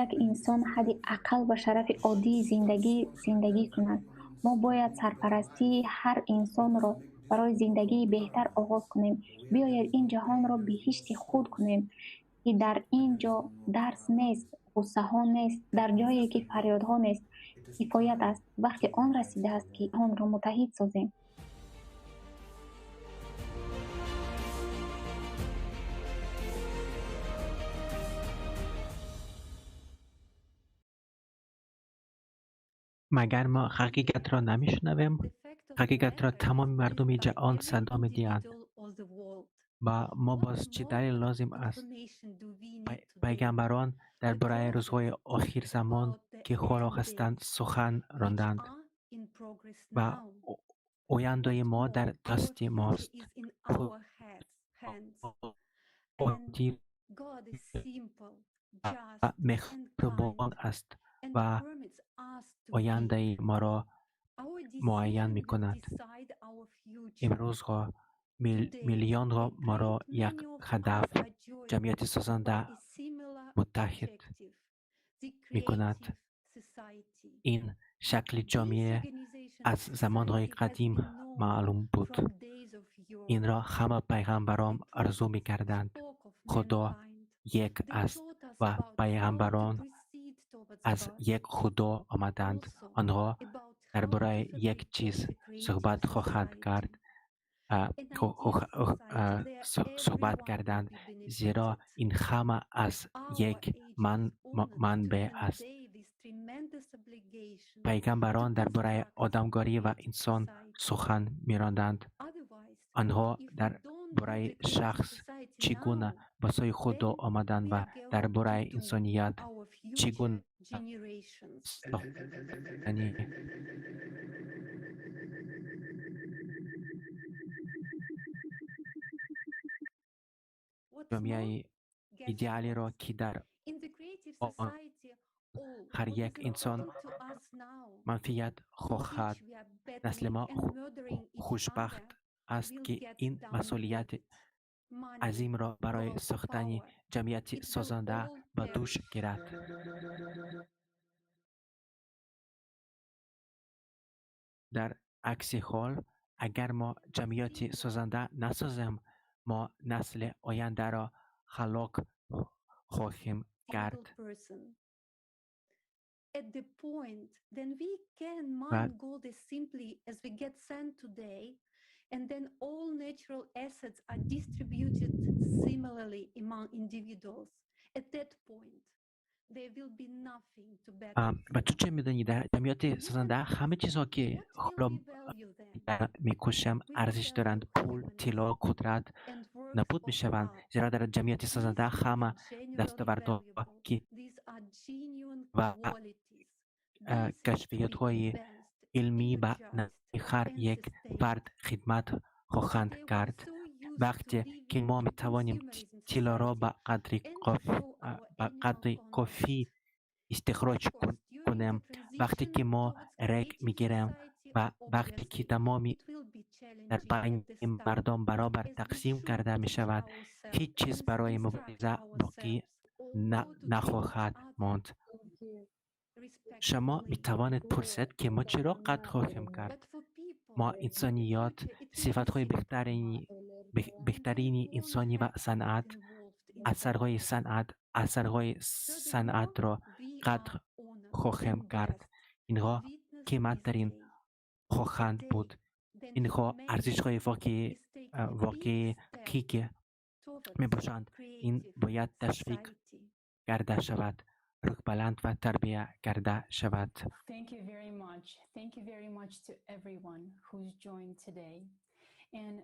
як инсон ҳадди ақал ба шарафи оддии зиндагӣ зиндагӣ кунад. Мо бояд сарпарастии ҳар инсонро барои зиндагии беҳтар оғоз кунем. Биёед ин ҷаҳонро биҳишти худ кунем, ки дар ин ҷо дарс нест, ғуссаҳо нест, дар ҷое ки фарёдҳо нест. Кифоят аст. Вақти он расидааст, ки онро муттаҳид созем. Магар мо ҳақиқатро намешунавем? Ҳақиқатро тамоми мардуми ҷаҳон садо медиҳанд. Ба мо боз чӣ далел лозим аст? Пайғамбарон дар бораи рӯзҳои охирзамон, ки ҳоло ҳастанд, сухан ронданд ва ояндаи мо дар дасти мост. Одил ва меҳрубон аст ва ояндаи моро муайян мекунад. Имрӯзҳо миллионҳо моро як ҳадаф, ҷамъияти созанда муттаҳид мекунад. Ин шакли ҷомеа аз замонҳои қадим маълум буд. Инро ҳама пайғамбарон орзу мекарданд. Худо як аст ва пайғамбарон аз як Худо омаданд. Онҳо дар бораи як чиз суҳбат хоҳанд кард, суҳбат карданд, зеро ин ҳама аз як манбаъ аст. Пайғамбарон дар бораи одамгарӣ ва инсон сухан меронданд. Онҳо дар бораи шахс чӣ гуна ба сӯи Худо омадан ва дар бораи инсоният чӣ гуна сохтани ҷомеаи идеалиро, ки дар он ҳар як инсон манфиат хоҳад. Насли мо хушбахт аст, ки ин масъулияти азимро барои сохтани ҷамъияти созанда ба дӯш гирад. Дар акси ҳол, агар мо ҷамъияти созанда насозем, мо насли ояндаро ҳалок хоҳем кард. At the point, then we can ва mine gold as simply as we get sand today. And then all natural assets are distributed similarly among individuals. At that point, there will be nothing to battle. و تو چه میدانی در جمعیت سازنده همه چیزها که حالا میکوشم ارزش دارند، پول، طلا، قدرت نابود میشوند، زیرا در جمعیت سازنده همه دستاوردها که و کشفیات های علمی به هر یک فرد خدمت خواهند کرد. وقتی که ما میتوانیم طلا را به قدر کافی استخراج کنیم، وقتی که ما رگ میگیریم و وقتی که تمامی در بین مردم برابر تقسیم کرده می شود، هیچ چیز برای مبارزه باقی نخواهد ماند. شما می توانید پرسید که ما چرا قدر خواهیم کرد؟ ما انسانیت، صفت‌های بهترین انسانی و صنعت، اثرهای صنعت را قدر خواهیم کرد. اینها قیمت‌ترین خواهند بود. اینها ارزش‌های واقعی که می‌باشند. این باید تشویق کرده شود، روح بلند و تربیه کرده شود. Thank you very much. Thank you very much to everyone who's joined today. And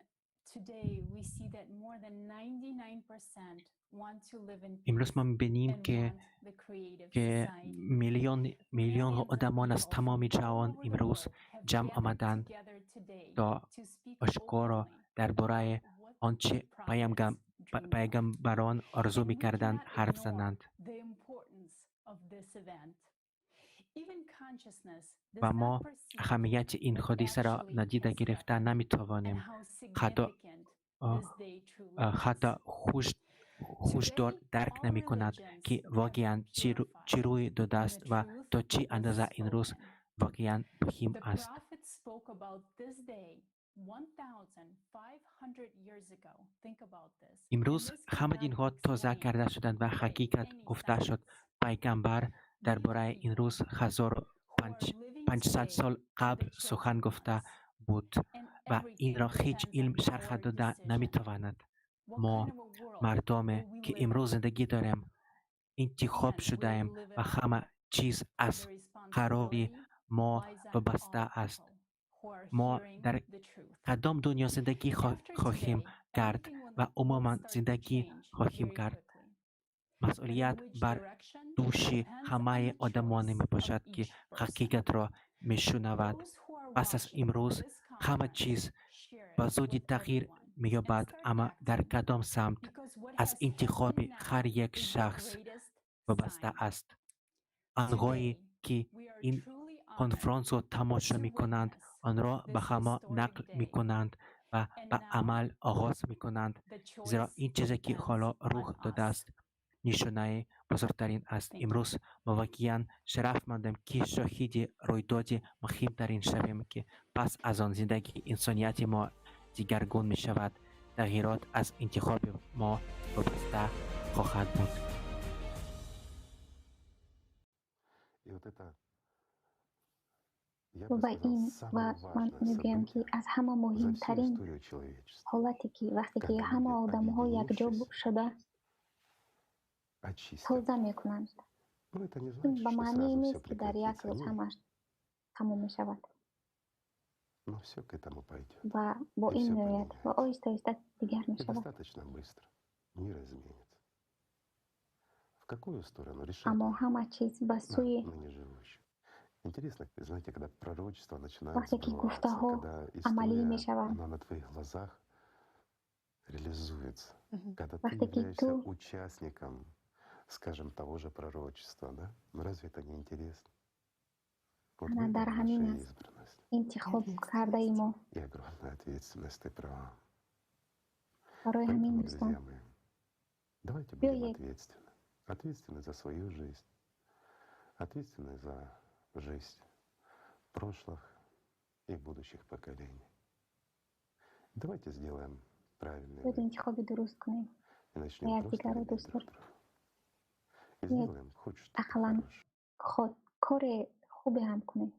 today we see that more than 99% want to live in امروز ما می‌بینیم and که want the creative که society. میلیون آدمان از تمام جهان امروز جمع آمدند تا آشکارا درباره آنچه پیامبران آرزو می‌کردند حرف زنند. The importance of this event. Even consciousness does و ما not perceive اهمیت این حادثه را نادیده گرفته نمی‌توانیم. how حتی significant this day truly is. حتی هوشدار درک نمی‌کند که واقعاً چی روی داده است و تا چه اندازه این روز واقعاً مهم The است. prophet spoke about this day 1500 years ago. Think about this. امروز And this همه cannot اینها be تازه explained کرده شدند و by حقیقت any گفته شد. science. پیغمبر درباره این روز 1500 سال قبل سخن گفته بود و این را هیچ علم شرح داده نمیتواند. ما مردم که امروز زندگی داریم انتخاب شده‌ایم و همه چیز از قرار ما وابسته است. ما در کدام دنیا زندگی خواهیم کرد و عموما زندگی خواهیم کرد. مسئولیت بر دوش همه آدمان می باشد که حقیقت را می شنود. پس از امروز همه چیز به زودی تغییر می یابد، اما در کدام سمت از انتخاب هر یک شخص وابسته است. آنهایی که این کنفرانس را تماشا می کنند، آن را به همه نقل می کنند و به عمل آغاز می کنند، زیرا این چیزی که حالا رخ داده است نشانه بزرگترین است. امروز ما واقعا شرفمندیم که شاهد رویداد مهمترین شویم که پس از آن زندگی انسانیت ما دیگرگون می شود. تغییرات از انتخاب ما وابسته خواهد بود. И вот это, я бы و сказал, این و самое من важное میگویم که событие از همه за всю مهمترین историю человечества, حالتی که وقتی که когда همه люди, آدمها یکجا объединившись, شده очистят. تازه میکنند. Но это не این значит, به что معنی сразу все نیست که در یک прекратится. روز Нет, همش تمام میشود но все к этому пойдет. و با И این все میآید و поменяется. آهسته آهسته دیگر И میشود. достаточно быстро мир изменится. В какую сторону решать اما همه چیز به нам, سوی ныне живущим. Интересно, знаете, когда пророчество начинает وقتی که сбываться, گفته‌ها когда عملی история, میشوند، она на твоих глазах реализуется, когда ты وقتی که являешься تو участником, скажем, того же пророчества, да? Ну разве это не интересно? Вот в نه этом در наша همین است избранность انتخاب کرده ای ما. и огромная ответственность, ты права. برای همین Поэтому, دوستان друзья мои, давайте будем بیایید ответственны. Ответственны за свою жизнь, ответственны за жизнь прошлых и будущих поколений. Давайте сделаем правильный باید выбор انتخاب درست کنیم и و начнем просто یکدیگر را любить دوست друг داریم. друга. И یک сделаем хоть что-то اقلا хорошее. خود کار خوبی هم کنیم.